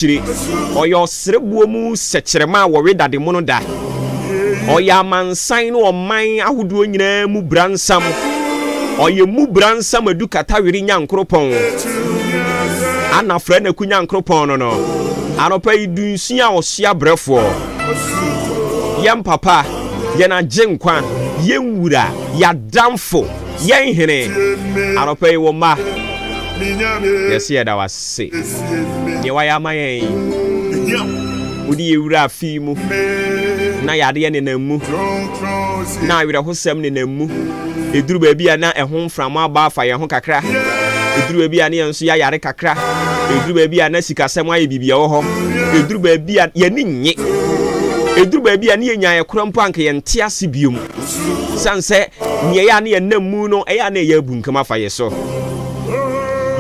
Akyire. Ɔyɛ ɔsrɛboɔ mu sɛkyerɛma a wɔwe dade mono da. Ɔyɛ amansan ne ɔman ahodoɔ nyinaa mu bransam. Ɔyɛ mu bransam adu katawere nyankoropɔn. Ana frɛ no aku nyankoropɔn no no. Anɔpa yi dunsia ɔsoa brɛfoɔ. Yɛn papa, yɛn agyenkwa, yɛn wura, yɛn adamfo, yɛn hene. Anɔpa yi wo mma, yɛse yɛda wo ase. Deɛ wayɛ ama yɛn. Wode yɛ wura afe mu na yadeɛ nenam mu na awerɛhosɛm nenam mu. Ɛduru baabi a na ɛho mframa aba afa yɛn ho kakra. Ɛduru baabi a ne yɛn nso yɛayare kakra. Ɛduru baabi a na sikasɛm ayɛ biribi ɛwɔ hɔ. Ɛduru baabi a yɛni nye. Ɛduru baabi a ne yɛnya ɛkorɔ mpo anka yɛnte ase biom. Sane sɛ nea ɛyɛ a ne yɛnam mu no ɛyɛ a na ɛyɛ abunkam afa yɛ so.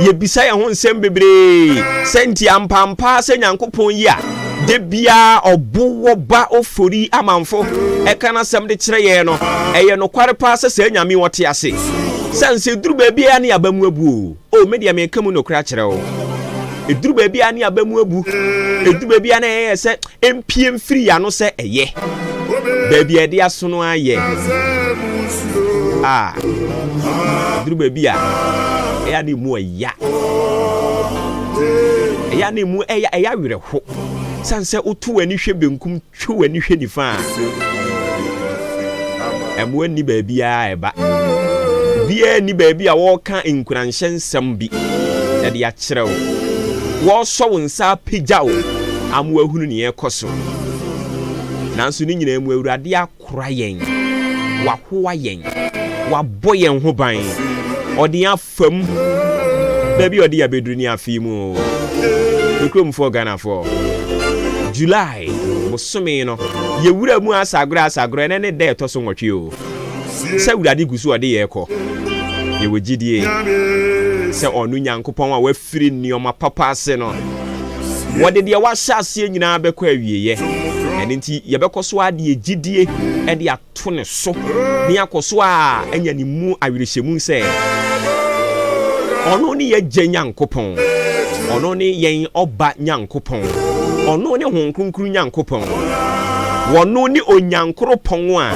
Yɛbisa yɛn ho nsɛm bebree sɛ nti ampampaa sɛ Nyankopɔn yi a da biara ɔbo wɔ ba ofori amanfo ɛka n'asɛm de kyerɛ yɛn no, ɛyɛ nokware paa sɛ saa Nyame ɔte ase. Sane sɛ ɛduru baabi a ne aba mu abu o. O, me deɛ meka mu nokorɛ akyerɛ wo. Ɛduru baabi a ne aba mu abu. Ɛduru baabi a na ɛyɛ sɛ mpie mfiri yɛn ano sɛ ɛyɛ. Baabi a yɛde asono ayɛ. A ɛduru baabi a ɛyɛ a na emu ɛya. Ɛyɛ a na emu ɛyɛ ɛyɛ awerɛho. Sane sɛ woto w'ani hwɛ benkum twe w'ani hwɛ nifa a, mmoa nni baabiara a ɛba. Obiara nni baabi a wɔreka nkuranhyɛ nsɛm bi de akyerɛ wo. Wɔresɔ wo nsa apagya wo ama woahunu nea ɛrekɔ so. Nanso ne nyinaa mu, Awurade akora yɛn, wahoa yɛn, wabɔ yɛn ho ban, ɔde yɛn afa mu baabi a ɔde yɛn abɛduru ne afe yi mu o. Me kuromfoɔ Ghanafoɔ, July bosome no, yɛwura mu asagorɔ asagorɔ, ɛnɛ ne da ɛtɔ so 8 o. Sɛ Awurade gu so ɔde yɛn kɔ, yɛwɔ gyidie sɛ ɔno Nyankopɔn a wafiri nneɛma papa ase no, wɔde deɛ wahyɛ aseɛ nyinaa bɛkɔ awieeɛ. Ɛno nti yɛbɛkɔ so ara de yɛn gyidie de ato ne so na yɛakɔ so a anya ne mu awerɛhyɛmu sɛ ɔno ne yɛn Agya Nyankopɔn, ɔno ne yɛn Ɔba Nyankopɔn, ɔno ne Honhom Kronkron Nyankopɔn, wɔno ne Onyankoropɔn a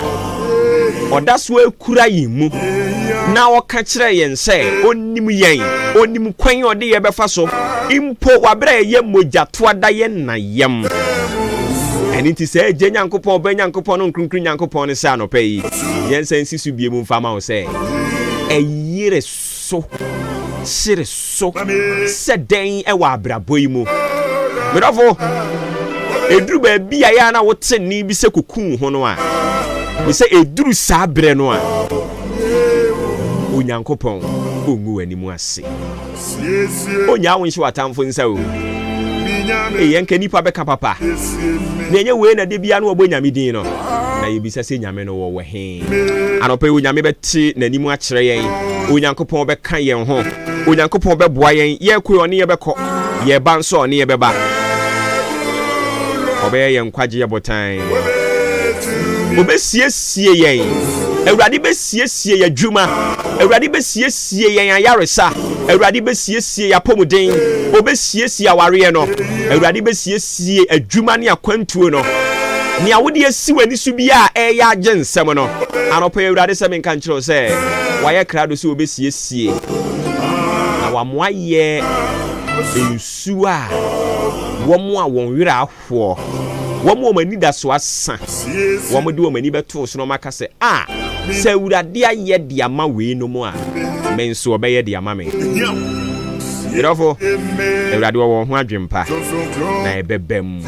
ɔda so akura yɛn mu na ɔka kyerɛ yɛn sɛ ɔnim yɛn, ɔnim kwan a ɔde yɛn bɛfa so mpo wɔ berɛ a ɛyɛ mogyatoa da yɛn na yam. Ɛno nti sɛ Agya Nyankopɔn, Ɔba Nyankopɔn ne Kronkron Nyankopɔn no sɛ anɔpa yi, yɛnsan nsi so bio mu mfa ma wo sɛ, ɛyere so, kyere so sɛ dɛn wɔ abrabɔ yi mu. Medɔfo, ɛduru baabi a yɛ a na wote nne bi sɛ kɔku wo ho no a, me sɛ ɛduru saa berɛ no a, Onyankopɔn ɔngu w'anim ase. Ɔnnyaa wo nhyɛ w'atamfo nsa o. Ei, ɛnka nnipa bɛka papa. Na ɛnyɛ wei na da biara na wɔbɔ Nyame din no. Na yɛbisa sɛ Nyame no wɔwɔ he? Anɔpa yi Onyame bɛte n'anim akyerɛ yɛn. Onyankopɔn bɛka yɛn ho. Onyankopɔn bɛboa yɛn. Yɛrekɔ yi ɔne yɛn bɛkɔ. Yɛreba nso ɔne yɛn bɛba. Ɔbɛyɛ yɛn nkwagyeɛ botan. Ɔbɛsiesie yɛn. Awurade bɛsiesie yɛn adwuma. Awurade bɛsiesie Sie yɛn ayaresa. Awurade bɛsiesie yɛn apɔmuden. Ɔbɛsiesie awareɛ no. Awurade bɛsiesie adwuma ne akwantuo no. Nea wode asi w'ani so biara a ɛreyɛ agye nsɛm no, anɔpa yi Awurade sɛ menka nkyerɛ wo sɛ wayɛ krado sɛ ɔbɛsiesie na wamoa yɛ nsuo a wɔn a wɔn werɛ ahoɔ, wɔn a wɔn anidasoɔ asa, wɔde wɔn ani bɛto so na wɔaka sɛ, A, sɛ Awurade ayɛ de ama weinom a, me nso ɔbɛyɛ de ama me. Me dɔfo, Awurade wɔ wɔn ho adwempa, na ɛbɛba mu.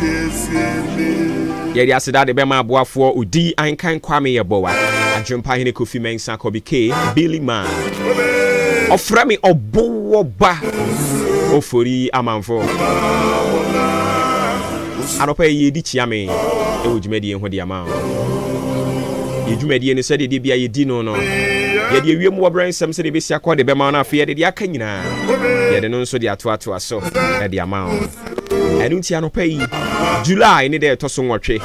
Yɛde aseda de bɛma aboafoɔ Odi Ankan Kwame Yeboah, Adwempa Hene Kofi Mensah Kobi K, Billy Man. Ɔfrɛ me Ɔbowɔ Ba Ofori Amanfo. Anɔpa yi yɛredi kyia me wɔ dwumadie ho de ama wo. Yɛ dwumadie no sɛdeɛ deɛ bia yɛdi no no, yɛde awie mu wɔbrɛ nsɛm sɛdeɛ ɛbɛsi akɔ de bɛma wo, na afei yɛde deɛ aka nyinaa yɛde no nso de atoatoa so de ama wo. Ɛno nti anɔpa yi, July ne da ɛtɔ so 8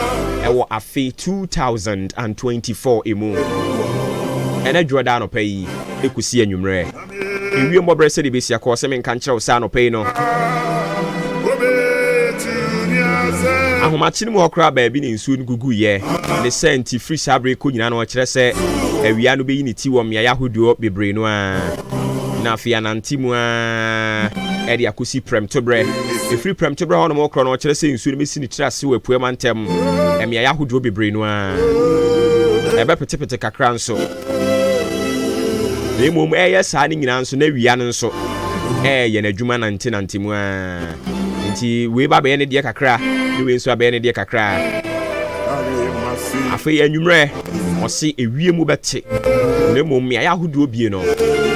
ɛwɔ afe 2024 emu. Ɛnɛ dwoɔda anɔpa yi ɛkɔsi anwummerɛ. Ewie mmɔbrɛ sɛdeɛ ɛbɛsi akɔ sɛ menka nkyerɛ wo sɛ anɔpa yi no, Ahomakye no mu hɔ koraa baabi na nsuo no guguiɛ. Ne saa nti, firi saa berɛ kɔ nyinaa no ɔkyerɛ sɛ awia no bɛyi ne ti wɔ mmeaeɛ ahodoɔ bebree no ara. Na afei anante mu ara de akɔsi prɛmtoberɛ. Ɛfiri prɛmtoberɛ hɔnom rekorɔ no ɔkyerɛ sɛ nsuo no bɛsi ne tiri ase wɔ apueɛ mantam mmeaeɛ ahodoɔ bebree no ara. Ɛbɛpetepete kakra nso. Na mmom ɛreyɛ saa no nyinaa nso na awia no nso ɛreyɛ n'adwuma nantenante mu ara. Nti wei ba bɛyɛ ne deɛ kakra, ne wei nso abɛyɛ ne deɛ kakra. Afei anwummerɛ, ɔse ewiem bɛte, na mmom mmeaeɛ ahodoɔ bie no,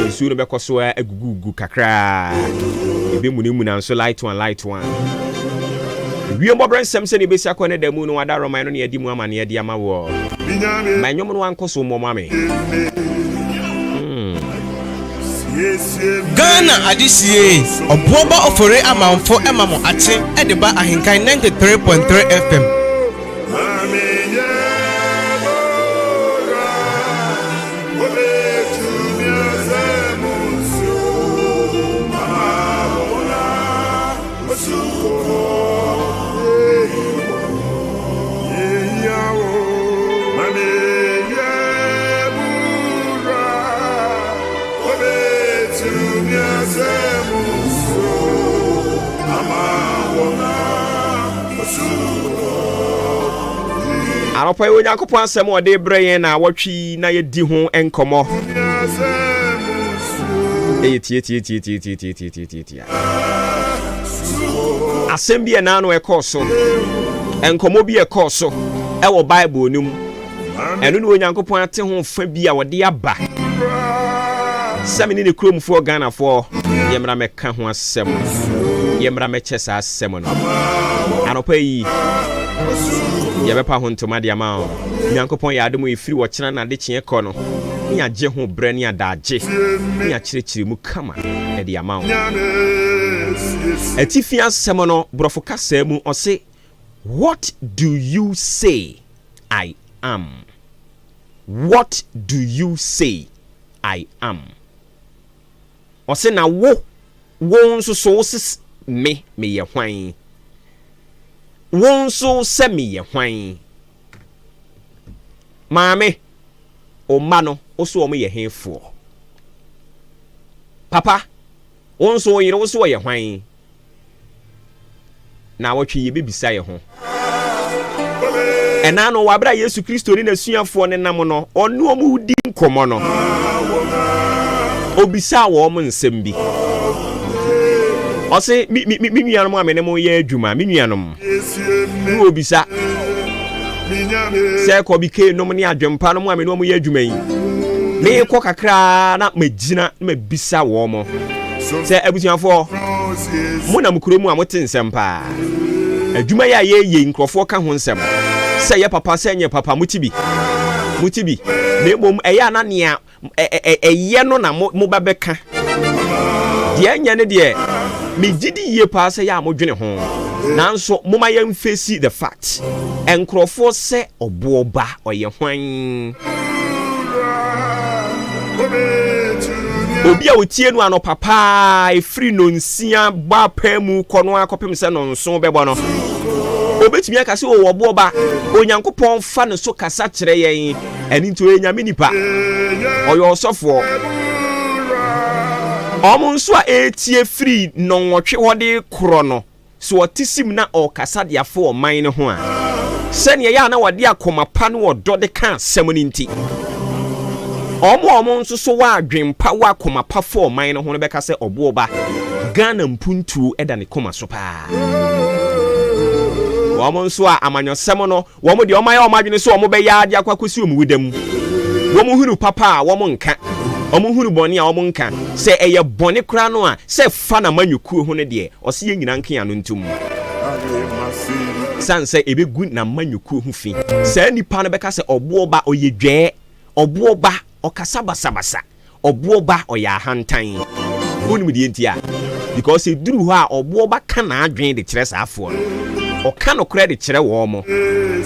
nsuo no bɛkɔ so ara agugugu kakra. Ɛbɛmunamuna nso light one light one. Ewiem bɔberɛ nsɛm sɛdeɛ ɛbɛsi akɔ ne da mu no, wada Roman no ne adi mu amaneɛ de ama woɔ. Ma nnwom no ankɔ so mmɔ ma me. Mm. Ghana adehyeɛ Ɔboɔba Ofori Amanfo ma mo akye de ba Ahenkan 93.3 FM. Anɔpa yi Onyankopɔn asɛm a ɔde brɛ yɛn na awɔtwe yi na yɛdi ho nkɔmmɔ. Ɛyɛ tietietietietietietietietie. Asɛm bi a ɛnaa no ɛkɔɔ so, nkɔmmɔ bi ɛkɔɔ so ɛwɔ Bible no mu. Ɛno ne Onyankopɔn ate ho fa bi a ɔde aba sɛ me ne ne kuromfoɔ Ghanafoɔ yɛmmra mɛka ho asɛm, yɛmmra mɛkyɛ saa asɛm no. Anɔpa yi yɛbɛpa ho ntoma de ama wo. Nyankopɔn yɛ adom ɛfiri ɔkyena na adekyeɛ kɔ no ne yɛagye ho berɛ ne adagye ne yɛakyerɛkyerɛ mu kama de ama wo. Atifi asɛm no borɔfo kasaa mu ɔse What do you say I am? What do you say I am? Ɔse na wo, wo nso so wo se me meyɛ hwan? Wo nso sɛ meyɛ hwan? Maame, wo mma no, wo so wɔn yɛ hefoɔ? Papa, wo nso wo yere, wo so ɔyɛ hwan? Naawɔtwe yi yɛbɛbisa yɛn ho. Ɛna no, wɔ abere a Yesu Kristo ne n'asuafoɔ no nam no, ɔne wɔn di nkɔmmɔ no, obisaa wɔn nsɛm bi. Ɔse, me, me, me nuanom a me ne mo yɛ adwuma, me nuanom, ne obisa sɛ kɔbi kee nom ne adwempa nom a me ne wɔn yɛ adwuma yi, meekɔ kakraa na magyina na mabisa wɔn sɛ abusuafoɔ mo nam kuro mu a mote nsɛm paa adwuma yi a yɛyɛ nkurɔfoɔ ka ho nsɛm sɛ yɛ papa sɛ nyɛ papa mote bi mote bi na mmom ɛyɛ a na nea ɛyɛ no na moba bɛka. Deɛ ɛnyɛ no deɛ, megye di yie paa sɛ yɛ a modwene ho. Nanso momma yɛn face the fact. Nkurɔfoɔ sɛ ɔboɔ ba, ɔyɛ hwan? Obi a ɔtie no anɔpa paa, ɛfiri nnɔnsia bɔ apaa mu kɔ no ara kɔpem sɛ nnɔnson bɛbɔ no, ɔbɛtumi aka sɛ, O ɔboɔ ba, Onyankopɔn fa ne so kasa kyerɛ yɛn. Ɛno nti ɔyɛ Nyame nipa. Ɔyɛ ɔsɔfoɔ. Wɔn nso a ɛretie firi nnɔnwɔtwe hɔ de rekorɔ no, sɛ ɔte sim na ɔrekasa de afa ɔman no ho a, sɛdeɛ ɛyɛ a na wɔde akoma pa ne ɔdɔ de ka asɛm no nti, wɔn a wɔn nso so wɔ adwen pa wɔ akoma pa fa ɔman no ho no bɛka sɛ ɔboɔ ba, Ghana mpuntuo da ne koma so paa. Wɔn nso a amanyɔsɛm no Wɔn deɛ, wɔayɛ wɔn adwene sɛ wɔbɛyɛ ara de akɔ akɔsi wɔn wuda mu. Wɔhunu papa a, wɔnka. Wɔhunu bɔne a, wɔnka. Sɛ ɛyɛ bɔne koraa no a, sɛ ɛfa n'amanyɔkuo ho no deɛ, ɔse yɛn nyinaa nka yɛn ano ntom. Ɛsiane sɛ ɛbɛgu n'amanyɔkuo ho fi. Saa nipa no bɛka sɛ, Ɔboɔ ba, ɔyɛ dwɛɛ. Ɔboɔ ba, ɔkasa basabasa. Ɔboɔ ba ɔyɛ ahantan. Wonim deɛ nti a? Because ɛduru hɔ a ɔboɔ ba ka n'adwene de kyerɛ saa afoɔ no. Ɔka nokorɛ de kyerɛ wɔn.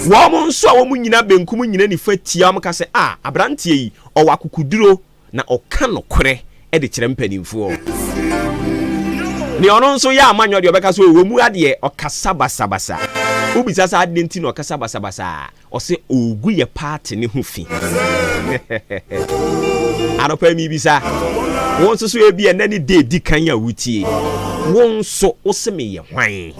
Wɔn nso a wɔn nyina benkum nyina nifa tia wɔn ka sɛ, ah, aberanteɛ yi, ɔwɔ akokoduro na ɔka nokorɛ de kyerɛ mpanimfoɔ. Nea ɔno nso yɛ amanyɔ deɛ ɔbɛka sɛ ɔwɔ mu adeɛ ɔkasa basabasa. Wobisa sɛ adeɛ nti na ɔkasa basabasa a, ɔse ɔregu yɛ party no ho fi. Anɔpa yi mebisa, wo nso so ebi ɛnɛ ne da edi kan a wotie, wo nso wo se meyɛ hwan?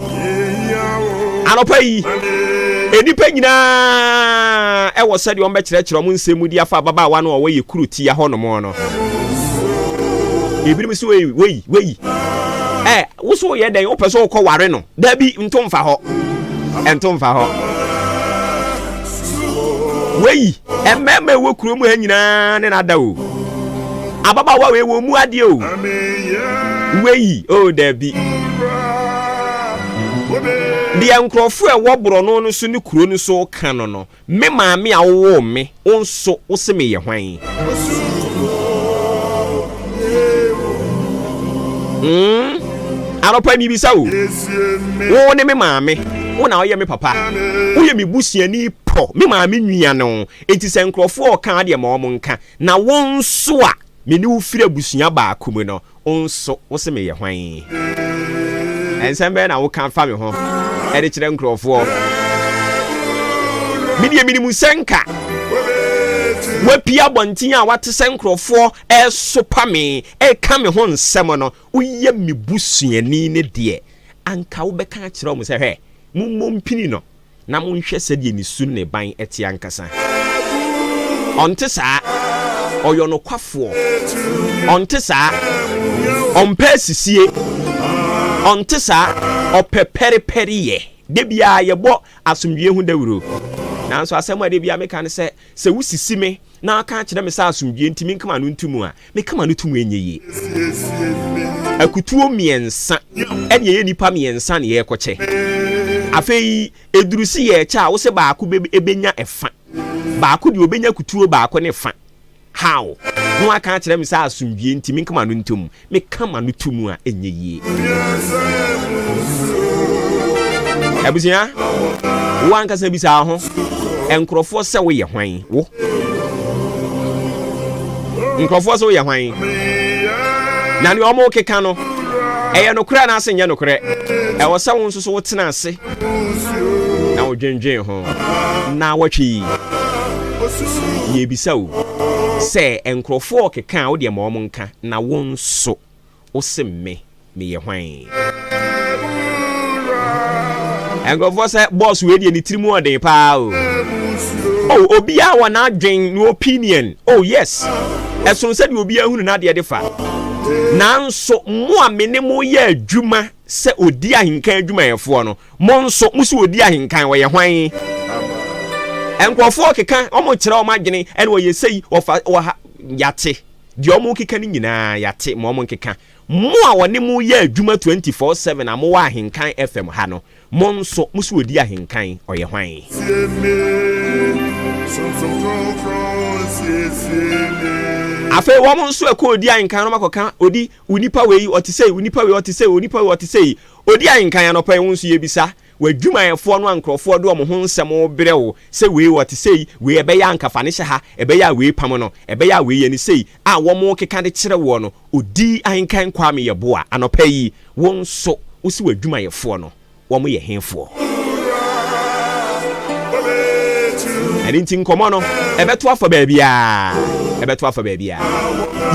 Anɔpa yi, nnipa nyinaa ɛwɔ sɛdeɛ wɔbɛkyerɛkyerɛ wɔn nsɛm mu de afa ababaawa no a ɔwɔ yɛ kuro tia hɔnom no. Ebinom sɛ wei wei wei ɛ wo so yɛ dɛn wopɛ sɛ wokɔ ware no dabi nto mfa hɔ ɛnto mfa hɔ wei mmarima ɛwɔ kurom ha nyinaa ne n'ada o ababaawa wei wɔ mu adeɛ o wei o oh, dabi deɛ nkurɔfoɔ ɛwɔ borɔno no so ne kuro no so ka no no Me maame a wowoo me, wo nso wose meyɛ hwan? Mm, anɔpa mibisa wo. Wo ne me maame, wo na woyɛ me papa. Woyɛ me busuani pɔ, me maame nua no. Enti sɛ nkurɔfoɔ reka adeɛ ma wɔn nka. Na wo nso a me ne wo firi abusua baako mu no, Wo nso, wose meyɛ hwan? Nsɛm bɛn na woka fa me ho de kyerɛ nkurɔfoɔ? Me deɛ menim sɛ nka woapue abɔnten a woate sɛ nkurɔfoɔ resopa me, reka me ho nsɛm no, woyɛ me busuani no deɛ, anka wobɛka akyerɛ wɔn sɛ, Hwɛ, mommɔ mpini no. na monhwɛ sɛdeɛ ne su ne ne ban te ankasa. Ɔnte saa. Ɔyɛ ɔnokwafoɔ. Ɔnte saa. Ɔmpɛ asisie. Ɔnte saa. Ɔpɛ pɛrepɛreyɛ. Da biara yɛbɔ asomdwoeɛ ho dawuro. Nanso asɛm a da biara meka ne sɛ, sɛ wosisi me na aka akyerɛ me sɛ asomdwoeɛ nti menka m'ano nto mu a, meka m'ano to mu ɛnyɛ yie. Akutuo mmiɛnsa ɛne ɛyɛ nnipa mmiɛnsa na yɛrekɔkyɛ. Afei ɛduru se yɛrekyɛ a, wo se baako bɛnya ɛfa, baako deɛ ɔbɛnya kutuo baako ne fa. How? Na waka akyerɛ me sɛ asomdwoeɛ nti menka m'ano nto mu. Meka m'ano to mu a, ɛnyɛ yie. Abusua, wo ankasa bisa wo ho, nkurɔfoɔ sɛ woyɛ hwan? Wo. Nkurɔfoɔ sɛ woyɛ hwan? Na nea wɔn keka no, ɛyɛ nokorɛ anaasɛ nyɛ nokorɛ? Ɛwɔ sɛ wo nso so wotena ase na wodwendwen ho. Na wɔtwe yi, yɛbisa wo sɛ nkurɔfoɔ keka a, wodeɛ ma wɔn nka. Na wo nso, wose me, meyɛ hwan? Nkurɔfoɔ sɛ, Bɔs wei deɛ ne tiri mu ɔden paa o. Oh, obiara wɔ n'adwen, ne opinion. Oh, yes. Ɛsono sɛdeɛ obiara hunu n'adeɛ de fa. Nanso, mo a me ne mo yɛ adwuma sɛ odi ahenkan adwumayɛfoɔ no, mo nso, mo se odi ahenkan, ɔyɛ hwan? Nkurɔfoɔ keka, wɔkyerɛ wɔn adwene, ɛna ɔyɛ sei, ɔfa, ɔha, yate. Deɛ wɔrekeka no nyinaa, yɛate, ma wɔnkeka. Mo a wɔne mo yɛ adwuma 24/7 a mowɔ Ahenkan FM ha no, mo nso, mo se ɔdi ahenkan, ɔyɛ hwan? Sie me, Sunsum Kronkron siesie me. Afei wɔn nso ɛkɔ ɔdi ahenkan no wɔakɔka, ɔdi, onipa wei, ɔte sei, onipa wei, ɔte sei, onipa wei, ɔte sei. Ɔdi ahenkan anɔpa yi, wo nso yɛbisa, W'adwumayɛfoɔ no a nkurɔfoɔ de wɔn ho nsɛm rebrɛ wo sɛ wei ɔte sei, wei ɛbɛyɛ a anka fa no hyɛ ha, ɛbɛyɛ a wei pam no, ɛbɛyɛ a wei yɛ no sei, a wɔrekeka de kyerɛ woɔ no, ɔdi ahenkan Kwame Yeboah, anɔpa yi, wo nso wo se w'adwumayɛfoɔ no, wɔyɛ hefoɔ? Ɛno nti nkɔmmɔ no, ɛbɛto afa baabiara, ɛbɛto afa baabiara.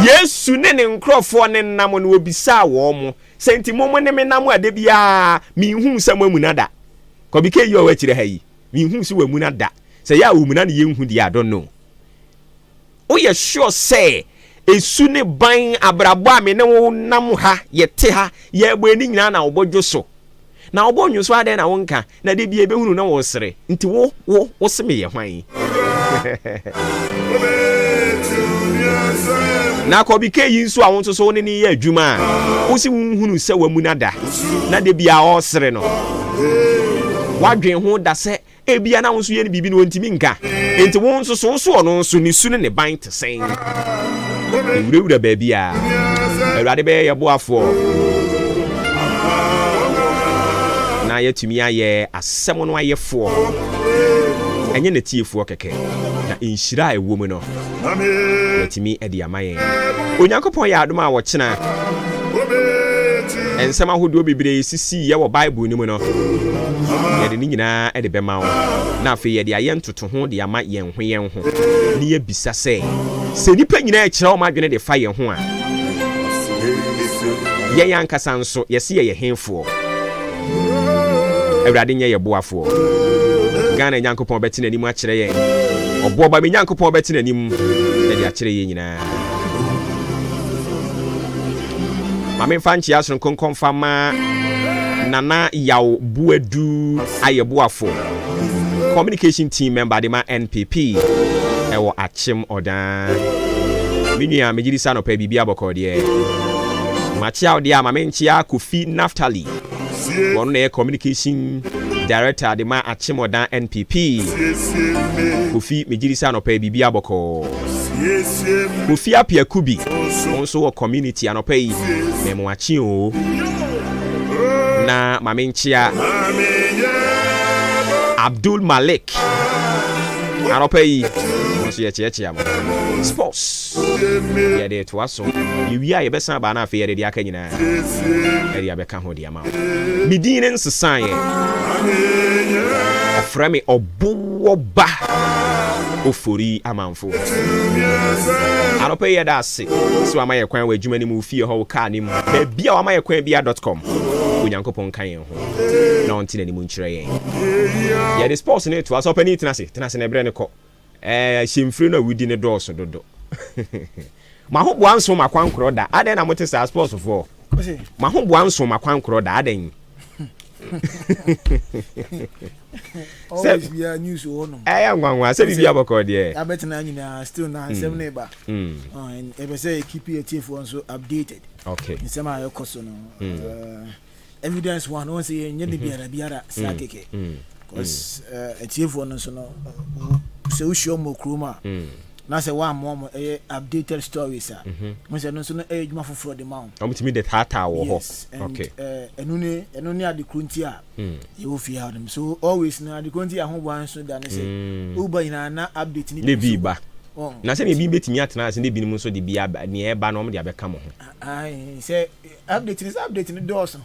Yesu ne ne nkurɔfoɔ no nam no, ɔbisaa wɔn Sɛ nti mo mo ne me nam a da biara menhuu sɛ moamuna da. Kɔbi Kay yi a ɔwɔ akyire ha yi, menhuu sɛ wamuna da. Sɛ ɛyɛ a ɔmuna na yɛnhu deɛ a, I don't know. Woyɛ sure sɛ esu ne ban abrabɔ a me ne wo nam ha, yɛte ha, yɛrebɔ ani nyinaa na wobɔ dwo so? Na wobɔ nnwo so adɛn na wonka? Na da biara yɛbɛhunu na woresere. Nti wo, wo, wo se meyɛ hwan? Na Kɔbike yi nso a wo nso so wo ne no yɛ adwuma a, wo se wonhunu sɛ wamuna da, na da biara ɔresere no. Woadwen ho da sɛ Ebia na wo nso yɛ no biribi na ontumi nka. Enti wo nso so wo so ɔno nso ne su ne ne ban te sɛn? Ewurawura baabiara. Awurade bɛyɛ yɛ boafoɔ na yɛatumi ayɛ asɛm no ayɛfoɔ, ɛnyɛ n'atiefoɔ kɛkɛ, na nhyira a ɛwɔ mu no watumi de ama yɛn. Onyankopɔn yɛ adom a ɔkyena. Nsɛm ahodoɔ bebree sisiiɛ wɔ Bible no mu no, yɛde ne nyinaa de bɛma wo, na afei yɛde ayɛ ntotoho de ama yɛn ho yɛn ho, na yɛabisa sɛ, sɛ nnipa nyinaa rekyerɛ wɔn adwene de fa yɛn ho a, yɛn ankasa nso, yɛse yɛyɛ hefoɔ? Awurade nyɛ yɛn boafoɔ. Ghana Nyankopɔn bɛte n'anim akyerɛ yɛn. Ɔboɔba me Nyankopɔn bɛte n'anim de akyerɛ yɛn nyinaa. Ma memfa nkyea soronko nkɔ mfa ma Nana Yaw Boadu Ayɛboafo, Communication Team Member de ma NPP ɛwɔ Akyem Ɔdaa. Me nua, megye di sɛ anɔpa yi biribiara bɔkɔɔ deɛ. Makyea wo deɛ a, ma menkyea Kofi Naftali. Wɔno na ɛyɛ Communication Director de ma Akyem Ɔdaa NPP. Kofi, megye di sɛ anɔpa yi biribiara bɔkɔɔ. Kofi Appiah Kubi, wo nso wɔ community anɔpa yi, mɛmoakye oo. Na ma menkyea Abdul Malik anɔpa yi, wo nso yɛkyeakyea mo. Sports, yɛde toa so. Yɛwie a yɛbɛsan aba na afei yɛde deɛ aka nyinaa ɛde abɛka ho de ama wo. Me din ne nsesaeɛ. Ɔfrɛ me ɔbowɔ ba Ofori Amanfo. Anɔpa yi yɛda ase sɛ wama yɛ kwan wɔ adwuma no mu, wo fie hɔ, wo kaa no mu, baabi a wama yɛ kwan biara dot com. Onyankopɔn nka yɛn ho na ɔnte n'anim nkyerɛ yɛn. Yɛde sports no retoa so. Ɔpanin tena ase, tena ase na ɛberɛ no kɔ. Ɛɛ hyɛmfiri no a wodi no dɔɔso dodo. M'ahoboa nso m'akwankorɔ da. Adɛn na mote saa sportsfoɔ? M'ahoboa nso m'akwankorɔ da. Adɛn? Always bia news wɔ hɔnom. Ɛyɛ nwanwa sɛ biribi abɔkɔ deɛ. Abɛtena nyinaa still na nsɛm no ba. Ɛbɛ sɛ keep atiefoɔ nso updated. Okay. Nsɛm a ɛkɔ so no. Evidence one wɔn sɛ yɛnyɛ ne biara biara saa kɛkɛ. Because atiefoɔ no nso no sɛ wohyia wɔn wɔ kurom a na sɛ woammoa wɔn ɛyɛ updated stories a wɔn sɛ ɛno nso no ɛyɛ adwuma foforɔ de ma wɔn. Wɔn tumi de taataa wɔ hɔ. Yes and ɛno ne ɛno ne ade koro nti a yɛwɔ fie ha nom so always no ade koro nti ahoboa nso da ne sɛ woba nyinaa na update ne bi ba. Na sɛnea ebi betumi atena ase na ebinom nso de bi aba nea ɛba no wɔn de abɛka mo ho. Ae sɛ update ni sɛ update ni dɔɔso.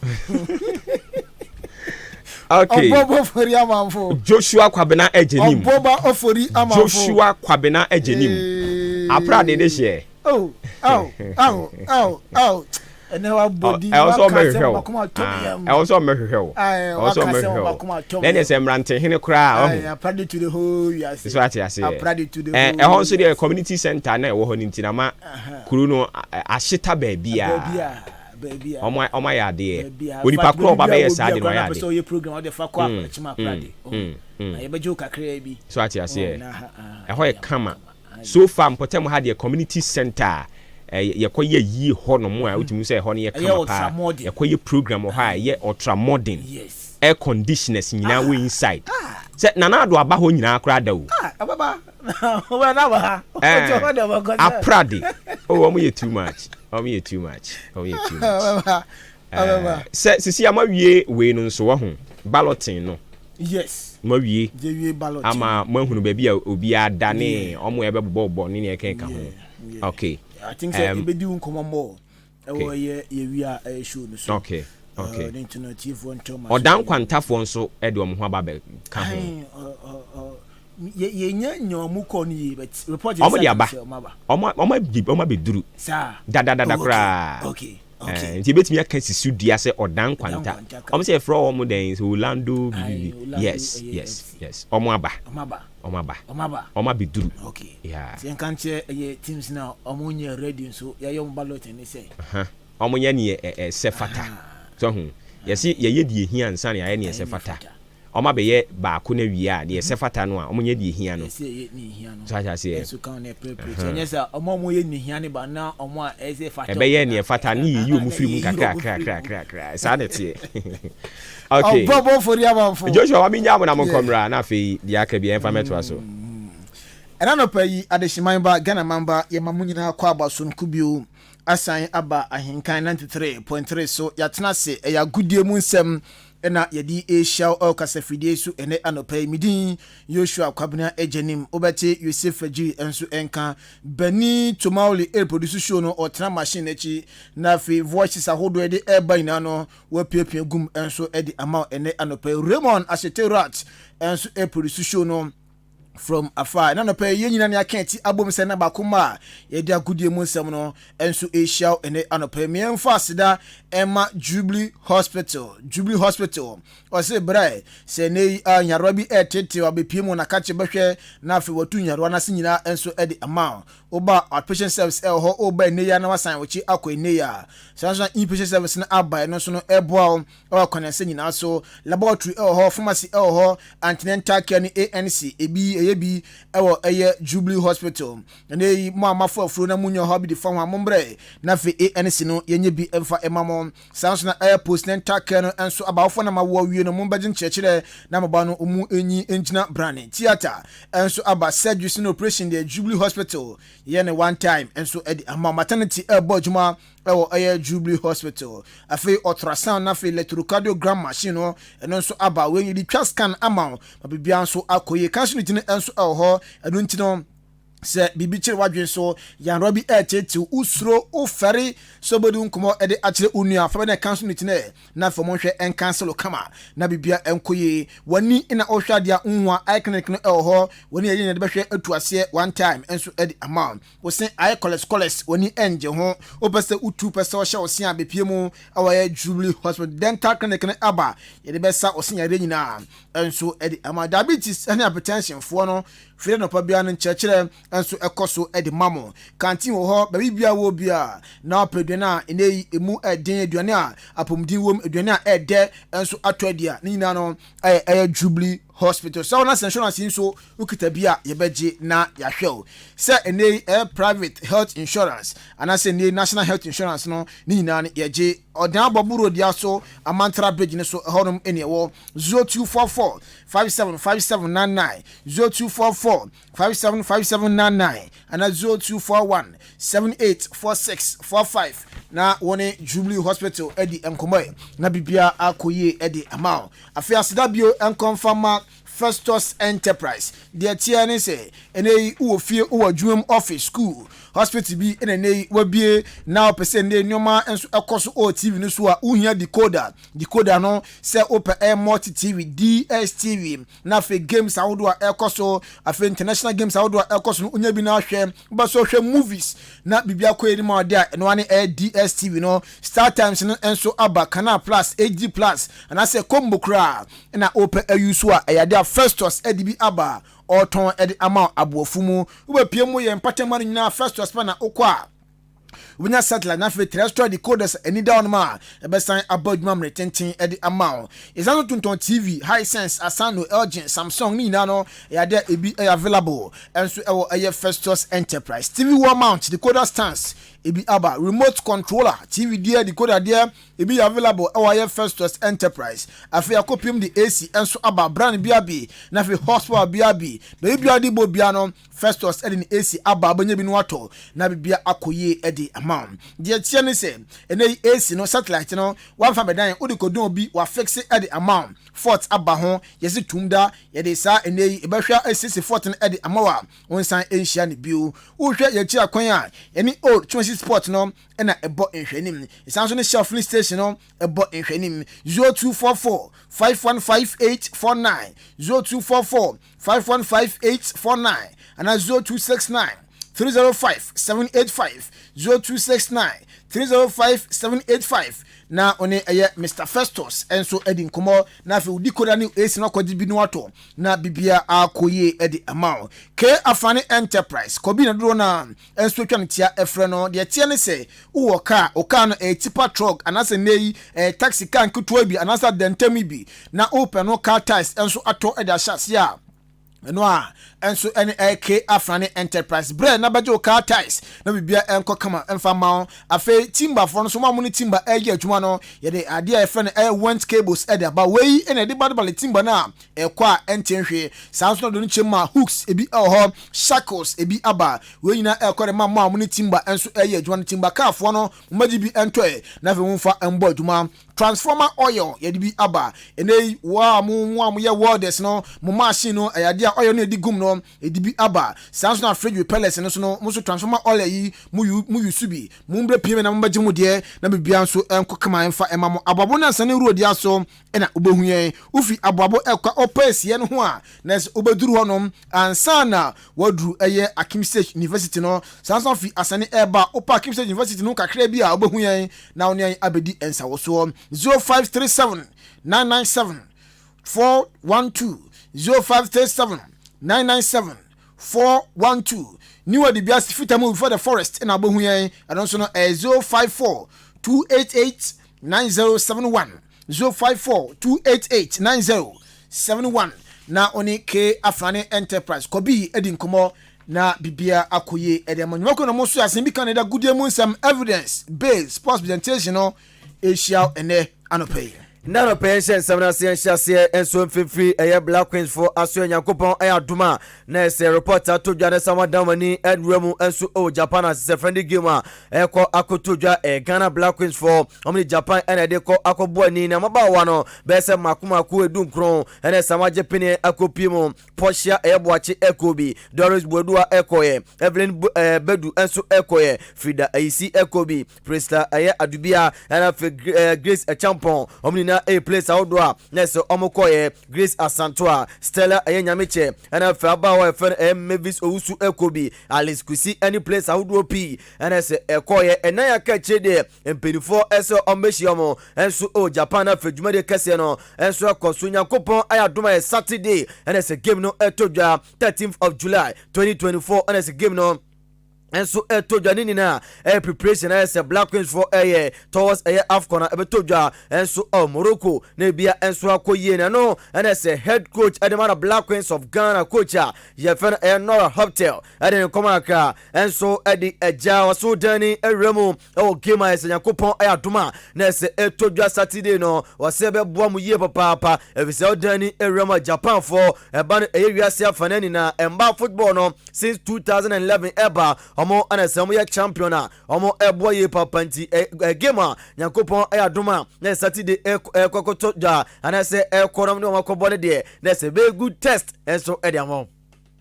Okay. Ɔbɔbɔ ofori amanfo. Joshua Kwabena Agyenim. Ɔbɔba ofori amanfo. Joshua Kwabena Agyenim. Apra de de hyɛ. Oh, oh, oh, oh, oh. Ɛnɛ wa bɔ di wa kasa wa kuma tɔ mi yam. Ɛwɔ sɛ ɔmɛhwehwɛ wo. Ɛwɔ sɛ ɔmɛhwehwɛ wo. Na ɛnɛ sɛ mmerantehene koraa ɔho. Aprade to the whole wiase. So ate aseɛ. Aprade to the whole. Ɛhɔ nso deɛ community center na ɛwɔ hɔ no nti na ma kuro no ahyeta baabiara. Wɔn ayɛ adeɛ. Onipa korɔ ɔba bɛyɛ saa de no ɔyɛ adeɛ. So ate aseɛ. Ɛhɔ yɛ kama. So far mpɔtam ha deɛ community center a yɛkɔ yɛ yie hɔ nom a wotumi sɛ ɛhɔ no yɛ kama paa. Yɛkɔ yɛ program wɔ hɔ a ɛyɛ ultra modern. Air conditioners nyinaa wɔ inside. Sɛ Nana Addo aba hɔ nyinaa koraa da o. Eh, aprade. Oh, wɔn yɛ too much. Wɔn yɛ too much. Wɔn yɛ too much. Eh, sɛ sisi a moawie wei no nso wahu balloting no. Yes. Moawie. Ama moahunu baabi a obiara da ne wɔn a ɛbɛbobɔbɔ ne nea ɛkeka ho. Okay. I think sɛ ebedi wo nkɔmɔ mmɔ. Ɛwɔ yɛ yɛwie a ɛyɛ show no so. Okay. Okay. Ne nti no atiefoɔ ntɔ ma. Ɔdan kwantafoɔ nso de wɔn ho aba bɛka ho. Yɛnya nya wɔn kɔ no yie but report yɛ de aba. Wɔn wɔn abɛduru. Saa. Dadadada koraa. Okay. Okay. Nti ebetumi aka si so dua sɛ ɔdan kwanta. Wɔn sɛ yɛfrɛ wɔn dɛn sɛ Orlando bibibi. Yes yes yes. Wɔn aba. Wɔn aba. Wɔn aba. Wɔn aba. Wɔn abɛduru. Okay. Yeah. Sɛ nka nkyerɛ ɛyɛ teams na wɔn nyɛ ready nso yɛayɛ wɔn ballot ne sɛ. Wɔn nyɛ neɛ ɛsɛ fata. So ho. Yɛsi yɛyɛ deɛ ehia ansa na yɛayɛ neɛ ɛsɛ fata. Wɔn abɛyɛ baako no awie a, deɛ ɛsɛ fata no a, wɔn nyɛ deɛ ehia no. Ɛsɛ yɛ deɛ ehia no. So ate aseɛ? Ɛnso kan na ɛpɛrɛpɛrɛ. Ɛhɛn. Ɛnyɛ sɛ wɔn a wɔyɛ deɛ ehia no ba na wɔn a ɛsɛ fata. Ɛbɛyɛ deɛ ɛfata ne yɛyi wɔn firi mu kakra kakra kakra kakra. Saa na ɛteɛ. Okay. Ɔbɔbɔ fori amanfo. Joshua, wa menya mo na mo nkɔ mmra na afei deɛ aka bi ɛmfa mɛtoa so. Ɛna nɔpa yi, adehyeman ba, Ghana man ba, yɛma mo nyinaa kɔ aba sononko bio asan aba Ahenkan 93.3 so. Yɛatena ase, ɛyɛ agodie mu nsɛm. Ɛna yɛde rehyia wo wɔ kasafidie so ɛnɛ anɔpa yi. Me din Joshua Kwabena Agyanim. Wobɛte Yosef Fajiri nso nka. Bani Tomaoli reproduce show no, ɔtena machine no akyi. Na afei voices ahodoɔ yɛde ɛreba nyinaa no, wapiapia gum nso de ama wo ɛnɛ anɔpa yi. Raymond Asete Rat nso reproduce show no from afar. Ɛna anɔpa yi yɛn nyinaa ne aka akyi abom sɛ na baako ma a yɛde agodie mu nsɛm no nso rehyia wo ɛnɛ anɔpa yi. Mmiɛnfa aseda ɛma Jubilee Hospital. Jubilee Hospital ɔse brɛ sɛ ɛnɛ yi a nyarewa bi ɛretetew abɛpie mu na kakye bɛhwɛ na afei watu nyarewa no ase nyinaa nso de ama wo. Woba outpatient service ɛwɔ hɔ, woba ɛnɛ yi a na wasan wɔkyi akɔ ɛnɛ yi a. Saa nso na inpatient service no aba, ɛno nso no ɛboa wo ɛwɔ akwanɛsɛ nyinaa so. Laboratory ɛwɔ hɔ, pharmacy ɛwɔ hɔ, antenatal care ne ANC ebi ɛyɛ bi ɛwɔ ɛyɛ Jubilee Hospital. Ɛnɛ yi mo a mafo afuro na munya hɔ bi de fa ho a, mombrɛ na afei ANC no yɛnyɛ bi ɛmfa ɛma mo. Saa nso na ɛyɛ postnatal care no nso aba, awofoɔ na ma wɔ awie no mombɛgye nkyerɛkyerɛ na mo ba no ɔmu enyi ngyina brane. Theatre nso aba, surgery ne operation deɛ Jubilee Hospital yɛ ne one time nso ɛde ama. Maternity ɛrebɔ adwuma ɛwɔ ɛyɛ Jubilee Hospital. Afei ultrasound na afei electrocardiogram machine no ɛno nso aba, wei yɛde twa scan ama wo ma biribiara nso akɔ yie. Cancer unit no nso ɛwɔ hɔ. Ɛno nti no sɛ biribi kyerɛ w'adwene so, yanrɔ bi ɛretetew, wosuro, wofɛre sɛ wobɛdi nkɔmmɔ ɛde akyerɛ wo nua fa bɛ ne cancer unit no na afei wɔn hwɛ nkanselo kama na biribia ɛnkɔ yie. W'ani na ɔhwɛ adeɛ a nwa eye clinic no ɛwɔ hɔ. W'ani yɛ yɛde bɛhwɛ atu aseɛ one time nso ɛde ama wo. Wosen ayɛ kɔlɛs kɔlɛs, w'ani ɛngye ho, wopɛ sɛ wotu pɛ sɛ ɔhyɛ wo se a, bepie mu ɛwɔ yɛ Jubilee Hospital. Dental clinic no aba, yɛde bɛsa wo se yareɛ nyinaa nso ɛde ama. Diabetes ɛne hypertension foɔ no, firi nɔpa biara no nkyerɛkyerɛ nso ɛkɔ so ɛde ma mo. Canteen wɔ hɔ, baabi biara wɔ bia na wapɛ aduane a ɛnɛ yi emu ɛden, aduane a apɔmuden wɔ mu, aduane a ɛɛdɛ nso atɔ adi a, ne nyinaa no ɛyɛ Jubilee Hospital. Sɛ wɔn asɛ insurance yi nso wokita bi a, yɛbɛgye na yɛahwɛ o sɛ ɛnɛ yi ɛyɛ private health insurance anaasɛ ɛnɛ yi national health insurance no, ne nyinaa no yɛgye. Ɔdan abɔboro dua so, Amantara Bridge no so ɛhɔnom ɛne ɛwɔ. 0244 575799, 0244 575799 ana 0241 784645 na wɔne Jubilee Hospital adi nkɔmmɔ yi na biribiara akɔ yie de ama wo. Afei aseda bio nkɔmfa ma Festus Enterprise. Deɛ teɛ ne sɛ ɛnɛ yi wowɔ fie, wowɔ adwuma mu, office, school, hospital bi ɛna ɛnɛ yi wabie na wopɛ sɛ ɛnɛ nneɛma nso ɛkɔ so wɔ TV no so a, wohia decoder. Decoder no sɛ wopɛ ɛyɛ multi TV, DStv, na afei games ahodoɔ a ɛkɔ so, afei international games ahodoɔ a ɛkɔ so no, wonya bi na ahwɛ. Wobɛ so hwɛ movies na biribi akɔ anim a ɔde a ɛno ane ɛyɛ DStv no. Star Times no nso aba, Canal Plus, HD Plus anaasɛ combo koraa na wopɛ ayi so a, ɛyɛ adeɛ a Festus ɛde bi aba, ɔretɔn ɛde ama aboɔfo mu. Wobɛpie mu yɛ mpatama no nyinaa, Festus pɛ na wokɔ a wonya satellite na afei terrestrial decoders ani da hɔnom a ɛbɛsan abɔ adwuma mmerɛ tenten de ama wo. Yɛsan so tontɔn TV, Hisense, Asano, Elgin, Samsung ne nyinaa no, ɛyɛ adeɛ a ebi ɛyɛ available ɛnso ɛwɔ ɛyɛ Festus Enterprise. TV wall mount, decoder stands ebi aba, remote controller, TV deɛ, decoder deɛ, ebi yɛ available ɛwɔ ɛyɛ Festus Enterprise. Afei akɔpiem de AC nso aba, brand bia bi na afei horsepower bia bi, baabi bia de bɔ bia no, Festus ɛde ne AC aba, abɛnya bi no atɔ na bibia akɔ yie ɛde ama wo. Deɛ teɛ ne sɛ ɛnɛ yi AC no, satellite no wamfa bɛdan wode kɔdɔn obi wafixe ɛde ama wo. Fault aba ho, yɛsi tum da yɛde saa ɛnɛ yi ɛbɛhwɛ asiesie fault no ɛde ama wo a wɔnsan nhyia ne bio. Wohwɛ yɛkyiri akwan a yɛne Old Chumasi Sport no ɛna ɛbɔ nhwɛnim. Ɛsan so ne Shell filling station no ɛbɔ nhwɛnim. 0244 515849, 0244 515849 ana 0269 305 785, 0269 305 785 na ɔne ɛyɛ Mr Festus nso adi nkɔmmɔ na afei wodi koda ne AC no akɔgye bi no atɔ na bibia akɔ yie de ama wo. K Afane Enterprise kɔbi na dodoɔ no a nso atwa no tia ɛfrɛ no. Deɛ teɛ ne sɛ wowɔ kaa, wo kaa no ɛyɛ tipper truck anaasɛ nnɛ yi ɛyɛ taxi car nketewa bi anaasɛ adantam yi bi na wopɛ no car tyres nso atɔ de ahyɛ aseɛ a, ɛno a ɛnso ɛne ɛk Afrane Enterprise brɛ na bɛgye wo car tyres na biribia ɛnkɔ kama ɛmfa ma wo. Afei timberfoɔ no so, mo a mo ne timber ɛyɛ adwuma no, yɛde adeɛ a yɛfrɛ no ɛyɛ went cables ɛde aba. Wei ɛna yɛde badebale timber no a ɛkɔ a ɛnte nhwee. Saa nso na do no kyɛm a hooks ebi ɛwɔ hɔ, shackles ebi aba. Wei nyinaa ɛkɔ de ma mo a mo ne timber nso ɛyɛ adwuma no. Timber carfoɔ no, mo magye bi ɛntɔɛ na afei momfa mbɔ adwuma. Transformer oil, yɛde bi aba. Ɛnɛ yi, wo a mo a moyɛ welders no, mo machine no, ɛyɛ adeɛ a oil no yɛde gum no, yɛde bi aba. Saa nso na fridge repellers no so no, mo nso transformer oil yi mo use bi. Mo mbrɛ pie na mo bɛgye mo deɛ na biribiara nso ɛnkɔ kama ɛmfa ɛma mo. Aboabo no asane road aso ɛna wobɛhu yɛn. Wofi Aboabo ɛkɔ ɔpɛ esie no ho a, na ɛsɛ wobɛduru hɔnom ansa na waduru ɛyɛ Akim State University no. Saa nso fi Asane ɛɛba, wopɛ Akim State University no kakra bi a, wobɛhu yɛn na wo ne yɛn abɛdi nsawosoɔ. 0537 997 412, 0537 997 412. New Adibiase fita mu before the forest ɛna wobɛhu yɛn. Ɛno nso no ɛyɛ 054 288 9071, 054 288 9071, na ɔne K Afrane Enterprise kɔbi adi nkɔmmɔ na bibia akɔ yie ɛde ama nnwuma. Kɔ na mo so asɛm bi ka ne da gudie mu nsɛm, evidence based sports presentation no ɛhyia ɛnɛ anɔpɛ yi. Nna nɔpɛ yɛnhyɛ nsɛm no ase. Yɛnhyɛ aseɛ nso mfimfiri ɛyɛ Black Queens fo aso. Nyankopɔn ɛyɛ adom a, na ɛsɛ report ato dwa ne sɛ wɔdan wɔn ani awura mu nso ɛwɔ Japan ase sɛ friendly game a ɛkɔ akɔto dwa. Ɛyɛ Ghana Black Queens fo, wɔn de Japan ɛna ɛde kɔ akɔbɔ ani na mmabaawa no bɛyɛ sɛ mako mako 19 ɛna ɛsɛ wɔagye pene akɔpie mu. Portia ɛyɛ Boakye ɛkɔ bi, Doris Boadua ɛkɔyɛ, Evelyn Badu nso ɛkɔyɛ, Frida Ayisi ɛkɔ bi, Priscilla ɛyɛ Adubia, ɛna afei Grace Ɛkyampɔn. Wɔn nyinaa ɛyɛ players ahodoɔ a na ɛsɛ wɔn kɔyɛ. Grace Asantoa, Stella ɛyɛ Nyamekyɛ, ɛna afei abaawa a yɛfrɛ no ɛyɛ Mavis Owusu ɛkɔ bi, Alice Kusi ɛne players ahodoɔ pii ɛna ɛsɛ ɛkɔyɛ. Ɛnan yɛ aka akyire deɛ, mpanimfoɔ ɛsɛ wɔn bɛhyia wɔn ɛnso ɛwɔ Japan. Afei dwumadie kɛseɛ no ɛnso ɛkɔ so. Nyankopɔn ayɛ adom ayɛ Saturday ɛna ɛsɛ game no ɛtɔ dwa, 13th of July 2024, ɛna ɛsɛ game no nso ɛtɔ dwa. Ne nyinaa ɛyɛ preparation ɛyɛ sɛ Black Queens fo ɛyɛ towards ɛyɛ AFCON a ɛbɛtɔ dwa ɛnso ɔ Morocco na ebia ɛnso akɔ yie. Na no ɛna sɛ head coach ɛde ma na Black Queens of Ghana, coach a yɛfɛ no ɛyɛ Nora Häuptle, ɛde ne nkɔmɔ akra ɛnso ɛde ɛgya wɔso dan ni ɛwura mu ɛwɔ game a ɛsɛ Nyankopɔn ɛyɛ adom a na ɛsɛ ɛtɔ dwa Saturday no. Wɔsɛ ɛbɛboa mu yie papaapa, ɛfisɛ ɔdan ni ɛwura mu a Japanfoɔ ɛba no ɛyɛ wiase afa no nyinaa ɛmba football no since 2011 ɛba, ɔmo ɛna sɛ ɔmo yɛ champion a ɔmo ɛboa yie papa. Nti ɛ game a Nyankopɔn ɛyɛ adom a na Saturday ɛkɔkɔtɔ dwa anaasɛ ɛkɔ nom ne ɔmo akɔbɔ no deɛ, na ɛsɛ bɛyɛ good test ɛnso ɛde ama wɔn.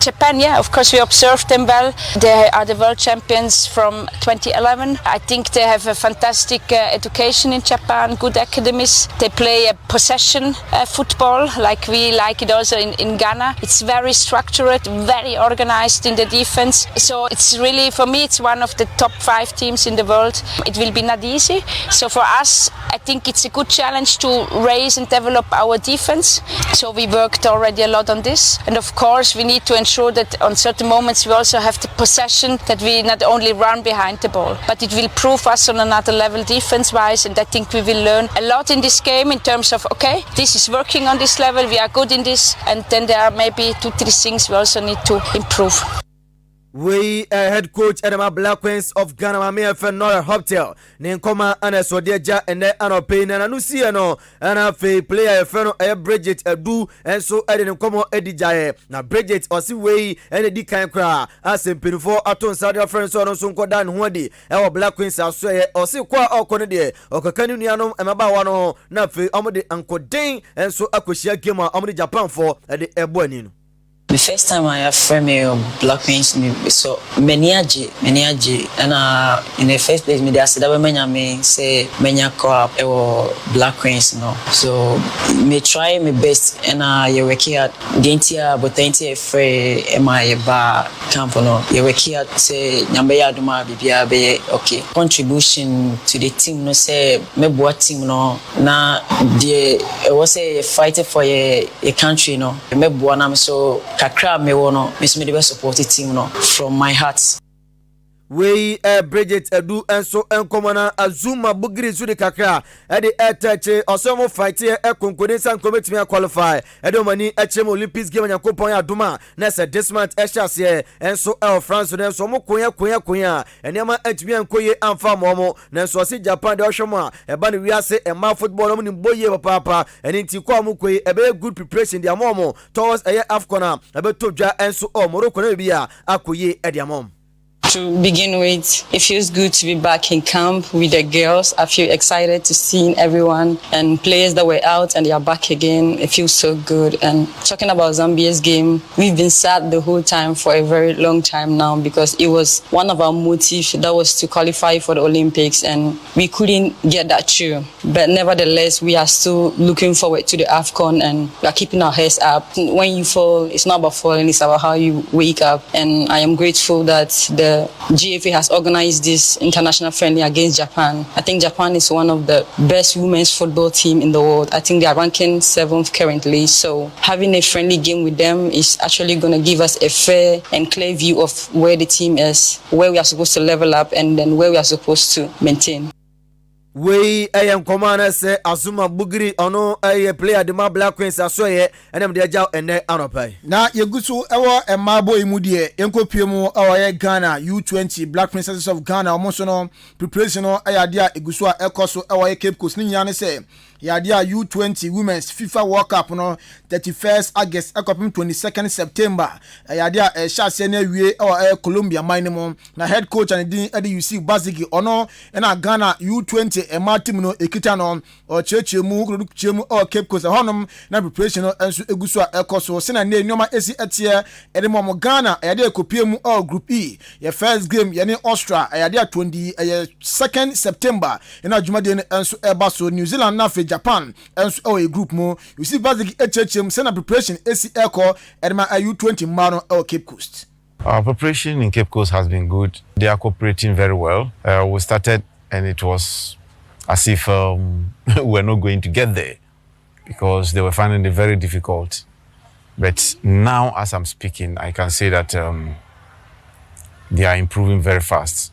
Japan, yeah, of course we observed them well. They are the world champions from 2011. I think they have a fantastic education in Japan, good academies. They play a possession football like we like it also in Ghana. It's very structured, very organized in the defense. So it's really, for me, it's one of the top five teams in the world. It will be not easy. So for us, I think it's a good challenge to raise and develop our defense. So we worked already a lot on this. And of course, we need to ensure that on certain moments we also have the possession, that we not only run behind the ball, but it will prove us on another level defense wise. And I think we will learn a lot in this game in terms of, okay, this is working on this level, we are good in this. And then there are maybe two, three things we also need to improve. Wei head coach ɛdɛma Black Queens of Ghana, maame ɛfɛ Nora Häuptle, ne nkɔma ɛna ɛsɔde agya ɛnɛ anɔpɛ yi. Na n'ano siiɛ no, ɛna afei player yɛfrɛ no ɛyɛ Bridget Adu ɛnso ɛde ne nkɔmɔ ɛdi gyaeɛ. Na Bridget ɔsi wei ɛna di kan koraa asɛ mpanimfoɔ ato nsa de afrɛ no sɛ ɔno nso nkɔda ne ho adi ɛwɔ Black Queens aso. Ɛyɛ ɔsi kɔ a ɔkɔ no deɛ, ɔkaka ne nuanom mmabaawa no ho na afei ɔmo de nkoden ɛnso akɔhyia game a ɔmo de Japanfoɔ ɛde ɛbɔ ani no. The first time a yɛafrɛ me Black Queens me so m'ani agye, m'ani agye. Ɛna in the first place, mede aseda bɛma Nyame sɛ manya call up ɛwɔ Black Queens no. So me try my best ɛna yɛ work hard. Deɛ nti a botae nti a yɛfrɛ ɛma yɛba camp no, yɛ work hard sɛ Nyame bɛyɛ adom a biribiara bɛyɛ okay. Contribution to the team no, sɛ mɛboa team no na deɛ ɛwɔ sɛ yɛ fight for yɛ country no, mɛboa nam so kakra a mewɔ no, me nso mede bɛ support team no from my heart. Wei Bridget Adu nso nkɔmɔ. Na Azuma Bugiri nso de kakra ɛde ɛtɛ akyi, ɔsɛ ɔmo fight yɛ ɛkonkode nsa nkɔmɛtumi aqualify ɛde ɔmo ani ɛkyerɛ mu Olympics game. Nyankopɔn yɛ adom a, na ɛsɛ this month ɛhyɛ aseɛ ɛnso ɛwɔ France no nso, ɔmo konya konya konya a nneɛma ntumi ankɔ yie amfa ama ɔmo. Nanso ɔsi Japan deɛ, ɔhwɛ mu a ɛba no wiase mmaa football ɔmo nim bɔ yie papaapa. Ɛne nti kɔ a ɔmo kɔ yi, ɛbɛyɛ good preparation de ama ɔmo towards ɛyɛ AFCON a ɛbɛtɔ dwa ɛnso ɔ Morocco na baabi a akɔ yie ɛde ama ɔmo. To begin with, it feels good to be back in camp with the girls. I feel excited to see everyone and players that were out and they are back again. It feels so good. And talking about Zambia's game, we've been sad the whole time for a very long time now because it was one of our motives that was to qualify for the Olympics and we couldn't get that through. But nevertheless, we are still looking forward to the AFCON and we are keeping our heads up. When you fall, it's not about falling, it's about how you wake up. And I am grateful that the GFA has organized this international friendly against Japan. I think Japan is one of the best women's football team in the world. I think they are ranking seventh currently. So having a friendly game with them is actually going to give us a fair and clear view of where the team is, where we are supposed to level up, and then where we are supposed to maintain. Wei ɛyɛ nkɔmɔ a na sɛ Azuma Bugiri, ɔno ɛyɛ player de ma Black Queens asoɛyɛ, ɛnam de agya ɛnɛ anɔpa yi. Na yɛgu so ɛwɔ mmaa bɔ yi mu deɛ, yɛnkɔpie mu ɛwɔ yɛ Ghana U20, Black Princesses of Ghana. Ɔmo nso no, preparation no ɛyɛ adeɛ a ɛgu so a ɛkɔ so ɛwɔ yɛ Cape Coast. Ne nyinaa ne sɛ yɛ adeɛ a U20 Women's FIFA World Cup no, 31st August ɛkɔpem 22nd September, ɛyɛ adeɛ a ɛhyɛ aseɛ no awie ɛwɔ ɛyɛ Colombia man no mu. Na head coach a ne din ɛde Yusuf Basigi, ɔno ɛna Ghana U20 mmaa team no ekita no, ɔkyerɛkyerɛ mu kyerɛ mu ɛwɔ Cape Coast ɛhɔnom. Na preparation no nso egu so a ɛkɔ so sɛnɛ ne nneɛma esi ɛteɛ ɛde mu ɔmo. Ghana ɛyɛ adeɛ ekopie mu ɛwɔ Group E. Yɛ first game yɛne Austria, ɛyɛ adeɛ 20 ɛyɛ 2nd September ɛna dwumadie no nso ɛba so. New Zealand na afei Japan nso ɛwɔ yɛ group mu. Yusuf Basigi ɛkyerɛkyerɛ mu sɛnɛ preparation esi ɛkɔ ɛde ma U20 mmaa no ɛwɔ Cape Coast. Our preparation in Cape Coast has been good. They are cooperating very well. We started and it was as if we were not going to get there because they were finding it very difficult. But now, as I'm speaking, I can say that they are improving very fast.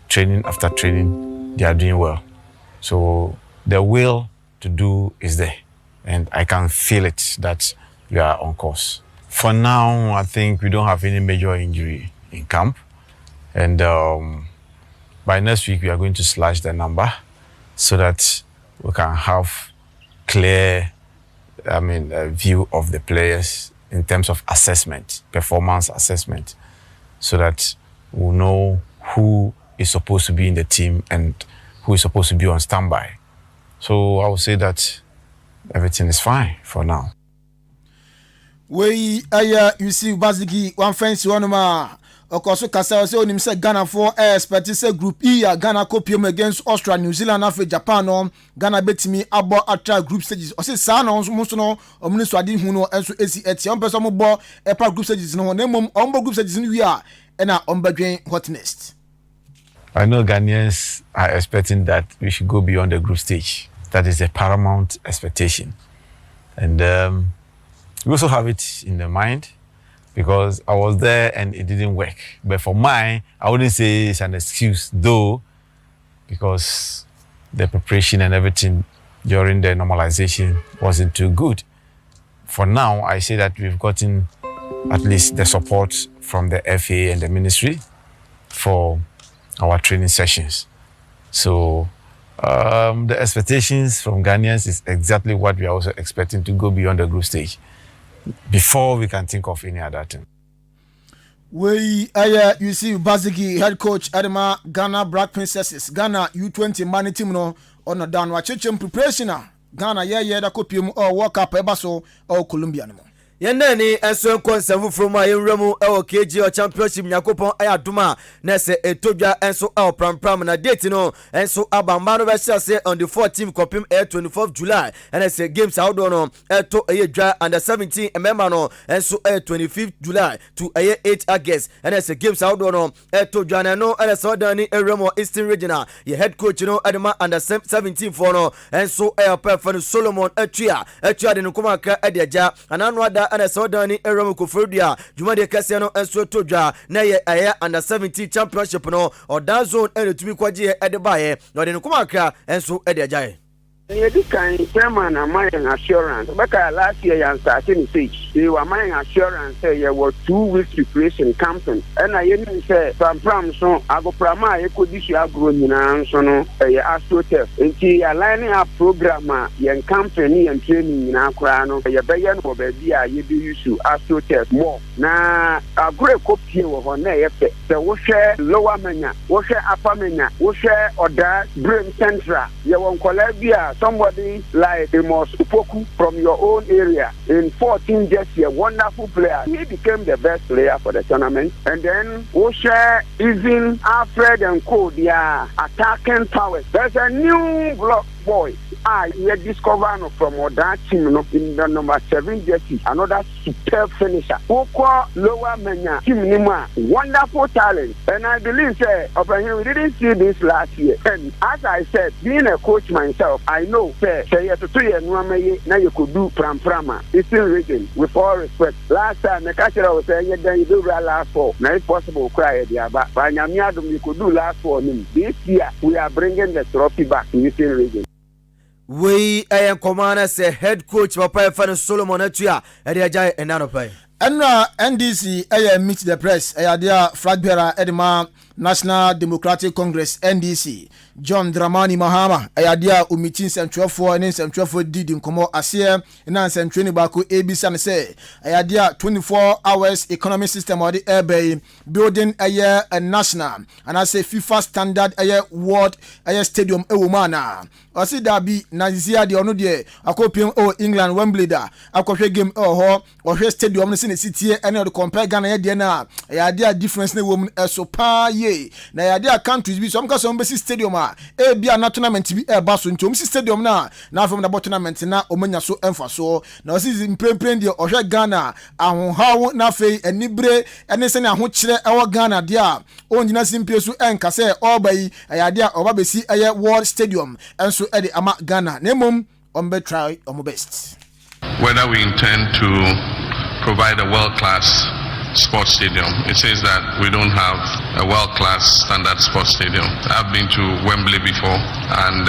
Training after training, they are doing well. So the will to do is there. And I can feel it that we are on course. For now, I think we don't have any major injury in camp. And by next week, we are going to slash the number so that we can have clear, I mean, view of the players in terms of assessment, performance assessment, so that we'll know who is supposed to be in the team and who is supposed to be on standby. So I would say that everything is fine for now. Wei ɛyɛ Yusuf Basigi. Wamfa nsi hɔnom a ɔkɔ so kasa sɛ onim sɛ Ghanafoɔ ɛyɛ expect sɛ Group E a Ghana kɔpie mu against Austria, New Zealand, afei Japan no, Ghana bɛtumi abɔ atra group stages. Ɔse saa na ɔmo nso no, ɔmo ne so ade hu no nso esi ɛtia. Ɔmo pɛ sɛ ɔmo bɔ ɛpa group stages no ho, na mmom ɔmo bɔ group stages no wie a, ɛna ɔmo bɛdwen what next. I know Ghanaians are expecting that we should go beyond the group stage. That is a paramount expectation. And we also have it in the mind because I was there and it didn't work. But for mine, I wouldn't say it's an excuse though, because the preparation and everything during the normalization wasn't too good. For now, I say that we've gotten at least the support from the FA and the ministry for our training sessions. So the expectations from Ghanaians is exactly what we are also expecting, to go beyond the group stage before we can think of any other thing. Wei ɛyɛ Yusuf Basigi, head coach ɛde Ghana Black Princesses, Ghana U20 mmaa ne team no. Ɔno da no akyerɛkyerɛ preparation a Ghana yɛyɛ da kɔpie mu ɛwɔ World Cup ɛba so ɛwɔ Colombia no mu. Yɛn nan ni nso nkɔ nsɛm foforɔ mu a yɛnwura mu ɛwɔ KGL Championship. Nyankopɔn ɛyɛ adom a na sɛ ɛtɔ dwa nso ɛwɔ Prampram na date no nso aba. Mmaa no bɛhyɛ ase on the 14 kɔpem ɛyɛ 24 July, ɛna sɛ games ahodoɔ no ɛtɔ ɛyɛ dwa. Under 17 mmarima no nso ɛyɛ 25 July to ɛyɛ 8 August, ɛna sɛ games ahodoɔ no ɛtɔ dwa. Na ɛno ɛna sɛ ɔdan ne ɛwura mu wɔ Eastern Region a yɛ head coach no ɛde ma under 17 foɔ no nso ɛyɛ pɛfɛ no Solomon Atua. Atua de ne nkɔmɔ akra ɛde agya anano ada, ɛna sɛ ɔdan ne ɛwura mu Koforidua dwumadie kɛseɛ no nso to dwa na ɛyɛ under 17 championship no, Ɔdan Zone ɛna tumi kɔgyeɛ ɛde baeɛ na ɔde ne nkɔmɔ akra nso ɛde agya yɛ. Nea edi kan, chairman ama yɛn assurance. Ɔbɛka last year yɛn start ne stage. Afei wama yɛn assurance sɛ yɛwɔ 2 weeks preparation camping, ɛna yɛnim sɛ Prampram so agoprama a yɛkɔdi so agorɔ nyinaa nso no ɛyɛ astroturf, nti yɛ line up program a yɛn camping ne yɛn training nyinaa koraa no, yɛbɛyɛ no wɔ baabi a yɛbɛyi so astroturf more. Na agorɔ ɛkɔ pie wɔ hɔ na ɛyɛ fɛ sɛ wohwɛ Lower Manya, wohwɛ Upper Manya, wohwɛ Ɔdaa Brem Central, yɛwɔ nkɔlaa bi a somebody like Amos Opoku from your own area in 14 jersey, a wonderful player. He became the best player for the tournament. And then wohwɛ even Alfred and Co, their attacking powers. There's a new block boy a yɛ discover no from Ɔdaa team no in the number 7 jersey, another superb finisher. Wokɔ Lower Manya team ni mu a, wonderful talent, and I believe say ɔpanyin, we didn't see this last year. And as I said, being a coach myself, I know say sɛ yɛtoto yɛ nneɛma yi na yɛkɔdu Prampram a, Eastern Region, with all respect, last time mɛka kyerɛ wo sɛ ɛnyɛ dan yɛbɛwura last four na if possible koraa yɛde aba ba. Nyame adom, yɛkɔdu last four no mu. This year we are bringing the trophy back to Eastern Region. Wei ɛyɛ nkɔmɔ no sɛ head coach papa yɛfɛ no Solomon Atua ɛde agya ɛna nɔpa yi. Ɛnura NDC ɛyɛ meet the press. Ɛyɛ adeɛ a flag bearer ɛde ma National Democratic Congress, NDC, John Dramani Mahama, ɛyɛ adeɛ a omiti nsɛntwerɛfoɔ ne nsɛntwerɛfoɔ di di nkɔmɔ aseɛ. Na nsɛntwerɛni baako ebisa no sɛ ɛyɛ adeɛ a 24 hours economy system a ɔde ɛɛbɛ yi, building ɛyɛ a national anaasɛ FIFA standard ɛyɛ world ɛyɛ stadium ɛwɔ mu anaa. Ɔsi daabi, na sisi adeɛ ɔno deɛ akɔpiem ɛwɔ England, Wembley da akɔhwɛ game ɛwɔ hɔ. Ɔhwɛ stadium no sɛ ne si tie ɛne ɔde compare Ghana yɛ deɛ no a, ɛyɛ adeɛ a difference no wɔ mu ɛso paa yie. Na ɛyɛ adeɛ a countries bi so ɔmo ka sɛ ɔmo bɛsi stadium a, ebi a na tournament bi ɛɛba so, nti ɔmo si stadium no a, na afei ɔmo nabɔ tournament na ɔmo anya so ɛmfa soɔ. Na ɔsi mprempren deɛ, ɔhwɛ Ghana ahohaw na afei anibere ɛne sɛnea ahokyerɛ ɛwɔ Ghana deɛ a, ɔngyina simpie so ɛnka sɛ ɔreba yi ɛyɛ adeɛ a ɔba bɛsi ɛyɛ world stadium ɛnso ɛde ama Ghana, na mmom ɔmo bɛ try ɔmo best. Whether we intend to provide a world-class sports stadium. It says that we don't have a world-class standard sports stadium. I've been to Wembley before, and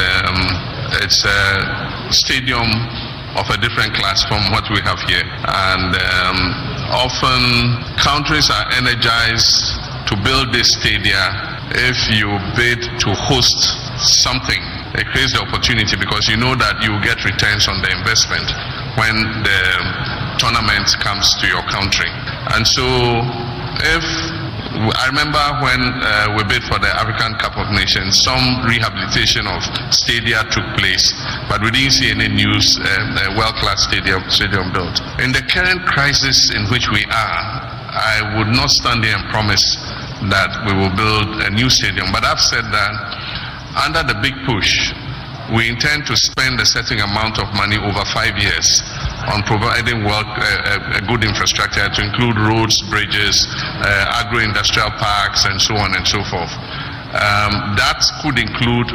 it's a stadium of a different class from what we have here. And often countries are energized to build this stadia if you bid to host something. It creates the opportunity because you know that you will get returns on the investment when the tournament comes to your country. And so if I remember when we bid for the African Cup of Nations, some rehabilitation of stadia took place, but we didn't see any news, world-class stadium built. In the current crisis in which we are, I would not stand here and promise that we will build a new stadium, but I've said that under the big push, we intend to spend a certain amount of money over 5 years on providing a good infrastructure to include roads, bridges, agro-industrial parks, and so on and so forth. That could include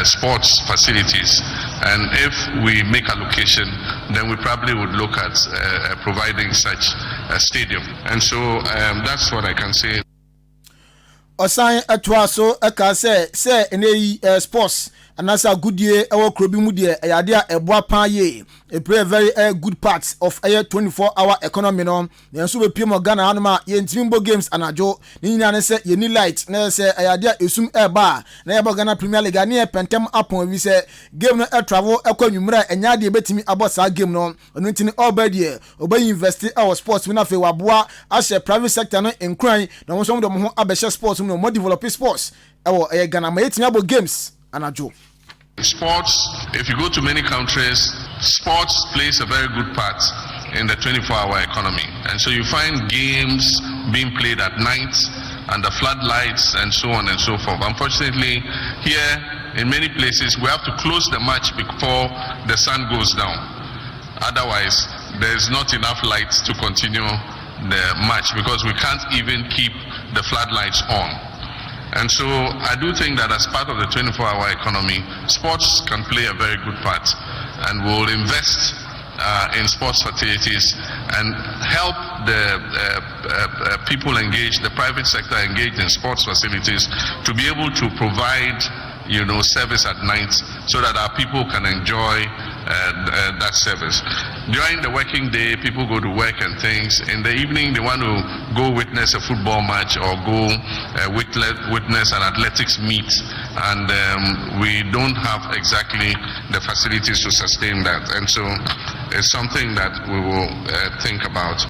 sports facilities. And if we make allocation, then we probably would look at providing such a stadium. And so that's what I can say. Ɔsan ɛtoa so ɛka sɛ ɛnɛ yi sports anaasɛ agodie ɛwɔ kuro bi mu deɛ, ɛyɛ adeɛ a ɛboa paa yie. It play a very good part of ɛyɛ 24 hour economy no. Na nso bɛpie mu Ghana hanom a, yɛntumi mbɔ games anadwo ne nyinaa ne sɛ yɛni light, na yɛ sɛ ɛyɛ adeɛ a esum ɛɛba a, na yɛbɔ Ghana Premier League a, ne yɛ pɛntɛm apɔn ebi sɛ game no ɛtravel ɛkɔ anwummerɛ a, ɛnyɛ adeɛ bɛtumi abɔ saa game no. Ɔno nti ne ɔba deɛ, ɔbɛyi invest ɛwɔ sports mu na afei waboa ahyɛ private sector no nkuran na wɔn nso wɔn de wɔn ho abɛhyɛ sports mu na wɔn develop sports ɛwɔ ɛyɛ Ghana ma yɛtumi abɔ games anadwo. Sports, if you go to many countries, sports plays a very good part in the 24 hour economy. And so you find games being played at night under floodlights and so on and so forth. Unfortunately, here in many places, we have to close the match before the sun goes down. Otherwise, there's not enough light to continue the match because we can't even keep the floodlights on. And so I do think that as part of the 24 hour economy, sports can play a very good part and will invest in sports facilities and help the people engaged, the private sector engaged in sports facilities to be able to provide service at night so that our people can enjoy uh, that service. During the working day, people go to work and things. In the evening, they want to go witness a football match or go witness an athletics meet, and we don't have exactly the facilities to sustain that. And so it's something that we will think about.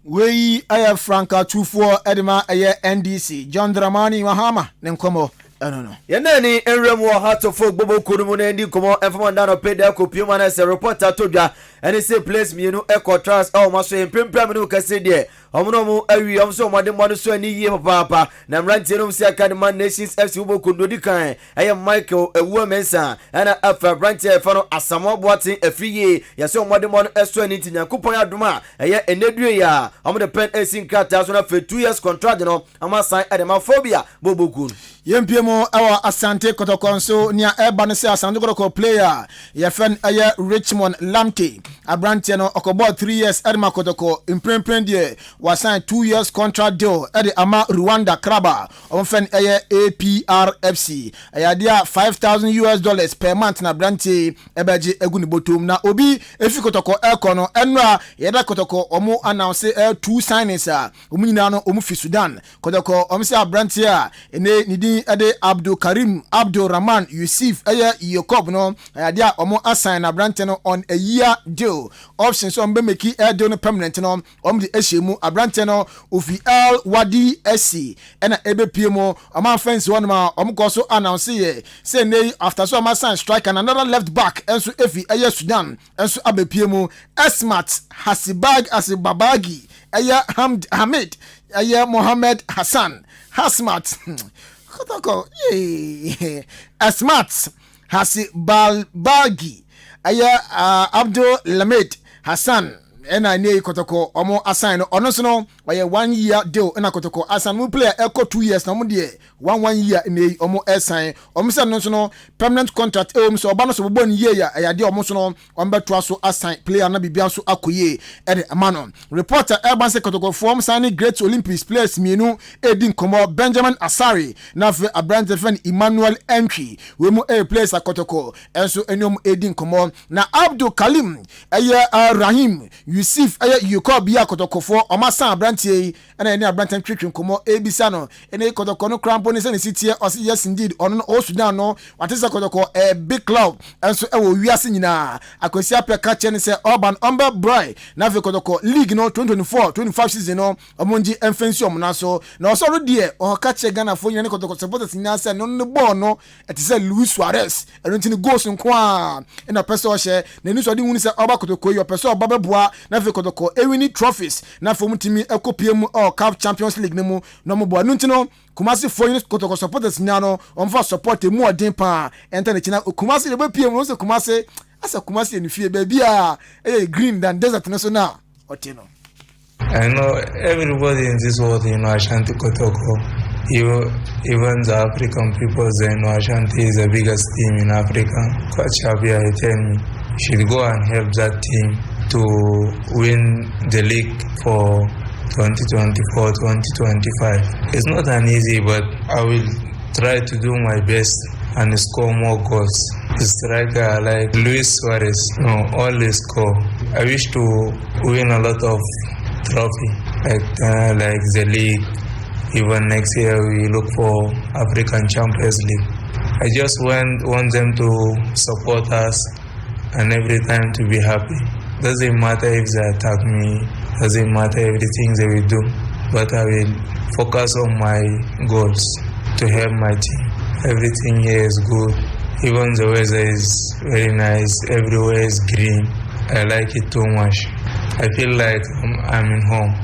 Wei ɛyɛ frankatufoɔ ɛde ma ɛyɛ NDC John Dramani Mahama ne nkɔmmɔ ɛno no. Yɛn ni nwura mu wɔ hatofo gbogbo kuro mu na ndi nkɔmɔ ɛfɔmɔ nda no pe da kɔ pie mu ana sɛ report ato dwa ɛne sɛ players mmienu ɛkɔ trials ɛwɔ ɔmo so. Mpempem ne kɛse deɛ, ɔmo na ɔmo awie, ɔmo nso ɔmo ade mmɔ no so ani yie papaapa. Na mmeranteɛ no si aka de ma Nations FC wobɔ kondo di kan ɛyɛ Michael Ewua Mensa, ɛna afa aberanteɛ ɛfa no Asamoah Boaten afiri yie. Yɛsɛ ɔmo ade mmɔ no ɛso ani, nti Nyankopɔn adom a ɛyɛ ɛnɛdue yi a ɔmo de pen esi nkrataa so na afei 2 years contract no ɔmo asan ɛde ma Phobia bɔbɔ kuo no. Yɛmpie mu ɛwɔ Asante Kɔtɔkɔ nso, nea ɛba no sɛ Asante Kɔtɔkɔ player yɛfɛ no ɛyɛ Richmond Lamte. Aberanteɛ no ɔkɔbɔɔ 3 years ɛde ma Kɔtɔkɔ. Mprempren deɛ, wasan 2 years contract deal ɛde ama Rwanda club a ɔmfɛ no ɛyɛ APRFC. Ɛyɛ adeɛ a US$5,000 per month na aberanteɛ ɛbɛgye agu ne bɔtɔm. Na obi efi Kɔtɔkɔ ɛkɔ no, ɛno a yɛda Kɔtɔkɔ ɔmo announce ɛyɛ two signings a ɔmo nyinaa no ɔmo fi Sudan. Kɔtɔkɔ ɔmo sɛ aberanteɛ a ɛne ne din ɛde Abdul Karim Abdul Rahman Yusuf ɛyɛ Yacob no, ɛyɛ adeɛ a ɔmo asan na aberanteɛ no on a year deal, option sɛ ɔmo bɛ make ɛyɛ deal no permanent no, ɔmo de ahyɛ mu. Aberanteɛ no ofi El Wadi SC ɛna ɛbɛpie mu. Ɔmo afa nsi hɔnom a ɔmo kɔ so announce yɛ sɛ ne yi after so ɔmo asan striker na another left back ɛnso efi ɛyɛ Sudan ɛnso abɛpie mu, Esmat Hasibag Hasibabagi ɛyɛ Hamd Hamid ɛyɛ Mohammed Hassan Hasmat Kotoko yee Esmat Hasibalbagi ɛyɛ Abdul Lamid Hassan ɛna ne yi Kɔtɔkɔ ɔmo asan no. Ɔno nso no ɔyɛ one year deal ɛna Kɔtɔkɔ asan mo player ɛkɔ 2 years na ɔmo deɛ one one year na yi ɔmo ɛsan ɔmo sɛ no nso no permanent contract ɛwɔ mu sɛ ɔba no so bɔbɔ ne yie yɛ. Ɛyɛ adeɛ ɔmo nso no ɔmo bɛtoa so asan player na biribi nso akɔ yie ɛde ama no. Reporter ɛba sɛ Kɔtɔkɔfoɔ ɔmo san ne Great Olympics players mmienu ɛredi nkɔmɔ, Benjamin Asare na afei aberante fɛn Emmanuel Entry. Wɔn mu ɛyɛ players a Kɔtɔkɔ ɛnso ɛne ɔmo ɛredi nkɔmɔ. Na Abdul Kalim ɛyɛ Rahim Yusuf ɛyɛ Yacob yi a Kɔtɔkɔfoɔ ɔmo asan aberanteɛ yi, ɛna ɛne aberanteɛ twetwe nkɔmɔ ebisa no ɛne Kɔtɔkɔ no kora mpo ne sɛ ne si teɛ. Ɔsi yes indeed, ɔno no ɔwɔ Sudan no, wate sɛ Kɔtɔkɔ ɛɛ big club ɛnso ɛwɔ wiase nyinaa. Akwasi Apɛ ka kyerɛ ne sɛ ɔba no ɔmbɛ brɛ na afei Kɔtɔkɔ league no 2024-25 season no ɔmo ngye ɛmfɛnsi ɔmo nan so. Na ɔsɔre deɛ ɔka kyerɛ Ghanafoɔ nyinaa ne Kɔtɔkɔ supporters nyinaa sɛ no ne bɔɔl no ɛte sɛ Luis Suarez, ɛno nti ne goals nko a ɛna ɔpɛ sɛ ɔhyɛ n'ani so. Ɔde hu sɛ ɔba Kɔtɔkɔ yi, ɔpɛ sɛ ɔba bɛboa na afei Kɔtɔkɔ ewin trophies na afei ɔmo tumi ɛkɔ pie mu ɛwɔ CAF Champions League no mu na ɔmo bɔ. Ɛno nti no Kumasi foɔ yi, Kɔtɔkɔ supporters nyinaa no, ɔmo support emu ɔden paa ɛnta n'akyi. Na Kumasi de bɛpie mu no sɛ Kumasi asɛ Kumasi yɛ ne fie, baabi a ɛyɛ green than desert no so na ɔte no. I know everybody in this world, Ashanti Kotoko. Even the African people, they know Ashanti is the biggest team in Africa. Coach Abia, he tell me, you should go and help that team to win the league for 2024-2025. It's not an easy, but I will try to do my best and score more goals. The striker like Luis Suarez, no, always score. I wish to win a lot of trophy, like the league. Even next year we look for African Champions League. I just want them to support us and every time to be happy. Doesn't matter if they attack me, doesn't matter everything they will do, but I will focus on my goals to help my team. Everything here is good. Even the weather is very nice. Everywhere is green. I like it too much. I feel like I'm in home.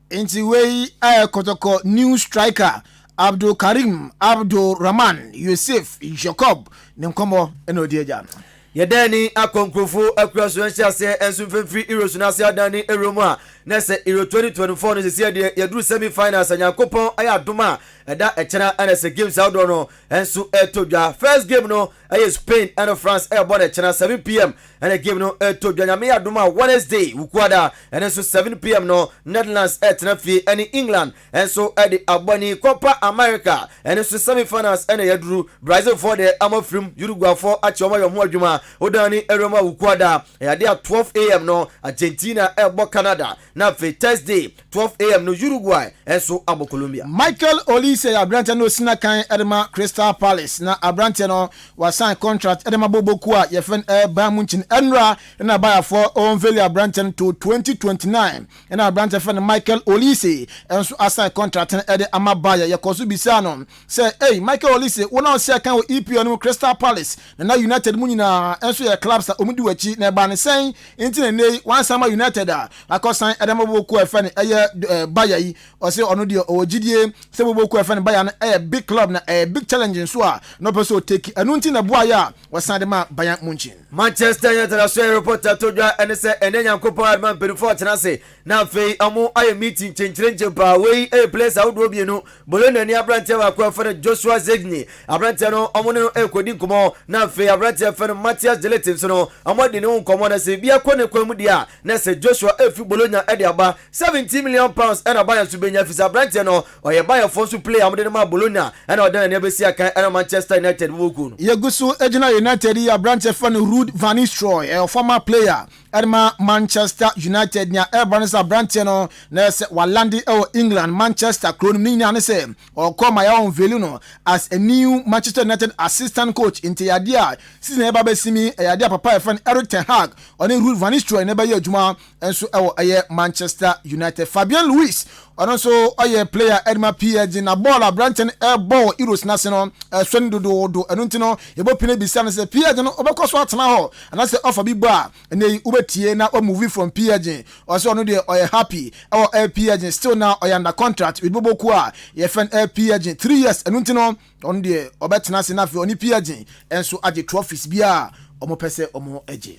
Nti wei ɛyɛ Kɔtɔkɔ new striker Abdulkarim Abdulrahman Yusuf Jacob ne nkɔmmɔ ɛna ɔdi agya no. Yɛdan ni akɔ nkurɔfo akura so nhyɛ aseɛ nso mfimfiri Euros no ase adan ne ewura mu a. Na sɛ Euro 2024 no sɛsi deɛ yɛduru semi finals a, Nyankopɔn ayɛ adom a, ɛda ɛkyena ɛna sɛ games ahodoɔ no nso ɛtɔ dwa. First game no ɛyɛ Spain ɛne France ɛrebɔ no ɛkyena 7 p.m. ɛna game no ɛtɔ dwa. Nyame yɛ adom a, Wednesday Wukuada ɛne nso 7 p.m. no, Netherlands ɛtena fie ɛne England ɛnso ɛde abɔni. Copa America ɛne nso semi finals ɛna yɛduru. Brazil foɔ deɛ ama firim, Uruguay foɔ akyɛ wɔn ayɛ ho adwuma. Wodan ne ɛwura mu a, Wukuada ɛyɛ adeɛ a 12 a.m. no Argentina ɛrebɔ Canada, na afei Thursday 12 a.m. no Uruguay ɛnso abɔ Colombia. Michael Olise yɛ aberanteɛ no osina kan ɛde ma Crystal Palace, na aberanteɛ no wasan contract ɛde ma boboku a yɛfrɛ no Bayern Munchen. Ɛnura ɛna Bayerfoɔ unveil aberanteɛ no to 2029, ɛna aberanteɛ fɛ no Michael Olise ɛnso asan contract no ɛde ama Bayern. Yɛkɔ so bisa no sɛ, "Ei, Michael Olise, wɔn a ɔsi akan wɔ EPL no mu, Crystal Palace na United mu nyinaa ɛnso yɛ clubs a wɔn di wɔn na ɛba ne sɛn nti na nne yi wansan ma United a akɔsan ɛde ma boboku a ɛfɛ no ɛyɛ Bayern yi?" Ɔsɛ ɔno deɛ ɔwɔ gyidie sɛ boboku a ɛfɛ no Bayern no ɛyɛ big club na ɛyɛ big challenge nso a na ɔpɛ sɛ ɔtake, ɛno nti na boa yɛ a wɔsan de ma Bayern Munchen. Manchester United aso yɛ report ato dwa ɛne sɛ ɛnɛ Nyankopɔn adoma mpanimfoɔ ɔtena ase na afei ɔmo ayɛ meeting kyenkyerenkyen paa. Wei ɛyɛ players ahodoɔ mmienu, Bologna ni aberanteɛ baako a ɛfɛ no Joshua Zirkzee, aberanteɛ no ɔmo ne no ɛrekɔdi nkɔmmɔ, na afei aberanteɛ fɛ no Matthias de Ligt nso no ɔmo adi ne ho nkɔmmɔ. Na sɛ ebi akɔ ne kwan mu deɛ a, na sɛ Joshua ɛfi Bologna ɛde aba, £70 million ɛna Bayern nso bɛnya fi sɛ aberanteɛ no ɔyɛ Bayernfoɔ nso player a ɔmo de no ma Bologna, ɛna ɔda n'ani abɛsi akan ɛna Manchester United bɔbɔkuo no. Yɛgu so gyina United yi, aberanteɛ fɛ no Ruud van Nistelrooy, ɛyɛ former player ɛde ma Manchester United. Nea ɛreba no sɛ aberanteɛ no na ɛsɛ walande ɛwɔ England, Manchester kuro no mu. Ne nyinaa ne sɛ ɔkɔ ma yɛwɔ unveil no as a new Manchester United assistant coach, nti yadeɛ a season ɛba bɛsi mi ɛyɛ adeɛ a papa yɛfrɛ no Eric ten Hag ɔne Ruud van Nistelrooy ne bɛyɛ adwuma nso ɛwɔ ɛyɛ Manchester United. Fabian Ruiz, ɔno nso ɔyɛ player ɛde ma PSG, na bɔɔl aberanteɛ no ɛbɔ wɔ Euros n'ase no ɛsɔ ne dodoodo. Ɛno nti no yɛbɔ pine bisa no sɛ PSG no ɔbɛkɔ so atena hɔ anaasɛ ɔfa bi bɔ a ɛnɛ yi wobɛtie na ɔmove from PSG. Ɔsɛ ɔno deɛ ɔyɛ happy ɛwɔ PSG still, na ɔyɛ under contract with boboku a yɛfrɛ no PSG 3 years. Ɛno nti no ɔno deɛ ɔbɛtena ase na afei ɔne PSG ɛnso agye trophies bi a ɔmo pɛ sɛ ɔmo agye.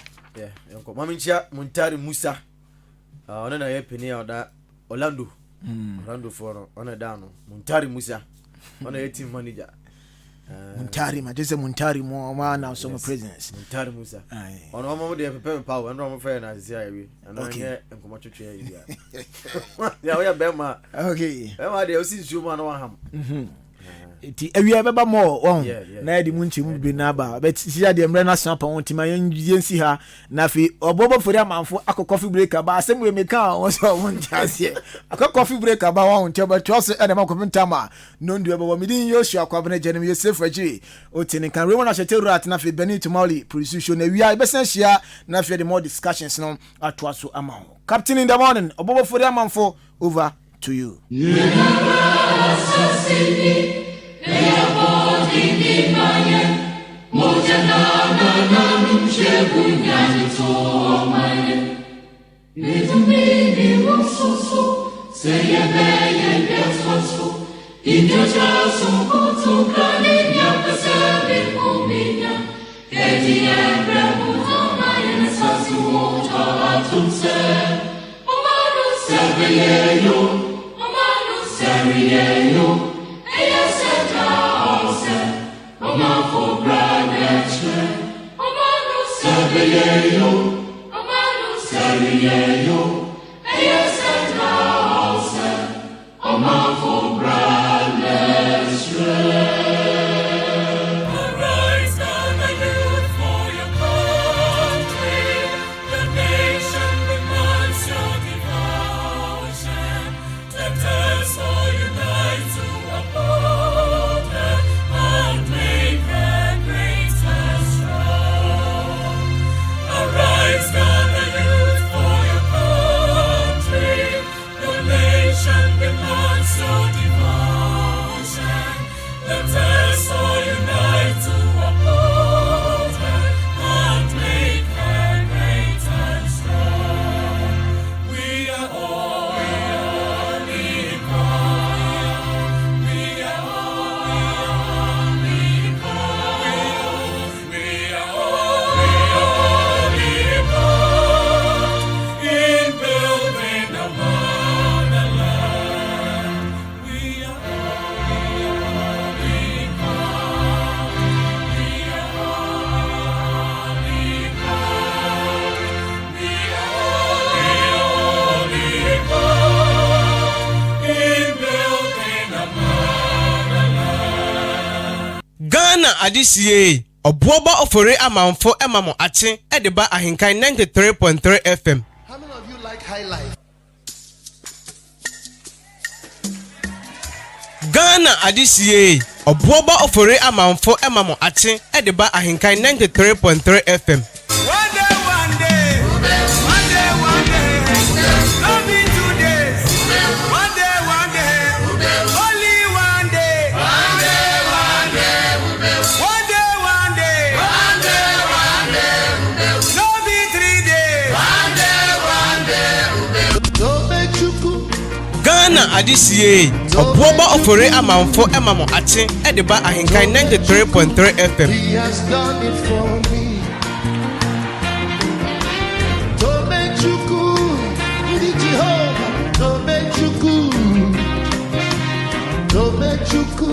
Maame nkyia Muntari Musa, ɔno na yɛ panin a ɔda Orlando, Orlando foɔ no ɔno da no, Muntari Musa, ɔno yɛ team manager. Muntari ma sɛ Muntari mu ɔmo announce ɔmo presence. Muntari Musa, ɔno ɔmo deɛ pɛpɛ pa o, ɛno ɔmo fɛ na asisi ayɛ wi ɛno nyɛ nkɔmɔ twitwi ayi bia yà ɔyɛ bɛrima. Bɛrima deɛ osi nsuo mu a na waham. Nti awia bɛba mɔ wɔn na yɛde mu nkyɛn mu bebree n'aba bɛ sisi adeɛ mmerɛ n'asena pɔn nti ma yɛn yɛn si ha, na afei ɔbɔbɔ fori amanfo akɔ coffee break aba. Asɛm wei meka a wɔn sɛ wɔn nte aseɛ. Akɔ coffee break aba wɔn nti ɔbɛtoa so ɛna ɛma kɔpem tam a nondu ɛbɛwɔ. Medi Yosua Kwabena gya nim Yosef akyiri ote ne nkan Raymond Ahyɛtɛ Wura atena afei Benny Tumali produce show na awia yɛbɛsan ahyia na afei de more discussions no atoa so ama ho. Captain in the morning, ɔbɔbɔ fori amanfo, over to you. Arise, gather youth for your country. The nation demands your devotion. Let us all unite to uphold her and make her great and strong. Arise, gather youth for your country. Ghana adehyeɛ Ɔboɔba Ofori Amanfo ma mo akye de ba Ahenkan 93.3 FM. How many of you like high life? Ghana adehyeɛ Ɔboɔba Ofori Amanfo ma mo akye de ba Ahenkan 93.3 FM. One day, one day, one day, one day, no be two days. One day, one day, only one day. One day, one day, one day, one day, one day, one day, no be 3 days. One day, one day. Ghana adehyeɛ Ɔboɔba Ofori Amanfo ma mo akye de ba Ahenkan 93.3 FM. He has done it for me. Tobechukwu, ndị Jehova, Tobechukwu, Tobechukwu,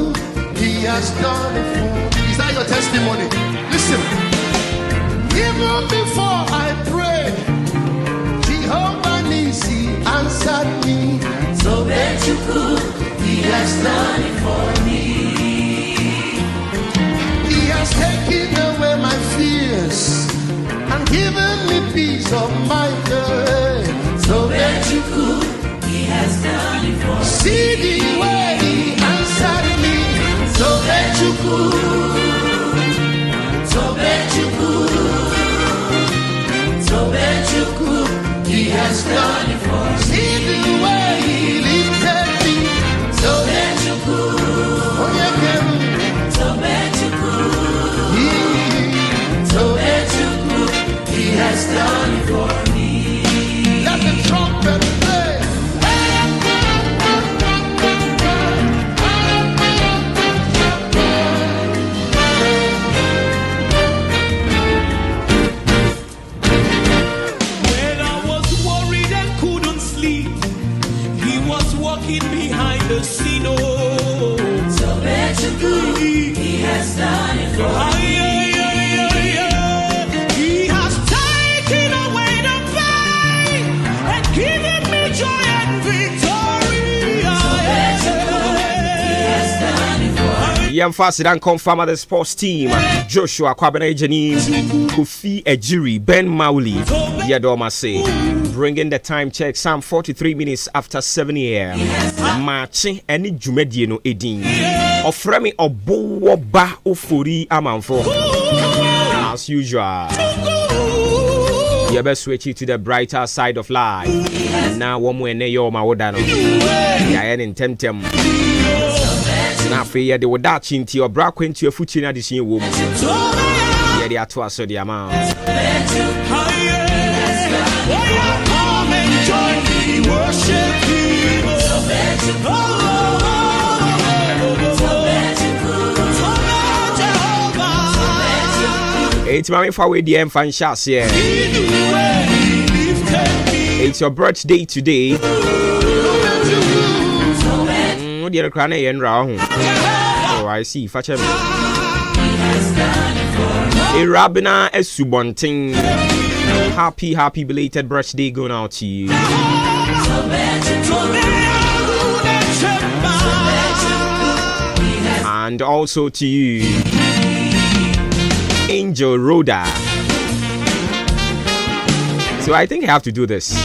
He has done it for me. Is that your testimony? Listen. Even before I prayed, Jehovah Nisi answered me. Tobechukwu, He has done it for me. He has taken away my fears and given me peace of mind. Tobechukwu, He has done it for me. See the way he answered me. Tobechukwu, Tobechukwu, Tobechukwu, He has done it for me. See the way he lifted me. Tobechukwu, Onye Tobechukwu, Tobechukwu, He has done it for me. Let the trumpet play. When I was worried and couldn't sleep, he was walking behind the scene. Oh, he has done it for me. He has taken away the pain and given me joy and victory. Yɛmfa aseda nkɔmfa the sports team: Joshua Kwabena Agyanim, Kofi Ejiri, Ben Mauli. Yɛdɔm ase. Bringing the time check, some 43 minutes after 7 a.m. Maakye ɛne dwumadie no ɛdin ɔfrɛ me Ɔbowɔ Ba Ofori Amanfo. As usual, yɛbɛ switch it to the brighter side of life na wɔn mu ɛnɛ yɛ ɔma woda no yɛayɛ ne ntɛmtɛm na afei yɛde wo daakye nti ɔbra akwantu afutuo no adesua wɔ mu yɛde ato aso de ama wo. Come and join me, worship Him. Oh, oh, oh, oh, Jehovah. Enti ma memfa wei deɛ ɛmfa nhyɛ aseɛ. It's your birthday today. Wo deɛ no koraa na ɛyɛ nnora wo ho. Oh, I see. Fa kyɛ me. Ewurabena Asubɔnten. Happy, happy belated birthday going out to you. And also to you, Angel Rhoda. So I think I have to do this.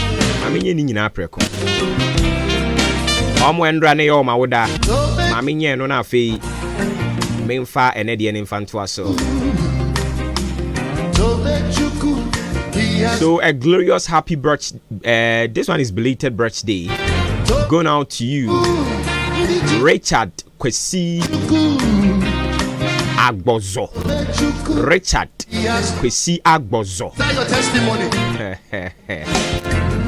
I mean, you nyinaa prɛko. Ɔmo ɛndra ne yɛ ɔma woda. Maame nyɛ no na afei memfa ɛnɛ deɛ ne mfa ntoa so. Tobechukwu, He has So a glorious happy birth. This one is belated birthday. Going out to you, Richard Kwesi Agbozo. Richard Kwesi Agbozo. Is that your testimony?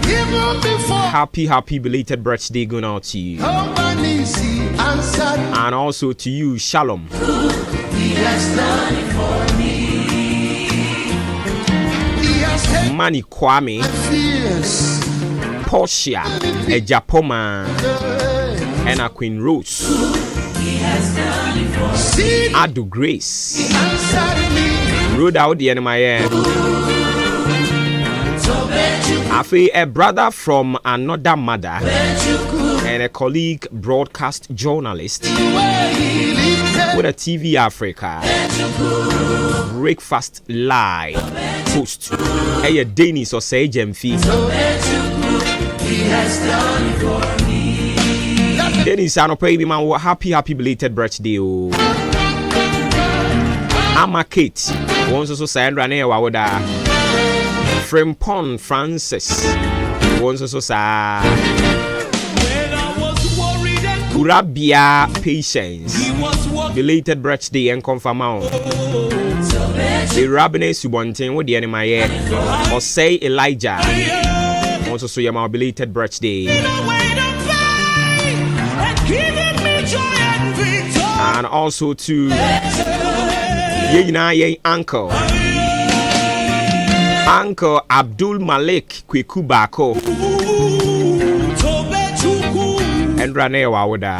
Even before Happy, happy belated birthday going out to you. Jehovah Nisi answered, And also to you, Shalom. He has done it for me. He has taken Manny Kwame, fears. Portia, Ejapoma, and Queen Rose. See, Adu Grace. he answered me. Rhoda wo deɛ no ma yɛ. Afei, a brother from another mother and a colleague broadcast journalist. Where he lifted Wo na TV Africa Breakfast Live host ɛyɛ Dennis Ɔsɛe Gyamfi. Dennis anɔpa yi bi ma wo happy happy belated birthday o. Ama Kate wɔn nso so saa ndra ne yɛ wawoda. Frimpong Francis wɔn nso so saa. Wurabea Patience belated birthday ɛnkɔmfa ma wo. Ewurabena Asubɔnten wo deɛ no ma yɛ. Ɔsɛe Elijah wo nso so yɛ ma wo belated birthday. And also to yɛn nyinaa yɛn uncle Uncle Abdul Malik Kweku Baako. Ɛndra ne yɛ w'awoda.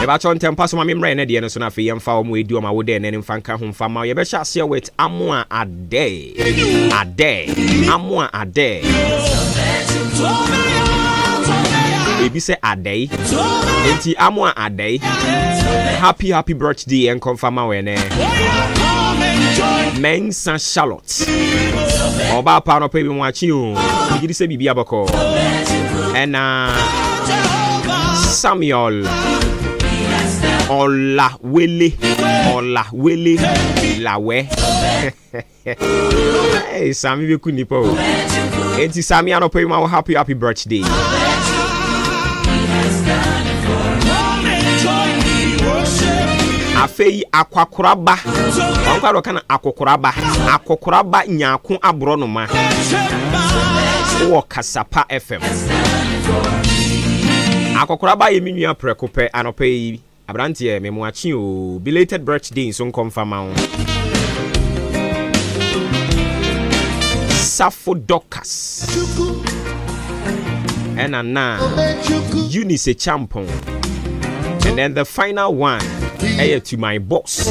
Mebakyɛ ntɛmpa so ma me mmerɛ ɛnɛ deɛ no so no afei yɛmfa wɔn ɛdi wɔn awoda ɛnɛ no mfa nka ho mfa ma yɛbɛhyɛ aseɛ with Amoa Adɛ Adɛ Amoa Adɛ Ebi sɛ Adɛe Enti Amoa Adɛe Happy happy birthday ɛnkɔmfa ma wo ɛnɛ Mensa Charlotte Ɔbaa pa anɔpa bi mu akye o Megye di sɛ biribi abɔkɔ Ɛna Samuel Ɔlawele Ɔlawele Lawɛ Hey, Sami bɛku nnipa o. Enti Sami anɔpa yi ma wo happy happy birthday. Afei akwakoraba ɔnkwa dɔ kana akokoraba akokoraba nyaako aborɔnoma wɔ Kasapa FM. Akɔkoraba yɛ me nua prɛko pɛ anɔpa yi. Abranteɛ me moakye oo belated birthday nso nkɔ mfa ma wo. Safo Dorcas ɛna na Eunice Champon and then the final one ɛyɛ to my boss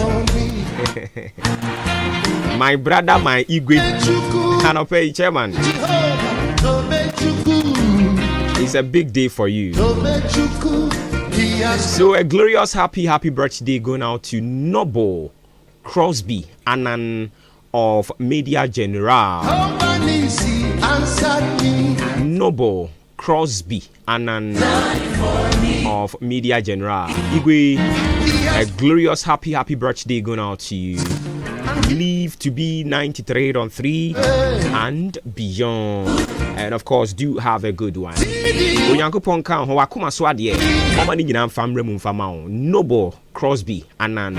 my brother my igwe anɔpɛ yi chairman it's a big day for you. So a glorious happy happy birthday going out to Noble Crosby Anan of Media General. Noble Crosby Anan of Media General. Igwe, a glorious happy happy birthday going out to you. Live to be 93 on 3 and beyond. And of course, do have a good one. Onyankopɔn ka ho wakoma so adeɛ ɔma ne nyinaa mfa mmerɛ mu mfa ma wo. Noble Crosby Annan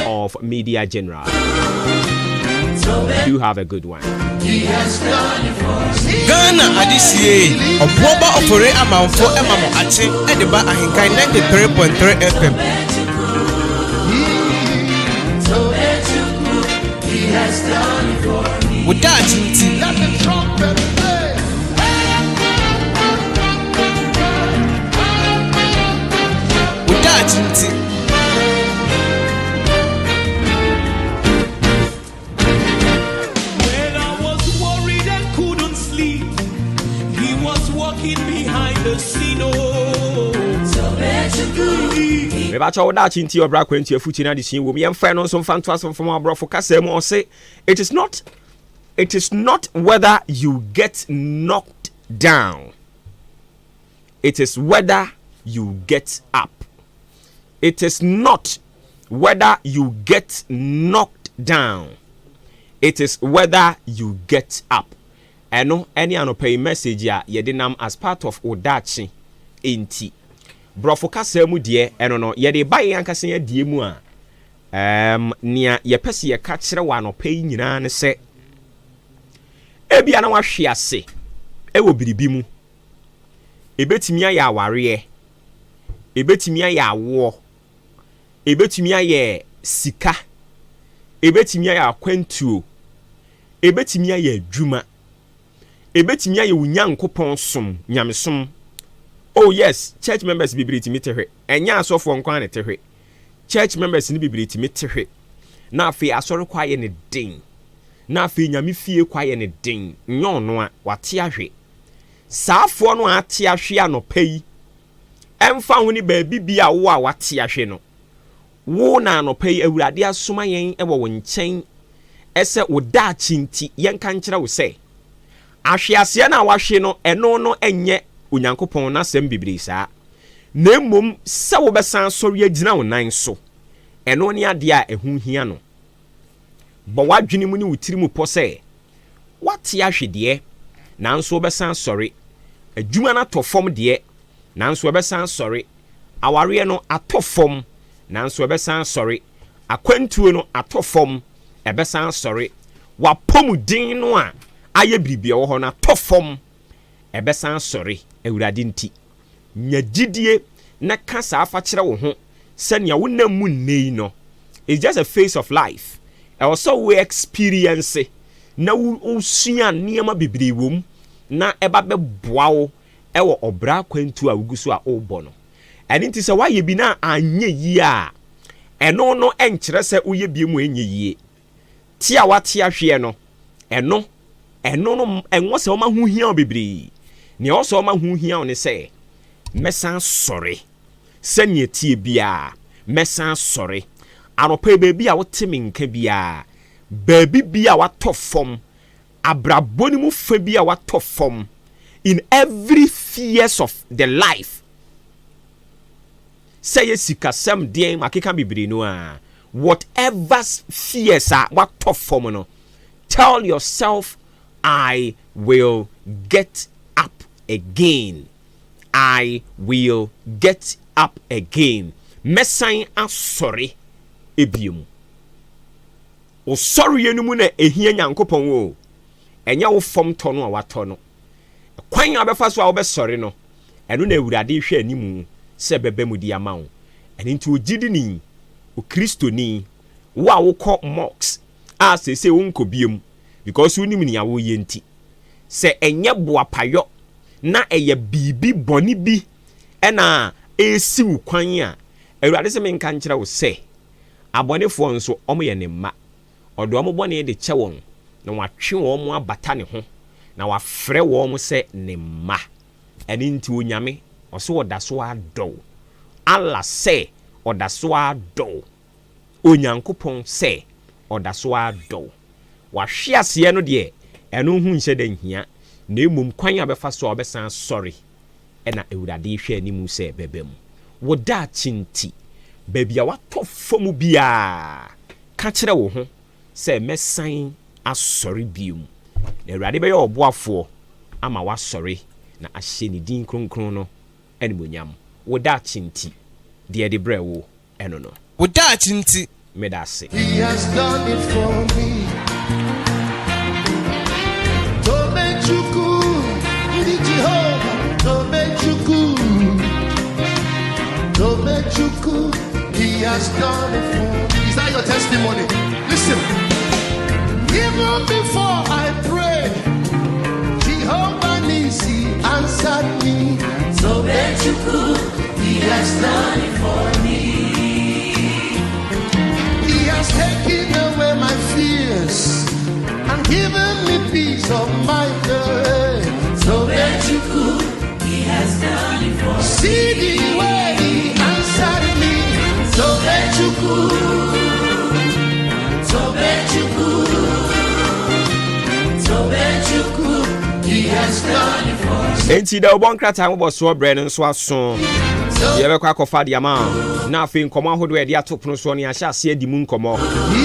of Media General. Do have a good one. Ghana adehyeɛ ɔboɔba ɔfore amanfo ma mo akye de ba Ahenkan 93.3 FM. Wo daakye nti. Wo daakye nti. When I was worried and couldn't sleep, he was walking behind the scene. Oh, mebakyɛ wo daakye nti ɔbra kwantu afutu no adesua wom yɛmfa no nso mfa ntoa so mfam aborɔfo kasa mu ɔse it is not it is not whether you get knocked down it is whether you get up it is not whether you get knocked down it is whether you get up ɛno ɛne anɔpa yi message a yɛde nam as part of wo daakye nti borɔfo kasa mu deɛ ɛno no yɛde ba yɛn ankasa yɛn adie mu a um, nea yɛpɛ sɛ yɛka kyerɛ wɔ anɔpa yi nyinaa ne sɛ ebia na wahwe ase ɛwɔ biribi mu ebetumi ayɛ awareɛ ebetumi ayɛ awoɔ ebetumi ayɛ sika ebetumi ayɛ akwantuo ebetumi ayɛ adwuma ebetumi ayɛ wo nyankopɔn som nyamesom oh yes church members bebree tumi te hwɛ ɛnyɛ asɔfoɔ nko ara na te hwɛ church members no bebree tumi te hwɛ na afei asɔre kɔ ayɛ ne den. Na afei Nyame fie kɔ ayɛ no den, nyɛ ɔno a, wate ahwe. Saafoɔ no a ate ahwe anɔpa yi, ɛmfa ho ne baabi bi a wo a wate ahwe no, wo na anɔpa yi Awurade asoma yɛn wɔ wo nkyɛn sɛ wo daakye nti yɛnka nkyerɛ wo sɛ, ahweaseɛ no a wahwe no, ɛno no nyɛ Onyankopɔn n'asɛm bebree saa, na mmom sɛ wobɛsan asɔre agyina wo nan so, ɛno ne adeɛ a ɛho hia no. Bɔ w'adwene mu ne wo tiri mu pɔ sɛ woate ahwe deɛ, nanso wobɛsan asɔre. Adwuma no atɔ fam deɛ, nanso ɛbɛsan asɔre. Awareɛ no atɔ fam, nanso ɛbɛsan asɔre. Akwantuo no atɔ fam, ɛbɛsan asɔre. W'apɔmuden no a ayɛ biribi ɛwɔ hɔ no atɔ fam, ɛbɛsan asɔre, Awurade nti. Nya gyidie na ka saa fa kyerɛ wo ho sɛ nea wonam mu nnɛ yi no, it's just a phase of life. Ɛwɔ sɛ wo experience na wosua nneɛma bebree wɔ mu na ɛba bɛboa wo wɔ ɔbra akwantuo a wogu so a worebɔ no. Ɛno nti sɛ woayɛ bi na anyɛ yie a, ɛno no nkyerɛ sɛ woyɛ bi mu ɛnyɛ yie. Te a woate ahweɛ no, ɛno, ɛno no, ɛnwɔ sɛ ɔma ho hia wo bebree. Nea ɛwɔ sɛ ɔma ho hia wo ne sɛ, mɛsan asɔre. Sɛnea ɛteɛ biara, mɛsan asɔre. Anɔpa yi, baabi a wote me nka biara, baabi biara a woatɔ fam, abrabɔ no mu fa bi a woatɔ fam, in every spheres of the life, sɛ ɛyɛ sikasɛm deɛn, makeka bebree no ara, whatever spheres a woatɔ fam no, tell yourself I will get up again. I will get up again. Mɛsan asɔre ebiem. Wo sɔreɛ no mu na ɛhia Nyankopɔn o, ɛnyɛ wo fam tɔ no a watɔ no. Kwan a wobɛfa so a wobɛsɔre no, ɛno na Awurade rehwɛ animu sɛ ɛbɛba mu de ama wo. Ɛno nti ogyidini, Okristoni, wo a wokɔ mosque a seesei wonkɔ biom because wonim nea woreyɛ nti, sɛ ɛnyɛ boapayɔ na ɛyɛ biribi bɔne bi na ɛresi wo kwan a, Awurade se menka nkyerɛ wo sɛ, abɔnefoɔ nso, wɔyɛ ne mma. Ɔde wɔn bɔne de kyɛ wɔn, na watwe wɔn abata ne ho, na wafrɛ wɔn sɛ ne mma. Ɛno nti Onyame, ɔse ɔda so ara dɔ wo. Allah sɛ ɔda so ara dɔ wo. Onyankopɔn sɛ ɔda so ara dɔ wo. W'ahweaseɛ no deɛ, ɛno ho nhyɛ da nhia, na mmom kwan a wobɛfa so a wobɛsan asɔre na Awurade rehwɛ anim sɛ ɛbɛba mu. Wo daakye nti, baabi a woatɔ fam biara, ka kyerɛ wo ho sɛ, Mɛsan asɔre bio. Na Awurade bɛyɛ ɔboafoɔ ama woasɔre na ahyɛ ne din kronkron no animuonyam. Wo daakye nti, deɛ yɛde brɛ wo ɛno no. Wo daakye nti. Meda ase. He has done it for me. Tobechukwu, ndị Jehova, Tobechukwu, Tobechukwu, He has done it for me. Is that your testimony? Listen. Even before I prayed, Jehovah Nisi answered me. Tobechukwu, He has done it for me. He has taken away my fears and given me peace of mind. Tobechukwu, He has done it for me. See the way He answered me. Tobechukwu, Tobechukwu, Tobechukwu, He has done it for me. Enti dɛ wobɔ nkrataa mmobɔsoɔ berɛ no nso aso. Yɛbɛkɔ akɔfa de ama wo. Na afei nkɔmmɔ ahodoɔ a yɛde ato pono soɔ no yɛahyɛ aseɛ adi mu nkɔmmɔ.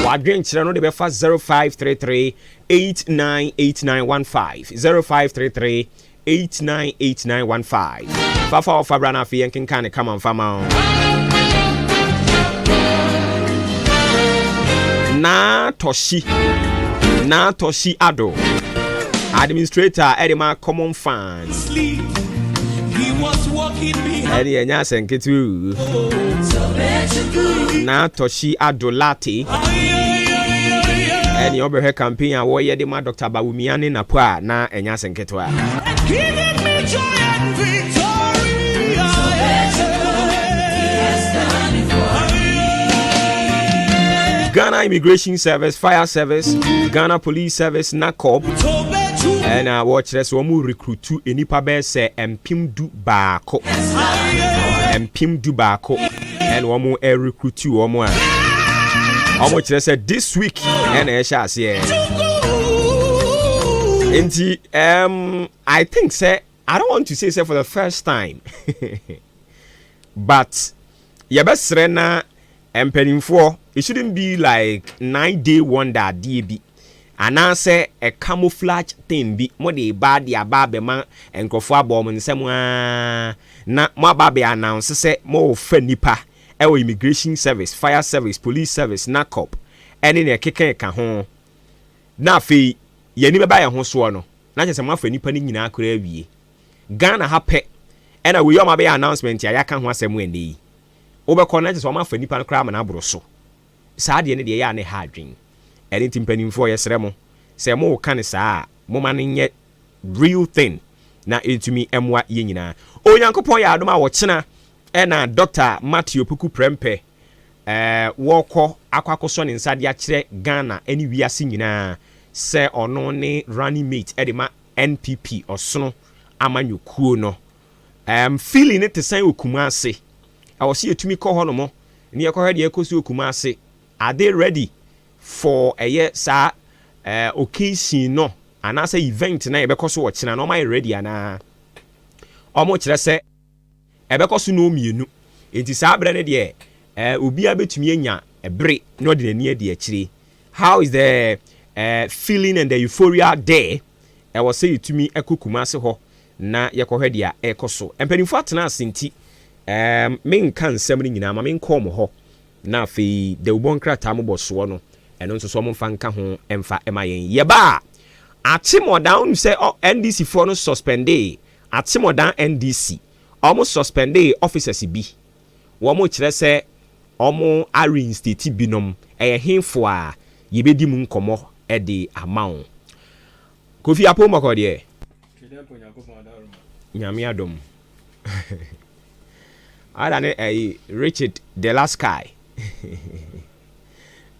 W'adwenkyerɛ no de bɛfa 0533 898915 0533 898915. Fafa ɔfa bra na afei yɛnkenkan ne kama mfa ma wo. Naa Tɔhyi Naa Tɔhyi Ado Administrator ɛde ma Common Fund. Ɛne ɛnyɛ asɛnketewa Naa Tɔhyi Ado Latte ɛne ɔbɛhwɛ campaign a wɔyɛ de ma Dr. Bawumia ne Napo a na ɛnyɛ asɛnketewa. Ghana Immigration Service, Fire Service, Ghana Police Service, NACOB, ɛna wɔkyerɛ sɛ wɔn rekrutu nnipa bɛyɛ sɛ 11,000. 11,000 ɛna wɔn rekrutu wɔn a wɔn kyerɛ sɛ this week ɛna ɛhyɛ aseɛ. Nti I think sɛ I don't want to say sɛ for the first time, but yɛbɛsrɛ na mpanimfoɔ, it shouldn't be like 9 day wonder adeɛ bi anaasɛ a camouflage thing bi mo de ba de aba abɛma nkurɔfoɔ abɔ wɔn nsam aa na mo aba abɛ announce sɛ mo fa nipa ɛwɔ Immigration Service, Fire Service, Police Service, NACOP ɛne nea ɛkeka ɛka ho, na afei yɛn ani bɛba yɛn ho soɔ no na kyerɛ sɛ mo afa nipa no nyinaa koraa awie. Ghana ha pɛ ɛna wei ɔmo abɛyɛ announcement a yɛaka ho asɛm ɛnɛ yi. Wobɛkɔ na kyerɛ sɛ ɔmo afa nipa no koraa ama no aboro so. Saa deɛ no deɛ ɛyɛ a ne ha adwen. Ɛne nti mpanimfoɔ, yɛsrɛ mo sɛ mo ka ne saa a, moma no nyɛ real thing na ɛtumi mmoa yɛn nyinaa. Onyankopɔn yɛ adom a, wɔkyena ɛna Dr Matthew Opoku Prɛmpɛ wɔkɔ akɔ akɔsɔ ne nsa de akyerɛ Ghana ne wiase nyinaa sɛ ɔno ne running mate ɛde ma NPP ɔsono amanyɔkuo no. Feeling ne te sɛn wɔ Kumase? Ɛwɔ sɛ yɛtumi kɔ hɔ nom ne yɛkɔhwɛ deɛ ɛkɔ so wɔ Kumase. Are they ready for ɛyɛ saa occasion no anaasɛ event na yɛbɛkɔ so wɔ kyena na ɔmo ayɛ ready anaa? Ɔmo kyerɛ sɛ ɛbɛkɔ so no mmienu nti saa berɛ no deɛ obiara bɛtumi anya ɛbere na ɔde n'ani adi akyire. How is the feeling and the euphoria there? Ɛwɔ sɛ yɛtumi ɛkɔ Kumase hɔ na yɛkɔhwɛ deɛ ɛrekɔ so. Mpanimfoɔ atena ase nti menka nsɛm no nyinaa ma menkɔɔ mo hɔ na afei dawubɔ nkrataa mobɔ soɔ no, ɛno nso so ɔmo nka ho ɛmfa ɛma yɛn. Yɛba a, Akyemɔdan wonim sɛ NDC foɔ no suspende Akyemɔdan NDC, ɔmo suspende officers bi. Wɔn kyerɛ sɛ ɔmo areinstate binom. Ɛyɛ henfo a yɛbɛdi mu nkɔmmɔ ɛde ama wo. Kofi Apo Mmɔkɔ deɛ, Nyame adom ada ne ɛyi Richard De La Sky.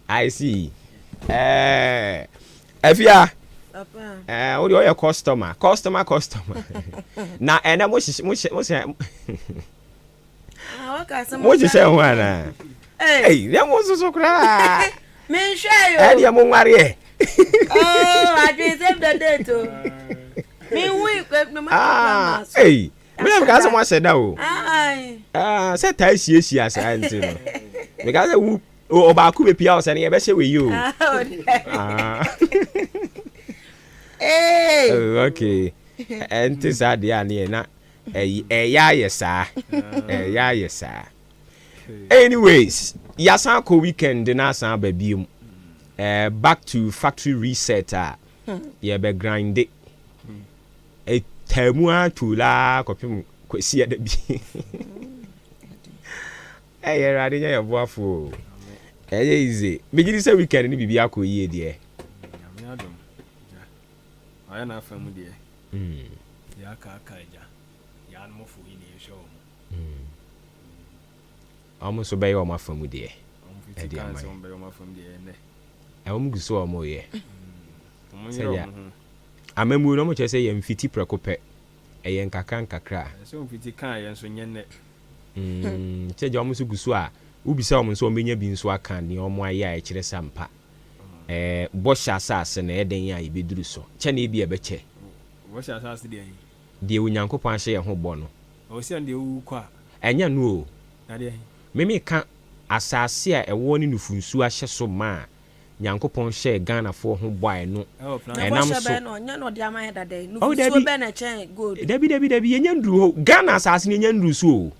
I see. Afia, wo deɛ ɔyɛ customer, customer, customer na ɛnɛ mo hyehyɛ mo hyɛ mo hyɛ mo hyehyɛ ho anaa? Ɛyi ne mo soso koraa. Menhwɛ yo. Ɛdeɛ mo nwareɛ. Oh, adwene save the date o. Menhu ikwe me ma. Ah, ɛyi mi na meka sɛ mo ahyɛ da o. Ah, sɛ taa siesie saa nti no meka sɛ wo ɔbaako bɛ pia ɔsɛ no yɛbɛhyɛ wɔ yi o. Ah. Oh, okay, ɛnte saa deɛ a ne yɛ na ɛyi ɛyɛ ayɛ saa, ɛyɛ ayɛ saa. Anyways, yasan kɔ weekend na asan aba biem, back to factory reset a yɛbɛ grinde ɛtaamu ato laa kɔpem Kwasi ɛda bi. Ɛyɛ Awurade nyɛ yɛ boafo o. Ɛyɛ easy, megye di sɛ weekend ne biribi akɔ yie deɛ. Nyame adom ɔyɛ n'afa mu deɛ deɛ aka aka agya yɛanomɔfo yi ne yɛhwɛ wɔ mo. Ɔmo nso bɛyɛ ɔmo afa mu deɛ. Ɔmo fiti ɛde kan ama sɛ yɛ. Ɔmo bɛyɛ ɔmo afa mu deɛ ɛnɛ. Ɛwɔm gu so a ɔmo yɛ. Ɔmo nyerɛ Sɛdeɛ ɔmo ho. Amamuo no, ɔmo kyerɛ sɛ yɛn mfiti prɛko pɛ, ɛyɛ nkakra nkakra. Ɛsɛ ɔmo fiti kan yɛn nso nyɛ nnɛ. Kyɛ gya ɔmo nso gu so a wobisa ɔmo nso ɔmo bɛnya bi nso aka nea ɔmo ayɛ a ɛkyerɛ sɛ ampa bɔhyɛ asase na ɛyɛ a yɛbɛduru so kyɛ na ebi ɛbɛkyɛ. Wɔhyɛ asase deɛ yi. Deɛ Onyankopɔn ahyɛ yɛn ho bɔ no. Ɔwɔ sɛ deɛ owu kɔ a. Ɛnyɛ no o. Na deɛ yi. Meme ka asase a ɛwɔ ne nufunsuo ahyɛ so ma a Nyankopɔn hyɛɛ Ghanafoɔ ho bɔ a ɛno Ɛwɔ plan. Na ɛnam bɔhyɛ so bɛn na ɔnyɛ na ɔde ama yɛ dada yi? Oh, Nufusuo dabi. bɛn na ɛkyɛn gold? Dabi, dabi, dabi, yɛnya nduru hɔ. Ghana asase no yɛnya nduru so o.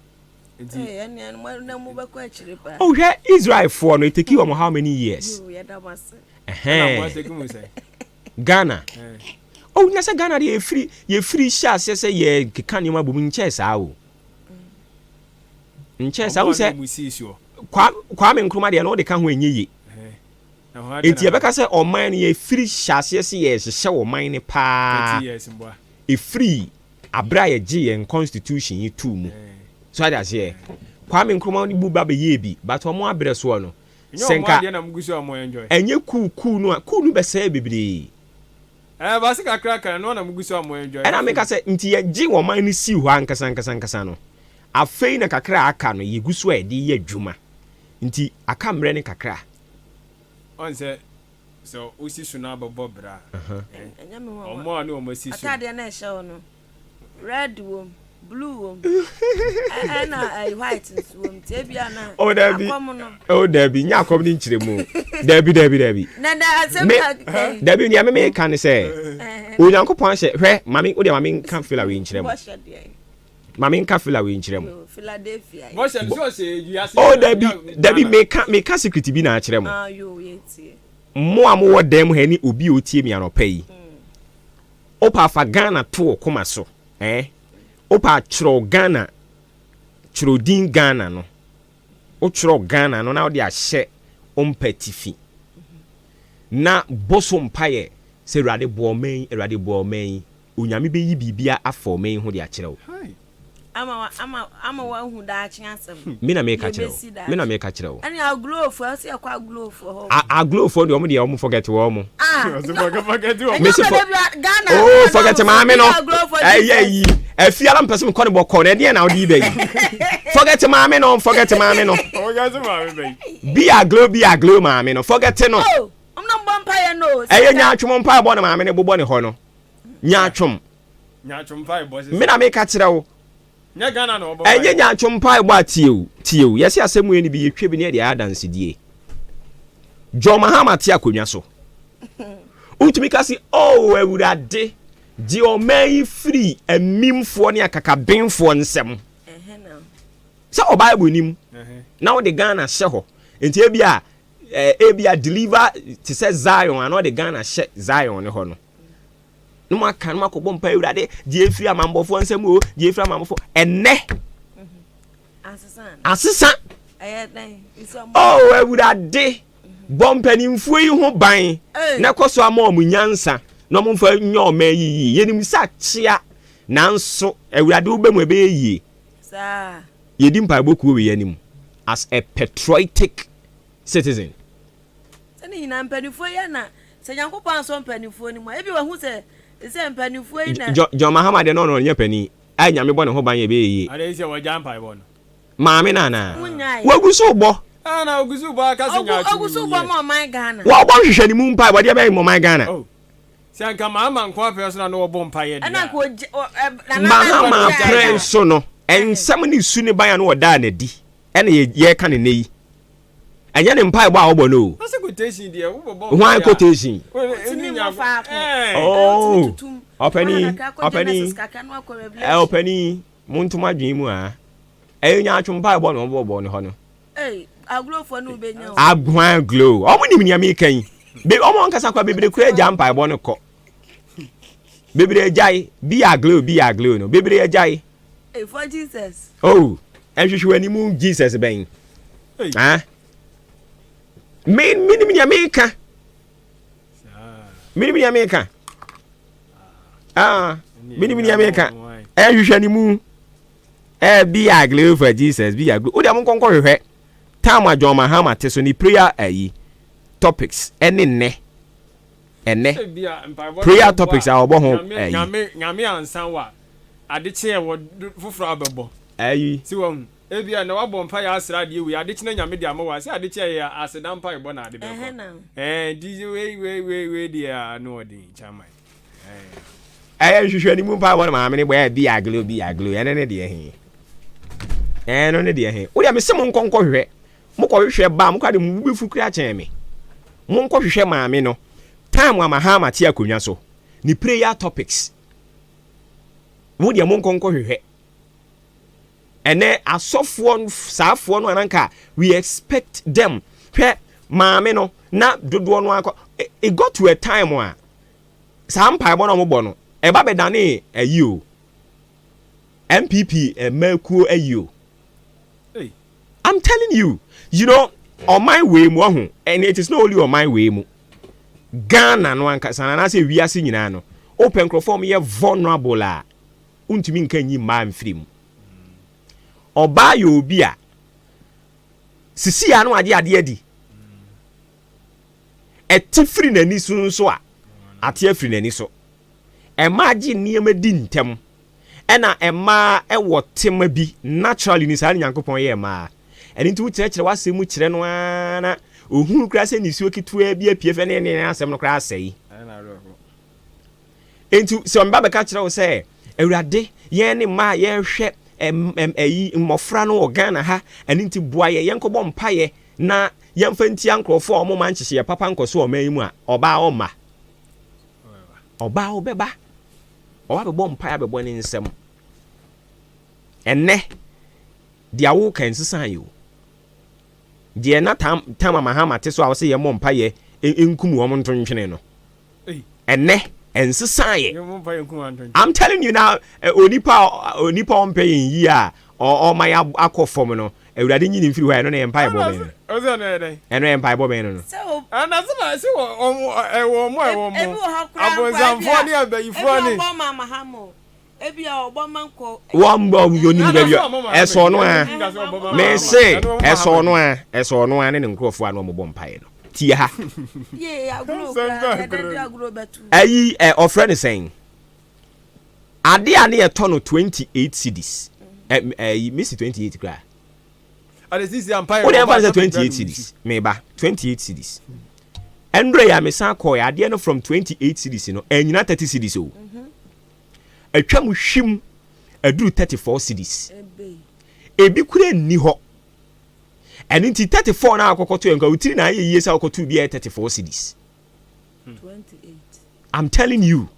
Nti Ee, ɛnea mo na mo bɛkɔ akyire paa. Oh, hwɛ Israelfoɔ no, ɛtake wɔn how many years? Yoo, yɛda mo ase. Ɛna mo Ɛhɛn. atake mu sɛ. Ghana. Ɛɛ. Oh, na sɛ Ghana deɛ, yɛfiri hyɛ aseɛ sɛ yɛkeka nneɛma bɔ mu nkyɛɛ saa o, nkyɛɛ saa wo Ɔmo a sɛ na ɔmo sii soɔ. Kwame Nkrumah deɛ no wode ka ho ɛnyɛ ye. Ɛhɛn. Na hɔ enti adɛn na yɛbɛka sɛ ɔman no yɛfiri hyɛ aseɛ sɛ yɛhyehyɛ ɔman no paa 30 years mboa. ɛfiri aberɛ a yɛgye yɛn constitution yi too mu so ade aseɛ, Kwame Nkrumah no bu ba bɛyɛ bi, but ɔmo abrɛ soɔ no. Ɛnyɛ Sɛ ɔmo nka adeɛ na mo gu so a mo enjoy. ɛnyɛ kuu kuu no a, kuu no bɛsɛɛ bebree. Ɛɛ baase kakraka no ɛno na mo gu so a mo enjoy. Ɛna meka sɛ nti yɛgye ɔman no sii hɔ ankasa ankasa ankasa no, afei na kakra a aka no yɛgu so a yɛde yɛ adwuma. Nti aka mmerɛ no kakra. Ɔn sɛ sɛ wosi so na abɛbɔ bra a, eh, ɔmo a ne ɔmo asi so no. Ataadeɛ no a ɛhyɛ hɔ no. Red wom, blue wom, ɛna ɛyi white nso wom. Nti ebia na Oh dabi. akɔm no. Oh dabi, nya akɔm ne nkyerɛ mu. Dabi dabi dabi. Na na asɛm Me na kɛn. dabi nea me meka ne sɛ Onyankopɔn ahyɛ hwɛ mame wo deɛ mame nka fila wei nkyerɛ mu. Bɔhyɛ deɛ. Mame nka fila wei nkyerɛ mu. Yo, Philadelphia. Bɔhyɛ no sɛ ɔhyɛ wiase. Oh dabi dabi meka meka secret bi na akyerɛ mo. Ah yo, yɛtie. Mo a mowɔ dan mu ha ne obi a otie me anɔpa yi. Wopɛ a fa Ghana to wo koma so eh Wopɛ a kyerɛw Ghana kyerɛw din Ghana no Wokyerɛw Ghana no na wode ahyɛ wo mpa atifi Na bɔ so mpaeɛ sɛ Awurade boa ɔman yi Awurade boa ɔman yi Onyame bɛyi biribiara afa ɔman yi ho de akyerɛ wo. Ama wa ama ama wahu daakye asɛm. Me na meka Deɛ kyerɛ wo. ɛbɛsi Me na daakye. meka kyerɛ wo. Ɛne aglofoɔ ɛsɛ yɛkɔ aglofoɔ hɔ. A aglofoɔ deɛ ɔmo deɛ ɔmo forget wɔn mo. Ah. Ɔsɛ forget forget wɔn. Mesi Ɛnyɛ fo ɔbɛda bi Ghana. Oh forget maame no. Aglofoɔ Ɛyɛ yi. Efi ala mpɛ sɛ mekɔ ne bɔkɔ na ɛdeɛ na wode yi bɛ yi. Forget maame no forget maame no. Forget maame bɛ yi. Be aglo be aglo maame no forget no. Oh, ɔmo na mbɔ mpaeɛ no. Ɛyɛ nyaatwom mpaebɔ na maame no bobɔ ne hɔ no. Nyaatwom. Nyaatwom mpaebɔ sese. Me na meka kyerɛ wo. Nyɛ Ghana na ɔbɔ Ɛnyɛ nyaatwom mpaebɔ a tie o, tie o. Yɛse asɛm wei no bi yɛtwa bi na yɛde ayɛ adansedie. John Mahama te akonnwa so. Wotumi ka se, Oh Awurade, gye ɔman yi firi amimfoɔ ne akakabenfoɔ nsam. Sɛ wɔ Bible nim na wode Ghana hyɛ hɔ. Nti ebi a ebi a deliver te sɛ Zion a na ɔde Ghana hyɛ Zion ne hɔ no. na mo aka na mo akɔbɔ mpa awurade gye efiri amanbɔfoɔ nsam o gye efiri amanbɔfoɔ ɛnɛ asesa oh awurade bɔ mpanimfoɔ yi ho ban na kɔ so ama wɔn nyansa na wɔn mfa nyɛ ɔman yi yie yɛnim sɛ akyea nanso awurade wobɛ mu ɛbɛyɛ yie yɛdi mpaebɔ kuo wei anim as a patriotic citizen. Sɛ ne nyinaa mpanimfoɔ yi na Sɛ Nyankopɔn ansɔ mpaninfoɔ no mu a, ebia wahu sɛ sɛ mpaninfoɔ yi na. John John Mahama deɛ na ɔno ɔnyɛ panin a Nyame bɔ ne ho ban ɛbɛyɛ yie. Adɛn nti a wagyae mpaebɔ no? Maame no anaa? Wonyae. Wagu so bɔ. Ah na ogu so bɔ aka sɛ Ogu nyaatwom ogu so yi bɔ yɛ. ma ɔman Ghana. Wɔbɔ nhwehwɛ ne mu mpaebɔ deɛ bɛyɛ ma ɔman Ghana. Oh sɛ anka Mahama nko apɛ so na na ɔbɔ mpaeɛ deɛ Ɛna a. nka ogya ɔ ɛ Nana Addo Mahama gyae prɛn a. so no nsɛm ne su ne ban a na ɔdaa no adi ɛna yɛreka no nnɛ yi. Ɛnyɛ ne mpaebɔ a ɔbɔ no o. Ɔsɛ quotation deɛ wobɔbɔ mpaeɛ Hwan a. quotation? Wotumi mmɔ faako. Oh, Wotumi tutum. ɔpani, Kakra kɔ ɔpani, Genesis kakra na wakɔ ɛ Revelation. ɔpani, monto mo adwene mu a. Ɛyɛ nyaatwom mpaebɔ na ɔbɔbɔ ne hɔ no. Ei, aglofoɔ no wobɛnya o. Agwan glow. Ɔmo nim nea meka yi. Be ɔmo ankasa kwa bebree kura agya mpaebɔ no kɔ. Bebree agyae. Bi aglow, bi aglow no. Bebree agyae. Hey, for Jesus. Oh, ɛnhwehwɛ w'anim Jesus bɛn. Ah. Me menim nea meka. Menim nea meka. Ah, menim nea meka. Ɛnhwehwɛ ne mu. Eh, be a glow for Jesus, be a glow. Wo deɛ monkɔ nkɔhwehwɛ. Time a John Mahama te so ne prayer ayi topics ɛne nnɛ. Ɛnɛ prayer topics a ɔbɔ ho ayi. Nyame nyame ansa wa ade kye ɛwɔ foforɔ a bɛbɔ. Ayi. Si wahu ebia na wabɔ mpa yɛ asra adeɛ wei ade kye na nyame de ama wa sɛ ade kye ɛyɛ aseda mpa ɛbɔ na ade bɛkɔ. Ɛɛ nti wei wei wei wei deɛ ano ɔden kyaman. Ɛyɛ nhwehwɛnimu mpaebɔ na maame no bɔ ɛyɛ bi aglo bi aglo ɛno ne deɛ he ɛno ne deɛ he wodeɛ mese mo nkɔ nkɔhwehwɛ mokɔhwehwɛ ba mo kora de mo bɛfu kora kyɛn me monkɔhwehwɛ maame no time a Mahama te akonnwa so ne prayer topics mo deɛ monkɔ nkɔhwehwɛ ɛnɛ asɔfoɔ saafoɔ no ananka we expect them hwɛ maame no na dodoɔ no akɔ it got to a time a Saa mpaebɔ no a wɔbɔ no, ɛba bɛdanee ayi o. NPP mmakuo ayi o. I'm telling you, you know, ɔman wei mu ɔho, and it is not only ɔman wei mu. Ghana no ankasa anaasɛ wiase nyinaa no, wopɛ nkurɔfoɔ a wɔyɛ vulnerable a, wontumi nka nyi mmaa mfiri mu. Ɔbaa yɛ obi a, sisi a na wagye adeɛ adi. Ɛte firi n'ani so nso a, ate afiri n'ani so. Mmaa gye nneɛma di ntɛm. Ɛna mmaa wɔ tema bi, naturally ni saa na Nyankopɔn yɛɛ mmaa. Ɛno nti wokyerɛkyerɛ w'asɛm mu kyerɛ no ara na ohunu koraa sɛ nisuo ketewaa bi apue fɛ ne ne asɛm no koraa asɛe. Enti sɛ ɔmba bɛka kyerɛ wo sɛ Awurade yɛn ne mmaa a yɛhwɛ ɛyi mmɔfra no wɔ Ghana ha, ɛno nti boa yɛn yɛnkɔbɔ mpaeɛ na yɛmfa ntia nkurɔfoɔ a wɔmma nhyehyeɛ papa nkɔ so wɔ ɔman yi mu a, ɔbaa ɔmma. Ɔbaa ɔbɛba. Ɔba bɛbɔ mpaeɛ abɛbɔ ne nsam. Ɛnnɛ, deɛ woka nsesaeɛ o. Deɛ na tam tam Mahama te so a ɔsɛ yɛmmɔ mpaeɛ nkum wɔn nto ntwene no. Ɛnnɛ, ɛnsesaeɛ. I'm telling you now, onipa onipa ɔmpɛ yɛn yie a ɔma yɛ akɔ fam no, Awurade nyi ne mfiri hɔ a ɛno na yɛ mpaebɔ bɛn no. Ɛno yɛ mpaebɔ bɛn no no. Abonsamfoɔ ne abayifoɔ ne. Wɔn bɔ onim baabi ɛsɔ no a mese ɛsɔ no a ɛsɔ no a ne ne nkurɔfoɔ a na wɔn bɔ mpaeɛ no tie ha. Ayi ɛ ɔfrɛ ne sɛn ade a ne yɛtɔ no 28 cedis ɛ ɛyi mesi 28 koraa. Wode ɛmfa no sɛ 28 cedis meba 28 cedis ɛnderɛ yɛ a mesan kɔɛ adeɛ no from 28 cedis no ɛnyina 30 cedis o atwa mu hwim aduru 34 cedis ebi kura nni hɔ ɛno nti 34 no akɔkɔto yɛ nka wotiri na ayɛ yie sɛ wokɔto bi ɛyɛ 34 cedis I'm telling you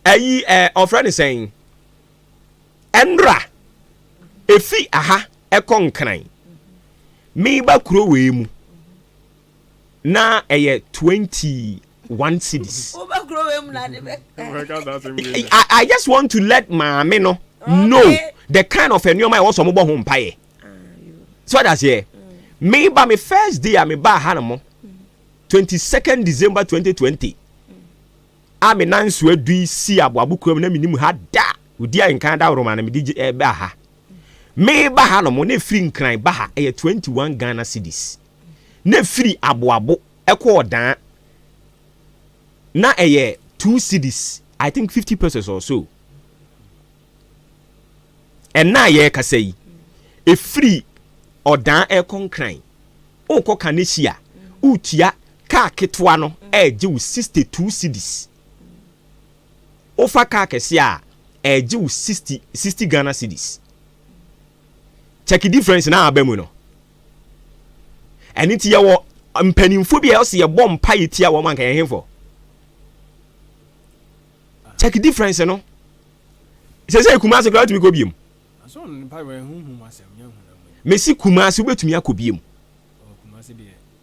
ɛyi ɛ ɔfrɛ ne sɛn Ɛnora, ɛfi aha ɛkɔ Nkran, meba kuro wei mu na ɛyɛ 21 cedis. I, I just want to let maame no know the kind of nneɛma ɛwɔ sɛ ɔmobɔ ho mpaeɛ. So what aseɛ? Meba me first day a mebaa ha no mo 22nd December 2020. A me nan so adu yi sii aboabo kurom na menim ha da. Odi a nkan dawuroma na mede gye ba ha. Meba ha nom na efiri Nkran ba ha ɛyɛ 21 Ghana cedis. Na efiri aboabo ɛkɔ Ɔdaa na ɛyɛ 2 cedis, I think 50 pesos or so. Ɛnna a yɛrekasa yi, efiri Ɔdaa ɛkɔ Nkran, wokɔ Kaneshie a, wotua Kaa ketewa no ɛregye wo 62 cedis. Wofa kaa kɛseɛ a, ɛregye wo 60, 60 Ghana cedis. Check difference na aba mu no. Ɛno nti yɛwɔ mpanimfoɔ bi a ɛwɔ sɛ yɛbɔ mpa yɛ tia wɔn anka yɛn hemfo. Check difference no. Sɛ sɛ Kumasi koraa wotumi kɔ biem. Mesi Kumasi wobɛtumi akɔ biem.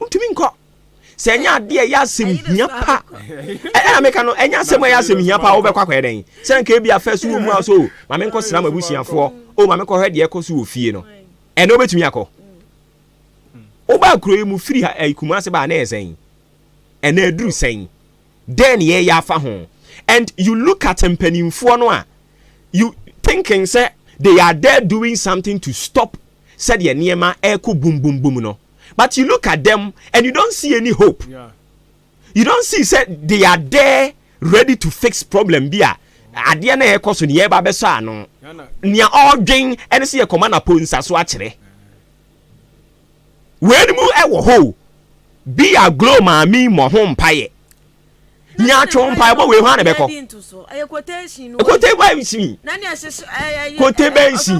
Wontumi nkɔ. Sɛ ɛnyɛ adeɛ ɛyɛ asɛm hia pa. Ɛna meka no ɛnyɛ asɛm ɛyɛ asɛm hia pa wobɛkɔ akɔyɛ dɛn? Sɛ nka ebi afɛ so wɔ mu a so ma menkɔ sra m'abusuafoɔ o ma menkɔhwɛ deɛ ɛkɔ so wɔ fie no. Ɛnɛ wobɛtumi akɔ. Wobaa kuro yi mu firi ha ɛyi Kumasi baa na ɛyɛ sɛn? Ɛnɛ aduru sɛn? Dɛn na yɛyɛ afa ho? And you look at mpanimfoɔ no a you thinking sɛ they are there doing something to stop sɛdeɛ nneɛma ɛrekɔ bum bum bum no but you look at them and you don't see any hope yeah. you don't see sɛ they are there ready to fix problem bi a adeɛ na ɛrekɔ so ne yɛreba abɛsɔ ano nea ɔredwen ɛne sɛ yɛkɔma na po nsa so akyerɛ wei no mu ɛwɔ hɔ bi a glow maame mmɔ ho mpaeɛ nyaatwom mpaebɔ wei hwan na bɛkɔ kote bɛnsi kote bɛnsi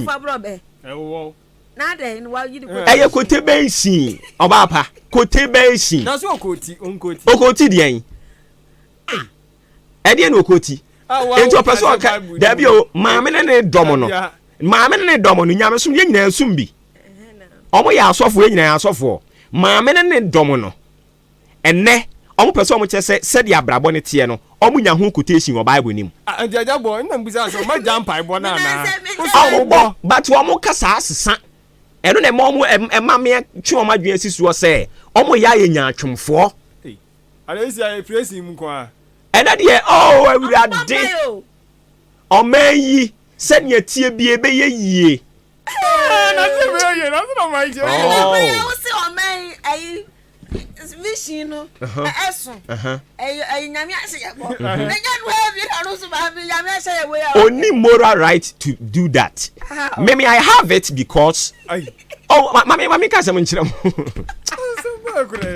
ɛyɛ kote bɛnsi ɔbaa pa kote bɛnsi okoti deɛn ɛdeɛ na okoti nti ɔpɛ sɛ ɔka dabi o maame ne ne dɔm no maame ne ne dɔm no nyamesom yɛ nyinaa sum bi ɔmo yɛ asɔfoɔ yɛ nyinaa asɔfoɔ maame ne ne dɔm no Ɛnnɛ, wɔpɛ sɛ wɔkyerɛ sɛ sɛdeɛ abrabɔ no teɛ no, wɔnya ho quotation wɔ Bible no mu. Ah, nti agya bɔ, nna mbisa sɛ ɔma gya mpaebɔ no anaa? Wo sɛ Wɔbɔ, but wɔn kasa asesa. Ɛno na ɛma wɔn, ɛma me twe wɔn adwene asi soɔ sɛ wɔyɛ ayɛ nyaatwomfoɔ. Ei, ada yi si ayɛ praising mu nko ara. Ɛnɛ deɛ, oh Awurade, ɔman yi, sɛdeɛ ɛteɛ biara ɛbɛyɛ yie. Eh, na sɛ ɛbɛyɛ yie, na sɛ na ɔman yi ɛbɛyɛ yie. Oh. Vision no ɛso. Ɛyɛ ɛyɛ nyame ahyɛ yɛ bɔ. Ɛnyɛ no ɛbi na ɔno nso ba mi nyame ahyɛ yɛ wei a. Oni moral right to do that. Mimi I have it because. Oh, ma ma mi ka asɛm nkyerɛ mo.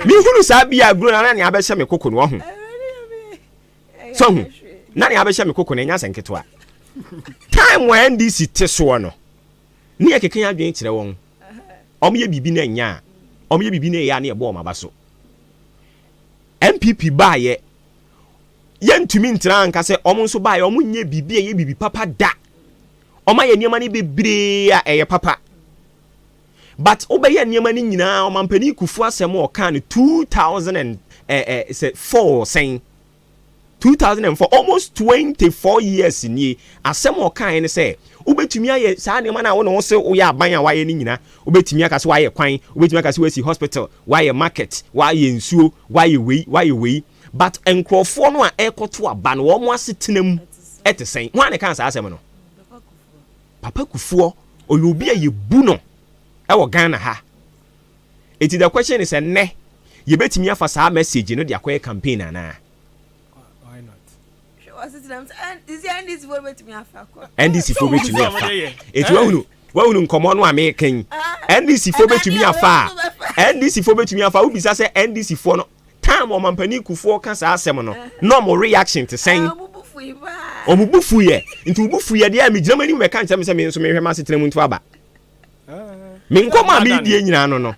Mi hunu saa bi a guro na na nea abɛhyɛ me koko no ɔho. So hu na nea abɛhyɛ me koko no ɛnyɛ asɛm ketewa. Time wɔ NDC te soɔ no. Ne yɛ keka yɛn adwene kyerɛ wɔn. Wɔn yɛ biribi na ɛnyɛ a, wɔn yɛ biribi na ɛyɛ a ne yɛbɔ wɔn aba so. NPP baayɛ, yɛntumi ntena nka sɛ wɔn nso baayɛ wɔn nyɛ biribi a ɛyɛ biribi papa da. Wɔn ayɛ nneɛma no bebree a ɛyɛ papa. But wobɛyɛ nneɛma no nyinaa ɔmampanin Kufuor asɛm a ɔkaa no 2004 sɛn 2004, almost 24 years nie, asɛm a ɔkaeɛ ne sɛ, wobɛtumi ayɛ saa nneɛma no a wo ne wo se woyɛ aban a woayɛ no nyina, wobɛtumi aka sɛ woayɛ kwan, wobɛtumi aka sɛ woasi hospital, woayɛ market, woayɛ nsuo, woayɛ wei, woayɛ wei, but nkurɔfoɔ no a ɛrekɔto aba no wɔn asetena mu te sɛn? Hwan na ɛkaa saa asɛm no? Papa Kufuor, ɔyɛ obi a yɛbu no wɔ Ghana ha. Enti the question is ɛnnɛ yɛbɛtumi afa saa message no de akɔyɛ campaign anaa? NDC foɔ bɛtumi afa. Enti wahunu wahunu nkɔmɔ no a meka yi. NDC foɔ bɛtumi afa a NDC foɔ bɛtumi afa. Wobisa sɛ NDC foɔ no time ɔmampanin Kufuor ka saa asɛm no na ɔmo reaction te sɛn? Ɔmo bu fuiɛ. Nti wo bu fuiɛ deɛ a megyina mo anim bɛka nkyerɛ me sɛ me nso mehwɛ m'asetena mu nto aba. Me nkɔmmɔ a meredie nyinaa no no.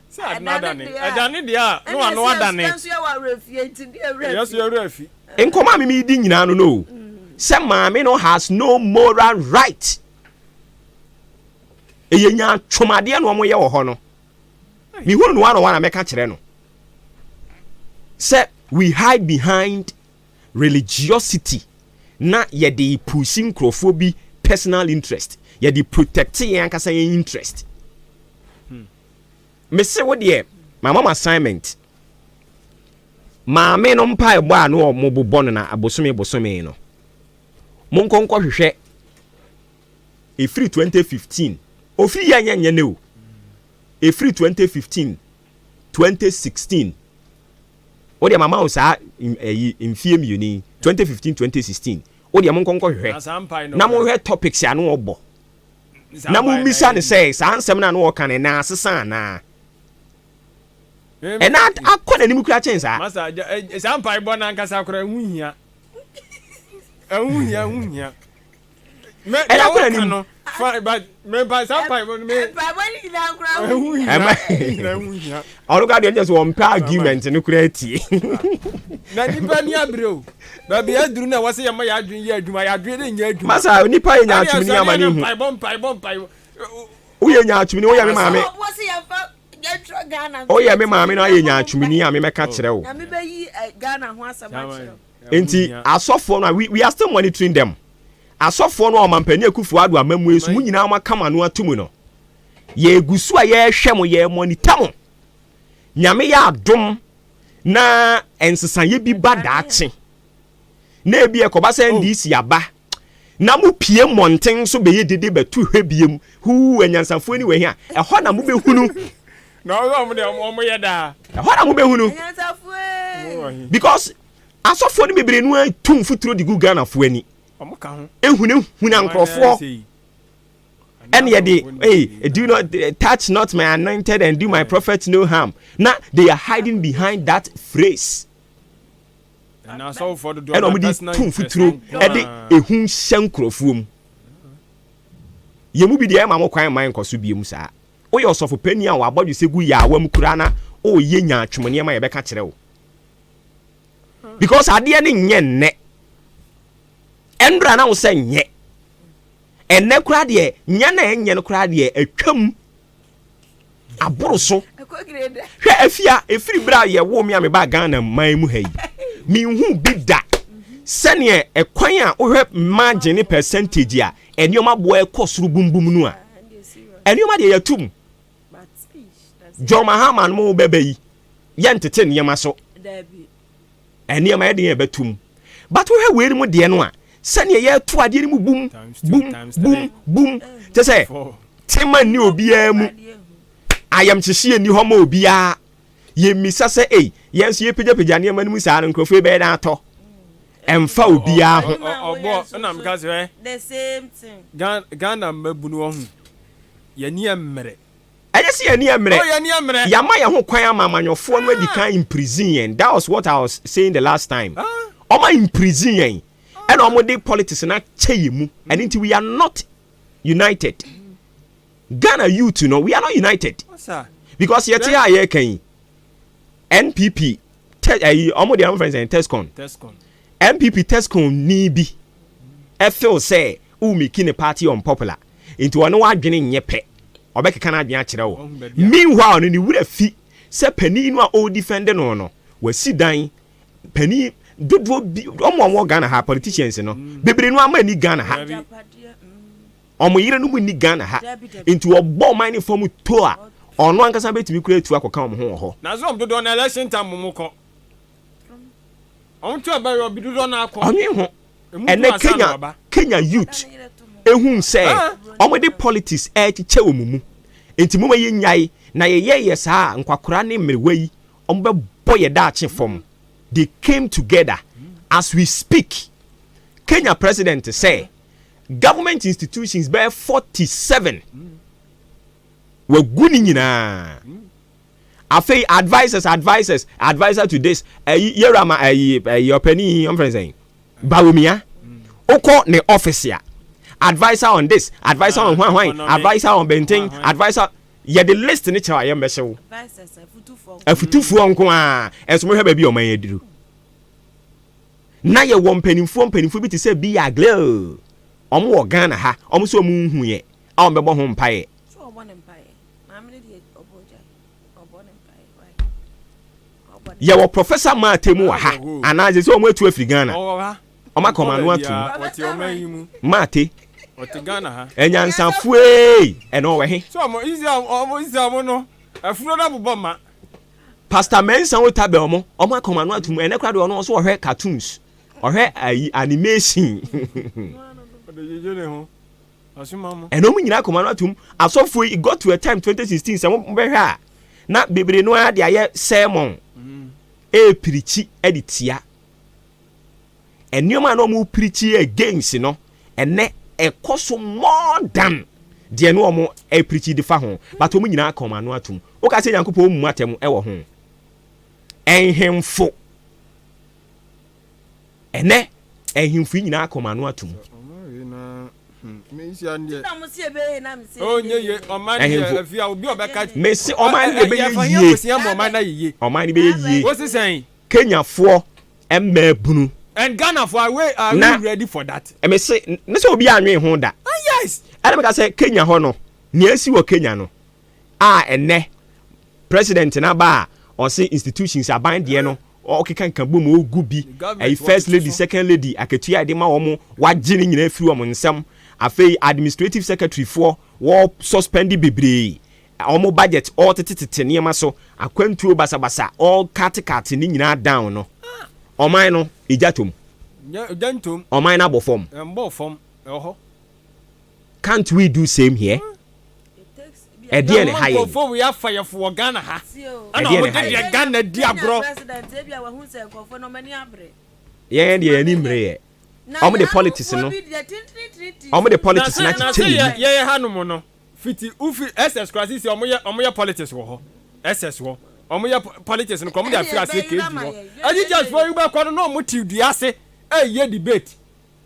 Nkɔmmɔ a me meredi nyinaa no no o. Sɛ maame no has no moral right. Ɛyɛ nyaatwom adeɛ na wɔyɛ wɔ hɔ no. Mehunu no one on one a mɛka kyerɛ no. Sɛ we hide behind religiosity na yɛde pushi nkurɔfoɔ bi personal interest, yɛde protect yɛn ankasa yɛn interest. Mese wo deɛ, mama mo assignment. Maame no mpaebɔ a na wɔn bobɔ no na bosome bosome no, monkɔ nkɔhwehwɛ ɛfiri 2015, ofiri yɛ nyɛ nyɛ ne o, ɛfiri 2015, 2016, Wo deɛ mama wo saa ɛyi mfie mmienu yi 2015 2016 wo deɛ monkɔ nkɔhwehwɛ na monhwɛ topics a no ɔbɔ na mommisa no sɛ saa nsɛm no a no ɔka no ɛna asesa anaa ɛna akɔ n'anim kura kyɛn saa. Masa saa mpaebɔ no ankasa koraa ɛho hia ɛho hia ɛho hia. Ɛna kɔ n'anim. Ɔno kora deɛ nkyɛ sɛ wɔmpɛ argument no koraa tie. Na nipa ni abere o. Baabi aduru na ɛwɔ sɛ yɛma yɛ adwene yɛ adwuma, yɛ adwene ne nyɛ adwuma. Masa nipa yɛ nyaatwom ni ama ne hu. Mpaebɔ mpaebɔ mpaebɔ. Woyɛ nyaatwom ni woyɛ me maame. Woyɛ me maame na ayɛ nyaatwom ni a memɛka kyerɛ wo. Nti asɔfoɔ no a we, we are still monitoring them. Asɔfoɔ no a Ɔmampanin Akufo Addo amammue so mo nyinaa mo aka mo ano ato mu no, yɛgu so a yɛrehwɛ mo, yɛ monitor mo. Nyame yɛ adom na nsesaeɛ bi ba daakye na ebi ɛkɔba sɛ NDC aba na mo pie mmɔnten so bɛyɛ dede bɛto hwɛ biem huu anyansafoɔ ni wɔ he a ɛhɔ na mobɛhunu. Na ɔmo deɛ ɔmo yɛ daa. Ɛhɔ na mobɛhunu because asɔfoɔ no bebree no ara tu mfuturo de gu Ghanafoɔ ani. Ehunahuna nkurɔfoɔ ɛne yɛde hey do not touch not my anointed and do my prophet no harm na they are hiding behind that phrase. Ɛna wɔn de tu mfuturo ɛde ehu hyɛ nkurɔfoɔ mu. Yɛn mu bi deɛ ɛma mo kwan mma nkɔ so biem saa. Woyɛ ɔsɔfo panin a w'abɔdwesɛ gu yaawa mu koraa na ɔreyɛ nyaatwom nneɛma a yɛbɛka kyerɛ wo. Because adeɛ no nyɛ nnɛ. Ɛndra na wo sɛ nyɛ. Ɛnnɛ koraa deɛ nyɛ na ɛnyɛ no koraa deɛ atwam aboro so. Hwɛ afia ɛfiri berɛ a yɛwoo me a mebaa Ghana man mu ha yi menhu bi da sɛdeɛ ɛkwan a wohwɛ margin ne percentage a nneɛma boɔ ɛkɔ soro bumbum no a nneɛma deɛ yɛatum John Mahama no mo bɛbɛ yi yɛntete nneɛma so nneɛma yɛde yɛn bɛtum but wohwɛ wei no mu deɛ no a sɛdeɛ yɛto adeɛ no mu bum bum bum bum kyɛ sɛ tema nni obiara mu ayamkyehyeɛ nni hɔ ma obiara. Yɛmmisa sɛ, Ei, yɛn nso yɛpagyapagya nneɛma no mu saa no, nkurɔfoɔ yi bɛyɛ dɛn atɔ? Ɛmfa obiara ho. Ɔbɔ ɛna meka sɛ hwɛ Ghana mmabunu ɔho yɛni ɛmmerɛ. Ɛnyɛ sɛ yɛn ani mmerɛ. Yɛama yɛn ho kwan ama amanyɔfoɔ no adi kan imprison yɛn. That was what I was saying the last time. Wɔn a imprison yɛn ɛna wɔn de politics no akyɛ yɛn mu. Ɛno nti we are not united. Ghana youth no we are not united. Because yɛte a yɛreka yi NPP te ɛyi wɔn deɛ wɔn fɛn sɛn Tescon. NPP Tescon ni bi ɛfeel sɛ wo make ne party unpopular nti ɔne w'adwene nyɛ pɛ ɔbɛkeka n'adwene akyerɛ wo meanwhile no ne wura fi sɛ panin no a ɔredefend no no wasi dan panin dodoɔ bi wɔn a wɔwɔ Ghana ha politicians no bebree no ama ani Ghana ha wɔn yerenom nni Ghana ha nti ɔbɔ ɔman no fam to a ɔno ankasa bɛtumi kura atu akɔka wɔn ho wɔ hɔ. Na sɛ wɔn dodoɔ no election time wɔn kɔ wɔn to ɛbɛyɛ ɔbi dodoɔ no akɔ. Ɔnwe ho Ɛnɛ Kenya Kenya youth ehun sɛ wɔn de politics ɛrekyekyɛ wɔn mu nti moma yɛ nyae na yɛyɛ yɛ saa a nkwakora ne mmerewa yi wɔn bɛ bɔ yɛ daakye fam they came together as we speak Kenya president sɛ government institutions bɛyɛ 47 wagu ne nyinaa afei advisers advisers adviser to this ɛyi yɛwura ma ɛyi ɛyi ɔpɛni ɔmfɛn sɛn Bawumia wokɔ ne office a adviser on this adviser on hwan hwan adviser on bɛnten adviser yɛde list ne kyerɛ a yɛmmɛhyɛ wo afutufoɔ nko a ɛnso mohwɛ baabi a ɔman yɛ aduru na yɛwɔ mpanimfoɔ mpanimfoɔ bi te sɛ bi agle ɔmo wɔ Ghana ha ɔmo sɛ ɔmo nhu yɛ a ɔmo bɛbɔ ho mpaeɛ. Yɛwɔ Professor Martey mu wɔ ha anaa sɛ sɛ wɔn atu afiri Ghana. Wɔn aka wɔn ano atum. Martey. Anyansafoɔ ɛna ɔwɔ he. Pastor Mensah Otabil mo wɔn aka wɔn ano atum ɛnɛ koraa deɛ ɔno ɔso ɔhwɛ cartoons ɔhwɛ ayi animation. Ɛna ɔmo nyinaa kɔma no atom. Asɔfoɔ yi, it got to a time 2016 sɛ mobɛhwɛ a, na bebree no ara de ayɛ sermon ɛɛpirikyi de tia. Nneɛma a na ɔmo pirikyi against no, ɛnɛ ɛkɔ so more than deɛ na ɔmo ɛpirikyi de fa ho. But ɔmo nyinaa kɔma ano atom. Woka sɛ Nyankopɔn mmu atɛm ɛwɔ ho. Ɛnhemfo. Ɛnɛ, ahemfo yi nyinaa aka wɔn ano atom. Ahemfo, mese ɔman no bɛyɛ yie. Ɔman no bɛyɛ yie. Kenyafoɔ mmaabunu. And Ghanafoɔ, are we, are we ready for that? Mese, ne sɛ obi anwen ho da. Ah, yes. Ɛna meka sɛ Kenya hɔ no, nea asi wɔ Kenya no, a ɛnnɛ president no aba a ɔse institutions aban deɛ no ɔkeka nka bom ɔgu bi ɛyi first lady second lady akatua a yɛde ma wɔn wagye ne nyinaa firi wɔn nsam afei administrative secretary foɔ wɔ suspend bebree wɔn budget ɔretetetete nneɛma so akwantuo basabasa ɔrekatekate ne nyinaa down no ɔman no egya tom ɔman no abɔ fam. Can't we do same here? Ɛdeɛn na ɛha yɛn? Nkurɔfoɔ wei afa yɛfo wɔ Ghana ha. Ɛna Ɛdeɛn na wɔn de ɛha yɛn? deɛ Ghana di agorɔ. Yɛn deɛ yɛn ani mmere yɛ. Wɔn de politics no, wɔn de politics no Na sɛ akyekyɛ yɛn mu. yɛyɛ ha nom no, fiti wofi SS koraa sisi wɔn yɛ wɔn yɛ politics wɔ hɔ. SS hɔ wɔn yɛ politics no koraa wɔn de afiri aseɛ KG hɔ. Ɛgye foɔ yi bɛkɔ no na wɔn te dua ase ɛyɛ debate.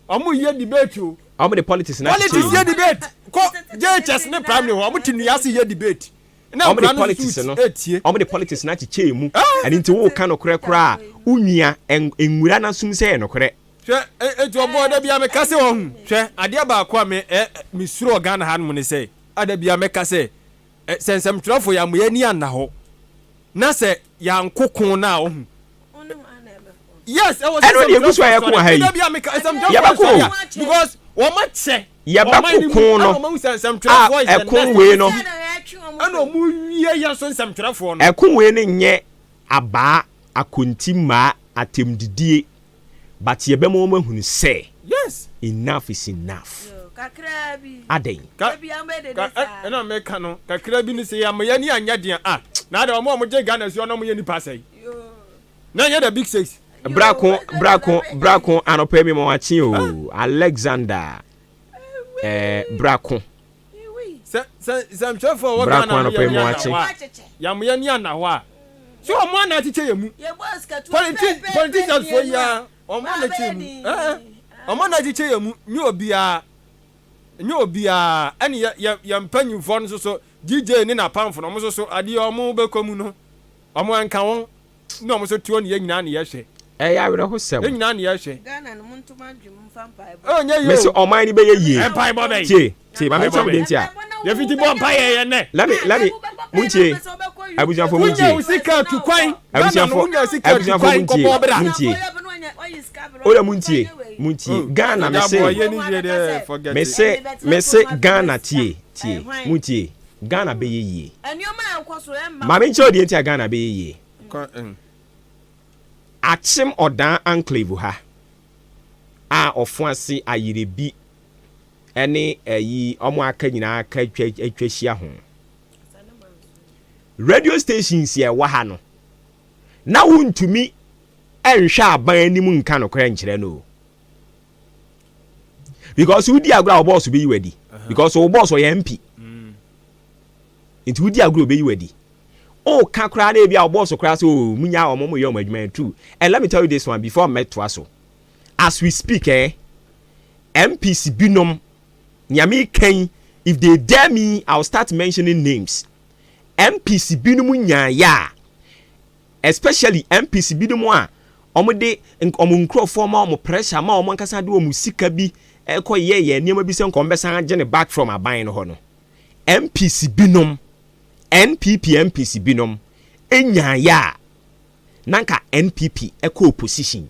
Ɔmo yɛ debate o. Ɔmo de politics na Politics kyekyɛ yɛ mu. debate. Kɔ JHS ne primary hɔ, ɔmo te nnua ase yɛ debate. Na Ɔmo de nkwadaa no politics suit no, etie. ɔmo de politics no akyekyɛ mu. Ɛno nti wo ka nokorɛ koraa a, wo nua nwura n'asom sɛ ɛyɛ nokorɛ. Hwɛ, enti ɔbɔɔ da biara meka sɛ wahu. Hwɛ, adeɛ baako a me ɛ me suro wɔ Ghana ha nom ne sɛ, a da biara mɛka sɛ, ɛ sɛ nsɛmtwerɛfoɔ yɛamma yɛn ani anna hɔ, na sɛ yɛanko ko no a, wahu. Yes, ɛwɔ sɛ Ɛno deɛ egu so a yɛko wɔ ha yi. Yɛbɛko o. Because wɔn akyɛ. Yɛbɛko ko no a ɛko wei no. Ɛna wɔn wie yɛn so nsɛmtwerɛfoɔ no. Ɛko wei no nyɛ abaa, akonti mmaa, atɛmdidie but yɛbɛma wɔn ahunu sɛ Yes. enough is enough. Adɛn? Ka ka ɛna meka no kakra bi ne sɛ yɛama yɛn ani anyɛ den a na adɛn wɔn a wɔgye Ghana si hɔ na wɔyɛ nipa sɛe na ɛnyɛ the big six. Brako brako brako anɔpa yi mi ma wakye o Alexander eh, brako. Sɛ sɛ nsɛmtwerɛfoɔ a wɔwɔ Ghana no yɛn ani anna hɔ a yɛama yɛn ani anna hɔ a sɛ wɔn ana akyekyɛ yɛn mu politi politicians foɔ yi ara wɔn ana akyekyɛ yɛn mu ɛɛ wɔn ana akyekyɛ yɛn mu nye obiara. Ɛnyɛ obiara, ɛne yɛ yɛ yɛn mpanyinfoɔ no nso so, GJ ne n'apamfo no, wɔn nso so, adeɛ wɔn bɛkɔ mu no, wɔn ɛnka wɔn, ne wɔn nso toɔ ne yɛn nyinaa ne yɛhwɛ. Ɛyɛ awerɛhosɛm. Yɛn nyinaa ne yɛhwɛ. Ghana no monto mo adwene mu mfa mpaebɔ. Oh, nyɛ yie Mese o. ɔman no bɛyɛ yie. Mpaebɔ bɛn? Tie, tie, ma Mpaebɔ menkyerɛ wo bɛn? deɛ nti a. Yɛfiti bɔ mpaeɛ yɛ nnɛ. Let me, let me, montie, abusuafoɔ Wonya montie. wo sika tu kwan. Ghana no Abusuafoɔ, wonya sika tu abusuafoɔ kwan montie, kɔbɔ bra. montie. Oya muntie, muntie. Ghana me se, me se, me se Ghana tie, tie, muntie. Ghana bɛyɛ yie. Maame nkyerɛ deɛ nti a Ghana bɛyɛ yie. Akyem ɔdan enclave ha a ɔfo ase ayerebi ɛne ɛyi ɔmo aka nyinaa aka atwa atwa hyia ho. Radio stations yɛ ɛwɔ ha no na wontumi nhwɛ aban anim nka nokorɛ nkyerɛ no o because wodi agorɔ a wo bɔɔso bɛyi wadi because wo bɔɔso ɔyɛ MP nti wodi agorɔ ɔbɛyi wadi woka koraa na ebi a wo bɔɔso koraa sɛ o munya wɔn mo yɛ wɔn adwuma yɛ true and let me tell you this one before mɛtoa so as we speak eh MPs binom nea meka yi if they dare me I will start mentioning names MPs binom nyaayɛ a Especially MPs binom a wɔde wɔn nkurɔfoɔ ma wɔn pressure ma wɔn ankasa de wɔn sika bi kɔ yɛ yɛ nneɛma bi sɛ nka wɔn bɛsan agye no back from aban no hɔ no. MPs binom, NPP MPs binom nyaeɛ a na nka NPP kɔ opposition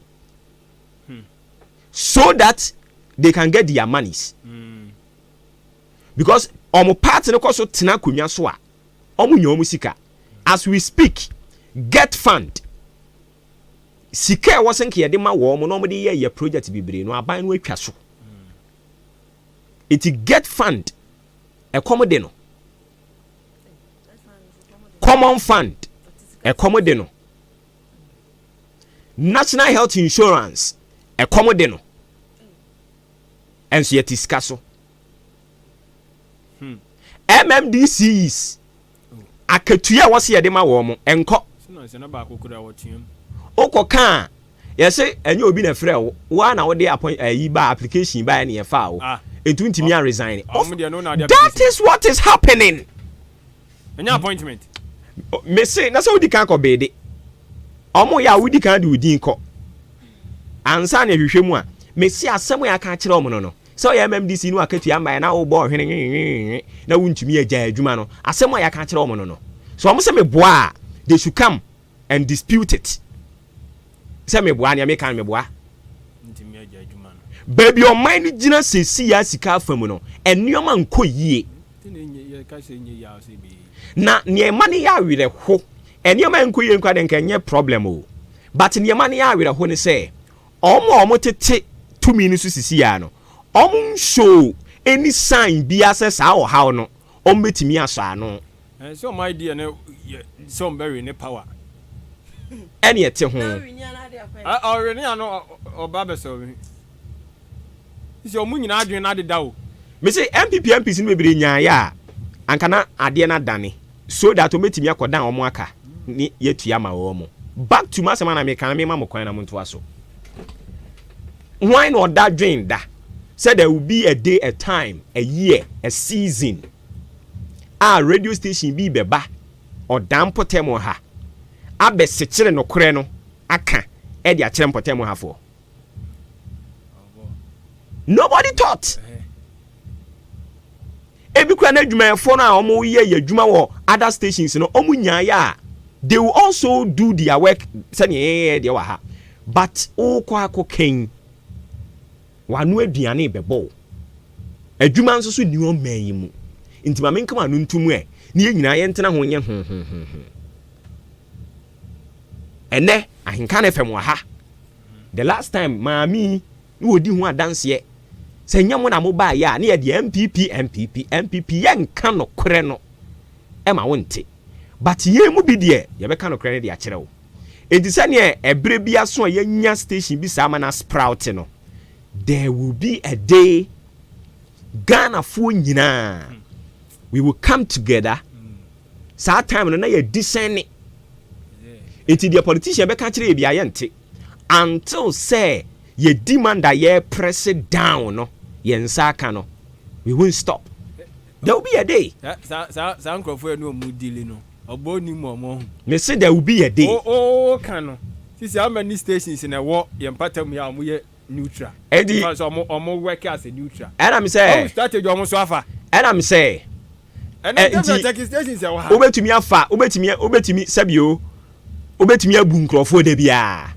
so that they can get their monies because wɔn party no kɔ so tena akonnwa so a Ɔmo nya ɔmo sika as we speak get fund sika ɛwɔ sɛ nka yɛde ma wɔn na ɔmo de yɛ yɛ project bebree no aban no atwa so eti get fund ɛkɔm de no common fund ɛkɔm de no national health insurance ɛkɔm de no ɛnso yɛte sika so. MMDCEs akatua a wɔsi yɛde ma wɔn mo nkɔ. Wokɔ ka a yɛse ɛnyɛ obi na ɛfrɛ wo wo ara na wode appoint ayi ba application ba ɛne yɛfaa wo ah. Etu ntumi a resign. That is what is happening. Ɛnyɛ appointment. Mese na sɛ wodi kan kɔ beede. Ɔmo yɛ a wodi kan de wo din kɔ. Ansa na ɛhwehwɛ mu a mese asɛm a yɛaka akyerɛ ɔmo no no. Sɛ ɔyɛ MMDC no akatua mmaeɛ na wobɔ ɔhwene nwenwenwenwe na wontumi agyae adwuma no, asɛm a yɛaka akyerɛ wɔn no no, sɛ wɔn sɛ meboa a, they should come and dispute it. Sɛ meboa, nea meka no meboa. Baabi ɔman no gyina seesei a sika afa mu no, nneɛma nkɔ yie. Na nea ɛma no yɛ awerɛho, nneɛma nkɔ yie nkora deɛ nka ɛnyɛ problem o. But nea ɛma no yɛ awerɛho ne sɛ, Wɔn a wɔtete tumi no so sisi ara no, wɔn show any sign biara sɛ saa ɔhaw no wɔbɛtumi asɔ ano. Ɛɛ sɛ wɔn idea no yɛ sɛ wɔn bɛ win power. Ɛne ɛte ho. Ɛ ɔwene ano ɔba bɛ sɔ win. Sisi wɔn nyinaa adwene no adeda o. Mese NPP MPs no bebree nyaeɛ a anka na adeɛ no adane so that wɔbɛtumi akɔdan wɔn aka ne yɛatua ama wɔn. Back to m'asɛm a na meka no mema mo kwan na montoa so. Hwan na ɔda dwen da sɛ there will be a day, a time, a year, a season a radio station bi bɛba ɔdan mpɔtam ha abɛsekyere nokorɛ no aka de akyerɛ mpɔtam hafoɔ? Nobody thought. Ebi kura n'adwumayɛfoɔ no a wɔyɛ yɛ adwuma wɔ other stations no wɔn nyaayɛ a they will also do their work sɛdeɛ yɛyɛ deɛ wɔ ha but wokɔ akɔ kɛn wano aduane bɛbɔ wo adwuma nso so nni ɔman yi mu nti ma menka wano ntom ɛ ne yɛn nyinaa yɛntena ho nyɛ ho ho ho ho ɛnɛ ahenka no fam wɔ ha the last time maame yi na wɔdi ho adanseɛ. Sɛ nyɛ mo na mo baeɛ a ne yɛde NPP NPP NPP yɛnka nokorɛ no ɛma wo nte. But yɛn mu bi deɛ yɛbɛka nokorɛ no de akyerɛ wo. Enti sɛdeɛ ɛberɛ bi aso a yɛanya station bi saa ma no asprout no, there will be a day Ghanafoɔ nyinaa we will come together. Saa time no na yɛ discern. Enti deɛ politician bɛka kyerɛ yɛ biara yɛnte until sɛ yɛ demand a yɛ press down no yɛn nsa aka no, we won't stop. There will be a day. Saa saa saa nkurɔfoɔ yɛ ne ɔmo dili no ɔbɔ onim ɔmo ho. Me se there will be a day. O o ka no sisi how many stations na ɛwɔ yɛn mpata mu yi a ɔmo yɛ neutral. Edi. Nfa sɛ ɔmo ɔmo work as a neutral. Ɛna mi sɛ. Ɔmo strategy ɔmo so afa. Ɛna mi sɛ. Ɛna nti checking stations ɛwɔ ha. Wobɛtumi afa wobɛtumi wobɛtumi sɛbi o wobɛtumi abu nkurɔfoɔ da biara.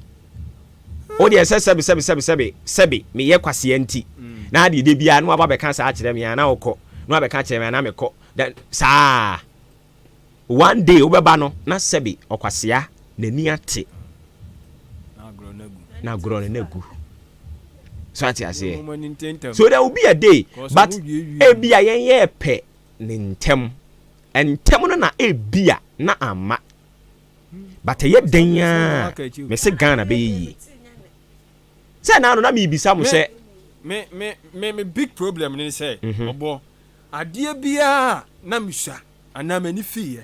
Wo deɛ sɛ sɛbi sɛbi sɛbi sɛbi sɛbi meyɛ kwasea nti na adeɛ da biara na waba bɛka saa akyerɛ me a na wokɔ na wabɛka akyerɛ me a na mekɔ then saa one day wobɛba no na sɛbi ɔkwasea n'ani ate na agorɔ no na agu so ate aseɛ so there will be a day but ebi a yɛn yɛ pɛ ne ntɛm ntɛm no na ebi a na ama but ɛyɛ dɛn a mese Ghana bɛyɛ yie sɛ na ano na mebisa mo sɛ me me me me big problem ne sɛ ɔbɔ adeɛ biara na mesua anaa m'ani fiiɛ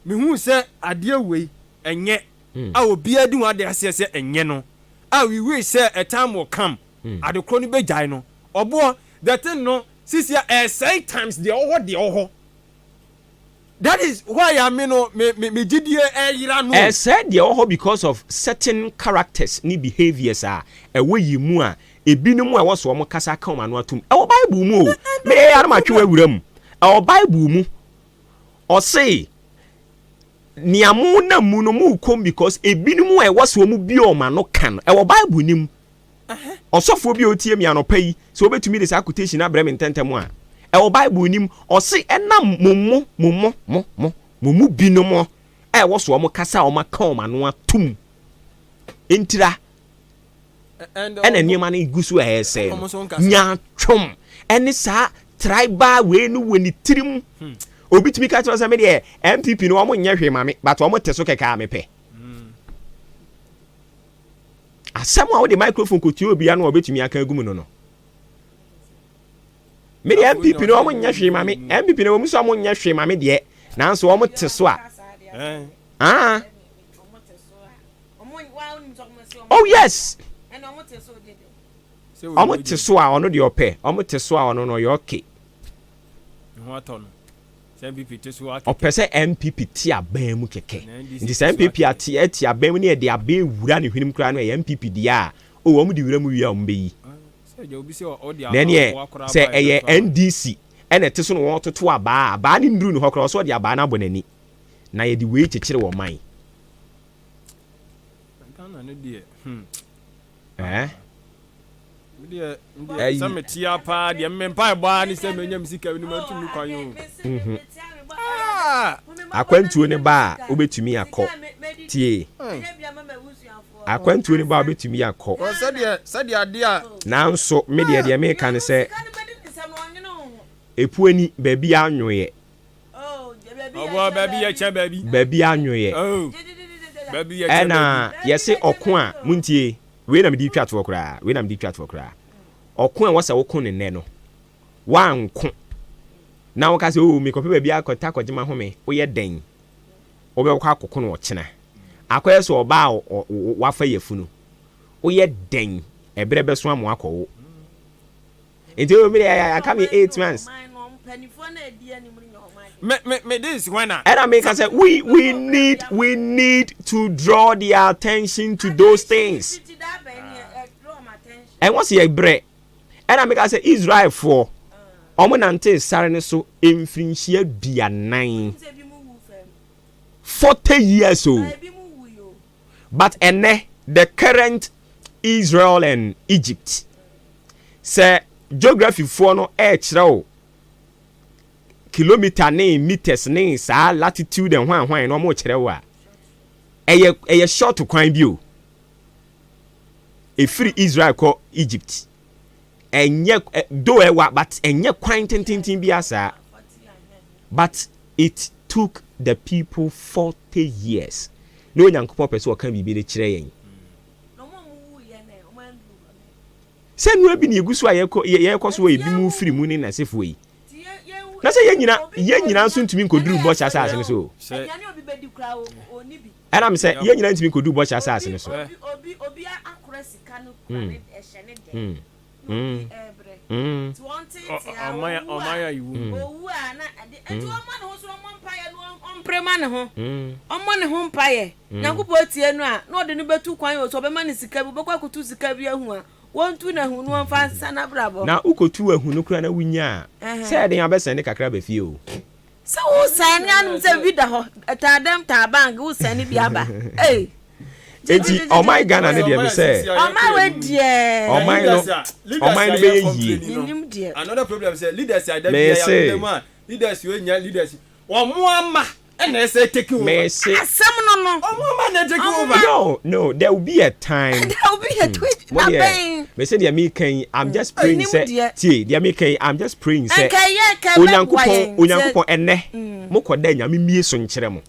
mehu sɛ adeɛ wei ɛnyɛ a obiara di ho ade aseɛ sɛ ɛnyɛ no a we wish sɛ a time will come ade korɔ no bɛgyae no ɔboɔ the thing no sisi a ɛsɛe times deɛ ɔwɔ deɛ ɔwɔ that is why I mean no me me me gyidie ɛyera no. Ɛsɛe deɛ ɛwɔ hɔ because of certain characters ne behaviours a ɛwɔ yɛn mu a ebinom a ɛwɔ so wɔn kasa aka wɔn ano atom. Ɛwɔ Bible mu o. Me deɛ ɛyɛ a na matwe wo awura mu. Ɛwɔ Bible mu. Ɔse nea mo nam mu no mo rekɔ mu because ebinom a ɛwɔ so wɔn bue wɔn ano ka no. Ɛwɔ Bible no mu. Ɔsɔfoɔ bi a ɔtie me anɔpa yi, sɛ wobɛtumi de saa quotation no abrɛ me ntɛntɛm a, ɛwɔ Bible no mu, ɔse ɛnam mo mo, mo mo, mo, mo, mo mu binom a ɛwɔ so wɔn kasa a wɔn aka wɔn ano atom ntira ɛna nneɛma no gu so a ɛresɛe no. Nyaatwom ɛne saa tribal wei no wɔ ne tirim. Obi tumi ka kyerɛ sɛ me deɛ NPP no wɔn nyɛ hwee ma me but wɔn te so kɛkɛ a mepɛ. Asɛm a wode microphone kɔtua obi ano a ɔbɛtumi aka agu mu no no. Me deɛ MPP no wɔn nyɛ hwee ma me. MPP no wɔn nso wɔn nyɛ hwee ma me deɛ. Nanso wɔn te so a. Ah. Oh yes. Wɔn te so a ɔno deɛ ɔpɛ. Wɔn te so a ɔno no ɔyɛ okay. Ɔpɛ sɛ NPP te aban mu kɛkɛ. Nti sɛ NPP ate ate aban mu ne yɛde aban wura ne hwenem koraa no ɛyɛ NPP deɛ a, oh wɔn de wura mu wie a wɔn bɛyi. Na ɛneɛ sɛ ɛyɛ NDC ɛna ɛte so na wɔtoto abaa a, abaa no nnuru ne hɔ koraa ɔsɛ ɔde abaa no abɔ n'ani. Na yɛde wei kyekyere wɔn man. Eh? Medeɛ medeɛ sɛ metea paa deɛ me mpaebɔ ara ne sɛ menya me sika no matu me kwan o. Mhm. Ah! Akwantuo ne ba a wobɛtumi akɔ. Tie. Akwantuo ne ba a wobɛtumi akɔ. Sɛdeɛ sɛdeɛ adeɛ a. Nanso me deɛ deɛ meka ne sɛ epuani baabi anwoeɛ. Ɔbɔ baabi yɛ kyɛn baabi. Baabi anwoeɛ. Baabi yɛ kyɛn Ɛna baabi. yɛse ɔko a montie. Wei na mede retwa toɔ koraa, wei na mede retwa toɔ koraa. Ɔko a ɛwɔ sɛ woko no nnɛ no, woanko na woka sɛ, oh, mekɔpɛ baabi akɔta akɔgye m'ahome, woyɛ dɛn? Wobɛkɔ akɔko no ɔkyena. Akɔyɛ sɛ ɔbaa a wafa yafunu. Woyɛ dɛn? Ɛberɛ bɛso ama woakɔwo. Nti o mi deɛ aka mi 8 months. Me me me this when a. Ɛna mi ka sɛ we we need we need to draw their attention to those things. Ɛwɔ sɛ yɛ brɛ. Ɛna mi ka sɛ Israelfoɔ wɔn nante sare no so mfirinhyia duanan. 40 years o. But ɛnɛ the current Israel and Egypt sɛ geography foɔ no ɛrekyerɛ wo kilometer ne meters ne saa latitude and hwan hwan na wɔn rekyerɛ wo a ɛyɛ ɛyɛ short kwan bi o ɛfiri Israel kɔ Egypt. Ɛnyɛ though ɛwa but ɛnyɛ kwan tententen biara saa. But it took the people 40 years. Na Onyankopɔn pɛ sɛ ɔka biribi de kyerɛ yɛn. Sɛ nnura bi na yɛgu so a yɛkɔ yɛkɔ so wɔ ebi mu firi mu ne n'asefoɔ yi. Na sɛ yɛn nyina yɛn nyinaa nso ntumi nkɔduru bɔhyɛ asase no so. Ɛna me sɛ yɛn nyinaa ntumi nkɔduru bɔhyɛ asase no so. Mm. Mm. Mm. Mm. Ɔmprema ne ho. Ɔmmɔ ne ho mpaeɛ. Nyankopɔn tie no a, na ɔde no bɛtu kwan o, sɛ ɔbɛma no sika bi, ɔbɛkɔ akɔtu sika bi ahu a, wɔntu no ahu na wɔmfa nsesa n'abrabɔ. Na wokɔtu ahu no koraa na wonya a, sɛ ɛden abɛsɛne kakra aba fie o. Sɛ wosɛne anom sɛ bi da hɔ, taa dɛm taa bank, wosɛne bi aba. Ei! Enti ɔman Ghana no deɛ me sɛ. Ɔman wei deɛ. Ɔman no, ɔman no bɛyɛ yie. Menim deɛ. Another problem sɛ leaders a da Me biara se. yɛabobɛ mu a leaders wei nya leaders wɔn ama ɛna ɛsɛ take over. Me se. Asɛm no no. Wɔn ama na take over. No no there will be a time. There will be a time. Mo deɛ me se deɛ me ka yi I'm just praying sɛ tie deɛ me ka yi I'm just praying sɛ Nka ɛyɛ nka ɛbɛboa Onyankopɔn yɛn. Onyankopɔn ɛnɛ mo kɔ dɛ Nyame mie so nkyerɛ mo.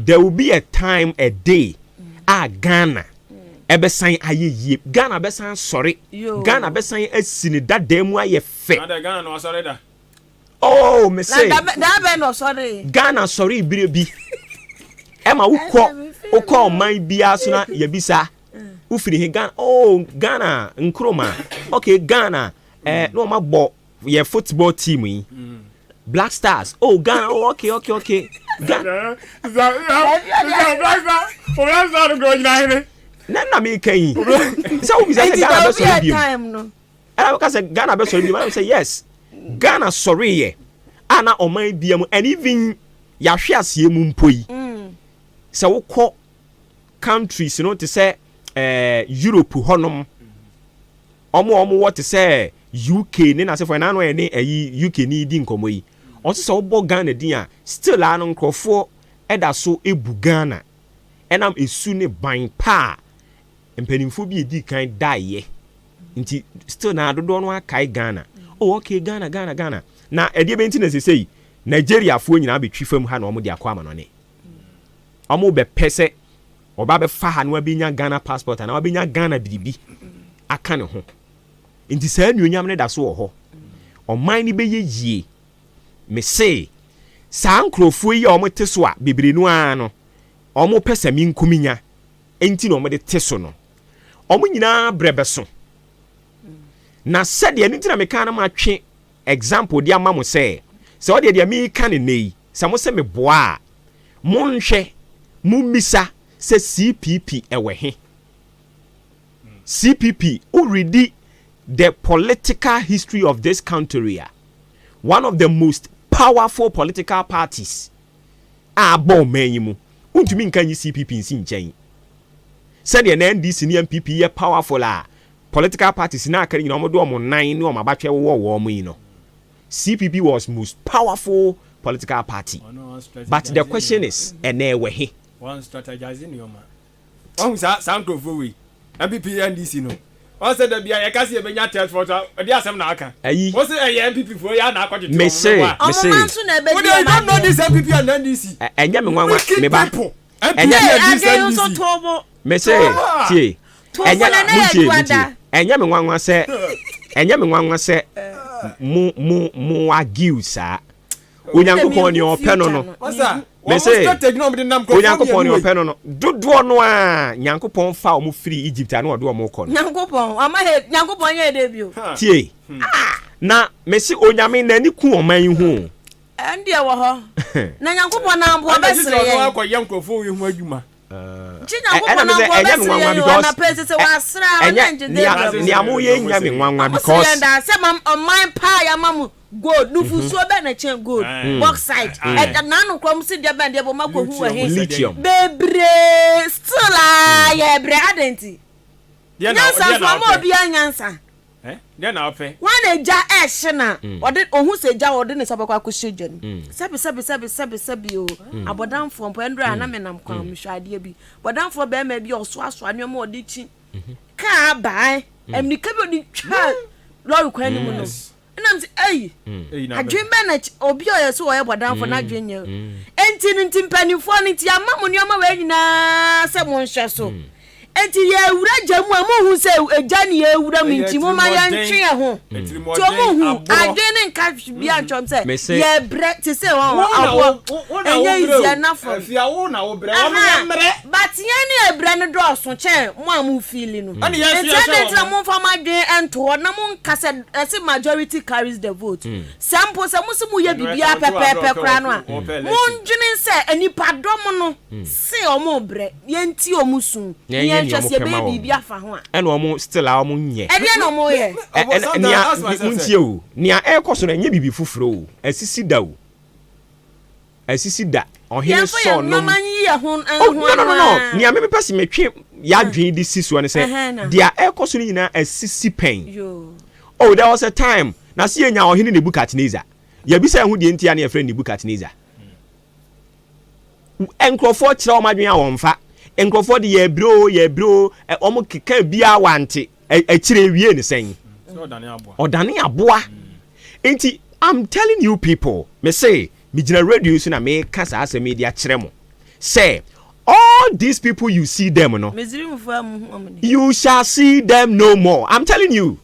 There will be a time a day a Ghana ɛbɛsan ayɛ yie Ghana bɛsan asɔre Ghana bɛsan asi ne dadaa mu ayɛ fɛ. Adɛ Ghana na wasɔre da. Oh me se. Na da bɛn na ɔsɔre. Ghana sɔre bere bi ɛma wokɔ wokɔ ɔman biara so na yɛbisa wofiri he Ghana oh Ghana Nkrumah okay Ghana ɛɛ eh, na wɔn abɔ yɛ football team yi Black Stars oh Ghana oh okay okay okay Ghana. Na na mi ka yi sɛ wobisa sɛ Ghana bɛsɔre bio ɛna bɛka sɛ Ghana bɛsɔre bio ɛna sɛ yes Ghana sɔre yɛ a na ɔman bia mu and even yɛahwe aseɛ mu mpo yi sɛ wokɔ countries no te sɛ eh, Europe hɔnom Wɔn a wɔwɔ te sɛ UK ne n'asefoɔ, ɛna ano a yɛne ɛyi UK ni di nkɔmmɔ yi, ɔse sɛ wobɔ Ghana din a, still ara no nkorɔfoɔ da so bu Ghana ɛnam esu ne ban pa a mpanimfoɔ bi a ɛdii kan daeɛ nti, still na dodoɔ no ara kae Ghana. Oh okay, Ghana, Ghana, Ghana. Na ɛdeɛ bɛn nti na sesei Nigeriafoɔ nyinaa bɛtwi fam ha na wɔde akɔ amanɔne? Wɔbɛpɛ sɛ Ɔba bɛfa ha na wabɛnya Ghana passport anaa wabɛnya Ghana biribi aka ne ho. Nti saa anuonyam no da so wɔ hɔ. Ɔman no bɛyɛ yie. Mese saa nkurɔfoɔ yi a wɔte so a bebree no ara no wɔpɛ sɛ me nko menya nti na wɔde te so no, wɔn nyinaa berɛ bɛso. Na sɛdeɛ ɛno nti na mekaa na matwe example de ama mo sɛ, sɛ ɔdeɛ deɛ meka no nnɛ yi, sɛ mo se meboa a, Monhwɛ, mommisa sɛ CPP ɛwɔ he? CPP, wo readi the political history of this country a, one of the most powerful political parties a abɔ ɔman yi mu, wontumi nka nyi CPP nsi nkyɛn. Sɛdeɛ na NDC ne NPP yɛ powerful a political parties no aka no nyinaa wɔde wɔn nan ne wɔn abatwɛ wowɔ wɔn yi no, CPP was most powerful political party but the question is ɛnɛ ɛwɔ he? Wɔn strategize nneɛma. Wahu saa saa nkurɔfoɔ wei NPP NDC no wɔn sɛ dabi a yɛka sɛ yɛbɛnya third force a ɛde asɛm na aka. Ayi. Wɔn sɛ ɛyɛ NPP foɔ yɛ na akɔtete wɔn Mese mɛboa. mese. Ɔmo ma nso na ɛbɛdi Wo deɛ you ɔmo don't know adeɛ. this NPP and NDC. Ɛ ɛnyɛ me nwanwa Wicked me ba. people. NPP Ɛnyɛ Ee, and this adwene nso NDC. too bo. Mese Too bo. tie Too bo ɛnyɛ na na yɛ montie adwuma montie da. ɛnyɛ me nwanwa sɛ ɛnyɛ me nwanwa sɛ mo mo mo argue saa Onyankopɔn nea ɔpɛ no no mese Onyankopɔn nea ɔpɛ no no dodoɔ no a Nyankopɔn fa wɔn firi Egypt a na ɔde wɔn kɔ no Nyankopɔn wama he Nyankopɔn nyɛ dɛ bio. Tie na mese Onyame n'ani ku ɔman yi ho. Ɛndeɛ wɔ hɔ na Nyankopɔn na mpo ɔbɛsere yɛn. Akɔyɛ nkurɔfoɔ wei ho adwuma. Nti Nyankopɔn na mpo ɔbɛsere yɛn o anapa yi sese wasere a ɔne ngye Gabriel. Nea moyɛ nya me nwanwa because. Ɔmo sere yɛn daa sɛ ma ɔman paa yɛama mo gold nufusuo bɛn na ɛkyɛn gold bauxite ɛda n'ano koraa ɔmo se deɛ bɛn deɛ bɛn ɔmo akɔhu wɔ he Lithium. Bebree still aa yɛbrɛ adɛn nti nyansa nso ɔma obiara nyansa. Deɛ na ɔpɛ. Hwan na egya ɛhye na ɔde ohu sɛ egya ɔde ne nsa bɛkɔ akɔhyɛ gya no mu. Sɛbi sɛbi sɛbi sɛbi sɛbi o abɔdamfoɔ mpo ɛndrɛ a na menam kwan mehwɛ adeɛ bi bɔdamfoɔ bɛrima bi a ɔsoasoa nneɛma ɔde kyi kaa aba ɛ mmirika bi ɔde twa. Lɔre kwan no mu no. Ɛna mese ei, adwene bɛn na obi a ɔyɛ sɛ ɔyɛ bɔdamfo no adwene nyɛ. Enti no nti mpanimfoɔ no nti yɛama mo nneɛma wei nyinaa sɛ monhwɛ so. Enti yɛwura gya mu a monhu sɛ egya ne yɛwura mu nti momma yɛntwe yɛn ho. Nti ɔmo hu adwene ne nka bia nkyɛm sɛ yɛbrɛ te sɛ wɔn aboɔ ɛnyɛ easy ɛna fam. But yɛn ne ɛbrɛ no dɔɔso kyɛn mo a mo feeli no. Nti adɛn nti na momfa mo adwene nto hɔ na monka sɛ ɛse majority carries the vote. Sɛ mpo sɛ mo se moyɛ biribiara pɛpɛɛpɛ koraa no a, mondwene sɛ nnipadɔm no se ɔmo rebrɛ, yɛntie ɔmo su na yɛnhwɛ sɛ yɛbɛyɛ biribi afa ho a. Ɛna ɔmo still a ɔmo nyɛ. Ɛdeɛn na ɔmo yɛ? Ɛ nea montie o, nea ɛrekɔ so no ɛnyɛ biribi foforɔ o, asisi da o. Asisi da, ɔhene Yɛmfa Saul yɛn nom. nneɛma nyi yɛn ho Oh, ho no, no, no, ano no. ara. Nea mepɛ sɛ metwe y'adwene de si soɔ ne sɛ, Ɛhɛn na. deɛ ɛrekɔ so no nyinaa asisi pɛn. Yoo. Oh, there was a time, na se yɛnya ɔhene Nebukadnesar. Yɛabisa yɛn ho deɛ nti a na yɛfrɛ no Nebukadnesar. Nkurɔfoɔ kyerɛ wɔn adwene a wɔmfa. Nkurɔfoɔ de yɛbrɛ o, yɛbrɛ o, wɔn keka biara wante. Akyire ewie ne sɛn? Ɔdane aboa. Nti, I'm telling you people, me se, megyina radio so na meka saa asɛm yi de akyerɛ mo sɛ all these people you see them no, Misraimfoɔ a muhu wɔn ni. you shall see them no more. I'm telling you.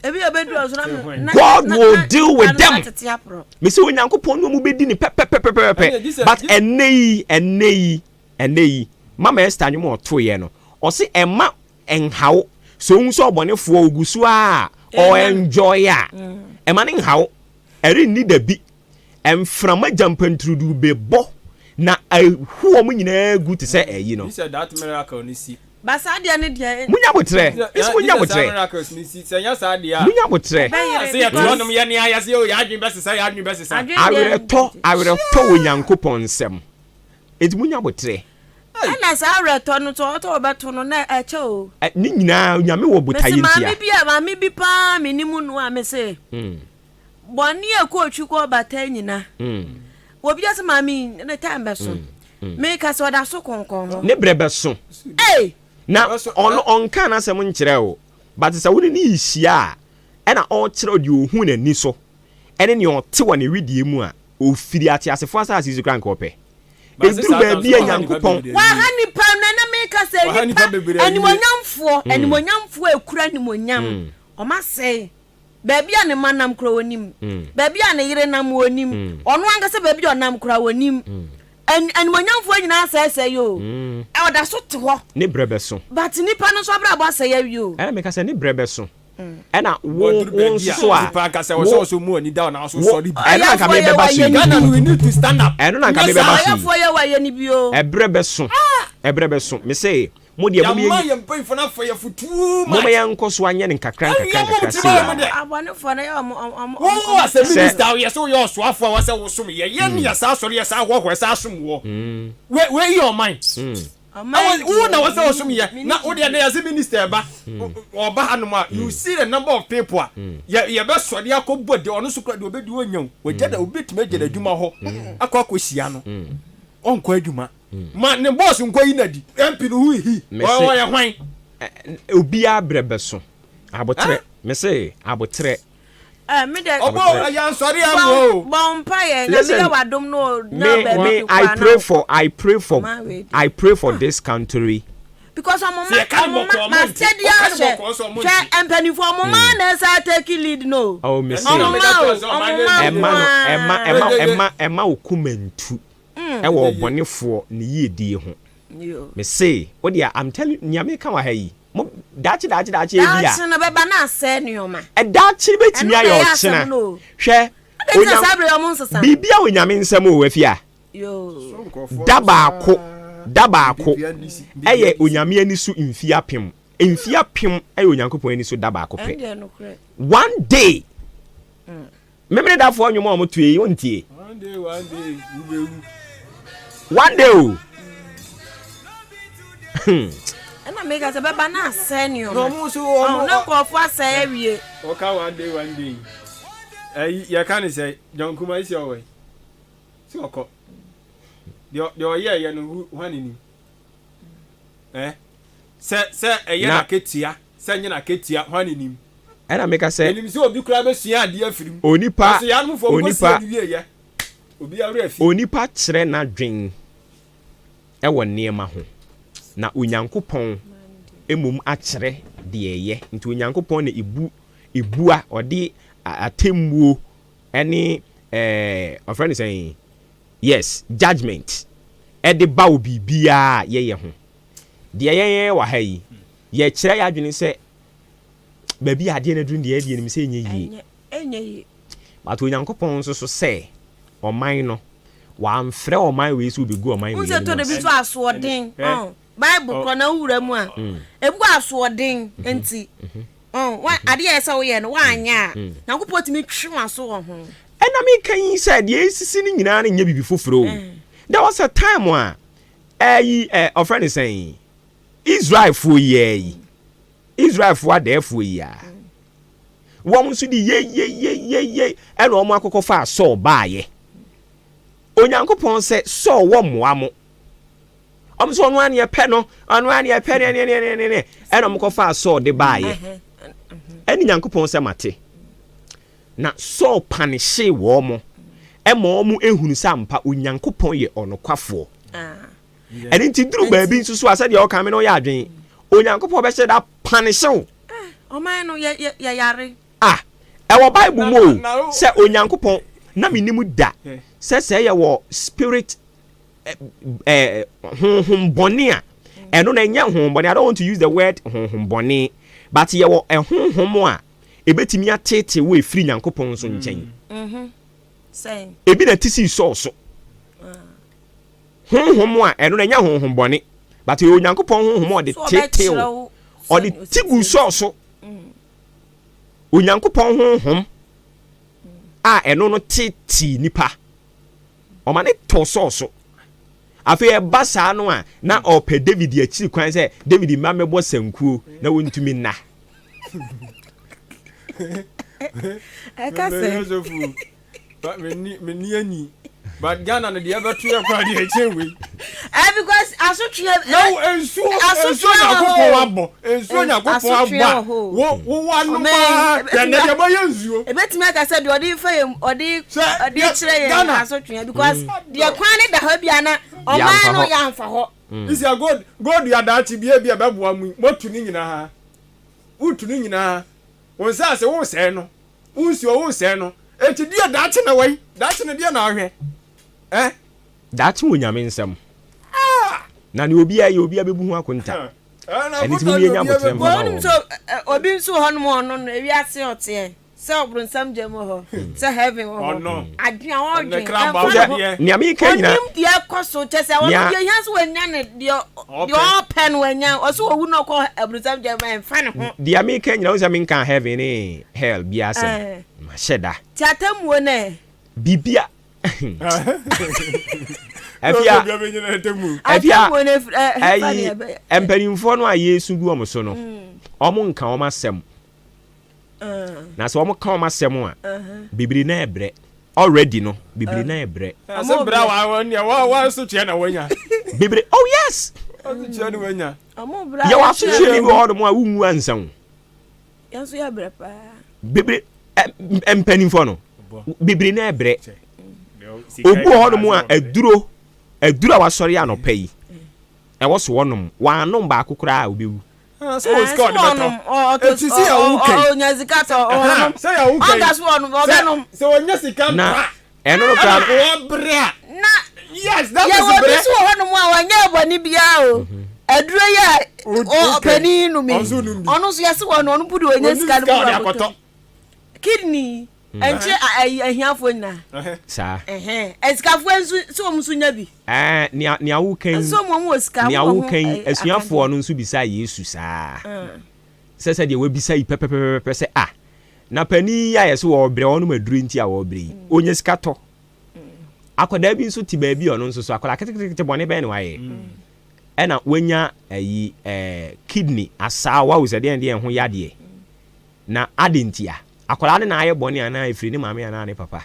Ebi a obedu ɔso na na God na will na deal with nipa no them. atete aporɔ. Mese Onyankopɔn ne wɔn bɛdi ne pɛpɛpɛpɛpɛ. But ɛnnɛ yi, ɛnnɛ yi, ɛnnɛ yi, Mama Esther nnwom a ɔtoeɛ no, ɔse ɛmma ɛnha wo. Sɛ ohu sɛ ɔbɔnefoɔ ɔgu so ara a ɔ enjoy a, ɛma no nha wo. Ɛrenni da bi Mframa gyampantrudu bebɔ na ahu wɔn nyinaa agu te sɛ ayi no. Gye sɛ that miracle no si. Ba saa deɛ no deɛ. Munya aboterɛ. Mese Gye munya sɛ saa aboterɛ. miracles no si. Sɛ ɛnyɛ saa deɛ a. Munya aboterɛ. Ɛbɛyere Sɛ yɛte because. hɔnom yɛ nea yɛse oh yɛn adwene bɛsesa yɛn adwene bɛsesa. Adwene deɛ. Awerɛtɔ, awerɛtɔ wɔ Nyankopɔn nsam. Enti munya aboterɛ. Ɛna saa awerɛtɔ no nso ɔtɔ ɔbɛto no na ɛkyɛ o. Ne nyinaa Onyame wɔ botaeɛ Mese ntia. maame bi a maame bi paa menim no a mese. Bɔne a ɛkɔ otwi kɔ ɔbata nyina. Obi ase maame yi ne time bɛso. Meka sɛ ɔda so konkɔn hɔ. Ne brɛ bɛso. Ei! Na ɔno ɔnkaa n'asɛm nkyerɛɛ wo but sɛ wo ne no rehyia a ɛna ɔrekyerɛ wo deɛ ɔhu n'ani so ɛne nea ɔte wɔ ne wedeɛ mu a ɔfiri ateasefoɔ asase yi so koraa anka ɔpɛ. Ɛduru baabi a Nyankopɔn. Waha nipa na na meka sɛ nipa animuonyamfoɔ animuonyamfoɔ a ɛkura animuonyam wɔn asɛe. Baabi a ne mma nam koraa ɔnnim. Baabi a ne yere nam ɔnnim. Ɔno ankasa baabi a ɔnam koraa ɔnnim. An animuonyamfoɔ nyinaa asɛesɛe o. Ɔda so te hɔ. Ne berɛ bɛso. But nipa no nso abrabɔ asɛe awie o. Ɛna meka sɛ ne berɛ bɛso. Ɛna wo wo nso so a Nipa ankasa wo wɔ sɛ ɔsɔ mu ani da ɔna ɔso wo sɔre bi. ɛno na nka Ɔyɛfoɔ yɛ mebɛba so wayɛ yi. ne Ghana bi. no we need to stand up. Ɛno na nka Nyɛ mebɛba saa. so yi. Ɔyɛfoɔ yɛ wayɛ ne bi o. Ɛberɛ bɛso. Ɛberɛ bɛso. Mese Mo deɛ mom Yɛama yɛn yɛn mpanyinfoɔ no afa yɛn fo too moma much. yɛn nkɔ so anyɛ no nkakra Awia nkakra mo nkakra tirim sei ayɛ mo ara. dɛ. Abɔnefoɔ no yɛ ɔmo ɔmo ɔmo Wo ɔmo as a Sɛ. minister yɛ sɛ woyɛ ɔsoafoɔ a wɔsɛ wosom yɛ yɛn ne yɛ saa sɔre yɛ saa hoahoa yɛ saa som woɔ. Wei wei yɛ ɔman. Ɔman Ɛwɔ wo deɛ na wɔsɛ menni wosom yɛ menni na wo deɛ gyidie. na yɛsɛ minister ɛba ɔba hanom a you see the number of people a yɛ yɛbɛsɔre akɔ bɔ de ɔno nso kora deɛ ɔbɛdi ɔnya o wagya da obi bɛtumi agya n'adwuma hɔ akɔ akɔhyia no ɔnkɔ adwuma. Ma ne boss nkɔ yi na di. MP no who is he? Mese Ɔyɛ hwan? Obiara brɛ bɛso. Aboterɛ. Mese aboterɛ. Eh, me de. Ɔbɔ ɛyɛ ansɔre amoa o. Bɔ mpa yɛ. Nyame Listen, yɛ wadom no na me baabi me kɔ I a na pray for I pray for Ma wei de. I pray for this country. Because ɔmo Sɛ ma yɛka no ɔmo ma bɔkɔɔ, ɔmo ma nte. steady Woka no ahwɛ bɔkɔɔ nso, ɔmo hwɛ nte. mpanimfoɔ ɔmo ma na ɛsɛ take lead no. Oh, me se. Ɔmo ma o ɔmo ma Ɛma no ɛma ɛma nkoaa. ɛma ɛma wo koma ntu. Ɛwɔ ɔbɔnefoɔ ne yiedie ho. Me se, wo deɛ I'm telling nea meka wɔ ha yi, mo daakye daakye daakye ebi a. Daakye no bɛba na asɛe nneɛma. Daakye bɛtumi Ɛno na ayɛ ɛyɛ ɔkyena. asɛm no o. Hwɛ, Adɛn nti na saa berɛ yi ɔmo nsesa? Biribiara wɔ Nyame nsam o, Afia. Yoo. Da baako, da baako ɛyɛ Onyame ani so mfie apem. Mfie apem ɛyɛ Onyankopɔn ani so da baako pɛ. Ɛndeɛ nokorɛ. One day. Memenedafoɔ nnwom a wɔto yi wontie. One day, one day, wobɛwu. One day o. Ɛna meka sɛ bɛba na asɛe nneɛma. Na ɔmo nso ɔmo. Na nkurɔfoɔ asɛe awie. Ɔka one day, one day. Ɛyi yɛka ne sɛ John Kuma esi ɔwɔ yi. Si ɔkɔ. Deɛ deɛ ɔyɛ yɛ no hwan ne nim. Ɛ sɛ sɛ ɛyɛ n'akatua sɛ nyɛ n'akatua hwan ne nim. Ɛna meka sɛ. Yɛnim sɛ obi koraa bɛsua adeɛ afiri mu. Onipa, Nanso yɛanomfoɔ mokɔsua onipa, bi wieeɛ, obiara werɛ afi. Onipa kyerɛ n'adwen wɔ nneɛma ho, na Onyankopɔn mmom akyerɛ deɛ ɛyɛ. Nti Onyankopɔn na ɛbu, ɛbua, ɔde atemmuo ne ɛɛ, wɔfrɛ no sɛn? Yes, judgement ɛde ba wɔ biribiara a yɛyɛ ho. Deɛ yɛyɛ wɔ ha yi, yɛkyerɛ yɛn adwene sɛ baabi a adeɛ no aduru no deɛ, yɛdeɛ nim sɛ ɛnyɛ yie. Ɛnyɛ yie. But Onyankopɔn nso so sɛ ɔman no, wamfrɛ ɔman wei sɛ ɔbɛgu ɔman Wohu wei sɛ anim ɛtɔ da bi ase. nso asoɔden, ɔn, Bible korɔ na wowura mu a, ebi wɔ asoɔden nti, ɔn, wa, adeɛ a ɛsɛ sɛ woyɛ no, woanyɛ a, Nyankopɔn tumi twe w'aso wɔ ho. Ɛna meka yi sɛ deɛ ɛsisi no nyinaa no nyɛ biribi foforɔ o. There was a time a ɛyi ɛ ɔfrɛ no sɛn Israelfoɔ yi ara yi, Israelfoɔ adɛɛfoɔ yi ara, wɔn nso de yeyeyeyeye ɛna wɔn akɔkɔ faa Saul baayɛ. Onyankopɔn sɛ Saul wɔ mmoa mo. Wɔn nso ɔno ara ne ɛpɛ no, ɔno ara ne ɛpɛ ne ne ne ne ne ɛna wɔn kɔfaa Saul de baayɛ. Ɛne Nyankopɔn sɛ mate. Na Saul panihyee wɔn ma wɔn ehunu sɛ ampa Onyankopɔn yɛ ɔnokwafoɔ. Ɛno nti duru baabi nso so a sɛdeɛ ɔka me no ɔyɛ adwene. Onyankopɔn bɛhyɛ da panihyɛ wo. Ɔman no yɛ yɛ yɛyare. Ah, ɛwɔ Bible mu o sɛ Onyankopɔn na menim da sɛ sɛ yɛwɔ spirit eh, honhom bɔne a ɛno na ɛnyɛ honhom bɔne. I don't want to use the word honhom bɔne but yɛwɔ ɛhonhom a ɛbɛtumi ateetee wo ɛfiri Nyankopɔn nso nkyɛn. Mm-hmm. Ebi na ɛte sii Saul so. Honhom a ɛno na ɛnyɛ honhom bɔne but ɛyɛ Onyankopɔn honhom a ɔde teetee wo. Ɔde ti gu Saul so. Mm. Onyankopɔn honhom a ɛno no tetee nipa. Ɔma ne tɔ Saul so. Afei ɛba saa no a na ɔpɛ David akyiri kwan sɛ David mma mmɛbɔ sankuo na wɔntumi nna. Ɛka sɛ. Menni ani. But Ghana no deɛ ɛbɛto yɛ koraa deɛ ɛkyɛn wei. Eh because asotwe. Na wo nsuo nsuo Nyankopɔn abɔ nsuo Nyankopɔn abɔ a wo wo wa no maa deɛ deɛ bɛyɛ nsuo. Ebetumi aka sɛ deɛ ɔde fa yɛn ɔde ɔde kyerɛ yɛn asotwe because deɛ kwan ne da hɔ bi ana ɔman no yɛnfa hɔ. Isia gold gold yɛ adaakye bi ebi ɛbɛboa mu yi motu ne nyinaa wotu ne nyinaa wɔn nsaase wosɛe no. Wo nsuo wo nsɛe no. Enti deɛ daakye na wai? Daakye no deɛ na wohwɛ eh? Daakye wɔ Nyame nsam. Na nea obiara yɛ obiara bɛbu ho akonta. Ɛno nti mom yɛnya aboterɛ mfa ma Wonim wɔn. sɛ obi nso wɔ hɔnom a ɔno no ewiase ɔteɛ sɛ ɔbronsam gya mu wɔ hɔ sɛ heaven wɔ hɔ adwene a ɔdwen ɛmfa ne ho Nea meka nyina ɔnim deɛ ɛkɔ so kyɛ sɛ ɔno deɛ ohia sɛ wanya ne deɛ deɛ ɔpɛ no wanya ɔsɛ owu na ɔkɔ abronsam gya mu ɛmfa ne ho. Deɛ meka nyina wohu sɛ menkaa heaven ne hell biara asɛm mahyɛ da. Ti atemmuo no ɛ? Bibia Afia Afia ayi mpanimfoɔ no a yɛsu gu wɔn so no wɔn nka wɔn asɛm na sɛ wɔn ka wɔn asɛm a bebree na ɛbrɛ already no bebree na ɛbrɛ. Sɛ brɛ wa wɔn deɛ wa wa so kyerɛ na wɔnya. Bebree oh yes. Ɔso kyerɛ na wɔnya. Yɛ wɔ asotwe ni bi wɔ hɔ nom a wunwu ansa o. Yɛn nso yɛ brɛ paa. Bebree mpanimfoɔ no bebree na ɛbrɛ. Obi wɔ hɔ nom a aduro aduro a wasɔre anɔpa yi ɛwɔ so wɔnom wɔanom baako koraa a obewu. Sɛ wɔ sika ɔde bɛtɔ. Eti si yɛ wo kɛn. Ɔnya sika tɔ ɔnom. Sɛ yɛ wo kɛn. Ɔnka so ɔnom ɔbɛnom. Sɛ ɔnya sika na ɛno no koraa. Ɛna ɔbrɛ a. Na yes that is yɛwɔ brɛ. bi so wɔ hɔnom a wɔnyɛ bɔne biara o. Mhm. Aduro yi a ɔpanin nom yi ɔno nso yɛse wɔ no ɔno mpo de ɔnya sika no mu akɔtɔ. Kidney ɛnkyɛ ahiafoɔ nyinaa. Saa. Asikafoɔ nso sɛ wɔn nso nya bi. Ɛɛ nea nea woka yi. Nso wɔn wɔ sika. Nea woka yi asuafoɔ no nso bisaa Yesu saa. Sɛ sɛ deɛ wabisa yi pɛpɛpɛpɛ sɛ ah na panin yi a yɛsɛ wɔrebrɛ wɔnom aduro nti a wɔrebrɛ yi ɔnya sika tɔ. Akwadaa bi nso te baabi a ɔno nso so akwadaa ketekete bɔne bɛn na wayɛ ɛna wanya ayi ɛɛ kidney asaawa o sɛ deɛn deɛn ho yadeɛ na adɛn ntia akwadaa no na ayɛ bɔne anaa ɛfiri ne maame anaa ne papa.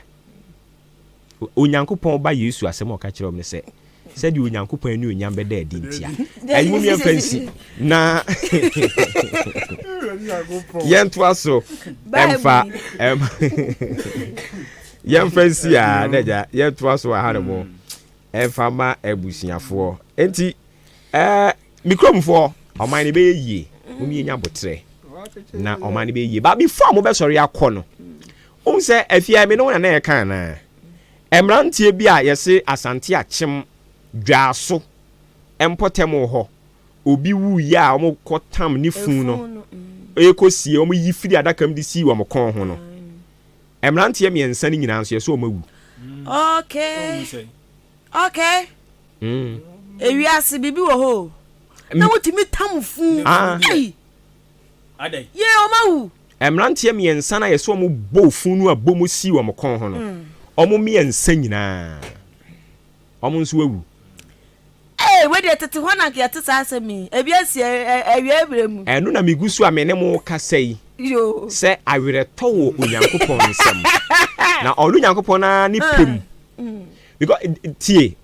Onyankopɔn Ba Yesu asɛm a ɔka kyerɛɛ wɔn ne sɛ, Sɛdeɛ Onyankopɔn anuonyam bɛda adi ntia. Ɛyi mo mmiɛmfa nsi na. Yɛntoa so ɛmfa ɛm yɛmfa nsi a na agya yɛntoa so wɔ ha no mo ɛmfa ma abusuafoɔ. Enti ɛɛ me kuromfoɔ ɔman no bɛyɛ yie mo yɛnya abotrɛ na ɔman no bɛyɛ yie ba before mo bɛsɔre akɔ no wohu sɛ afie me ne wo na na yɛka anaa mmeranteɛ bi a yɛse Asante Akyem Dwaaso mpɔtam hɔ obi wuiɛ a wɔkɔ tam ne funu no ɛkɔ sie wɔn yi firi adaka mu de sii wɔn kɔn ho no mmeranteɛ mmiɛnsa no nyinaa nso yɛsɛ wɔn awu. Okay. Okay. Mm. Ewiase biribi wɔ hɔ o. Na wotumi tam funu. Ah. Ei. Yee wɔn awu. Mmeranteɛ mmiɛnsa no a yɛsɛ wɔn bɔ funu no a bɔ mu sii wɔn kɔn ho no wɔn mmiɛnsa nyinaa. Wɔn nso awu. Ee, wei deɛ tete hɔ na anka yɛte saa asɛm yi. Ebi asi awiei berɛ mu. Ɛno na megu so a me ne mo rekasa yi, sɛ awerɛtɔ wɔ Onyankopɔn nsam. Na ɔno Nyankopɔn no ara ne pɛ mu. Because, tie,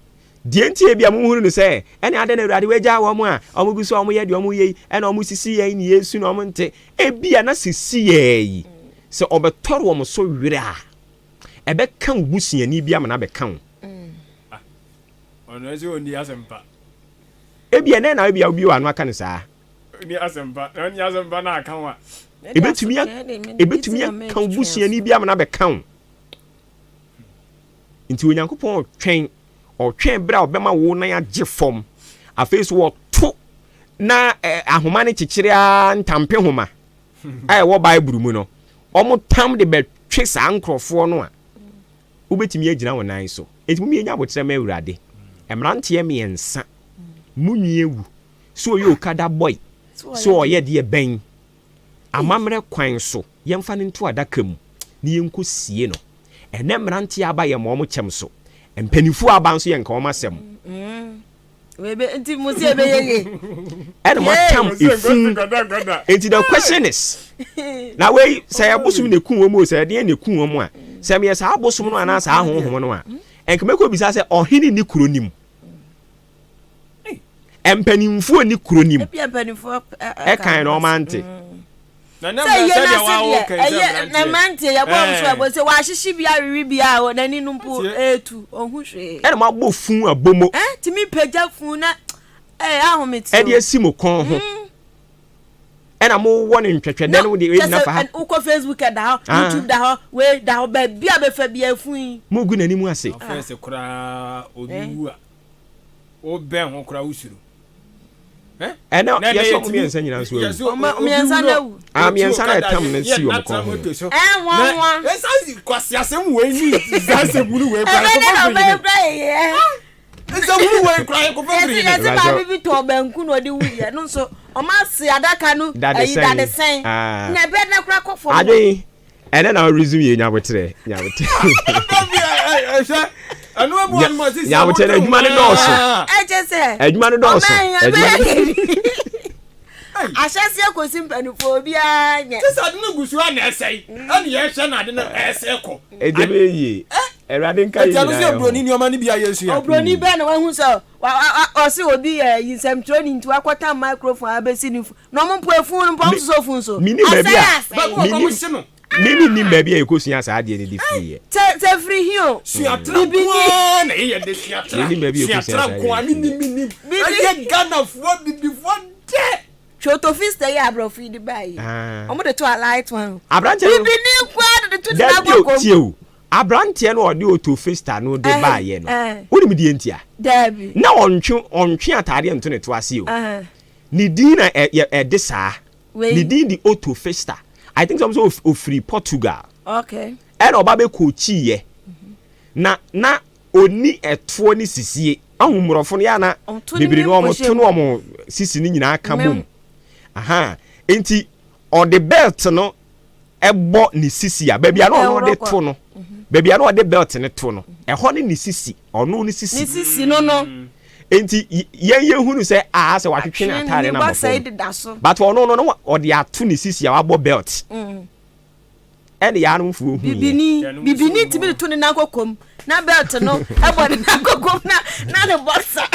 deɛ nti ebia mohunu no sɛ, ɛne adɛn na Awurade wagyaa wɔn a wɔgu so a wɔyɛ deɛ wɔyɛ yi, ɛna wɔsisi yɛn ne yɛsu na wɔnte. Ebia na sesiyɛɛ yi, sɛ ɔbɛtɔre wɔn so werɛ a, ɛbɛka wo busuani bi ama no abɛka wo. Ah, ɔno ɛsɛ ɔnni asɛmpa. Ebia nɛ na ebia obi wɔ ano aka no saa. Ɔnni asɛmpa, na ɔnni asɛmpa na aka wo a. Ebetumi ebetumi aka wo busuani bi ama no abɛka wo. Nti Onyankopɔn ɔtwɛn, ɔtwɛn berɛ a ɔbɛma wo nan agye fam. Afei so wɔto na eh, ahoma no kyekyere ara ntampe homa a ɛwɔ Bible mu no, wɔtam de bɛtwe saa nkurɔfoɔ no a, wobɛtumi agyina wo nan so. Enti mom yɛnya aboterɛ ma Awurade. Mmeranteɛ mmiɛnsa, mo nwi awu, sɛ ɔyɛ okada boy, sɛ ɔyɛ deɛ bɛn, amammerɛ kwan so, yɛmfa no nto adaka mu na yɛnkɔ sie no. Ɛnɛ mmeranteɛ aba yɛmma wɔn kyɛm so, mpanimfoɔ aba nso yɛnka wɔn asɛm. Nti mo se ɛbɛyɛ yie. Ɛna mo atam efun. Nti the question is, na wei sɛ yɛ bosom na eku wɔn o, sɛ ɛdeɛn na eku wɔn a, sɛ meyɛ saa bosom no anaa saa honhom no a, nka mɛkɔ bisa sɛ ɔhene ni kuro nim, mpanimfoɔ ni kuro nim, ɛkan na ɔma nte. Sɛ yie no ase deɛ ɛyɛ na mmeranteɛ yɛbɔ wɔn so ɛbɔ sɛ wɔahyehye bi awewe bi a n'ani no mpo ɛretu ɔhu hwee. Ɛna mo abɔ fun abɔ mo. Ɛ tumi pagya fun na ɛyɛ ahomete o. Ɛde asi mo kɔn ho. Ɛna mo wɔ ne ntwɛtwɛdɛ no de ɛgyina fa ha. Wokɔ Facebook ɛda hɔ, YouTube da hɔ, wei da hɔ, baabi a bɛfa bi afun yi. Mo gu n'anim ase. Afɛɛsɛ koraa obi wu a wobɛn ho koraa wosuro. Ɛnna yɛsɛ ɔmo mmiɛnsa nyinaa nso awu. Ɔmo mmiɛnsa na awu. Ah mmiɛnsa na ɛtam no si wɔn kɔn ho. Ɛnwanwa. Ɛsa kwasi asɛm wei ni zanse munu wei kura ɛbɛ ne na ɔbɛyɛ kura yɛ. Nse munu wei kura yɛ kɔfɛ firi yɛ. Yɛsi maame bi tɔ banku na ɔde wu yɛ no nso ɔmo ase adaka no ɛyi dadesɛn na ɛbɛ na kura kɔ fam. Adwene Ɛnɛ na resume yɛ nyabotrɛ nyabotrɛ. Nyabotrɛ na adwuma no dɔɔso. Adwuma no dɔɔso. Adwuma no. Ahyɛseɛ kɔsi mpanimfoɔ obiara nyɛ. Sisi ade no gu so a na ɛsɛe ɛna yɛhwɛ na ade no ɛsɛe kɔ. Ɛdi bɛ yie. Awurade nka yɛ nyinaa yɛ ho. Obroni nneɛma no bi a yɛsua. Obroni bɛn na wahu sɛ ɔse obi yɛ nsɛmtwerɛni nti wakɔtam microphone abɛsi ne Na ɔmo mpo efun no mpo ɔmo sosɔ fun so. Menim baabi Asɛe a asɛe. menim me menim baabi a yɛkɔsua saa adeɛ no de firiiɛ. Sɛ sɛ firi he o. Suatra Bibini. nko ara na yɛyɛ de suatra Menim baabi a yɛkɔsua suatra saa nko adeɛ ara no menim firiiɛ. menim Bibi. ɛyɛ Ghanafoɔ bibifoɔ dɛ. Twotofista yi a aborɔfo yi de baa yi. Ah. Ɔmo de to a light one. Aberanteɛ no Bibini nko ara de to ne nan dabi o kɔkɔm. tie o aberanteɛ no a ɔde otofista no de Ɛhɛn, baeɛ no ɛhɛn. wonim deɛ ntia? Daabi. Na ɔntwe ɔntwe ataadeɛ nto ne to ase o. Ɛhɛn. Ne din na ɛ yɛ ɛde saa. Wei. Ne din de Otto Pfister. I think sɛ ɔmo sɛ ofiri Portugal. Okay. Ɛna ɔba bɛ kookyi yɛ. Na na ɔni ɛtoɔ ne sisie. Ahu mmorɔfo no yɛ ana bebree no ɔmo to no ɔmo sisi no nyinaa ka bom. Aha. Nti ɔde belt no ɛbɔ ne sisi a baabi a na ɔno de to no baabi a na ɔde belt no to no ɛhɔ ne ne sisi ɔno ne sisi. Ne sisi no no. Nti yɛn yɛn hunu sɛ aa sɛ watwetwe ne ataare na bɔ fam but ɔno no no ɔde ato ne sisi a wabɔ belt ɛne yɛn anomfoɔ hu yɛ. Bibini bibini tumi de to ne nan kɔkɔm na belt no ɛbɔ ne nan kɔkɔm na na ne boxer.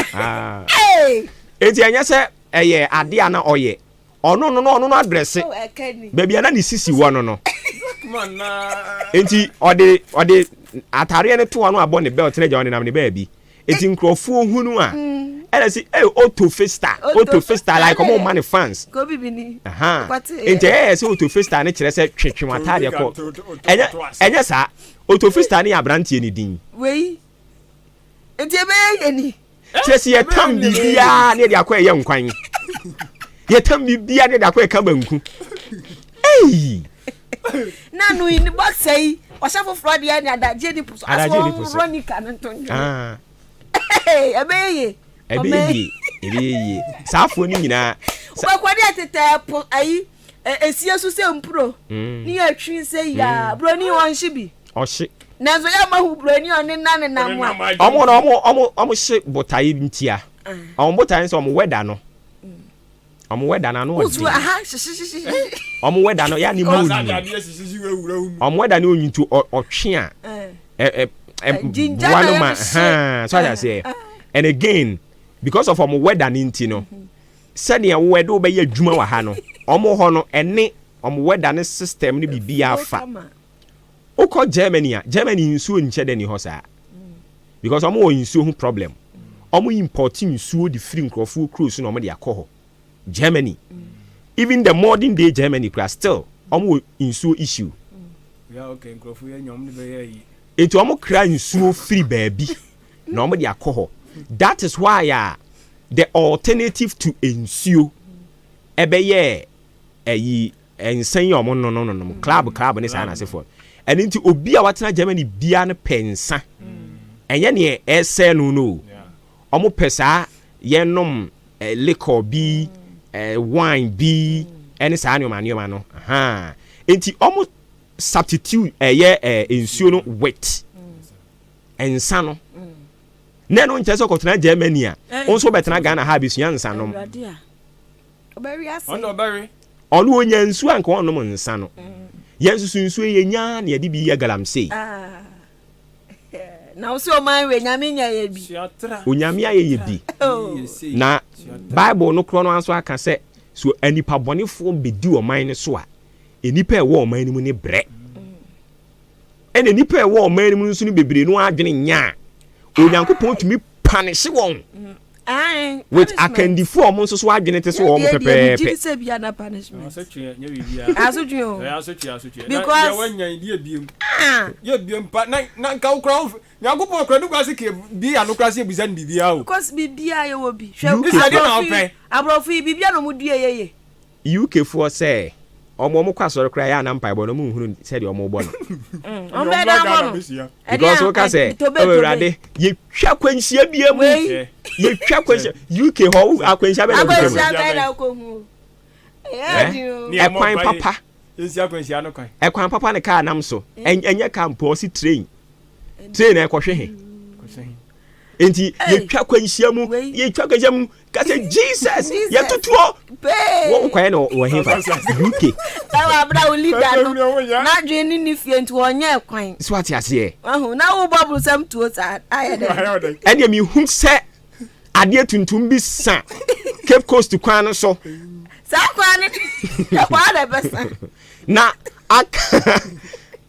Eti ɛnyɛ sɛ ɛyɛ ade a na ɔyɛ. Ɔno no na ɔno no adrɛse baabi a na ne sisi wɔ no no. Nti ɔde ɔde ataareɛ no to ano abɔ ne belt na gya ɔnenam ne baabi. Nti nkurɔfoɔ hunu a ɛna si ee Otto Fista Otto Fista like ɔmo ma ne fans. Nti ɛyɛ sɛ Otto Fista ne kyerɛ sɛ twetwe ataadeɛ kɔ. Ɛnyɛ ɛnyɛ saa. Otto Fista ne yɛ aberanteɛ ne din. Wei nti ɛbɛyɛ yɛ ni. Kyerɛ sɛ yɛtam biribiara ne yɛde akɔ ɛyɛ nkwan. Yɛtam biribiara ne yɛde akɔ ɛka banku. Ei! Na no yi ne bɔksɛ yi ɔhyɛ foforɔ deɛ ne adagyeɛ ni po so asɛ wɔn nika no nto ndwom. Ah. Ɛbɛyɛ yie. Ɛbɛyɛ yie. Ɛbɛyɛ yie. Saa afoɔ no nyinaa. Wobɛkɔ deɛ tetɛ po ayi esie so sɛ mpuro mm. ne yɛ twi sɛ yaa mm. buroni ɔnhye bi. Ɔhye. Nanso yɛ ma hu buroni ɔne na ne nam a. Ɔmo na ɔmo ɔmo ɔmo hye botae ntia. Ah. Ɔmo botae nso ɔmo wɛda no. Ɔmo wɛda no ano ɔden. Wotu aha hyehyehyehyehye. Ɔmo wɛda no ya ne mu onyu. Ɔmo wɛda no onyu nti ɔtwe a. Ɛ ɛ boa no ma haa so ate aseɛ. And again because of ɔmo wɛda no nti no sɛdeɛ wo ɛde wobɛyɛ adwuma wɔ ha no ɔmo hɔ no ɛne ɔmo wɛda ne system ne biribiara fa. Wokɔ Germany a, Germany nsuo nkyɛ dɛ ni hɔ saa. Because ɔmo wɔ nsuo ho problem. Ɔmo import nsuo de firi nkorɔfoɔ kuro so na ɔmo de akɔ hɔ. Germany. Even the modern day Germany koraa still ɔmo wɔ nsuo issue. Nti ɔmo kra nsuo firi baabi na ɔmo de akɔ hɔ. That is why a the alternative to nsuo ɛbɛyɛɛ ɛyi Nsa yi a wɔn no no nom club club ne saa n'asefoɔ. Ɛno nti obi a watena Germany biara no pɛ nsa. Ɛnyɛ neɛ ɛsɛe no no o. Wɔn pɛ saa yɛnom eh, liquor bi, eh, wine bi ɛne saa nneɛma nneɛma no. Ahaa. Nti wɔn substitute ɛyɛ eh, nsuo no with nsa no. Na ɛno nkyerɛ sɛ ɔkɔtena Germany a, wo nso wobɛtena Ghana ha abɛsua nsa nom. Ɔno ɔnya nsuo a nka ɔnnom nsa no. Yɛn nso so nsuo yɛ nyaa na yɛde bi yɛ galamsey. Ah. Na wo sɛ ɔman wei nyame nya yɛ bi. Onyame ayɛ yɛ bi. Oh. Na Bible no korɔ no nso aka sɛ so anipa bɔnefoɔ bɛdi ɔman no so a, nnipa a ɛwɔ ɔman no mu ne brɛ. Ɛna nnipa a ɛwɔ ɔman no mu nso no bebree no adwene nyɛ a, Onyankopɔn tumi panehye wɔn with akandifo a wɔn nso so adwene te so wɔn pɛpɛɛpɛ. Nyankopɔn kura ne kwase ke bi ano kura se ebisa ne biribiara o. Because biribiara yɛ wɔ bi. Hwɛ aborɔfo yi biribiara na wɔn dua yɛ yɛ. UK foɔ sɛ ɔmo ɔmo kɔ asɔre koraa yɛ a na mpaebɔ no ɔmo nhunu sɛdeɛ ɔmo bɔ no. Ɔmo bɛyɛ dɛ abɔ no. Because woka sɛ ɔwɔ awurade yɛtwa akwanhyia bia mu yɛtwa akwanhyia UK hɔ akwanhyia bɛn na wokɔtwa mu. Ɛkwan papa ɛkwan papa ne kaa nam so ɛnyɛ kaa mpo ɔsi train train na ɛkɔhwe he nti yɛtwa akwanhyia mu yɛtwa akwanhyia mu Ka sɛ Jesus yɛtotoɔ wɔ wokwaeɛ na wɔ hefa UK. Ɛwɔ abira wo leader no n'adwene ne ne fie nti wɔnyɛ kwan. So ate aseɛ. Wahu na wobɔ brosɛm tuo saa ayɛ dɛ. Ɛdeɛ mehu sɛ adeɛ tuntum bi sa Cape Coast kwan no so. Saa kwan no ɛkɔ ara na ɛbɛsa. Na aka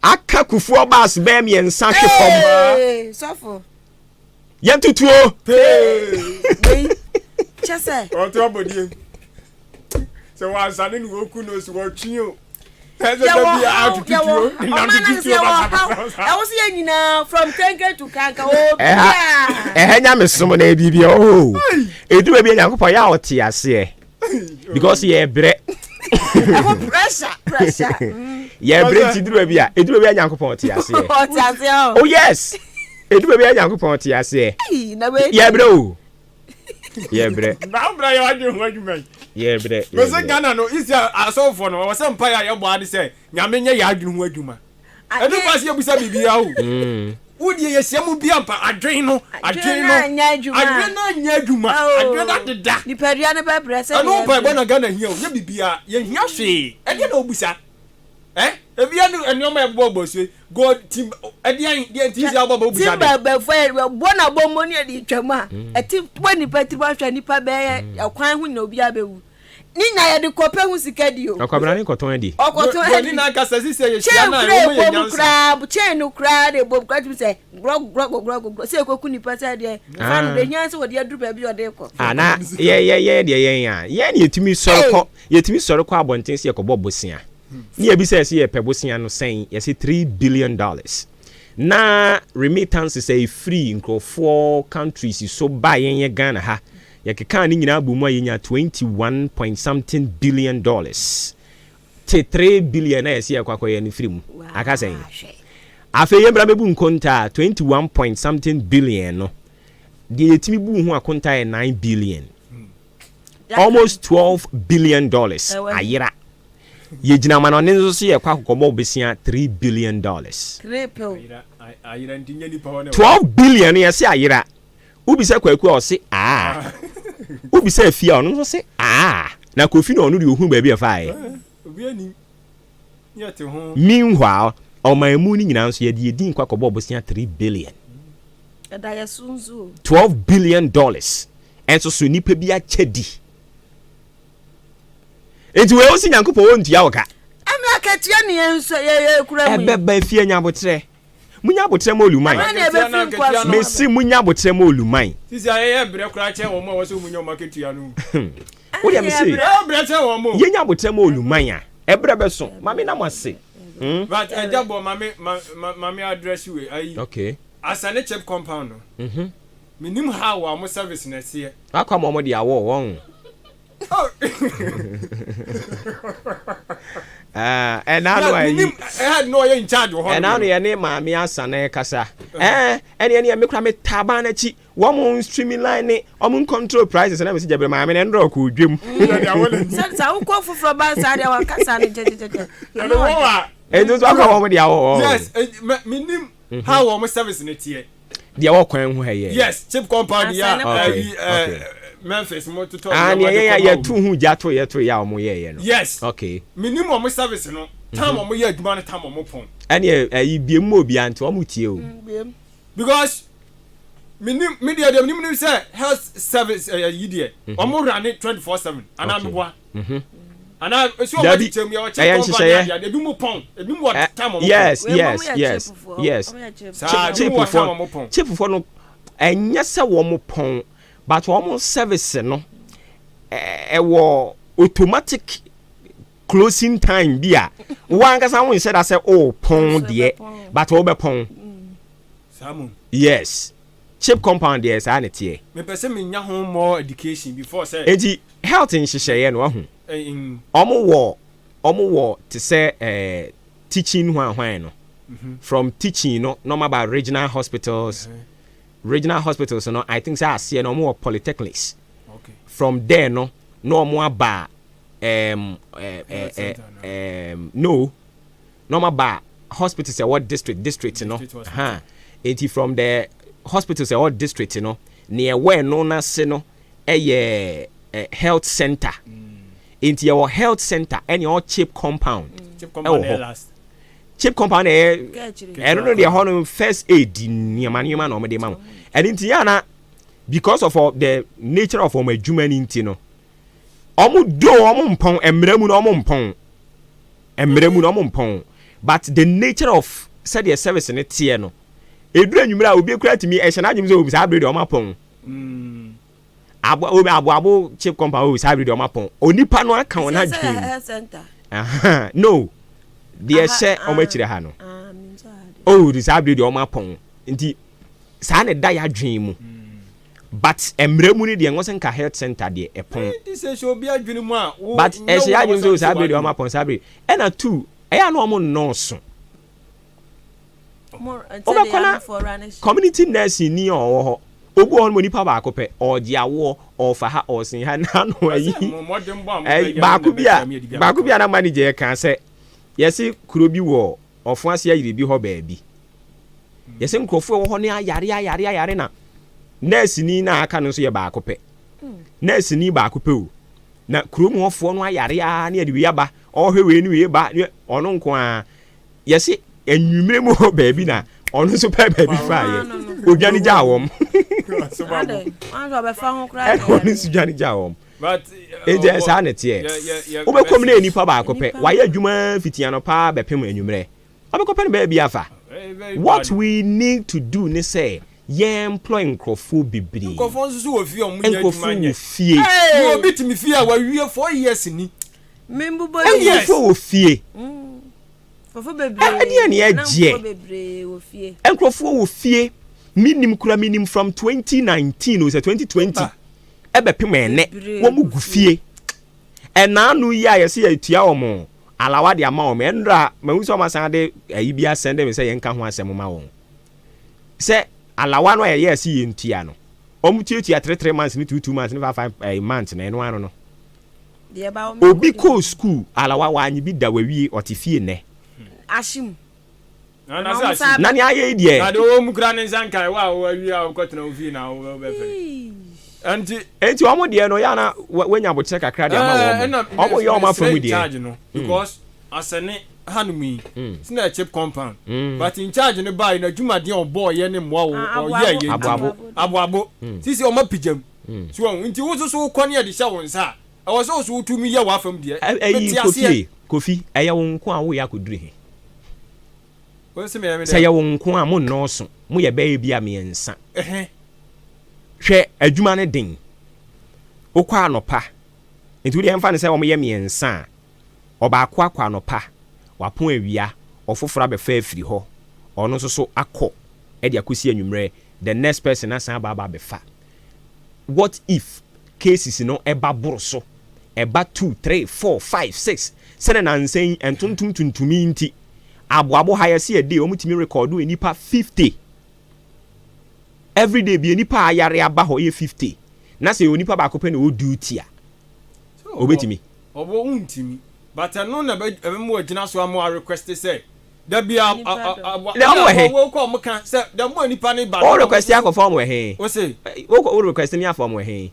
aka kufuɔ baas bɛɛ mmiɛnsa hwe fam. Sɔfo. Yɛn tutuo. Pee. Kyɛ sɛ. Ɔtɔ abɔdeɛ. Sɛ wansane ne wɔku no so wɔtwe o. Yɛwɔ haw yɛwɔ ɔman na sɛ yɛwɔ haw ɛwɔ sɛ yɛn nyinaa from kenke to kanka obiara. Ɛhɛ nyamesom na ebi bi ɔhoo. Edu baabi a Nyankopɔn yɛ a ɔte aseɛ. Because yɛ brɛ. Ɛho pressure pressure. Yɛ brɛ nti duru baabi a edu baabi a Nyankopɔn ɔte aseɛ. Ɔte aseɛ o. Oh yes. Edu baabi a Nyankopɔn te aseɛ. Yɛbrɛ o. Yɛbrɛ. Bra yɛ wadwe ho adwuma yi. Yɛbrɛ. Mese Ghana no isi asɔfoɔ no wɔwɔ sɛ mpaeɛ a yɛbɔ ade sɛ Nyame nyɛ yɛ adwene ho adwuma. Ɛno kwa sɛ yɛbusa biribiara o. Mm. Wo deɛ yɛhyia mu bia mpa adwene no adwene no adwene no anyɛ adwuma adwene no adeda. Nipadua no bɛbrɛ sɛ ɛno mpaebɔ na Ghana hia o nyɛ biribiara yɛhia hwee ɛdeɛ na wobusa. Eh ebia no nneɛma a ɛbobɔ bɔ so yi gold tim ɛdeɛn deɛ nti sɛ abɔ bɔ bisa de. Timba bɛfɔ yɛ bɔ na bɔ mmɔ ne yɛde twam a ɛte bɔ nipa tirim ahwɛ nipa bɛyɛ ɛkwan ho nyina obiara bɛwu. Ne nyinaa yɛde kɔpɛ ho sika di o. Ɔkwabena ne kɔtɔn adi. Ɔkɔtɔn adi. Buroni n'ankasa sisi yɛ Chain hyia na koraa wɔn yɛ ɛbom nyansa. koraa chain no koraa na ɛbom koraa tumi sɛ gorɔ gorɔ gorɔ gorɔ sɛ ɛkɔku nipa sɛ deɛ fa no deɛ hia sɛ wɔde aduru baabi a ɔde kɔ. Ah na yɛ yɛ yɛ deɛ yɛn a yɛn na yɛtumi sɔre kɔ yɛtumi sɔre kɔ abɔnten sɛ yɛkɔbɔ bosea ne yɛbisa yɛsɛ yɛpɛ bosea no sɛn yɛsɛ $3 billion na remittances a ɛfiri nkurɔfoɔ countries so ba yɛn yɛ Ghana ha, yɛkekaa ne nyinaa bɔ mu a yɛnya 21 point something billion dollars te 3 billion na yɛsɛ yɛkɔ akɔyɛ no firi mu aka sɛn? Afei yɛmbra bɛbu nkonta a 21 point something billion no deɛ yɛtumi bu ho akonta yɛ 9 billion, almost $12 billion ayera. Yɛgyina amanɔne nso so yɛkɔ akɔkɔbɔ bosea $3 billion. Triple. Ayera nti nyɛ nipa hɔ ne. 12 billion no yɛse ayera. Wobisa Kwaku a ɔse aa, wobisa Afie a ɔno nso se aa, na Kofi na ɔno deɛ ɔhunu baabi a ɛfaeɛ. Obi anim yɛ te ho. Meanwhile ɔman mu no nyinaa nso yɛde yɛdi nkɔ akɔbɔ bosea 3 billion. Ɛda yɛ so nso o. $12 billion ɛnso so nipa bi akyɛ di nti wei wosi Nyankopɔn wɔntua wo ka. Ɛmi akatua ne yɛn nso yɛ yɛ kura mu yi. Ɛbɛba fie nya abotrɛ, munya abotrɛ ma oluman. Ɛbɛn na ɛbɛfiri nkoa so. Mesi munya abotrɛ ma oluman. Sisi ayɛyɛ brɛ koraa kyɛn wɔn a wɔsɛ wɔn nya wɔn akatua no. Wodeɛ mese Ɛyɛ brɛ kyɛn wɔn o. Yɛnya abotrɛ ma oluman a ɛbrɛ bɛso mame na mo ase. But ɛgya bɔ mame ma ma mame address wei ayi. Asane CHPS compound no. Minim how a mo service na ɛteɛ. Akɔ ama ɔmo de awɔ wɔn. Oh. Ɛna no ayi. Minim ɛha na ɔyɛ in charge wɔ hɔ. Ɛna no yɛ ne maame Asane kasa. Ɛɛ ɛne ɛne ɛme kora me taban n'akyi. Wɔn mo streamline ne wɔn control prices na mesi gyabere maame na ɛnrɛ ɔkɔ odwam. Sɛ sɛ wokɔ foforɔ ba saa deɛ wakasa no gyɛgyɛgyɛgyɛ. Yɛde wɔn a. Ɛnti nso akɔ wɔn de awɔ wɔn. Yes, minim how wɔn service ne teɛ. Deɛ wɔ kwan ho ha yɛ. Yes, CHPS compound yɛ a ɛyi Memphis mo totɔ. Ah, nea yɛn yɛ tu hu gya to yɛ to yɛ a wɔn yɛ yɛ no. Yes. Minim wɔn service no time wɔn yɛ adwuma no, time wɔn pɔn. Ɛnni ɛyi biem mu obi ante wɔn tie o. Because minim mi deɛ deɛ minim nim sɛ health service ɛyɛ yi deɛ wɔn run 24/7 anaa mi boa anaa esi wɔn akyi kyɛm yɛ wɔ CHPS compound yɛ adeɛ ebi mu pɔn, ebi mu wɔ time wɔn pɔn. Yes, CHPS CHPS foɔ no ɛnyɛ sɛ wɔn pɔn, but wɔn service no ɛwɔ automatic closing time bi a wɔn ankasa wɔn nhyɛ da sɛ ɔɔpɔn deɛ, but wɔbɛpɔn. Yes, CHPS compound deɛ saa ne teɛ. Mepɛ sɛ menya ho more education before sɛ. Eti health nhyehyɛeɛ no wahu ɔmo wɔ te sɛ teaching hwan hwan no from teaching no na ɔmo aba regional hospitals. Regional hospitals no, I think sɛ aseɛ no ɔmo wɔ polytechnics. From there no na ɔmo aba no na ɔmo aba hospitals ɛwɔ district district no ha. Eti from the hospitals ɛwɔ district no, nea ɛwɔ ɛno n'ase no ɛyɛ health center. Nti yɛwɔ health center ɛne ɛwɔ CHPS compound ɛwɔ hɔ. CHPS compound ɛyɛ ɛno no deɛ hɔ no first aid nneɛma nneɛma na wɔn de ma mo. Ɛne nti yɛn ana because of the nature of wɔn adwuma ni nti no wɔn do wɔn mpɔn mmerɛ mu na wɔn mpɔn mmerɛ mu na wɔn mpɔn, but the nature of sɛdeɛ service ne teɛ no, eduru enyimire a obi ekura tumi ɛhyɛ n'adwene sɛ obi saa abiri deɛ wɔn apɔn abo obi abo CHPS compound obi saa abiri deɛ wɔn apɔn onipa no aka wɔn adwene no deɛ ɛhyɛ wɔn akyire ha no oh de saa abiri deɛ wɔn apɔn nti saa na ɛda yɛ adwene mu, but mmerɛ mu no deɛ ngɔsɛ nka health center deɛ ɛpɔn. But ɛhyɛ yɛ adwene sɛ saa abiri deɛ wɔn apɔn saa abiri. Ɛna two ɛyɛ ano wɔn nnɔɔso. Wobɛkɔ na community nurse ni a ɔwɔ hɔ, obi wɔ hɔ no nipa baako pɛ ɔgye awoɔ ɔfa ha ɔsen ha n'ano ayi ɛyi baako bi a na manager yɛ kan sɛ yɛsi kuro bi wɔ ɔfo ase ayiri bi hɔ baabi, yɛsɛ nkurɔfoɔ wɔ hɔ ne ayare ayare ayare na nurse ni na aka no nso yɛ baako pɛ, nurse ni baako pɛ o, na kurom hɔfoɔ no ayare a ne yɛde wei aba ɔhwɛ wei ne wei ba ɔno nko ara. Yɛsi enwumire mu hɔ baabi na ɔno nso pɛ baabi fa yɛ odwane gyaa wɔm, ɛna ɔno nso dwane gyaa wɔm. Enti ɛyɛ saa na ɛteɛ. Wobɛkɔ mu na ɛyɛ nipa baako pɛ. Wayɛ adwuma fiti anɔpa bɛpem anwummerɛ. Ɔbɛkɔpɛ no baabi afa. What we need to do ne sɛ yɛn employ nkurɔfoɔ bebree. Nkurɔfoɔ nso so wɔ fie a wɔn nyɛ adwuma Nkurɔfoɔ nyɛ. wɔ fie. Mewɔ obi te me fie a wawie 4 years ni. Membobɔ din. Nkurɔfoɔ wɔ fie. Nkurɔfoɔ bebree. Ɛdeɛn ne ɛgyeɛ? Nkurɔfoɔ bebree wɔ fie. Nkurɔfoɔ wɔ fie. Menim kura menim from 2019 o sɛ 2020 ɛbɛpem ɛnɛ wɔn gu fie. Ɛnaano yi a yɛsɛ yɛtua wɔn alawa de ama wɔn, ɛnora mahu sɛ wɔn asan de ayi bi asɛn de me sɛ yɛnka ho asɛm ma wɔn sɛ alawa no a yɛyɛ ɛsɛ yɛntua no, wɔn tuatua 3 3 months ne 2 2 months ne 5 5 months na ɛno ano no obi kɔɔ school alawa wanye bi da, wawie, ɔte fie nnɛ. Ahyem. Na nea ayɛ yi deɛ. Na de wɔn mu kura ne nsa nkae wa a wɔawie a wɔkɔtena wo fie na wɔbɛfɛ nti. Nti wɔn deɛ no yɛ ana wɔanya abokyerɛ kakra de ama wɔn, wɔn yɛ wɔn afa mu deɛ. Charge no because asɛne hanom yi sina CHPS compound, but in charge no baa yi na adwumaden a ɔbɔɔ yɛ ne mmoa wɔ ɔyɛ yɛ Aboabo. Aboabo sisi ɔma pigyam so wɔn nti wo soso kɔ ne yɛde hyɛ wɔn nsa a ɛwɔ sɛ woso wotumi yɛ w'afam deɛ. Ɛyi Kofi, Kofi, ɛyɛ wo nko a woyɛ akɔduru he? Sɛ yɛ wo nko a, mo nnɔɔso, moyɛ bɛyɛ bi a mmiɛnsa. Hwɛ, adwuma no den. Wokɔ anɔpa nti wodeɛ ɛmfa no sɛ wɔyɛ mmiɛnsa a, ɔbaako akɔ anɔpa, wapɔn awia, ɔfoforɔ abɛfa afiri hɔ, ɔno nso so akɔ de akɔsi anwummerɛ, the next person asan aba aba abɛfa. What if cases no ɛba boro so, ɛba 2, 3, 4, 5, 6, sɛnɛ nansa yi ntontom tuntumi nti aboabo ha yɛsi ɛde wɔn tumi record nipa 50 everyday bi, nipa a ayare aba hɔ yɛ 50, na sɛ onipa baako pɛ na ɔwɔ duty a, obetumi. Ɔbɔ ntumi, but ɛno na ɛbɛma wɔgyina so ama request sɛ dabi a ɔmo wɔ he? Wɔkɔ ɔmo ka sɛ dɛm a nipa ne ba. O request akɔfa ɔmo wɔ he? O se. O request ni afa ɔmo wɔ he?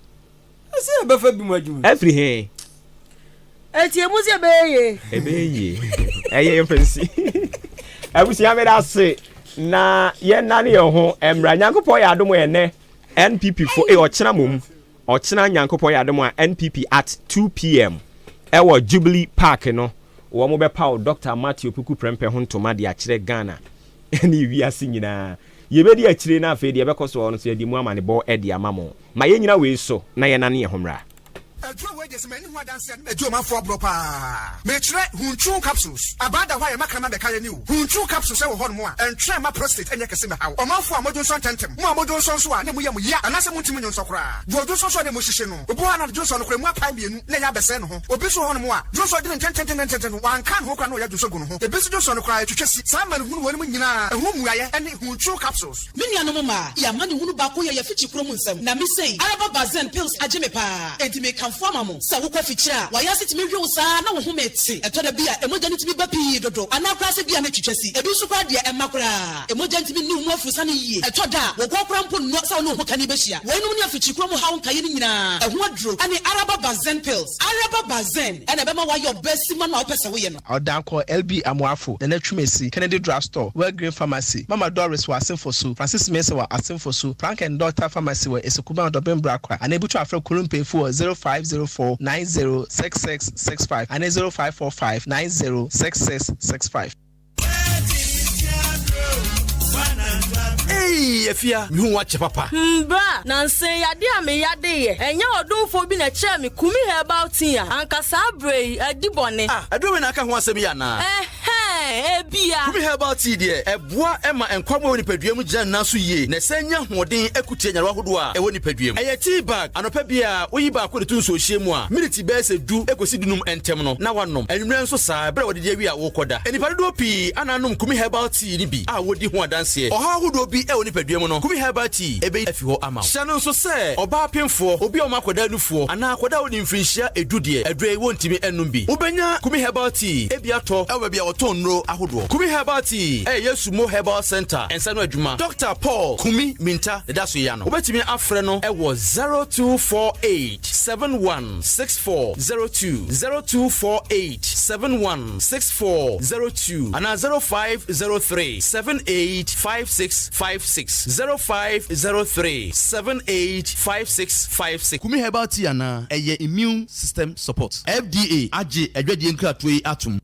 Ɛsɛ ɛbɛfa bi mu adwuma. Ɛfiri he? Eti emu sɛ ɛbɛyɛ yie. Ɛbɛyɛ yie, ɛyɛ yɛn fɛnsi. Abusua, mi da ase na yɛn nane yɛn ho mmra. Nyankopɔn yɛ adom yɛn nɛ NPP fo ee ɔkyena mom, ɔkyena Nyankopɔn yɛ adom a, NPP at 2 p.m. ɛwɔ Jubilee Park no, wɔn bɛpaw Dr Matthew Puku Prɛmpɛ ho ntoma de akyerɛ Ghana ne wiase nyinaa. Yɛbɛdi akyire na afei deɛ ɛbɛkɔ so no so yɛde mu ama ne bɔ ɛde ama mo. Ma yɛn nyina wei so na yɛnane yɛn ho mmra. Aduro wei deɛ, sɛ m'ani ho adanseɛ no, ɛdi ɔmanfoɔ aborɔ paa. Mekyerɛ Huntwu Capsules. Abaa da hɔ a, yɛma kraman bɛka yɛ ne o. Huntwu Capsules ɛwɔ hɔnom a, ɛntwɛn ma prostate ɛnyɛ kɛse mmɛhaw ɔmanfoɔ a modwonsɔ ntɛmntɛm. Mo a modwonsɔ nso a na emu yɛ mo ya anaasɛ montumi nyonsɔ koraa. Deɛ ɔdwonsɔ nso a na emu hyehye no. Obi wɔ hɔ a na dwonsɔ no koraa emu apae mmienu na ɛyɛ abɛsɛe ne ho. Obi nso wɔ hɔnom a, dwonsɔ de no ntɛntɛntɛntɛntɛm no, wanka ne ho koraa na ɔyɛ dwonsɔ gu ne ho. Ebi nso dwonsɔ no koraa ɛtwitwa si. Saa amanehunu wɔ mu nyinaa, ɛho mmuaeɛ ne Huntwu Capsules. Me nuanom mmaa, yɛn amanehunu baako yɛ yɛn afikyikuro mu nsɛm. Na me sei, Araba Bazen pills agye me paa. Enti mekamfo ama mo. Sɛ wokɔ afikyire a, w'ayase tumi hwe wo saa na wo home te. Ɛtɔ da bi a, mogya no tumi ba pii dodo anaa koraa sɛ bi a na ɛtwitwa si. Ebi nso koraa deɛ, ɛmma koraa. Mogya ntumi nni wo mu afurusane yie. Ɛtɔ da a, wo kɔn koraa mpo nnɔ sɛ wo ne wo hokani bɛhyia. Weinom ne afikyikuro mu haw nkaeɛ no nyinaa, ɛho aduro ne Araba Bazen pills. Araba Bazen na ɛbɛma woayɛ ɔbaa simma no a wopɛ sɛ woyɛ no. Ɔdankɔ LB Amoafo, Nana Twumasi, Kennedy Drug Store, Well Green Pharmacy, Mama Doris wɔ Asemfosu, Francis Mensah wɔ Asemfosu, Frank and Daughter Pharmacy wɔ Esekuban Ɔdɔben Brakwa, anaa ebutu afrɛ Kuru mpanyinfo wɔ 0504 90 6665 anaa 0545 90 6665. Hey, Afia, mehu wakyɛ papa. Mbra, nansa yade a meyade yɛ. Ɛnyɛ ɔdomfoɔ bi na kyerɛ me Kumi Herbal Tea a, anka saa berɛ yi adi bɔne. Ah, ɛduro wei na aka ho asɛm yi anaa? Ɛhɛn, ebia. Kumi Herbal Tea deɛ, ɛboa ma nkwa mu a ɛwɔ nipadua mu gyina nna so yie na ɛsɛn nya ahoɔden akutia nyarewa ahodoɔ a ɛwɔ nipadua mu. Ɛyɛ tea bag, anɔpa biara woyi baako de to nsuohyɛ mu a, miniti bɛyɛ sɛ 10 ekosi 15 ntɛm no na wanom. Anwummerɛ nso saa, ɛberɛ a wɔdidi awie a wokɔda. Nnipa dodoɔ pii ana anom Kumi Herbal Tea no bi a wɔdi ho adanseɛ. Ɔhaw ahodoɔ bi wɔ nipadua mu no, Kumi Herbal Tea ɛbɛyi afi hɔ ama wo. Hyɛ no nso sɛ ɔbaa pemfoɔ, obi a ɔma akwadaa nufoɔ, anaa akwadaa a ɔdi mfirinhyia 10 deɛ, aduro yi wɔntumi nnom bi. Wobɛnya Kumi Herbal Tea bi atɔ wɔ baabi a wɔtɔn nnuro. nnuro ahodoɔ. Kumi Herbal Tea ɛyɛ Yesumo Herbal Centre nsa ano adwuma. Dɔkta Paul Kumi Minta na ɛda so yi ano. Wobɛtumi afrɛ no wɔ 0248 71 6402, 0248 71 6402 anaa 0503 78 5656, 0503 78 5656. Kumi Herbal Tea anaa ɛyɛ immune system support. FDA agye adwadie nkratoɔ yi atom.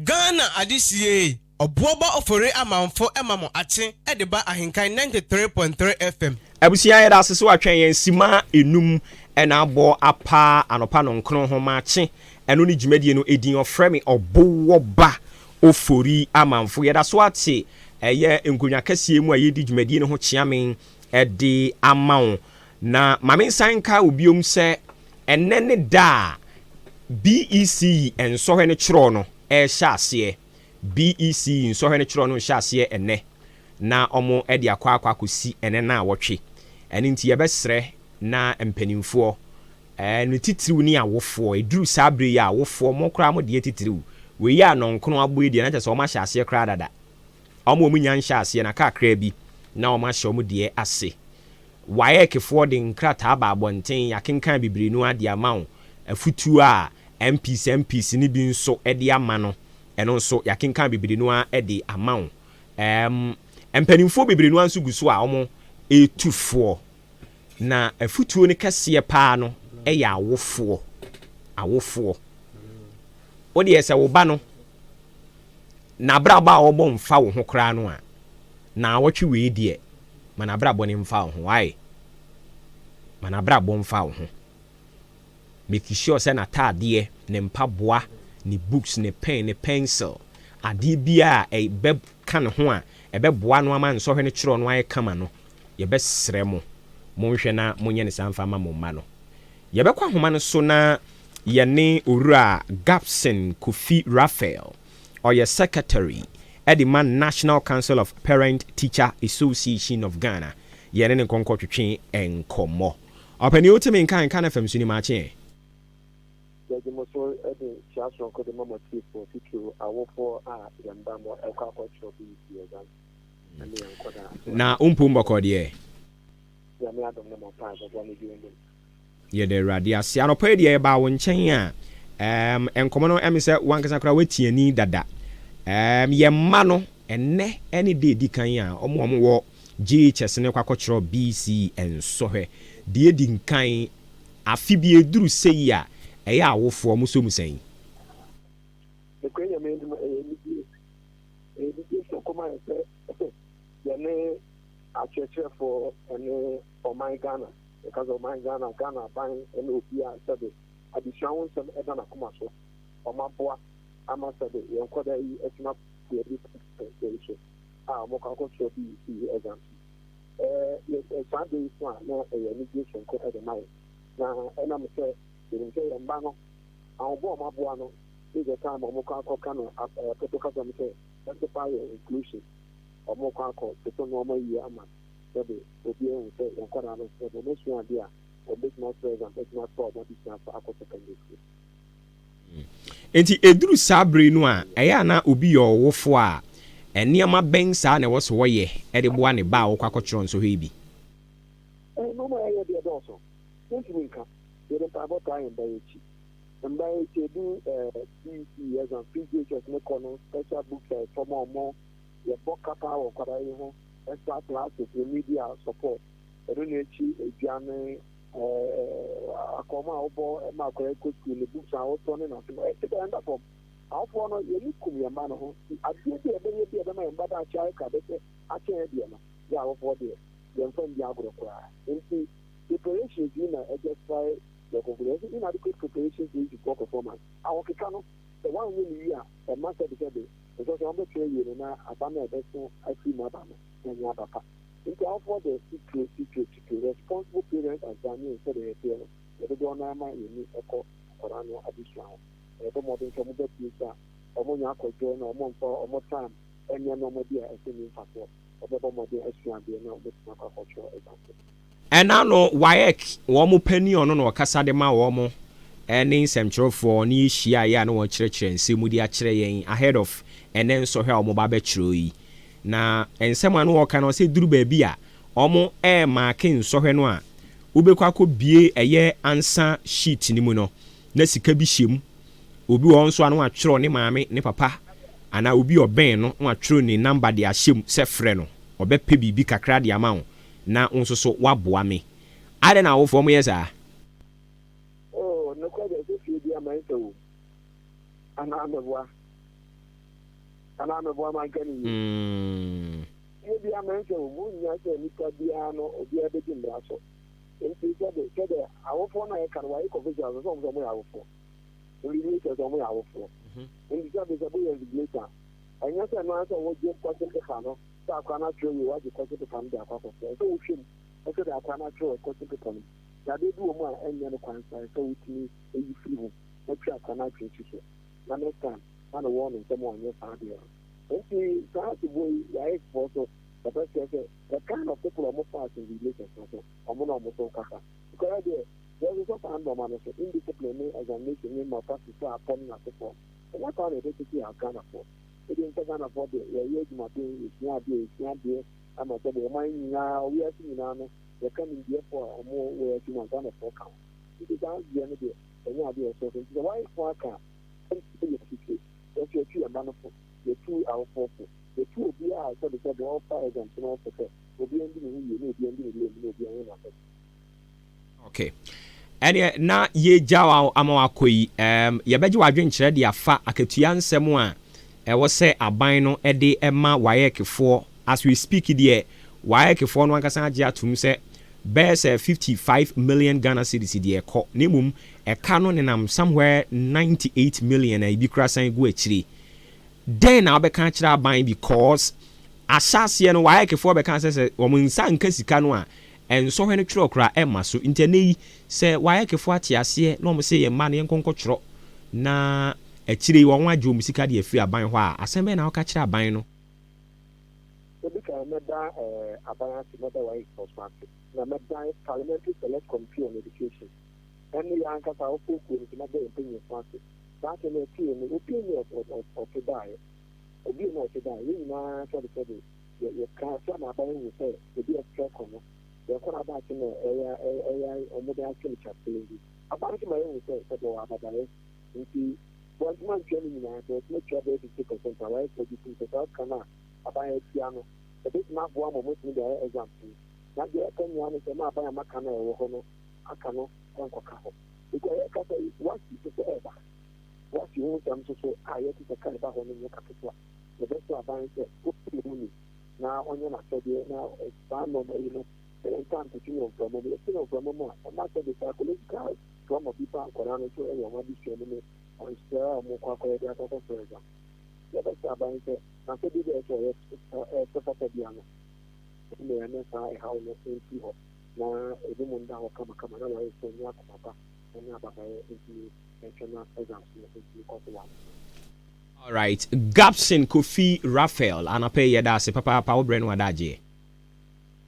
Ghana adehyeɛ Ɔboɔba Ofori Amanfo ma mo akye de ba Ahenkan 93.3 FM. Abusua yɛda ase sɛ watwɛn yɛn simma enum na abɔ apa anɔpa nɔnkron ho makye ɛno ne dwumadie no edin ɔfrɛ me Ɔbowɔba Ofori Amanfo yɛda so ate ɛyɛ nkonwa kɛseɛ mu a yɛdi dwumadie no ho kyeame de ama wo na ma me nsan nka wo biom sɛ ɛnɛ ne da a BECE nsɔhwɛ no kyerɛw no ɛrehyɛ aseɛ BECE nsɔhwɛ no kyerɛw no rehyɛ aseɛ ɛnnɛ na wɔde akɔ akɔ akɔsi ɛnnɛ naawɔtwe. Ɛno nti yɛbɛsrɛ na mpanimfoɔ, ne titiriw ne awofoɔ, ɛduru saa berɛ yi a awofoɔ, mo koraa mo deɛ titiriw, wei a nnɔnkono abɔ yi deɛ na kyerɛ sɛ wɔahyɛ aseɛ koraa dada. Wɔn a wɔnnya nhyɛɛ aseɛ no akakraa bi na wɔahyɛ wɔn deɛ ase. WAEC foɔ de nkrataa aba abɔnten, yɛakenkan bebree no ara de ama wo, afutuo a MPs MPs no bi nso de ama no, ɛno nso yɛakenkan bebree no ara de ama wo. Ɛɛm, mpanimfoɔ bebree no ara nso gu so a wɔretu foɔ. Na afutuo no kɛseɛ paa no yɛ awofoɔ. Awofoɔ. Wo deɛ sɛ wo ba no, n'abrabɔ a ɔbɔ mfa wo ho koraa no a, naawɔtwe wei deɛ, ma n'abrabɔ no mfa wo ho. Why? Ma n'abrabɔ mfa wo ho. Make sure sɛ n'ataadeɛ, ne mpaboa, ne books, ne pen, ne pencil, adeɛ biara a ɛbɛka ne ho a ɛbɛboa no ama nsɔhwɛ no kyerɛw no ayɛ kama no, yɛbɛsrɛ mo, monhwɛ na monyɛ no saa mfa mma mo mma no. Yɛbɛkɔ ahoma no so na yɛne Owura Gabson Kofi Raphael, ɔyɛ Secretary de ma National Council of Parent Teacher Association of Ghana, yɛne no nkɔnkɔtwetwe nkɔmmɔ. Ɔpanin wote me nka nka na fam so ni makye ɛ. Yɛgye mo so de nkyia soronko de ma mo atiefoɔ, titiriw awofoɔ a yɛn ba mo ɛkɔ akɔtwerɛ BEC exams ne yɛn nkwadaa nso. Na wo mpom bɔkɔɔ deɛ? Nyame adom ne mo mpaebɔ ne bi anim. Yɛda Awurade ase. Anɔpa yi deɛ yɛbaa wo nkyɛn a, ɛɛm, nkɔmmɔ no ɛme sɛ wankasa koraa woati ani dada. Ɛɛm, yɛn mma no, ɛnnɛ ɛne da edi kan a wɔn a wɔwɔ JHS no kɔ akɔkyerɛw BC nsɔhwɛ. Deɛ edi nkan, afe bi eduru sei a, ɛyɛ awofoɔ, mosɔ mu sɛn? Nokorɛ Nyame anim, ɛyɛ anigye, ɛyɛ anigye soronko ma yɛn sɛ yɛne akyerɛkyerɛfoɔ ne ɔman Ghana, yɛka sɛ ɔman Ghana, Ghana aban ne obi a sɛbe adesua ho nsɛm da n'akoma so, wɔaboa ama sɛbe yɛn nkwadaa yi atumi apue adi pɛpɛɛpɛ yi so a wɔkɔ akɔtwerɛ BECE exams yi. Ɛɛ saa bere yi so a na ɛyɛ anigye soronko de ma yɛn, na ɛnam sɛ yɛnim sɛ yɛn mma no, ahoboa a wɔaboa no, this is the time a wɔkɔ akɔka no pɔtɔ kasa mu sɛ justify your inclusion. Wɔkɔ akɔ toto nneɛma yie ama sɛbe obi ahu sɛ yɛn nkwadaa no sɛbe wɔasua adeɛ a wɔbɛtumi atwerɛ exams atumi atoa wɔn adesua so akɔ secondary school. Enti ɛduru saa bere no a, ɛyɛ a na obi yɛ ɔwofo a, nneɛma bɛn saa na ɛwɔ sɛ ɔyɛ de boa ne ba a ɔrekɔ akɔkyerɛw nsɔhwɛ yi bi? Nneɛma a yɛyɛ deɛ ɛdɔɔso. Yɛntumi nka. Yɛde mpaebɔ taa yɛn mma yi akyi. Mma yi akyi, ɛdu BECE exam, pre-JHS no kɔ no, special books a yɛtɔ ma wɔn, yɛbɔ ka paa wɔ nkwadaa yi ho, extra classes, remedial support, ɛno na akyi, aduane, Akɔm a wobɔ ma akwadaa kɔ sukuu ne books a wotɔ ne n'ase no, ɛte dɛ ɛnda fam. Awofoɔ no, yɛn ani kum yɛn mma no ho. Nti adeɛ bi a yɛbɛyɛ bi a ɛbɛma yɛn mma daakye ayɛ krabɛsɛ akyɛn yɛn deɛ no, yɛn awofoɔ deɛ, yɛmfa nni agorɔ koraa. Nti preparations yi na ɛjustify the conclusion. Yɛse inadequate preparations lead to poor performance. Ahokeka no, sɛ woanyɛ no yie a, ɛma sɛbesɛbe nsɔhwɛ a wɔbɛtwerɛ awie no na aba no a ɛbɛso afiri mu aba no nyɛ aba pa. Nti awofoɔ de titire titire titire responsible parents as Ghanaians sɛdeɛ yɛteɛ no, yɛ dodoɔ no ara ma yɛn ani kɔ. nkwadaa no adesua ho. Yɛbɔ mmɔden sɛ wɔba fie nso a, wɔnyɛ akɔdwoɔ na wɔmfa wɔn time nyɛ nneɛma bi a ɛso nni mfasoɔ. Wɔbɛbɔ mmɔden asua adeɛ na wɔatumi akɔ akɔtwerɛ exams no. Ɛna no WAEC wɔn panin ɔno na ɔkasa de ma wɔn ne nsɛmtwerɛfoɔ ne yɛhyiaeɛ a na wɔkyerɛkyerɛ nsɛm mu de akyerɛ yɛn ahead of ɛnɛ nsɔhwɛ a wɔba abɛkyerɛ yi. Na nsɛm a na wɔka no sɛ duru baabi a wɔn ɛremaake nsɔhwɛ no a wobɛkɔ akɔbie ɛyɛ answer sheet no mu no na sika bi hyɛ mu. Obi wɔ hɔ nso a na watwerɛ ne maame, ne papa anaa obi a ɔbɛn no na watwerɛ ne number de ahyɛ mu sɛ frɛ no, ɔbɛpɛ biribi kakra de ama wo na wo nso so woaboa me. Adɛn na awofoɔ moyɛ saa? Oh, nokorɛ deɛ sɛ fie biara mansa wɔ mu anaa meboa anaa meboa manka ne yie. Fie biara mansa wɔ mu wonnya sɛ nipa biara no obiara bɛdi mmara so nti sɛde sɛde awofoɔ no a yɛka no wɔayɛ officials sɛ wɔn sɛ wɔyɛ awofoɔ invigilators wɔn yɛ awofoɔ nti sɛde sɛ boyɛ invigilator ɛnyɛ sɛ ɛno ara sɛ wogye question paper no sɛ akora no atwerɛ wie wagye question paper no de akɔ akɔsɛ ɛsɛ wohwɛ mu ɛsɛ de akora no atwerɛ wɔ question paper no mu yadeɛ bi wɔ mu a ɛnyɛ no kwan sa ɛsɛ wotumi eyi firi ho na twa akora no atwe si so na next time na ne wɔn no nsɛm wanyɛ saa adeɛ no nti saa atiboɔ yi yɛayɛ foɔ so yɛbɛsrɛ sɛ the kind of people a wɔn pass invigilators no so wɔn na wɔn so kasa because deɛ yɛsosɔ saa nneɛma no so indiscipline ne examination ne malpractice a apɔ ne n'asefoɔ ɛnyɛ saa na yɛbɛtete yɛ Ghanafoɔ ebi nsɛ Ghanafoɔ deɛ yɛyɛ adwumaden, yɛsua adeɛ, yɛsua adeɛ ama sɛdeɛ ɔman nyinaa, wiase nyinaa no yɛka nimdeɛfoɔ a wɔn wɔ yɛn mu a Ghanafoɔ ka ho. Nti saa deɛ no deɛ ɛnyɛ adeɛ a ɛsɔ so. Nti sɛ wɔayɛ aka a, ɛnti yɛ titire. Yɛso yɛtu yɛn mma no fo, yɛtu awofoɔ fo, yɛtu obiara a sɛde sɛde ɔfa exams no fo sɛ obiara ndi ne ho yie na obiara ndi ne lane mu na obiara nyɛ n'asɛdeɛ. Okay. Ɛneɛ na yɛgya wo ama wakɔ yi, yɛbɛgye w'adwenkyerɛ de afa akatua nsɛm a ɛwɔ sɛ aban no de ma WAECfoɔ. As we speak deɛ, WAECfoɔ no ankasa agye atom sɛ bɛyɛ sɛ 55 million Ghana cedis deɛ ɛkɔ, na mmom ɛka no nenam somewhere 98 million a ebi kora san gu akyire. Dɛn na wobɛka akyerɛ aban? Because ahyɛaseɛ no WAECfoɔ bɛka sɛ wɔn nsa nka sika no a, nsɔhwɛ no twerɛ koraa ɛmma so. Nti ɛnɛ yi sɛ WAECfoɔ ate aseɛ na wɔn sɛ yɛn mma no yɛnkɔ nkɔtwerɛ na akyire yi wɔn agye wɔn sika de afiri aban hɔ a, asɛm bɛn na woka kyerɛ aban no? Ebi kan mɛda aban ase, mɛda WAECfoɔ so ase, na mɛda Parliamentary Select Committee on Education ɛne yɛn ankasa awofoɔ kuo no so, mɛda yɛn mpanyinfoɔ ase. Saa asɛm yi ɛtee no, obi ni ɔte baeɛ, obi ni ɔte baeɛ, yɛn nyinaa sɛde sɛde yɛka sɛ ama aban hu sɛ ebi ɛfɛ kɔ no yɛn kɔ n'aba akyi na ɛyɛ ɛyɛ ɔmo de ahyɛ no kyafele bi. Aban nso ma yɛhu sɛ sɛde ɔwɔ abadaeɛ nti wɔntuma ntua no nyinaa, sɛ wɔtumi atua bɛyɛ 50% a wɔayɛ sɛ bi tum sɛ saa sika no a aban atua no ɛbɛtumi aboa ma ɔmo atumi de ayɛ exams no. Na deɛ ɛka nyinaa no sɛ ma aban a maka no a ɛwɔ hɔ no aka no ɛnkɔka hɔ because yɛka sɛ wasi so sɛ ɛba wasi ho nsɛm nso so a yɛte sɛ ka ɛba hɔ no nyɛ kaketewa. Yɛbɛsrɛ aban sɛ ɔnni ne ho ni na ɔnyɛ n'asɛdeɛ na saa nneɛma yi no yɛnka ntoto no mframa mu. Yɛto no mframa mu a, ɛma sɛde psychological trauma bi ba nkwadaa no so wɔ wɔn adesua mu ne nhyehyɛe a wɔkɔ akɔyɛ de akɔ akɔsɔ exam. Yɛbɛsrɛ aban sɛ n'asɛdeɛ bi a ɛsɛ ɔyɛ ɛsɛ fata bia no ɛna ɛne saa ɛhaw no mfiri hɔ na ebi mu nda hɔ kamakama na wɔayɛ sɛ nyɛ akoma pa ne ababayɛ ntumi nhwɛ na exams no ntumi kɔ so wɔ ano. Alright, Gabson Kofi Raphael, anapa yi yɛda ase papaapa, wo brɛ no adagyeɛ.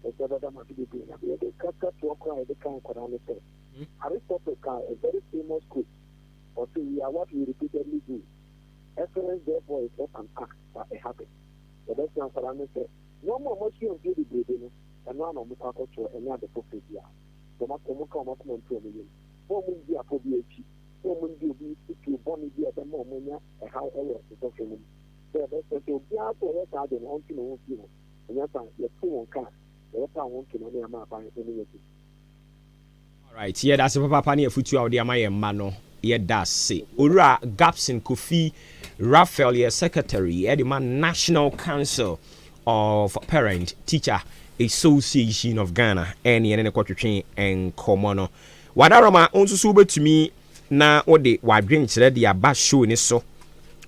Ɛsɛ bɛda mo ase bebree. Na yɛde kasa toɔ koraa a yɛde ka nkwadaa no sɛ Aristotle ka a very famous quote, ɔse, "We are what we repeatedly do. Excellence therefore is not an act but a habit." Yɛbɛsrɛ nkwadaa no sɛ nneɛma a wɔasua mfeɛ bebrebe no, ɛno ara na wɔkɔ akɔtoɔ, ɛnyɛ ade foforɔ biara. Nti wɔn wɔn ka wɔn akoma nto wɔn yam na wɔn ndi afɔ bi akyi na wɔn ndi obi fotuo bɔne bi a ɛbɛma wɔn anya ɛhaw ɛwɔ nsɔhwɛ no mu. Sɛ yɛbɛsrɛ sɛ obiara sɛ ɔyɛ saa deɛ no ɔntwe ne ho mfiri ho. Ɛnyɛ saa, yɛto wɔn ka a, yɛbɛpa wɔn ntoma ne ama aban ne yɛn adi. Alright, yɛda ase papaapa ne afutuo a wode ama yɛn mma no, yɛda ase. Owura Gabson Kofi Raphael yɛ secretary ɛde ma National Council of Parent Teacher Association of Ghana ɛne yɛne ne kɔtwetwe nkɔmmɔ no. Wadaroma, wo nso so wobɛtumi na wode w'adwenkyerɛ de aba show ne so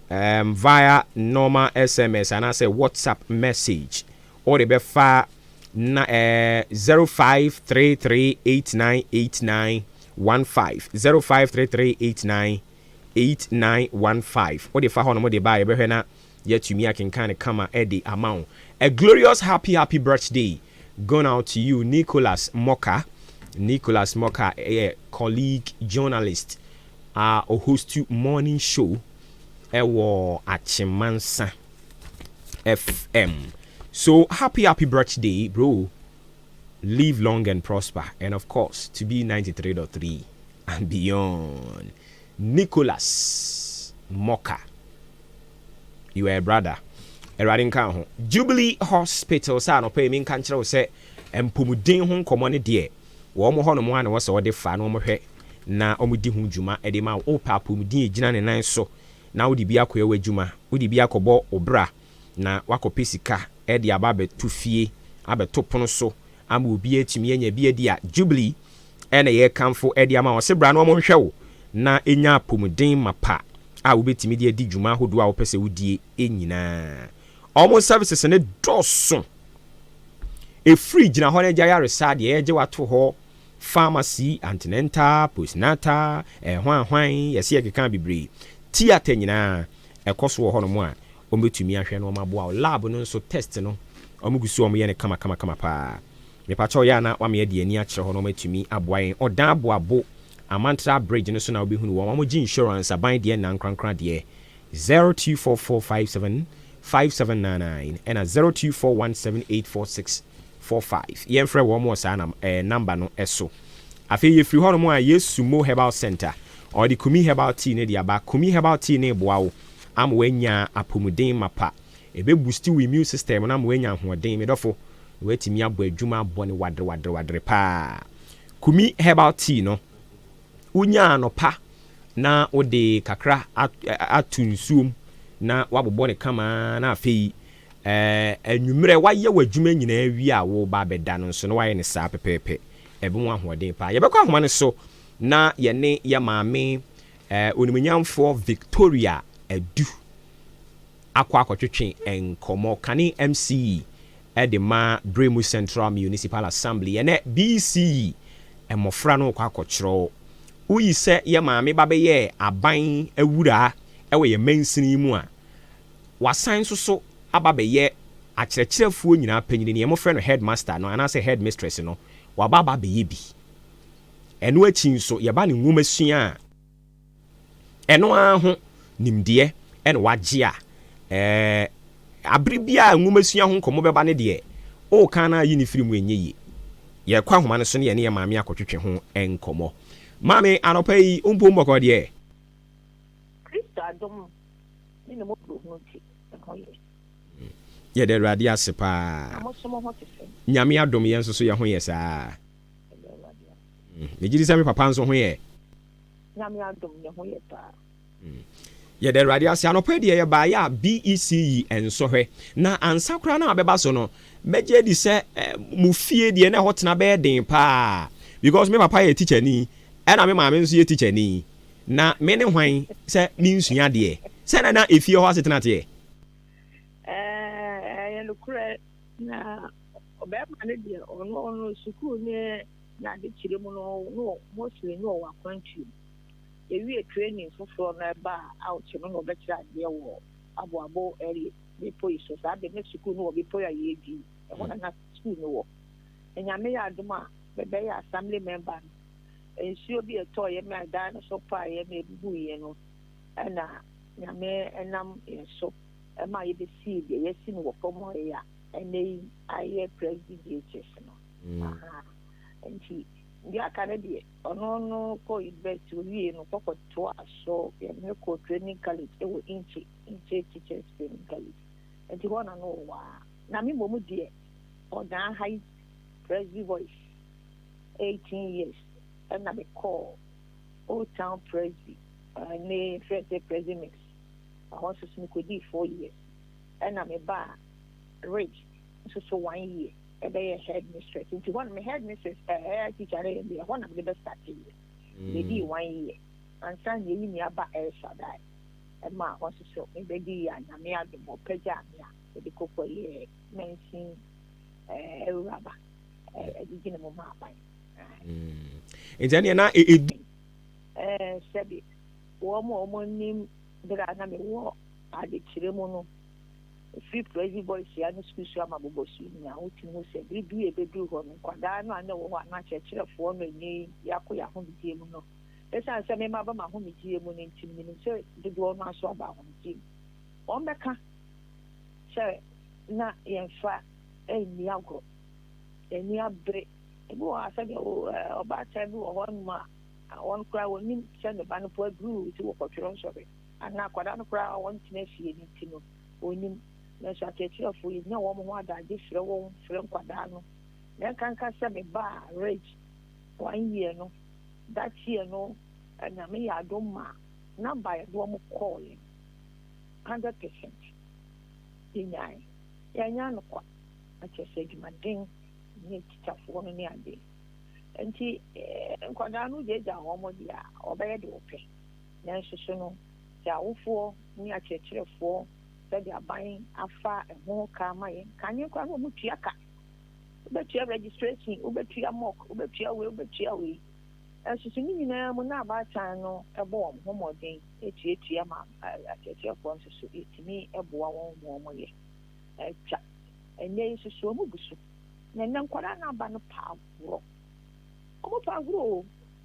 via normal SMS anaasɛ WhatsApp message. Wode bɛfa na 05338989. 15 0533 89 8915. Wode fa hɔ nom de ba a, yɛbɛhwɛ na yɛatumi akenkan no kama de ama wo. A glorious happy happy birthday gone out to you Nicholas Moka. Nicholas Moka yɛ colleague journalist a ɔhostu morning show ɛwɔ Akyemansa FM. So happy happy birthday bro. Live long and prosper and of course to be 93.3 and beyond. Nicholas Moka. You are a brother. Awurade nka ho. Jubilee Hospital sɛ anɔpa yi menka nkyerɛ wo sɛ mpomuden ho nkɔmmɔ no deɛ wɔn hɔ nom a na wɔ sɛ wɔde fa na wɔhwɛ na wɔdi ho dwuma de ma wo. Wopɛ apɔmuden gyina ne nan so na wode bi akɔyɛ w'adwuma, wode bi akɔbɔ wo bra na wakɔpɛ sika de aba abɛto fie abɛto pono so ama obi atumi anya bi adi a, Jubilee ɛna yɛkamfo de ama wɔn sɛ bra na wɔn nhwɛ wo na ɛnya apɔmuden mapa a wobɛtumi de adi dwuma ahodoɔ a wopɛ sɛ wodie nyinaa. Wɔn services ne dɔɔso. Ɛfiri gyina hɔ no agya yaresa deɛ yɛgye wato hɔ, pharmacy, antenatal, postnatal, ɛhwan hwan yɛsɛ yɛkeka bebree, theatre nyinaa ɛkɔ so wɔ hɔnom a wɔbɛtumi ahwɛ no wɔn aboa wo. Lab no nso test no wɔn gu so wɔn yɛ no kama kama kama paa. Mepakyɛw yɛ ana wama yɛde ani akyerɛ hɔ na wɔatumi aboa yɛn. Ɔdan aboabo Amantra Bridge no so na wobɛhunu wɔn. Wɔn gye insurance aban deɛ na nkorankora deɛ. 024457 5799 ɛna 0241784645. Yɛmfrɛ wɔn wɔ saa nam number no so. Afei yɛfiri hɔnom a, Yesu Mo Herbal Center ɔde Kumi Herbal Tea no de aba. Kumi Herbal Tea no boa wo ama woanya apɔmuden mapa. Ɛbɛ boost wo immune system no ama woanya ahoɔden, medɔfo, na woatumi abɔ adwuma abɔ ne wadere wadere wadere paa. Kumi Herbal Tea no, wonya anɔpa na wode kakra ato nsuom na wabobɔ ne kama, na afei anwummerɛ wayɛ w'adwuma nyinaa wie a woba abɛda no nso na wayɛ ne saa pɛpɛɛpɛ. Ɛbɛmu ahoɔden paa. Yɛbɛkɔ ahoma no so na yɛne yɛ maame onimonyamfoɔ Victoria Adu akɔ akɔtwetwe nkɔmmɔ, kane MCE ɛde ma Bremu Central Municipal Assembly. Ɛnɛ BECE mmɔfra no kɔ akɔkyerɛw. Woyi sɛ yɛ maame ba bɛyɛ aban awuraa ɛwɔ yɛ mansini mu a, wasan nso so aba bɛyɛ akyerɛkyerɛfoɔ nyinaa panyini, nea yɛmofrɛ no headmaster no anaasɛ headmistress no, waba aba bɛyɛ bi. Ɛno akyi nso yɛba ne nwoma sua a, ɛno ara ho nimdeɛ ɛna wagye a abere bi a nwoma sua ho nkɔmmɔ bɛba ne deɛ ɔɔka no ayi ne firi mu ɛnyɛ yie. Yɛkɔ ahoma no so ne yɛne yɛ maame akɔtwetwe ho nkɔmmɔ. Maame, anɔpa yi mpo mbɔkɔ deɛ? Kristo adom ne ne mmɔborɔhunu nti, me ho yɛ. Yɛde Awurade ase paa. Na mo nso mo ho te sɛn? Nyame adom, yɛn nso so yɛ ho yɛ saa. Yɛde Awurade ase. Megye di sɛ me papa nso ho yɛ. Nyame adom, ne ho yɛ paa. Yɛde Awurade ase. Anɔpa deɛ yɛbaeɛ a BECE nsɔhwɛ na ansa koraa na abɛba so no, mɛgye adi sɛ mo fie deɛ na ɛhɔ tena bɛyɛ den paa, because me papa yɛ teacher ni ɛna me maame nso yɛ teacher ni, na me ne hwan sɛ mensua adeɛ sɛ na efie hɔ asetena teɛ? Ɛyɛ nokorɛ, na ɔbɛrima no deɛ, ɔno sukuu ne n'ade kyerɛ mu no, no mostly no ɔwɔ akwantuo mu. Yɛwie training foforɔ no ɛba a out no na ɔbɛkyerɛ adeɛ wɔ Aboabo area bepɔ yi so. Saa de ne sukuu no wɔ bepɔ yi a yɛdi ɛhɔ na sukuu no wɔ. Na Nyame yɛ adom a mebɛyɛ assembly member no, nsuo bi ɛtɔɔyɛ me adan no so paeɛ ma ɛbubuiɛ no, ɛna Nyame ɛnam yɛn so ɛma yɛbɛsii deɛ yɛasi no wɔ fam hɔ yi a ɛnɛ yi ayɛ Presby JHS no. Aha. Nti deɛ aka no deɛ, ɔno no kɔ university owie no kɔkɔtoa so, yɛde no kɔ training college ɛwɔ Inche Teachers Training College. Nti hɔ na no wɔ a. Na me mmom deɛ, ɔdan ha yi Presby Boys 18 years, ɛna mekɔɔ Old Town Presby ne frɛ sɛ Presby Mix. Ɛhɔ nso so mekɔdii 4 years, ɛna mebaa Ridge nso so 1 year ɛbɛyɛ head mistress. Nti hɔ no me head mistress head teacher no yɛ deɛ ɛhɔ na mede bɛ start yɛ. Medi 1 year ansa na yɛyi me aba El Shaddai ɛma hɔ nso so mebɛdi yɛ a Nyame adom ɔpagyaa me a mede kɔkɔ yɛ mansin awuraba ɛde gyina mu ma aban. Nti ɛneɛ na ɛdu. Ɛɛ, sɛbe wɔn a wɔnim bere a na mewɔ adekyerɛ mu no, ɛfiri Prezi Boys ha ne sukuu so ama bobɔ so nyinaa, wotumi hu sɛ bere bi a ɛbɛduru hɔ no, nkwadaa no a na ɛwɔ hɔ anaa akyerɛkyerɛfoɔ no ɛnnɛ yi yɛakɔ yɛn ahomegyeɛ mu no, ɛsiane sɛ me maba m'ahomegyeɛ mu no nti, menim sɛ dodoɔ no ara nso aba ahomegyeɛ mu. Wɔbɛka sɛ na yɛmfa nni agorɔ, yɛn ani abere. Ebi wɔ hɔ a sɛdeɛ ɔbaatan bi wɔ hɔnom a wɔn koraa wɔnnim sɛ ne ba no po aduru sɛ wɔkɔtwerɛ nsɔhwɛ anaa akwadaa no koraa wɔntena fie no nti no wɔnnim. Nanso akyerɛkyerɛfoɔ yɛnya wɔn ho adagye frɛ wɔn frɛ nkwadaa no. Na ɛnkanka sɛ mebaa Ridge one year no, that year no Nyame yɛ adom maa number a yɛde wɔn kɔɔeɛ no 100% yɛnyae. Yɛannya no kwa. Na kyerɛ sɛ adwumaden ne tikyafoɔ no ne adeɛ. Nti nkwadaa no gyaagyaa wɔn deɛ a, wɔbɛyɛ deɛ wɔpɛ. Nanso so no, sɛ awofoɔ ne akyerɛkyerɛfoɔ sɛdeɛ aban afa ɛho ka ama yɛn, kane koraa na wɔtua ka. Wobɛtua registration, wobɛtua mock, wobɛtua wei, wobɛtua wei. Nanso so ne nyinaa mu na abaatan no bɔ wɔn ho mmɔden tuatua ma akyerɛkyerɛfoɔ nso so yɛtumi boa wɔn ma wɔyɛ. Atwa. Ɛnnɛ yi nso so wɔn gu so. Na ɛnnɛ nkwadaa no aba no pɛ agorɔ. Wɔn pɛ agorɔ o.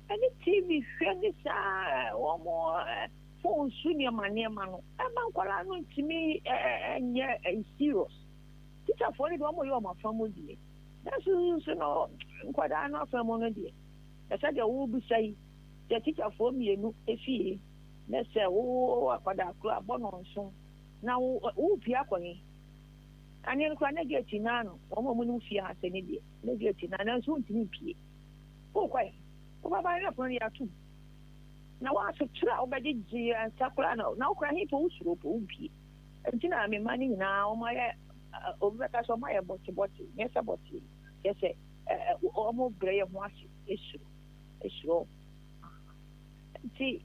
Ɛne TV hwɛ ne saa wɔn phone so nneɛma nneɛma no. Ɛma nkwadaa no ntumi nyɛ serious. Tikyafoɔ no deɛ wɔn yɛ wɔn afa mu deɛ. Nanso nso no nkwadaa no afa mu no deɛ. Na sɛdeɛ wobisa yi, sɛ tikyafoɔ mmienu fie na sɛ wo akwadaa koro abɔ no nson na wo worepue akɔ he? Kane no koraa na gate no ano, wɔn a wɔnim fie ha sɛ ne deɛ, na gate no ano, nanso wontumi mpue. Worekɔ he? Wobɛba no na pono no yɛatom. Na woasokyerɛ a wobɛgyegye ansa koraa na, na wokora he po, wosuro po, wompue. Nti na me mma no nyinaa wɔayɛ, obi bɛka sɛ wɔayɛ bɔtebɔte, nyɛ sɛ bɔtee, kyerɛ sɛ wɔbrɛ yɛn ho ase suro, suro. Nti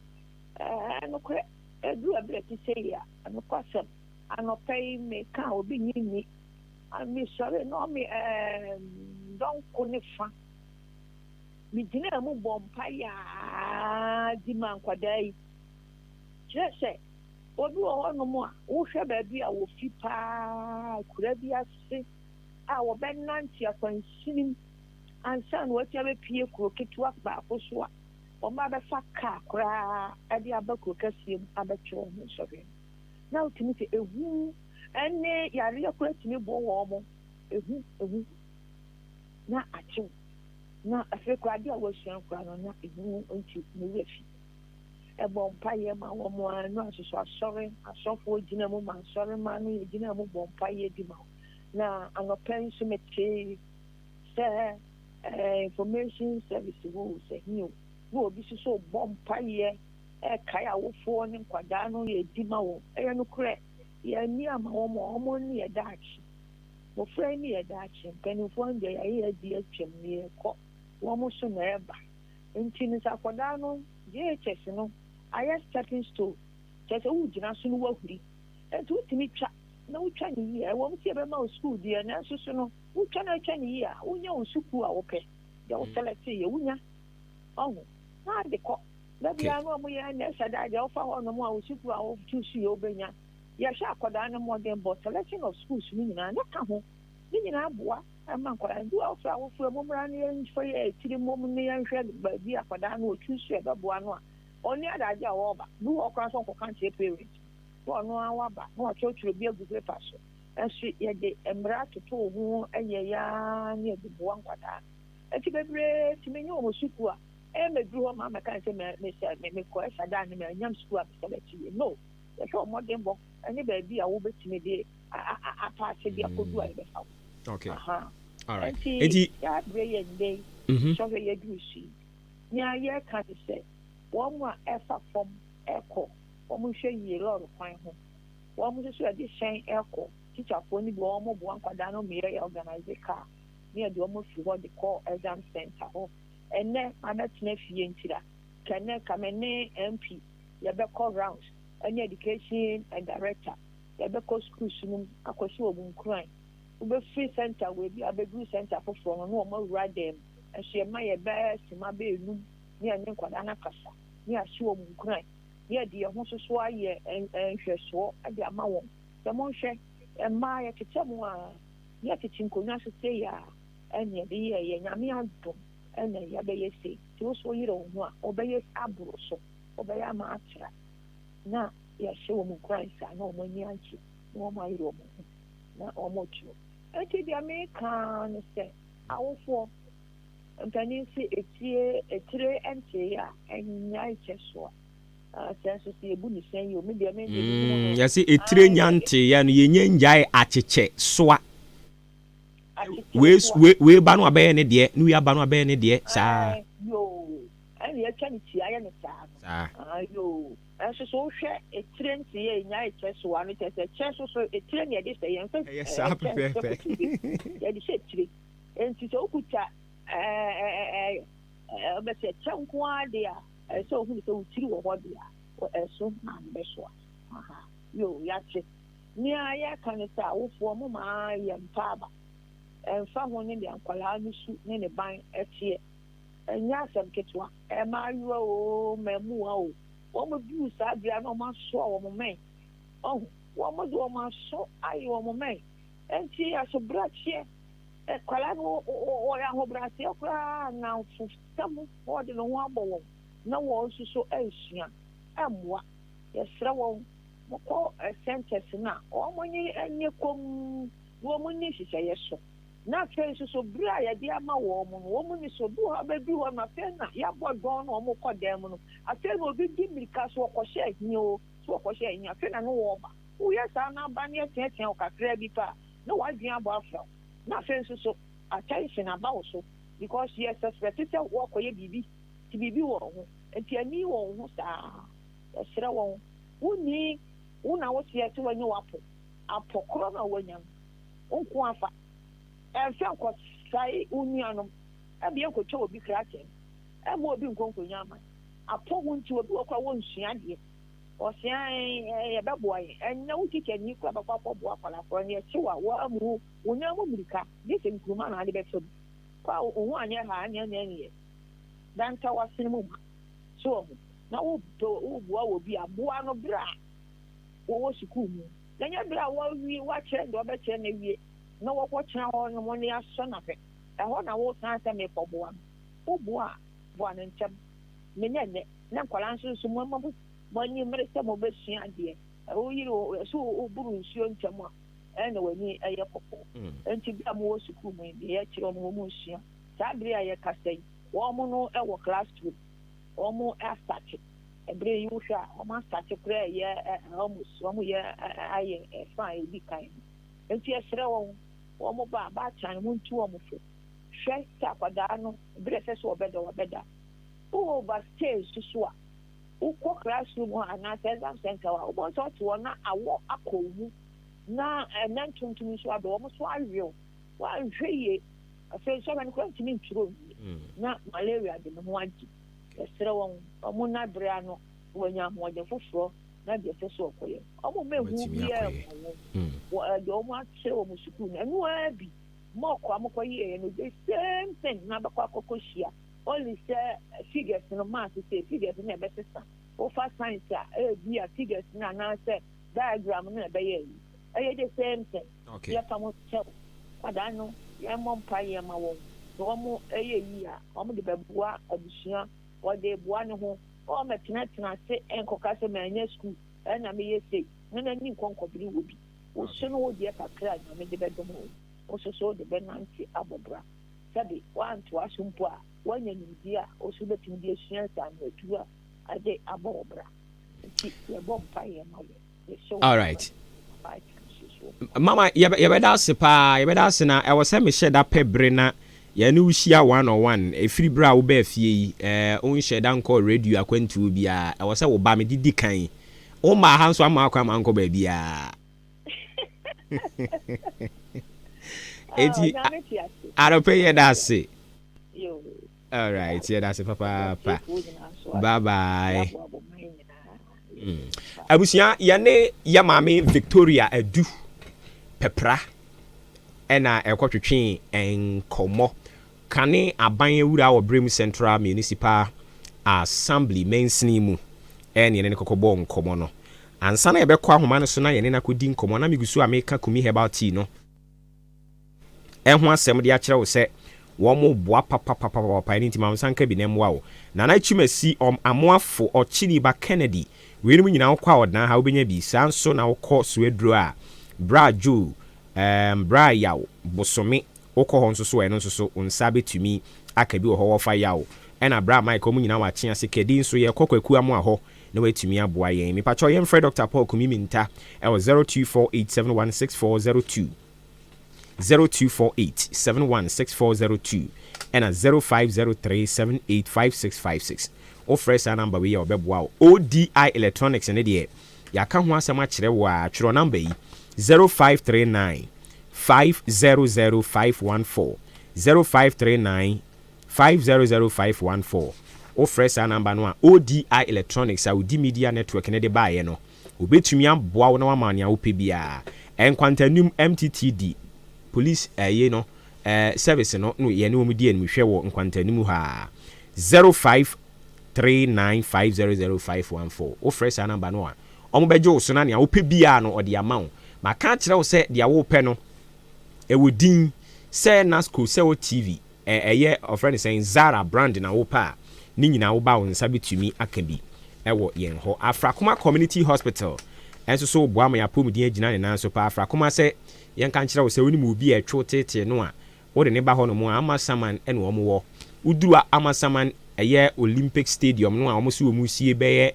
nokorɛ, ɛduru ɛberɛ te sɛ yi a, nokwasɛm, anɔpa yi meka a obi nnye nni, mesɔre na ɔme dɔnko ne fa, megyinaa mu bɔ mpaeɛ aa di ma nkwadaa yi. Kyerɛ sɛ, obi wɔ hɔnom a, wohwɛ baabi a wɔfi paa, kura bi ase a wɔbɛnante akwansini mu ansa na wɔatumi abɛpue kuro ketewa baako so a, wɔabɛfa kaa koraa de aba kuro kɛseɛ mu abɛtwerɛ wɔn nsɔhwɛ no. Na wotumi sɛ ehu ne yareɛ koraa tumi bɔ wɔn, ehu, ehu na akyew. Na afei koraa adeɛ a wɔasua koraa no na ehu nti ne werɛ fi. Ɛbɔ mpaeɛ ma wɔn a ɛno nso so asɔre, asɔfoɔ gyina mu ma asɔremma no yɛgyina mu bɔ mpaeɛ di ma wɔn. Na anɔpa yi nso metee sɛ eh, information service hɔ o, sɛ he o, na obi nso so bɔ mpaeɛ ɛkae awofoɔ ne nkwadaa no yɛdi ma wɔn. Ɛyɛ nokorɛ, yɛanni ama wɔn a, wɔn ne yɛ daakye. Mmɔfra yi ne yɛ daakye, mpanimfoɔ no deɛ yɛayɛ adi atwam, yɛrekɔ, wɔn so na ɛreba. Nti no sɛ akwadaa no JHS no ayɛ stepping stone, kyerɛ sɛ wogyina so no woahuri. Nti wotumi twa na wotwa no yie a, ɛwɔ mu sɛ yɛbɛma wo sukuu deɛ, nanso so no, wotwa na atwa no yie a, wonya wo sukuu a wopɛ, deɛ wo select yɛ, wonya. Ɔho, na ade kɔ. Da biara no wɔn yɛ na ɛsɛ da deɛ wofa hɔ nom a wo sukuu a wo choose yɛ wobɛnya. Yɛhwɛ akwadaa no mmɔdenbɔ, selection of schools no nyinaa, na ka ho. Ne nyinaa boa ma nkwadaa no. Bi wɔ hɔ a wofrɛ awofoɔ, mommra na yɛmfa yɛn tiri mmom na yɛnhwɛ baabi a akwadaa no ɔchoose a ɛbɛboa no a, ɔnni adagye a ɔreba. Bi wɔ hɔ koraa nso ɔnkɔka nkyerɛ parent. na ɔno ara waba na watwerɛtwerɛ bi agu paper so. Nanso yɛde mmara totoo ho yɛeɛ ara ne yɛde boa nkwadaa no. Nti bebree tumi nyɛ wɔn sukuu a ɛmmɛduru hɔ ma mɛka sɛ mekɔ ɛsa da no manya me sukuu a mesɛ bɛte yie. No, yɛhwɛ wɔn mmɔdenbɔ ne baabi a wobɛtumi de apaase de akɔdu a yɛbɛfa wo. Okay. Aha. All right. Nti saa berɛ yɛ nnɛ yi, sɔhwɛ yɛduru so yi, nea yɛreka ne sɛ wɔn a ɛfa fam ɛkɔ Wɔn hwɛ yie lɔre kwan ho. Wɔn nso so yɛde hyɛn kɔ. Tikyafoɔ no bi wɔ hɔ wɔn boa nkwadaa no ma yɛ organise car na yɛde wɔn afiri hɔ de kɔ exam centre hɔ. Ɛnnɛ mabɛtena fie ntira kɛ nnɛ nka me ne MP yɛbɛkɔ rounds ɛne education director yɛbɛkɔ schools no mu akɔhyɛ wɔn nkuran. Wobɛfiri centre wei bi abɛduru centre foforɔ no na wɔn awura dan mu. Nso yɛma yɛ bɛyɛ sima bɛyɛ num. na yɛne nkwadaa no akasa, na yɛahyɛ wɔn nkuran, na yɛde yɛn ho nso so ayɛ nhwɛsoɔ de ama wɔn sɛ monhwɛ, mmaa yɛkyekyɛ mo a, na yɛtete nkonnwa so sei a, ɛne yɛde yɛɛyɛ, Nyame adom ɛna yɛabɛyɛ sei, nti wo nso woyere wo ho a, wobɛyɛ aboro so, wobɛyɛ ama atra, na yɛahyɛ wɔn nkuran saa na wɔn ani agye na wɔn ayere wɔn ho na wɔn atu. Enti deɛ meka ara ne sɛ, awofoɔ, mpanin se etie, etire nteeɛ a, ɛnnyae kyɛ soa. Ah, sɛ nso sɛ yɛbu ne sɛn yi o, me deɛ me deɛ mehu no. Mm, yɛse etire nya nteeɛ no, yɛnya nnyae akyekyɛ soa. Akyekyɛ Wei, soa. wei, wei ba no abɛyɛ ne deɛ, ne wei aba no abɛyɛ ne deɛ, saa. Ɛɛ, yoo, ɛna yɛatwa ne ti ayɛ no saa no. Saa. Ah, yoo. Nanso sɛ wohwɛ etire nteɛ a enyae kyɛ so a, no kyerɛ sɛ kyɛ nso so etire na yɛde hyɛ, yɛmfa Ɛyɛ saa kyɛ nhyɛ pɛpɛɛpɛ. kotodwe, yɛde hyɛ tire. Enti sɛ wokuta ɛɛ wobɛsɛ kyɛ nko ara de a, ɛsɛ sɛ wohunu sɛ wo tiri wɔ hɔ de a, ɛso na ano bɛsoa. Aha, yoo, yɛate. Nea yɛka ne sɛ awofoɔ moma yɛmpa aba. Ɛmfa ho ne deɛ nkwadaa no su ne ne ban teɛ. Ɛnyɛ asɛm ketewa. Mmaayewa oo, mmaamua oo, wɔduru saa bere a na wɔasoa wɔn mmɛn. Wahu? Wɔde wɔn aso ayɛ wɔn mmɛn. Enti asobrakyeɛ, nkwadaa no wɔyɛ ahobrɛaseɛ koraa, nnamfosɛm na wɔde ne ho abɔ wɔn na wɔn nso so resua. Ɛmmoa. Yɛsrɛ wɔn, mokɔ centres no a, wɔn nyɛ komm na wɔnni nhyehyɛeɛ so. Na afei nso so bere a yɛde ama wɔn no, wɔn nni so. Obi wɔ hɔ a obedu hɔ no, afei na yɛabɔ dɔn na wɔkɔ dan mu no, afei na obi di mmirika so ɔkɔhyɛ ahi o, so ɔkɔhyɛ ahi, afei na ne wɔreba. Woyɛ saa na aba na yɛteatea wo kakraa bi pɛ a, na w'adwene abɔ afra wo. Na afei nso so attention aba wo so because yɛ suspect sɛ woakɔyɛ biribi, nti biribi wɔ wo ho. Nti ani wɔ wo ho saa. Yɛsrɛ wɔn, wonni wo na woseɛ sɛ woanya w'apo, apɔ korɔ no a woanya no. Wo nko ara fa. Ɛmfa nkɔsɛe wo nuanom. Ebia nkotwa obi krakye. Ɛmma obi nkɔ nkonya aman. Apɔ ho nti, obi wɔ hɔ koraa a ɔnsua adeɛ. Ɔsua a, ɛbɛboa yɛn. Ɛnnɛ wo tikyani koraa bɛkɔ akɔboa akwadaa korɔ no, yɛkye wo a, woammu wo wo nan mu mmirika, gye sɛ nkruma na ade bɛfa mu. Kɔ a wo ho anyɛ ha anyɛ nea ɛnyɛ. Danta w'asene mu ma. So wahu? Na wopɛ woboa wɔ bi a, boa no berɛ a wɔwɔ sukuu mu. Na ɛnyɛ bere a wɔawie, wɔakyerɛ deɛ wɔbɛkyerɛ no awie na wɔkɔtena hɔ nom ne asɔ no ahwɛ. Ɛhɔ na wosan sɛ merekɔboa no. Woboa a, boa no ntɛm. Menyɛ nnɛ. Na nkwadaa nso nso, momma mo ani mmere sɛ mobɛsua adeɛ. Woyere wo, sɛ woboro nsuo ntɛm a, ɛnna w'ani yɛ kɔkɔɔ. Enti berɛ a mowɔ sukuu mu yi, deɛ yɛkyerɛ wɔn no, wɔnsua. Saa bere a yɛkasa yi, wɔn no wɔ classroom. Wɔn astate. Ɛberɛ yi wohwɛ a, wɔn astate koraa ɛyɛ almost wɔn yɛ ayɛ ɛfa a ɛdi kan no. Nti yɛsrɛ wɔn, wɔn ba a, baatan no montu wɔn fo. Hwɛ sɛ akwadaa no, berɛ ɛsɛ sɛ ɔbɛda, wabɛda. Wowɔ overstay nso so a, wokɔ classroom hɔ anaasɛ exam center hɔ a, wobɛhu sɛ ɔte hɔ na awɔ akɔ wo mu, na ɛnɛ ntontom nso abɛ, wɔn nso awe wo. Woanhwɛ yie, afei nsɔhwɛ no koraa ntumi ntwerɛ nwie, na malaria de ne ho agye. Yɛsrɛ wɔn, wɔn nna bere ano na wɔanya ahoɔden foforɔ na deɛ ɛsɛ sɛ wɔkɔyɛ no, wɔn mma ehu biara mmɔ wɔn. Wɔ ɛ deɛ wɔn akyerɛ wɔn sukuu no, ɛno ara bi mock a wɔkɔyɛeɛ no, the same thing na bɛkɔ akɔkɔhyia, only sɛ figures no, maths sɛ figures no na ɛbɛsesa. Wofa science a, ebia figures no anaasɛ diagram no na ɛbɛyɛ ayi. Ɛyɛ the same thing. Okay. Yɛfa mo kyɛw. Nkwadaa no, yɛmmɔ mpaeɛ ma wɔn. Sɛ wɔn yɛ yie a, wɔn de bɛboa abusua, wɔde reboa ne ho. Wɔmmɛtenatena ase nkɔka sɛ manyɛ sukuu ɛna meyɛ sei, na n'ani nkɔ nkɔbere wɔ bi. Wo so no wo deɛ kakra a Nyame de bɛdom wo no, wo nso so wode bɛnante abɔ bra. Sɛbe woantoa so mpo a, woanya nimdeɛ a wo nso wobɛtumi de asua nsaano aduru a de abɔ wo bra. Nti yɛbɔ mpaeɛ ma wo. Alright. Mama yɛbɛda ase paa, yɛbɛda ase na ɛwɔ sɛ mehyɛ da pɛ bere na yɛne wo hyia one on one. Ɛfiri bere a wobaa fie yi, ɛɛ wonhyɛ da nkɔɔ radio akwantuo biara. Ɛwɔ sɛ wo ba mede di kan. Wommaa ha nso amma akwan ma ankɔ baabiara. Enti anɔpa yi yɛda ase. Alright, yɛda ase papaapa. Bye bye. Mm. Abusua, yɛne yɛ maame Victoria Adu Pɛpra ɛna ɛkɔtwetwe nkɔmmɔ. Kane aban awura wɔ Brem Central Municipal Assembly mansini mu ɛne yɛne no kɔkɔbɔɔ nkɔmmɔ no. Ansa na yɛbɛkɔ ahoma no so na yɛne no akɔdi nkɔmmɔ na megu so a meka Kumi Herbal Tea no ɛho asɛm de akyerɛ wo sɛ wɔn boa papapapapa ɛno nti ma wo nsa nka bi na ɛmmoa wo. Nana Twumasi, Ɔm Amoafo, Ɔkyeni Ba Kennedy, weinom nyinaa wokɔ a ɔdan ha wobɛnya bi. Saa nso na wokɔ Soaduro a, Bra Joe, ɛɛm Bra Yaw, Bosome, wokɔ hɔ nso so a ɛno nso so wo nsa bɛtumi aka bi wɔ hɔ. Wɔfa Yaw ɛna Bra Mike wɔn nyinaa wɔakye ase. Kadi nso yɛkɔ Kwaku Amoah hɔ na watumi aboa yɛn. Mepakyɛw yɛmfrɛ Dɔkta Paul Kumi Minta ɛwɔ 0248716402, 0248716402 ɛna 0503785656. Wofrɛ saa number wei a ɔbɛboa wo. ODI Electronics no deɛ yɛaka ho asɛm akyerɛ wo a, twerɛ number yi, 0539 500514, 0539 500514. Wofrɛ saa number no a, ODI Electronics a Odi Media Network no de baeɛ no, wɔbɛtumi aboa wo na wɔama wo nea wopɛ biara. Nkwantanum MTTD Police ɛyi no eh, service no no yɛne wɔn di animhwɛ wɔ Nkwantanum hɔ ara. 0539500514. Wofrɛ saa number no a, wɔbɛgye wo so na nea wopɛ biara no wɔde ama wo. Maka akyerɛ wo sɛ deɛ wopɛ no, ɛwɔ din, sɛ Nasco, sɛ OTV, Ɛ ɛyɛ ɔfrɛ no sɛn Zara brand na wopɛ a, ne nyinaa woba a wo nsa bɛtumi aka bi wɔ yɛn hɔ. Afrakoma Community Hospital nso so boa ma yɛn apɔmuden agyina ne nan so paa. Afrakoma sɛ yɛnka nkyerɛ wo sɛ wonim obi a ɛtwo teetee no a, wode no ba hɔnom a, Amasaman na wɔn wɔ. Woduru Amasaman ɛyɛ Olympic Stadium no a wɔn se wɔn resie bɛyɛ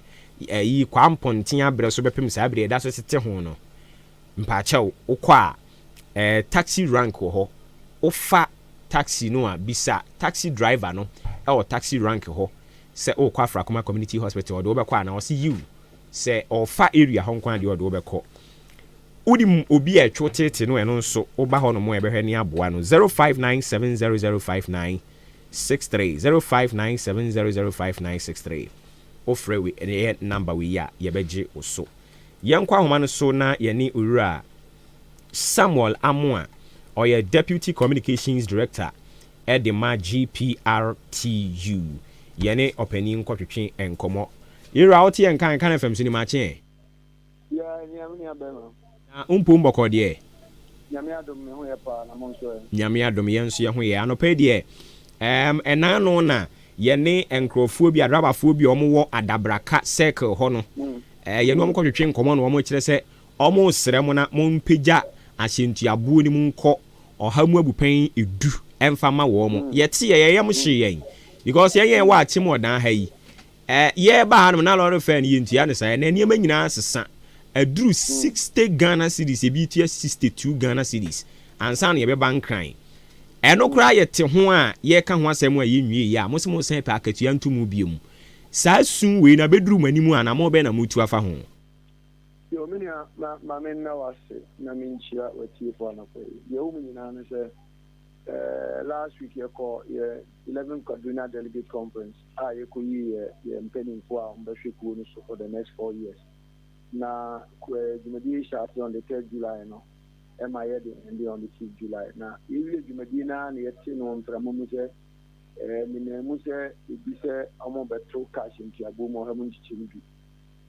ɛyi Kwaa Mpɔnten abrɛ so bɛpem saa bere a ɛda so tete ho no. Mpaakyɛw, wokɔ a, ɛɛ taxi rank wɔ hɔ. Wofa taxi no a, bisa taxi driver no wɔ taxi rank hɔ sɛ worekɔ Afrakoma Community Hospital, ɔde wo bɛkɔ anaa? Ɔse yiw. Sɛ ɔfa area hɔ nko ara deɛ ɔde wo bɛkɔ. Wonim obi a ɛtwo tete no a, ɛno nso woba hɔnom a yɛbɛhwɛ ne aboa no. 0597005963, 0597005963. Wofrɛ wei, ɛyɛ number wei a, yɛbɛgye wo so. Yɛnkɔ ahoma no so na yɛne Owura Samuel Amoah, ɔyɛ Deputy Communications Director de ma GPRTU. Yɛne ɔpanin nkɔtwetwe nkɔmmɔ. Yewura, wote yɛn nka nka no FM so nim akye ɛ? Yeah, nea me nua bɛrima. Na wo mpom bɔkɔɔ deɛ? Nyame adom me ho yɛ paa na mo nso ɛ? Nyame adom yɛn nso yɛ ho yɛ. Anɔpa yi deɛ ɛɛm ɛna ano na yɛne nkorɔfoɔ bi, adrabafoɔ bi a wɔn wɔ Adabraka circle hɔ no, ɛɛ yɛne wɔn kɔtwetwe nkɔmmɔ na wɔn kyerɛ sɛ Wɔresrɛ mo na mompagya ahyɛntuaboɔ no mu nkɔ ɔha mu abupɛn du mfa mma wɔn. Yɛteeɛ, yɛn yam hyee yɛn because yɛn yɛn wɔ Akyem Ɔdan ha yi, eh, yɛreba hanom na lɔre fare no yɛntua no saa. Ɛnnɛ nneɛma nyinaa asesa, aduru 60 Ghana cedis, ebi tua 62 Ghana cedis ansa na yɛbɛba Nkran. Ɛno koraa yɛte ho a yɛreka ho asɛm a yɛnwieeɛ a, mo se moresan pɛ akatua ntomu biom. Saa su wei no abɛduru mo anim a, anammɔn bɛn na moretu afa ho? Yo, me nua, ma ma menna wo ase na menkyia w'atiefo anɔpa yi. Deɛ ɛwɔ mu nyinaa ne sɛ, eh, last week yɛkɔ yɛ 11th Quadrennial Delegate Conference a yɛkɔyii yɛ yɛ mpanimfoɔ a wɔbɛhwɛ kuo no so for the next 4 years. Na eh, dwumadie yi hyɛ ase on the 3rd July no, ɛma yɛde ɛnde on the 5th July. Na yɛwie dwumadie no ara na yɛte no wɔ mframa mu sɛ, eh, menam mu sɛ ebi sɛ wɔbɛto cash ntuabuo mu ɔha mu nkyekyɛm du.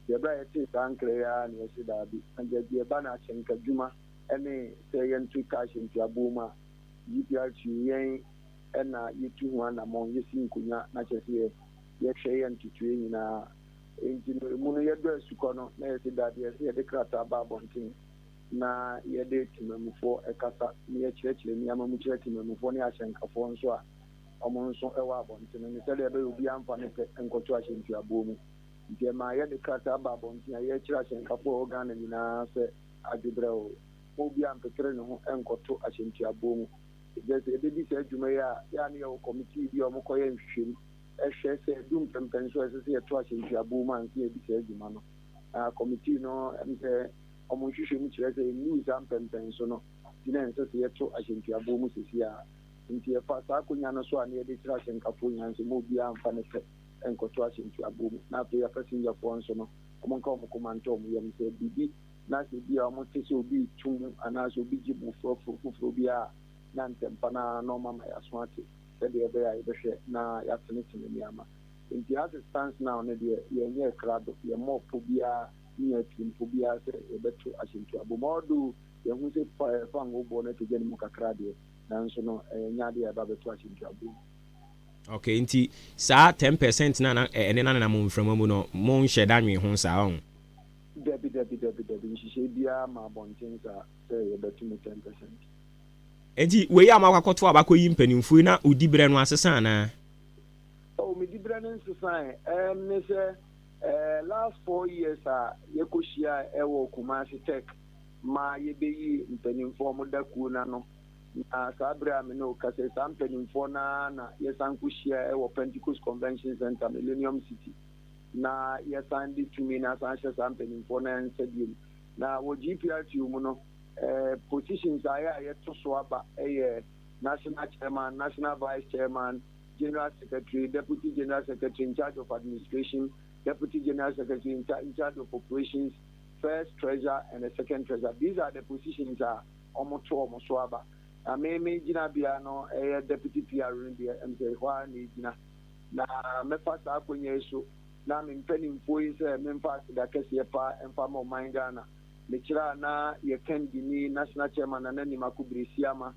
Deɛ ɛberɛ a yɛtee saa nkra yi ara na yɛse daabi, anka deɛ ɛba no ahyɛnkadwuma ne sɛ yɛnto cash ntuaboɔ mu a, GPRTU yɛn na yɛtu ho anamɔn, yɛsi nkonwa na kyerɛ sɛ yɛhwɛ yɛ ntotoeɛ nyinaa. Enti no ɛmu no yɛdɔ asukɔ no na yɛse daabi, ɛsɛ yɛde krataa ba abɔnten na yɛde temamufoɔ kasa na yɛkyerɛkyerɛ nneɛma mu kyerɛ temamufoɔ ne ahyɛnkafoɔ nso a wɔn nso wɔ abɔnten no sɛdeɛ ɛbɛyɛ obiara mfa ne pɛ nkɔto ahyɛntuaboɔ mu. Nti ɛmaa yɛde krataa baa abɔnten a yɛrekyerɛ ahyɛnkafo a ɛwɔ Ghana nyinaa sɛ adwebrɛw, ma obiara mpetere ne ho nkɔto ahyɛntuaboɔ mu. Efisɛ sɛ yɛbɛdi saa dwuma yi a, yɛ a na yɛwɔ kɔmitii bi a wɔkɔyɛ nhwehwɛmu hwɛ sɛ ɛdu mpɛmpɛnso a ɛsɛ sɛ yɛto ahyɛntuaboɔ mu ansa yɛadi saa dwuma no. Na kɔmitii no, ɛm sɛ wɔn nhwehwɛmu kyerɛ sɛ ɛnnuu saa mpɛmpɛnso no, nti na ɛnsɛ sɛ yɛto ahyɛntuaboɔ mu seesei ara. Nti yɛfa saa akonya no so a na yɛde kyerɛ ahyɛnkafoɔ nyinaa sɛ ma obiara mfa ne pɛ nkɔto ahyɛntuaboɔ mu. Na afei apasingyafɔɔ nso no, wɔnka wɔn koma nto wɔn yam sɛ biribi na sɛ ebia wɔte sɛ obi reto mu anaasɛ obi gye bo forɔforɔ foforɔ bi a, na ntɛmpa no ara na wɔama yɛaso ate sɛdeɛ ɛbɛyɛ a yɛbɛhwɛ na yɛatenetene nneɛma. Nti as it stands now no deɛ, yɛnyɛɛ krado, yɛmmɔɔ pɔ biara ne yɛn atirimpɔ biara sɛ yɛbɛto ahyɛntuabɔ mu. Although yɛahu sɛ fangoo boɔ no apagya ne mu kakra deɛ, nanso no ɛnyɛ adeɛ a yɛba abɛto ahyɛntuabɔ mu. Okay, nti saa 10% no a na ɛne no anenam mframa mu no, monhyɛ da nwee ho saa, ɔho? Dabi, dabi, dabi, dabi, nhyehyɛe biara mmaa abɔnten saa sɛ yɛbɛto mu 10%. Enti wei a moakɔ akɔto aba akɔyi mpanimfoɔ yi na wo diberɛ no asesa anaa? Oh, me diberɛ no nsesae. Ɛɛm ne sɛ eh, last 4 years a yɛkɔhyiae ɛwɔ Kumasi Tech ma yɛbɛyii mpanimfoɔ a wɔda kuo no ano. Na saa berɛ a me ne wo kasa yi, saa mpanimfoɔ no ara na yɛsan kɔhyiae ɛwɔ Pentecost Convention Center, Millennium City. Na yɛsan de tumi no asan ahyɛ saa mpanimfoɔ no nsa biom. Na wɔ GPRTU mu no, eh, positions a yɛ a yɛto so aba yɛ National Chairman, National Vice Chairman, General Secretary, Deputy General Secretary in charge of Administration, Deputy General Secretary in, in charge of Operations, First Treasurer and the Second Treasurer. These are the positions a wɔto wɔn so aba. Na me me gyinabea no ɛyɛ Deputy PR no deɛ ɛm sɛ ɛhɔ ara na egyina. Na mɛfa saa akonnwa yi so na me mpanimfoɔ yi sɛ memfa aseda kɛseɛ paa ɛmfa ma ɔman Ghana. Mekyerɛ a na yɛ kandini National Chairman Nana Nimako Biresiama,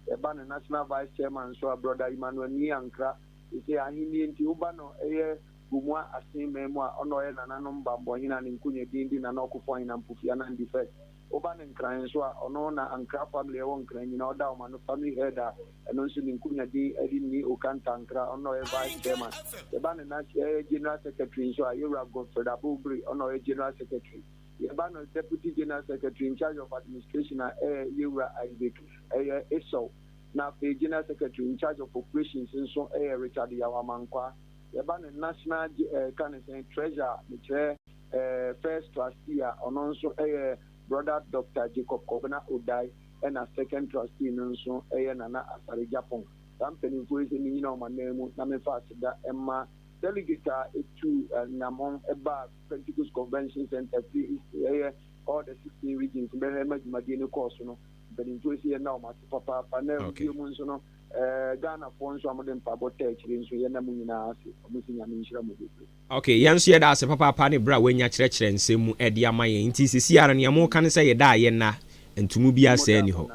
yɛba no National Vice Chairman nso a Brother Emmanuel Nii Ankrah. Seesei ahennie nti woba no ɛyɛ Gomua Asen man mu a ɔna ɔyɛ nananom bammɔhene a ne nkonwa din de Nana Ɔkofo Ahenampofi Anandi First. Woba no Nkran nso a ɔno na Ankrah family a ɛwɔ Nkran nyinaa ɔda wɔn ano, family head a ɛno nso ne nkonwa din de Nii Okanta Ankrah ɔno na ɔyɛ Vice Chairman. Yɛba no Nas ɛyɛ General Secretary nso a Yɛwura Godfred Abowbere ɔna ɔyɛ General Secretary. Yɛba no Deputy General Secretary in charge of Administration a ɛyɛ Yɛwura Isaac ɛyɛ Esau. Na afei General Secretary in charge of Operations nso ɛyɛ Richard Yaw Amankwaa. Yɛba no National ɛɛ ne sɛn Treasurer mekyerɛ ɛɛ First Trustee a ɔno nso ɛyɛ Brother Dr. Jacob Kɔbena Odai, ɛna Second Trustee no nso ɛyɛ Nana Asare Jappong. Saa mpanimfoɔ yi sɛ menyina wɔn anan mu na memfa aseda mma delegate a ɛtu anammɔn ɛbaa Pentecost Convention Center firi ɛyɛ all the 16 regions bɛhwɛ ma dwumadie no kɔɔ so no. Mpanimfoɔ yi sɛ yɛnna wɔn ase papaapa. Na bio mu nso no, Ghanafoɔ nso a wɔde mpaebɔ taa akyire nso, yɛnna mo nyinaa ase. Wɔn sɛ Nyame nhyira mo bebree. Ok, yɛn nso yɛda ase papaapa ne berɛ a woanya kyerɛkyerɛ nsɛm mu de ama yɛn. Nti sesei ara nea moreka ne sɛ yɛda a yɛnna, ntomu biara saa nni hɔ.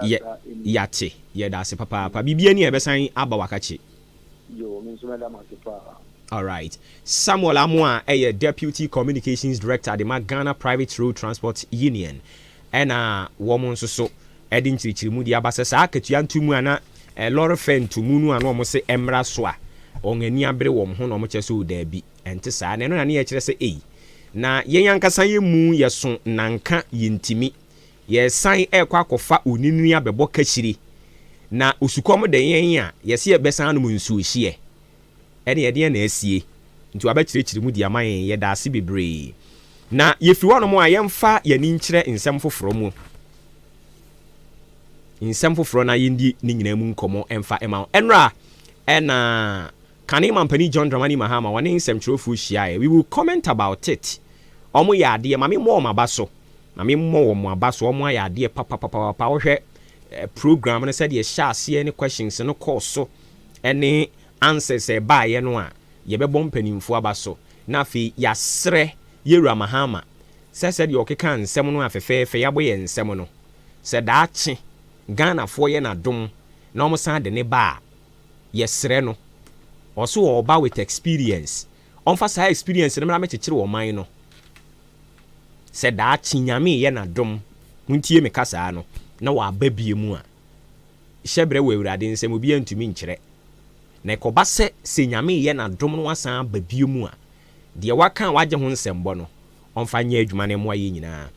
Yɛ, yɛate. Yɛda ase papaapa. Biribiara ni a yɛbɛsan aba wakakye. Yoo, me nso mɛda mo ase paa. Alright. Samuel Amoah yɛ Deputy Communications Director de ma Ghana Private Road Transport Union ɛna wɔn nso so de nkyerɛkyerɛmu de aba sɛ saa akatua ntomu a na lɔre fɛ ntomu no a na wɔn se ɛmmra so a wɔn ani abere wɔn ho na wɔn kyerɛ sɛ o daabi ɛnte saa, na ɛno na ne yɛkyerɛ sɛ ei na yɛn ankasa yɛn mu yɛso nanka yɛntimi yɛsan ɛrekɔ akɔfa onini abɛbɔ kahyire na osukɔm de yɛn a yɛse yɛbɛsan anom nsuo hyeɛ ɛne ɛdeɛn na asie nti wabɛkyerɛkyerɛ mu de ama yɛn. Yɛda ase bebree. Na yɛfiri hɔnom a yɛmfa yɛn ani nkyerɛ nsɛm foforɔ mu, nsɛm foforɔ na yɛndi ne nyinaa mu nkɔmmɔ ɛmfa ɛma wo. Ɛnora ɛna kane mampanin John Dramani Mahama wɔne nsɛmtwerɛfoɔ hyiaeɛ. We will comment about it. Ɔmo yɛ adeɛ, ma me mmɔ wɔn aba so, ma me mmɔ wɔn aba so. Ɔmo ayɛ adeɛ papapapapa. Wohwɛ program no sɛdeɛ ɛhyɛ aseɛ ne questions no kɔɔ so ɛne answers a ɛbaeɛ no a, yɛbɛbɔ mpanimfoɔ aba so na afei yɛasrɛ Yɛwura Mahama sɛ sɛdeɛ ɔkeka nsɛm no a fɛfɛɛfɛ yɛabɔ yɛn nsɛm no, sɛ daakye Ghanafoɔ yɛ n'adom na wɔn san de ne ba a, yɛsrɛ no, ɔso ɔreba with experience, ɔmfa saa experience no mmra mmɛkyekyere ɔman no. Sɛ daakye Nyame yɛ n'adom, montie me kasaa no, na waba bie mu a, hyɛbrɛ wɔ Awurade nsam, obiara ntumi nkyerɛ. Na ɛkɔba sɛ sɛ Nyame yɛ n'adom no wasan aba bio mu a, deɛ waka a wagye ho nsɛmbɔ no, ɔmfa nyɛ adwuma no mmoa yɛn nyinaa.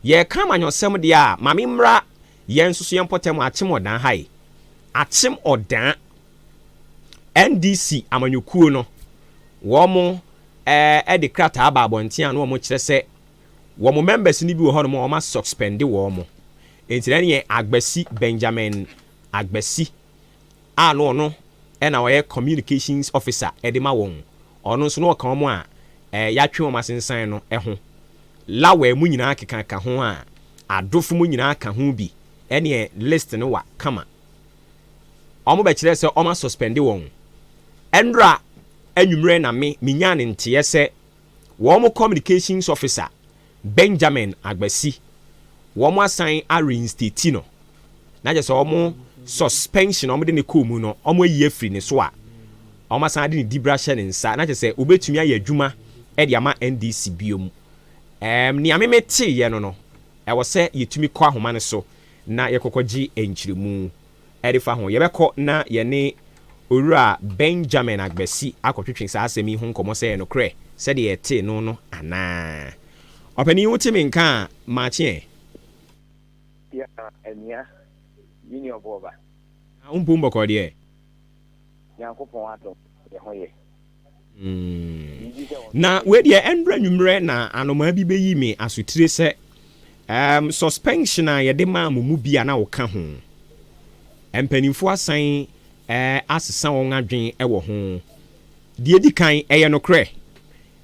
Yɛreka amanyɔsɛm deɛ a, ma me mmra yɛn nso so yɛn mpɔtam Akyem Ɔdan ha yi. Akyem Ɔdan, NDC amanyɔkuo no, wɔn ɛɛ de krataa ba abɔnten a na wɔn kyerɛ sɛ wɔn members no bi wɔ hɔnom a wɔn asuspend wɔn. Nti na ɛne Agbasi Benjamin Agbasi a na ɔno ɛna ɔyɛ communications officer ɛde ma wɔn. Ɔno nso na ɔka wɔn a yɛatwe wɔn asensan no ho. Lawɛ mu nyinaa keka ka ho a adofo mu nyinaa ka ho bi, ɛneɛ list no wa kama. Wɔn bɛkyerɛ sɛ wɔn asuspend wɔn. Ɛnora. anwummerɛ na me menyaa ne nteɛ sɛ wɔn communications officer Benjamin Agbasi wɔn asan a reinstate no, na kyerɛ sɛ wɔn suspension a wɔde no kɔɔ mu no wɔn ayi afiri ne so a wɔn asan de ne dibra ahyɛ ne nsa, na kyerɛ sɛ obetumi ayɛ adwuma de ama NDC biom. Ɛɛm nea me meteeɛ no no, ɛwɔ sɛ yɛtumi kɔ ahoma no so na yɛkɔkɔgye nkyerɛmu de fa ho. Yɛbɛkɔ na yɛne Owura Benjamin Agbasi akɔtwetwe saa asɛm yi ho nkɔmmɔ sɛ ɛyɛ nokorɛ sɛdeɛ yɛtee no no anaa. Ɔpanin wote me nka a, makye ɛ? Ya anua, me nua ɔboɔba. Na wo mpom bɔkɔɔ deɛ? Nyankopɔn adom, yɛ ho yɛ. Na wei deɛ ɛnderɛ anwummerɛ na anomaa bi bɛyi me asotire sɛ um, suspension a yɛde maa mo mu bi a na woka ho. Mpanimfoɔ asan eh, asesa wɔn adwene wɔ ho. Deɛ ɛdi kan, ɛyɛ nokorɛ.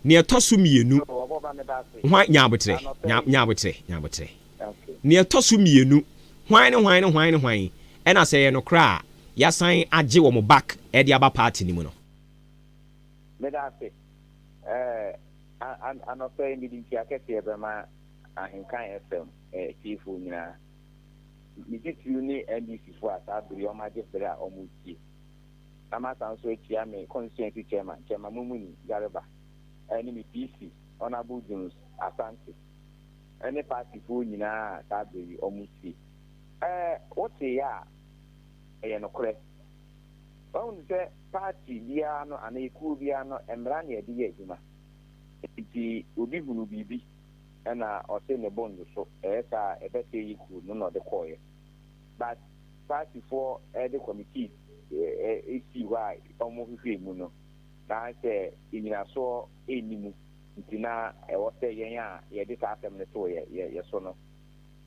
Nea ɛtɔ so mmienu, hwan, nya aboterɛ, nya, nya aboterɛ, nya aboterɛ. Nea ɛtɔ so mmienu, hwan ne hwan ne hwan ne hwan ɛna sɛ ɛyɛ nokorɛ a, yɛasan agye wɔn back de aba party no mu no? Meda ase. Ɛɛ, anɔpa yi mede nkyia kɛseɛ bɛma Ahenkan FM atiefoɔ nyinaa. Ne titiriw ne NDC foɔ a saa bere yi wɔagye bere a wɔretie. Na masan nso akyia me constituency chairman, Chairman Mumuni Garba, ɛne me PC, Honourable Jones Asante, ɛne party foɔ nyinaa a saa bere yi wɔretie. Ɛɛ, woteeɛ a, ɛyɛ nokorɛ. Woahunu sɛ party biara no anaa ekuo biara no, mmara na yɛde yɛ adwuma. Enti obi hunu biribi na ɔse ne bo nnwo so, ɛyɛ saa a ɛbɛsɛe yɛ kuo no na ɔde kɔeɛ. But party foɔ de committee sii hɔ a wɔhwehwɛɛ mu no, na sɛ nnyinasoɔ nni mu nti na ɛwɔ sɛ yɛn a yɛde saa asɛm no too yɛ so no,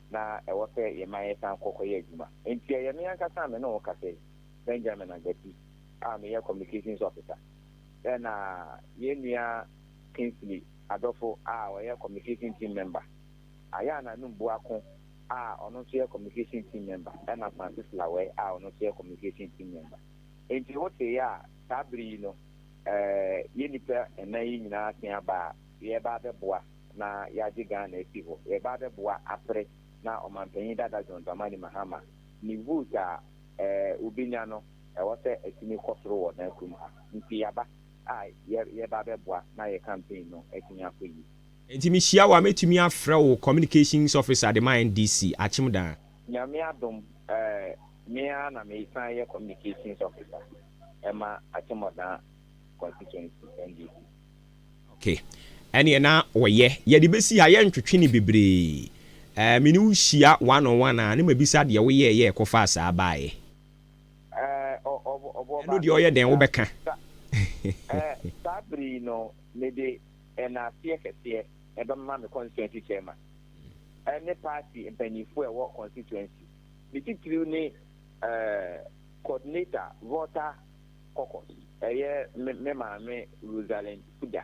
na ɛwɔ sɛ yɛma yɛsan kɔ kɔyɛ adwuma. Enti ɛyɛ me ankasa a me ne wo kasa yi, Benjamin Agbati a meyɛ Communications Officer, ɛna yɛn nua Kingsley Adofo a ɔyɛ Communication Team Member, Ayana Anum Boako a ɔno nso yɛ Communication Team Member, ɛna Francis Lawɛ a ɔno nso yɛ Communication Team Member. Enti woteeɛ a, saa bere yi no, yɛn nnipa nnan yi nyinaa asen aba a yɛreba abɛboa na yɛagye Ghana asi hɔ. Yɛreba abɛboa apere na Ɔmanpanyin dada John Dramani Mahama ne vote a obenya no, ɛwɔ sɛ ɛtumi kɔ soro wɔ n'akurom ha. Nti yɛaba a yɛreba abɛboa na yɛ campaign no atumi akɔ yie. Nti mehyia wo a mɛtumi afrɛ wo Communications Officer de ma NDC, Akyem Daa? Nyame adom, me ara na mesan yɛ Communications Officer ma Akyem Odan Constituency NDC. Ok ɛneɛ na ɔyɛ. Yɛde bɛsi ha yɛntwetwe no bebree. Ɛɛ me ne wo hyia one on one a ne mabisa deɛ woyɛɛyɛ ɛkɔfaa saa baeɛ. Ɛɛ ɔ ɔ ɔboɔ Ɛno ba. deɛ ɔyɛ dɛn wobɛka. Sa ɛɛ saa bere yi no mede ɛnaaseɛ kɛseɛ ɛbɛma me constituency chairman ɛne party mpaninfoɔ a ɛwɔ constituency ne titiriw ne ɛɛ coordinator Volta Caucus, ɛyɛ me me maame Rosalind Fuda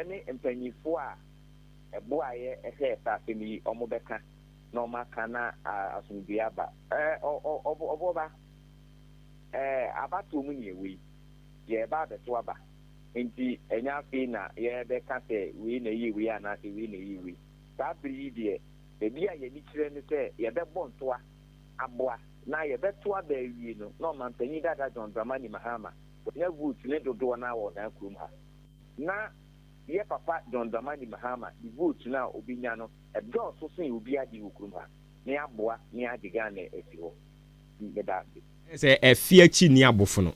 ne mpanyimfoɔ a ɛboaeɛ hwɛɛ saa asɛm yi, wɔbɛka na wɔaka na asomdwoeɛ aba. Ɛɛ, ɔ, ɔ, ɔbo, ɔboɔba, ɛɛ, abatoɔ mu ne yɛwɔ yi, yɛreba abɛto aba, enti ɛnyɛ afei na yɛrebɛka sɛ wei na ɛyɛ wei anaasɛ wei na ɛyɛ wei. Saa bere yi deɛ, baabi a yɛn ani kyerɛ ne sɛ yɛbɛbɔ ntoa aboa na yɛbɛto aba awie no na ɔmanpanyin dada John Dramani Mahama wanya vote ne dodoɔ no ara wɔ naa kurom ha. Na yɛ papa John Dramani Mahama ne vote no a ɔbɛnya no ɛdɔɔso sen obiara deɛ wɔ kurom ha na yɛaboa na yɛagye Ghana asi hɔ. Meda ase. Sɛ ɛfe akyi nni abofono.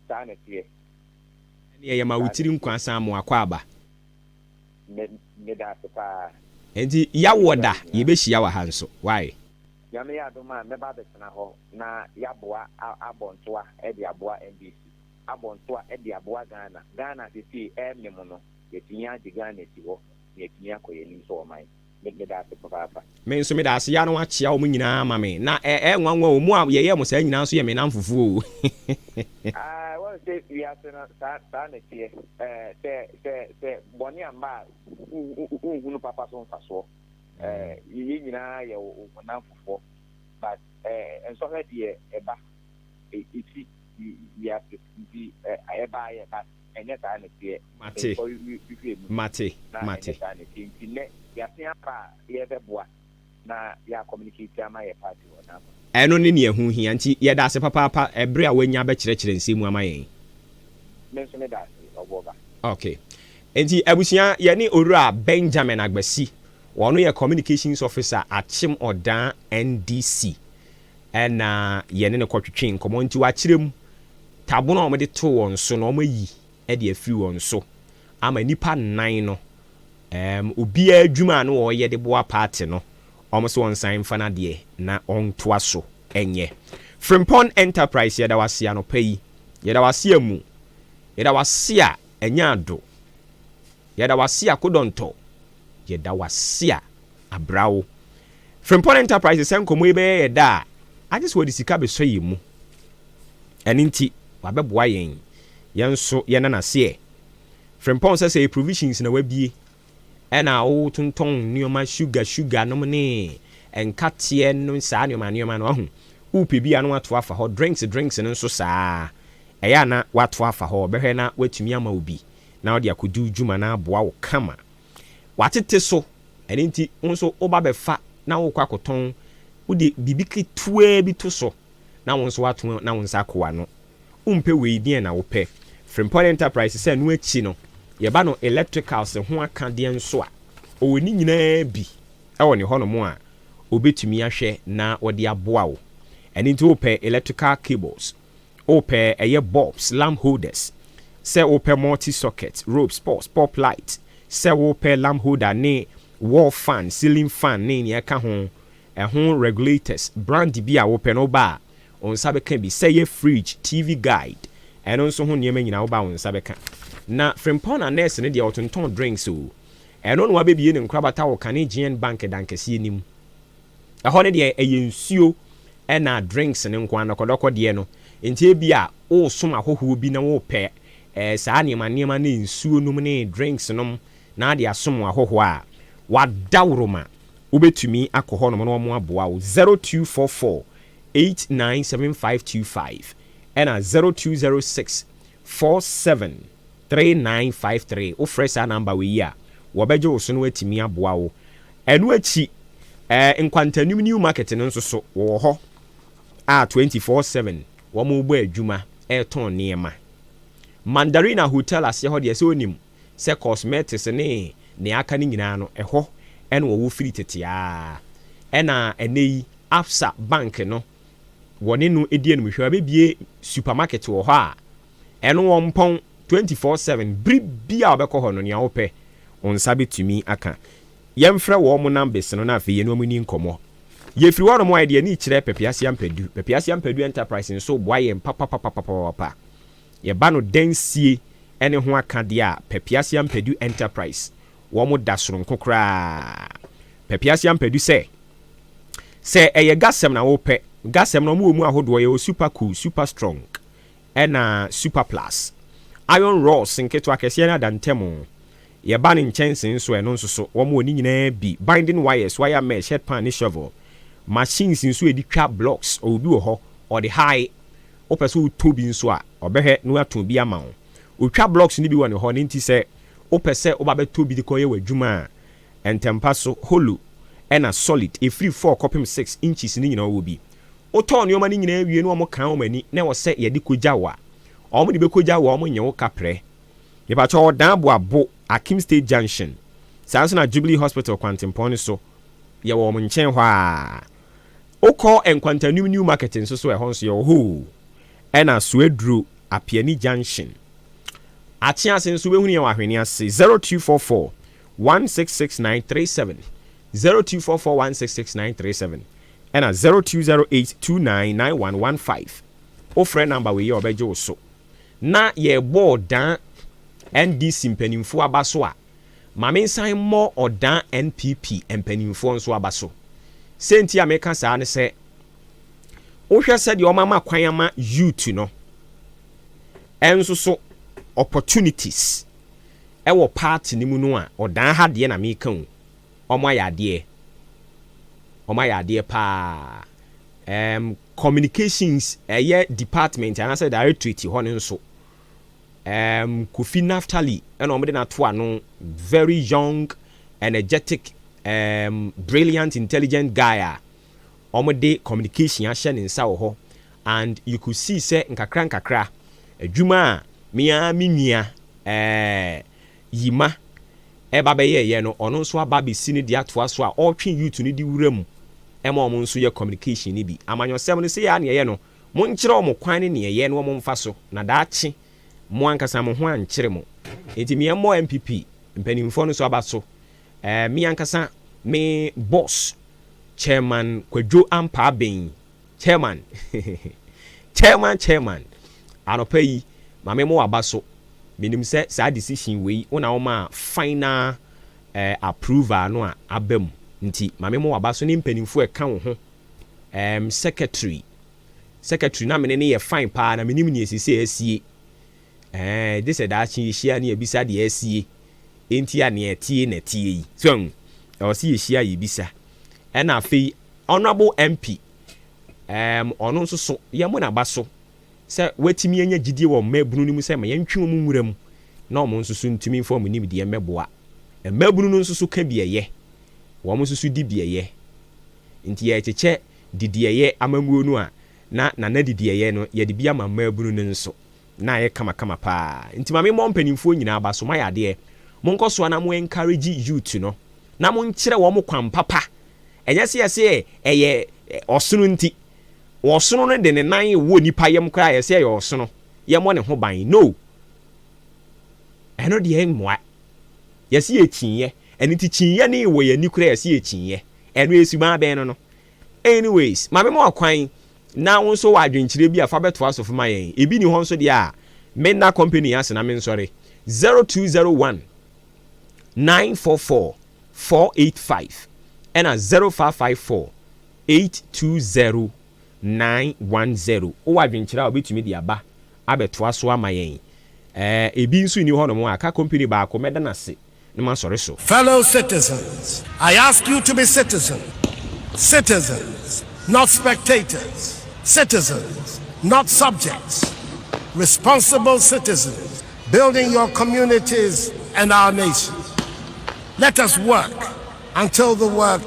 Saa na ɛteɛ. Ɛneɛ yɛma wo tiri nkwa san mo akwaaba. Me meda ase paa. Enti yawɔ da yɛbɛhyia wɔ ha nso wai. Nyame yɛ adom a mɛba abɛtena hɔ na yɛaboa abɔ ntoa de aboa NDC, abɔ ntoa de aboa Ghana. Ghana seesei ɛremem no, yɛatumi agye Ghana asi hɔ na yɛatumi akɔ yɛn anim sɛ ɔman. Me meda ase papaapa. Me nso meda ase ya na wakyea wɔn nyinaa ama me. Na ɛ ɛyɛ nwanwa o, mo a yɛyɛɛ mo saa nyinaa nso yɛ me nnamfofoɔ o. Aah woahu sɛ wiase no saa saa na ɛteɛ ɛɛ sɛ sɛ sɛ bɔne amma a wonhunu papa so mfasoɔ ɛɛ yɛn nyinaa yɛ wo nnamfofoɔ but ɛɛ nsɔhwɛ deɛ ɛba ɛsi. wiase nti ɛbaayɛ but ɛnyɛ saa na ɛteɛ. Mate. Mpanyinfoɔ hwehwɛ mu Mate. na Mate. ɛnyɛ saa na ɛteɛ nti nnɛ yɛasen aba a yɛrebɛboa na yɛ communicate ama yɛ party wɔ n'afa. Ɛno ne nea ɛho hia nti yɛda ase papaapa ɛbere a woanya abɛkyerɛkyerɛ nsɛm mu ama yɛn. Me nso meda ase ɔboɔ ba. Ok. Nti abusua yɛne Owura Benjamin Agbasi, ɔno yɛ Communications Officer Akyem Odaa NDC ɛna yɛne no kɔtwetwee nkɔmmɔ nti wakyerɛ mu tabono a wɔde too wɔn so no wɔayi de afiri wɔn so ama nnipa nnan no um obiara adwuma a na ɔreyɛ de boa party no wɔn se ɔnsan mfa n'adeɛ na ɔntoa so nyɛ. Frimpong Enterprise yɛda wo ase anɔpa yi, yɛda wo ase amu, yɛda wo ase a ɛnyɛ ado, yɛda wo ase a kodɔntɔ, yɛda wo ase a abrawo. Frimpong Enterprise sɛ nkɔmmɔ yi bɛyɛ yɛ dɛ a, agye sɛ wɔde sika bɛsɔ yɛn mu. Ɛno nti wabɛboa yɛn, yɛn nso yɛnna no ase ɛ. Frimpong sɛ sɛ ɛyɛ provisions na wabie ɛna wotontɔn nneɛma sugar sugar nom ne nkateɛ nom saa nneɛma nneɛma no wahu wopɛ bi a na wato afa hɔ drinks drinks no nso saa ɛyɛ a na wato afa hɔ ɔbɛhwɛ na watumi ama wo bi na wode akɔdi wo dwuma na aboa wo kama watete so ɛno nti wo nso woba bɛfa na wokɔ akɔtɔn wode biribi ketewaa bi to so na wo nso wato na wo nsa akɔ w'ano Wompɛ wei deɛn na wopɛ? Frimpong Enterprise sɛ ɛno akyi no yɛba no electricals ho akadeɛ nso a, ɔwɔ ne nyinaa bi wɔ ne hɔnom a ɔbɛtumi ahwɛ na ɔde aboa wo. Ɛno nti wopɛ electrical cables, wopɛ ɛyɛ bulbs, lamp holders, sɛ wopɛ multi socket, ropes, pots, pop light, sɛ wopɛ lamp holder ne wall fan, ceiling fan ne nea ɛka ho, ɛho regulators, brand bi a wopɛ no woba a, wo nsa bɛka bi. Sɛ ɛyɛ fridge, TV guide, ɛno nso ho nneɛma nyinaa woba a wo nsa bɛka. Na Frimpong na nurse no deɛ ɔtontɔn drinks o. Ɛno na wabɛbie ne nkorabata wɔ kane GN Bank dankɛseɛ no mu. Ɛhɔ no deɛ ɛyɛ nsuo ɛna drinks no nko ara, dɔkɔdɔkɔ deɛ no. Nti ebia woresom ahɔhoɔ bi na worepɛ eh, saa nneɛma nneɛma ne nsuo nom ne drinks nom na ade asom ahɔhoɔ a, wadaworoma wobɛtumi akɔ hɔnom na wɔaboa wo. 0244 897525 ɛna 0206 47 3953. Wofrɛ saa number wei yi a, wɔbɛgye wo so na wɔatumi aboa wo. Ɛno akyi, eh, Nkwantanum New Market no nso so, wɔwɔ hɔ a 24/7 wɔrebɔ adwuma retɔn nneɛma. Mandarina Hotel aseɛ hɔ deɛ, sɛ wonim sɛ cosmetics ne nea aka no nyinaa no, ɛhɔ na wɔwɔ firi tete ara. Ɛna ɛnnɛ yi, Absa Bank no, wɔne no di animhwɛ. Wɔabɛbue supermarket wɔ hɔ a, ɛno wɔmpɔn 24/7. Bere biara a wobɛkɔ hɔ no, nea wopɛ, wo nsa bɛtumi aka. Yɛmfrɛ wɔn numbers no na afei yɛne wɔn nni nkɔmmɔ. Yɛfiri hɔnom a, yɛde yɛn ani rekyerɛ Pepease Ampadu. Pepease Ampadu Enterprise nso boa yɛn papapapapapa. Yɛba no dansie ne ho aka deɛ a, Pepease Ampadu Enterprise, wɔn da soronko koraa. Pepease Ampadu sɛ, Sɛ ɛyɛ gasɛm na wopɛ, gasɛm no wɔwɔ mu ahodoɔ, yɛwɔ super cool, super strong, ɛna super plus. Iron rods nketewa, akɛseɛ ne adantamu. Yɛba no nkyɛnsee nso a, ɛno nso so, wɔwɔ ne nyinaa bi. Binding wires, wire mesh, head pan ne shovel. Machines nso a yɛde twa blocks, ɔwɔ bi wɔ hɔ, ɔde hae. Wopɛ sɛ wotɔ bi nso a, ɔbɛhwɛ na watɔn bi ama wo. Ɔtwa blocks no bi wɔ ne hɔ, ne nti sɛ wopɛ sɛ woba bɛtɔ bi de kɔyɛ w'adwuma a, ntɛmpa so, hollow ɛna solid, ɛfiri four kɔpem six inches no nyinaa ɔwɔ bi. Wotɔɔ nnoɔma no nyinaa wie na wɔn kan wɔn ani na ɛwɔ sɛ yɛde kɔgya wo a, wɔn de bɛkɔgya wo a wɔn nyɛ wo kaprɛ. Mepakyɛw Ɔdan Boabo, Akim State Junction, saa nso na Jubilee Hospital kwantempɔn no so, yɛwɔ wɔn nkyɛn hɔ ara. Wokɔ Nkwantanum New Market nso so a, ɛhɔ nso yɛwɔ hɔ o. Ɛna Soaduro, Apiani Junction. Akyease nso wobɛhunu yɛn wɔ Ahwene ase, 0244 166937, 0244 166937, ɛna 0208 299115. Wofrɛ number wei a wɔbɛgye wo so. Na yɛrebɔ Ɔdan NDC mpanimfoɔ aba so a, Ma mensan mmɔ Ɔdan NPP mpanimfoɔ nso aba so. Sɛ nti a meka saa ne sɛ, wohwɛ sɛdeɛ wɔama kwan ama youth no nso so opportunities ɛwɔ party no mu no a, Ɔdan ha deɛ na meka o, wɔayɛ adeɛ. Wɔayɛ adeɛ paa. Um, Communications ɛyɛ department anaasɛ directorate hɔ no nso, um, Kofi Naftali ɛna wɔde no ato ano, very young, energetic, um, brilliant, intelligent guy a wɔde communication ahyɛ ne nsa wɔ hɔ and you could see sɛ nkakra nkakra adwuma a me ara me nua eh, Yima ɛba bɛyɛɛyɛ no ɔno nso aba abɛsi no de atoa so a ɔretwe youth no de wura mu ɛma wɔn nso yɛ communication no bi. Amanyɔsɛm no sei ara na yɛyɛ no, monkyerɛ wɔn kwan ne nea ɛyɛ na wɔn mfa so na daakye mo ankasa mo ho ankyere mo. Enti me ɛmmɔ NPP mpanimfoɔ no nso aba so. Eh, me ankasa me boss Chairman Kwadwo Ampaa Ben, Chairman, Chairman, Chairman, anɔpa yi ma me mo w'aba so. Menim sɛ saa decision wei wo na womaa final eh, approval no a aba mu nti ma me mo w'aba so ne mpanimfoɔ a ɛka wo ho, ehm, secretary, secretary na mene no yɛ fine paa na menim nea ɛsɛ sɛ asie. Ɛɛ, gye sɛ daakye yɛhyia na yɛbisa deɛ asie nti a nea ɛteɛ na ɛteɛ yi. So ahu? Ɛwɔ sɛ yɛhyia a yɛbisa. Ɛna afei Honourable MP, ɛɛm, ɔno nso so, yɛmmɔ n'aba so sɛ watumi anya gyidie wɔ mmaabunu no mu sɛ ma yɛntwe wɔn nwura mu na wɔn nso so ntumi mfa wɔn nimdeɛ mmɛboa. Mmaabunu no nso so ka bi ɛyɛ, wɔn nso so di bi ɛyɛ. Nti yɛrekyekyɛ didiɛyɛ amammuo no a, na Nana didiɛyɛ no yɛde bi ama mmaabunu no nso. Na ayɛ kamakama paa. Nti ma me mmɔ mpaninfoɔ nyinaa aba so, moayɛ adeɛ. Monkɔ so ara na mo encourage youth no, na mo nkyerɛ wɔn kwan papa. Ɛnyɛ sɛ yɛse ɛyɛ ɔsono nti, ɔsono no de ne nan wɔ nipa yam koraa a yɛse ɛyɛ ɔsono, yɛmmɔ ne ho ban. No! Ɛno deɛ ɛmmoa. Yɛse yɛ kyinyɛ, ɛno nti kyinyɛ no wɔ yɛn ani koraa yɛse yɛ kyinyɛ. Ɛno ɛyɛ suban bɛn no no? Anyways, ma me ma wo kwan na wo nso wɔ adwenkyerɛ bi a fa bɛtoa so ma yɛn. Ebi nni hɔ nso deɛ a, menna company yi ase na mensɔre. 0201 944 485 ɛna 0554 820 910. Wowɔ adwenkyerɛ a wobɛtumi de aba abɛtoa so ama yɛn. Ɛɛ, ebi nso nni hɔnom a, ka company baako mɛda no ase na masɔre so. Fellow citizens, I ask you to be citizens. Citizens, not spectators. Citizens, not subjects. Responsible citizens, building your communities and our nation. Let us work until the work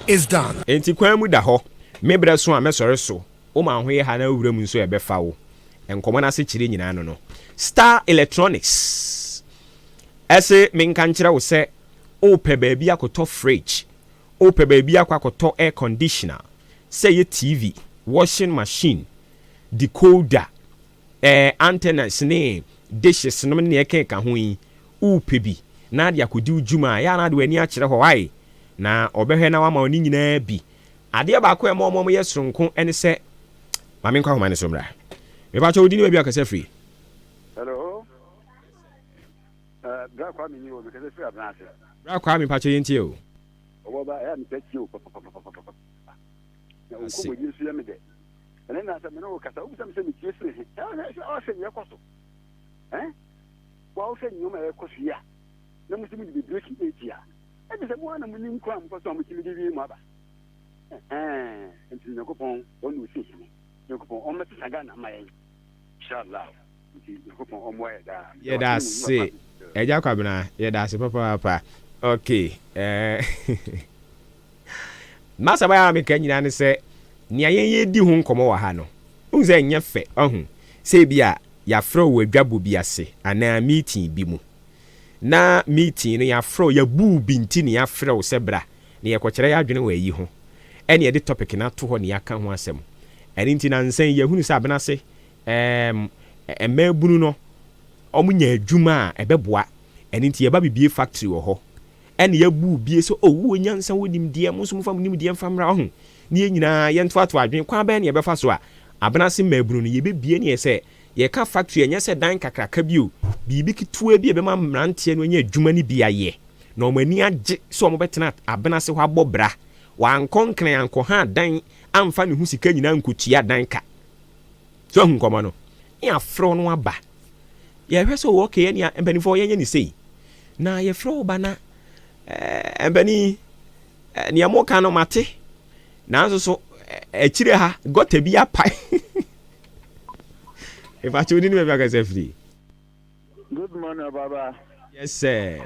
is done. Enti kwan mu da hɔ, me berɛ so a mɛsɔre so, wo ma ho yɛ ha na wo wura mu nso ɛbɛfa wo. Nkɔmmɔ no ase kyerɛ nyinaa no no. Star Electronics se menka nkyerɛ wo sɛ wopɛ baabi akɔtɔ fridge, wopɛ baabi akɔ akɔtɔ air conditioner, sɛ ɛyɛ TV, washing machine, decoder, eh, antennas ne dishes nom ne nea ɛkeka ho yi, wopɛ bi na ade akɔdi wo dwuma a, ɛyɛ a na ade w'ani akyerɛ hɔ, wai? Na ɔbɛhwɛ na wama wo ne nyinaa bi. Adeɛ baako a ɛma wɔn yɛ soronko ne sɛ, ma menkɔ ahoma no so mmra. Mepakyɛ wo din ne baabi a wokasa firi. Hello. Uh, Bra Kwame ni o, mekasa firi Abena ase. Bra Kwame, mpakyɛ yɛntie o. Ɔwɔ ba, ɛyɛ a mepɛ tie o papapapapapa. Na wo nkɔmmɔdie nso yɛ me dɛ. Ɛnɛ na sɛ me ne wo kasa, wobisa me sɛ metie firi he. Ɔhwɛ nea ɛkɔ so. Eh? Wa wohwɛ nneɛma a ɛkɔ so yi a, na mo sɛ mode bɛbreki eti a, ɛde sɛ mo ara na monim kwan a mofa so a motumi de wie mu aba. Ɛhɛn, nti Nyankopɔn ɔne ɔsi hene. Nyankopɔn ɔmmɛsesa Ghana mma yɛn. Inshallah. Nti Nyankopɔn ɔmmoa yɛ daa. Yɛda ase Agya Kwabena, yɛda ase papaapa. Ok eh M'asɛm a meka nyinaa ne sɛ nea yɛn yɛredi ho nkɔmmɔ wɔ ha no, wohu sɛ ɛnyɛ fɛ, wahu, sɛ ebi a yɛafrɛ wo wɔ adwabɔ bi ase anaa meeting bi mu, na meeting no yɛafrɛ wo, yɛabu wo bi nti na yɛafrɛ wo sɛ bra na yɛkɔkyerɛ yɛn adwene wɔ ayi ho, ɛne yɛde topic no ato hɔ na yɛaka ho asɛm. Ɛno nti nansa yi yɛahunu sɛ abena ase Ɛɛm, mmaabunu no, wɔnya adwuma a ɛbɛboa. Ɛno nti yɛba bebue factory wɔ hɔ. Ɛna yɛabu bie sɛ, oh, wowɔ nyansa, wowɔ nimdeɛ, mo nso momfa mo nimdeɛ mfa mmra, wahu. Ne yɛn nyinaa yɛntoatoa adwene, kwan bɛn na yɛbɛfa so a abena ase mmaabunu no yɛbɛbue ne yɛ sɛ yɛka factory a, ɛnyɛ sɛ dan kakraka bi o, biribi ketewa bi a ɛbɛma mmeranteɛ no anya adwuma no bi ayɛ, na wɔn ani agye sɛ wɔbɛtena abena ase hɔ abɔ bra. Wankɔ Nkran ankɔha dan amfa ne ho sika nyinaa ankɔtua dan ka. So ahu nkɔmmɔ no? Ne yɛafrɛ wo no aba. Yɛhwɛ sɛ oh, okay, ɛnea mpanimfoɔ yɛnyɛ ne sei. Na yɛfrɛ wo ba na eh, mpanin, eh, nea moka no mate. Nanso so Akyire ha gɔta bi apae. Mepakyɛ wo din ne baabi akasa firi. Good morning Baba. Yes sir.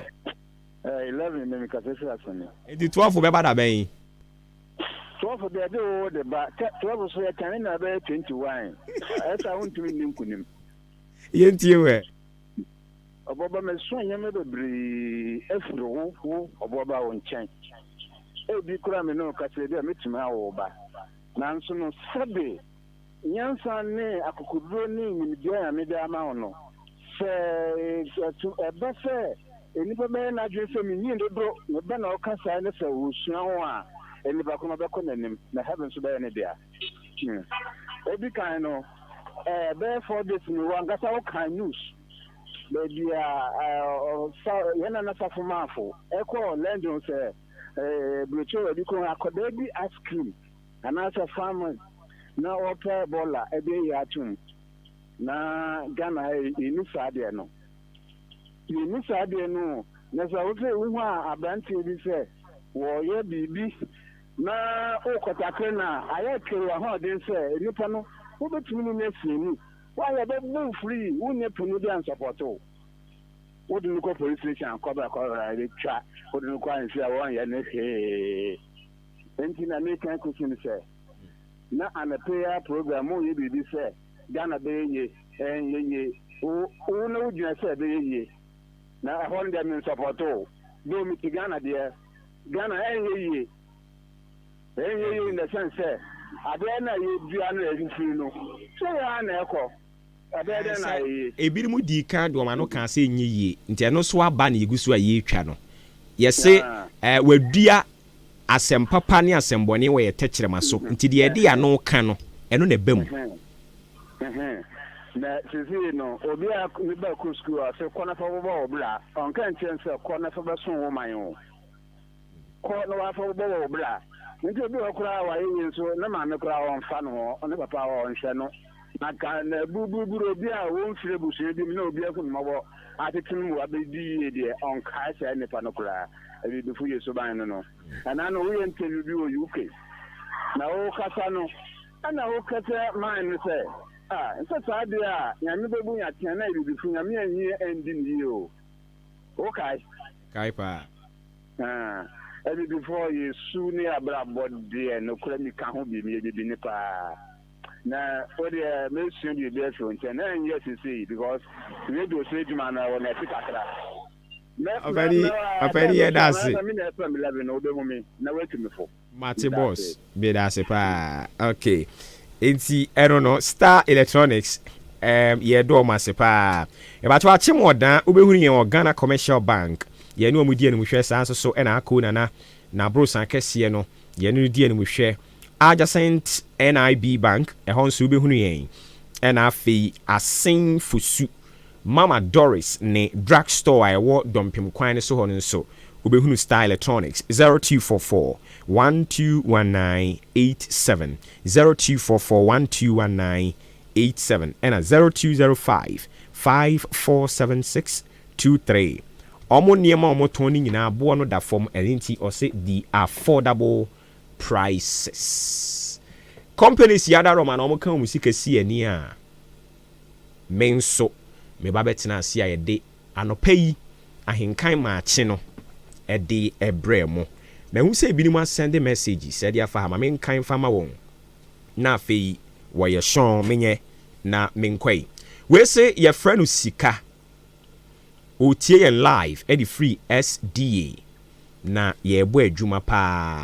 11 ne mekasa firi Asene. Nti 12 bɛba da bɛn? 12 deɛ ɛde wo de ba. 12 so yɛtane na ɛbɛyɛ 21. Ɛsa wontumi nni nkonim. Yɛntie wɛ. Ɔbɔba masua nneɛma bebree afiri wo wo ɔbɔba wo nkyɛn. Ebi koraa me ne wo kasa ebi a mɛtumi awo wo ba. Nanso no sɛbe nyansa ne akokoduro ne nimdeɛ a Nyame de ama wo no, sɛ ɛto ɛba sɛ nnipa bɛyɛ n'adwene sɛ menyin dodo, me ba na ɔka saa ne sɛ ɔsua ho a, nnipa ko no ɔbɛkɔ n'anim na heaven nso bɛyɛ ne dea. Hmm. Edi kan no, eh, bɛyɛ 4 days ni, wankasa wokan news baabi a ɔsa yɛn nana safo maafo ɛkɔɔ London sɛ burokyerɛ baabi kɔ akɔdaa bi ice cream anaasɛ farm na ɔpɛ bɔɔla ɛde ayi atom. Na Ghana ha yɛnni saa adeɛ no, yɛnni saa adeɛ no. Na sɛ wo sɛ wohu a aberanteɛ bi sɛ wɔyɛ biribi na wokɔtakere no a, ayɛ kere w'ahoɔden sɛ nnipa no wobɛtumi ne no asi ani. Woayɛ bɛbɔ wo free, wonyɛ panin bi ansɔpɔte wo. Wode no kɔ police station akɔbɛ akɔhwɛ bɛtwa, wode no kɔ ahemfie a wɔnyɛ ne hwee. Enti na meka kosi no sɛ na anɔpa yi ara program moyɛ biribi sɛ Ghana bɛyɛ yie, ɛnyɛ yie. Wo wo na wogyina sɛ ɛbɛyɛ yie. Na ɛhɔ no deɛ mensɔpɔte wo. Though mete Ghana deɛ, Ghana ɛnyɛ yie. Ɛnyɛ yie in the sense sɛ adeɛ no a yɛdua no a ɛfifiri no, sɛ yɛ ara na ɛkɔ. Ɛbɛyɛ dɛn na Sɛ ayɛ yie? ebinom dii kan de wɔn ano kaa sɛ ɛnyɛ yie, nti ɛno nso aba na yɛgu so a yɛretwa no. Yɛse eh, wɔadua asɛm papa ne asɛm bɔne wɔ yɛn tɛkyerɛma so, nti deɛ yɛde yɛn ano ka no, ɛno na ɛba mu. Na seesei no, obi a ne ba kɔ sukuu a, ɔse kɔ na fa bɔbɔ wo bra. Ɔnka nkyerɛ no sɛ kɔ na fa bɛsom wo man o. Kɔ na wafa bɔbɔ wo bra. Nti obi wɔ hɔ koraa a wayɛ yie nso, ne maame koraa ɔmfa ne ho, ne papa ɔnhwɛ no. Na ka na buruburuburu obi a wɔmfiri abusua bi mu na obi ahu no mmɔbɔ atete no mu wabɛdi yie deɛ, ɔnkae saa nipa no koraa. Abibifo yɛ suban no no. Ɛna no woyɛ interview bi wɔ UK na wokasa no, ɛna wokɛsɛ man no sɛ, ah, nsɛ saa deɛ a Nyame bɛbu yɛn atɛn na abibifo Nyame anyi andi no yie o. Wokae? Kae paa. Ah, abibifoɔ yɛ su ne abrabɔ deɛ nokorɛ meka ho bi, meyɛ bibini paa. Na wo deɛ mɛsua biribi afiri wo nkyɛn na ɛnyɛ sesei because radio so adwuma no ɛwɔ nɛte kakra. Ɔpani, ɔpani yɛda ase. Me na ɛfrɛ me 11 no wobɛhu me na woatu me fo. Mate boss, meda ase paa. Okay, nti ɛno no Star Electronics um, yɛdɔ wɔn ase paa. Ɛbɛto akyem ɔdan wobɛhunu yɛn wɔ Ghana Commercial Bank. Yɛne wɔn di animhwɛ saa nso so ɛna Ako Nana n'aborosan kɛseɛ no yɛne no di animhwɛ. Adjacent NIB Bank ɛhɔ nso wobɛhunu yɛn. Ɛna afei Asen Fosu Mama Doris ne drug store a ɛwɔ Dɔmpem kwan no so hɔ no nso, wobɛhunu Star Electronics, 0244 121987, 0244 121987, ɛna 0205 5476 23. Wɔn nneɛma a wɔtɔn no nyinaa boɔ no da fam, ɛno nti ɔse the affordable prices. Companies yi adaworoma na wɔka wɔn sika si ani a, me nso meba bɛtena ase a yɛde anɔpa yi ahenkan maakye no de brɛɛ mo. Mahu sɛ ebinom asɛnde messages de afa ha, ma menkan mfa ma wɔn na afei wɔyɛ sɔn menyɛ na menkɔ yi. Wei se yɛfrɛ no sika. Ɔretie yɛn live de firi SDA na yɛrebɔ adwuma paa.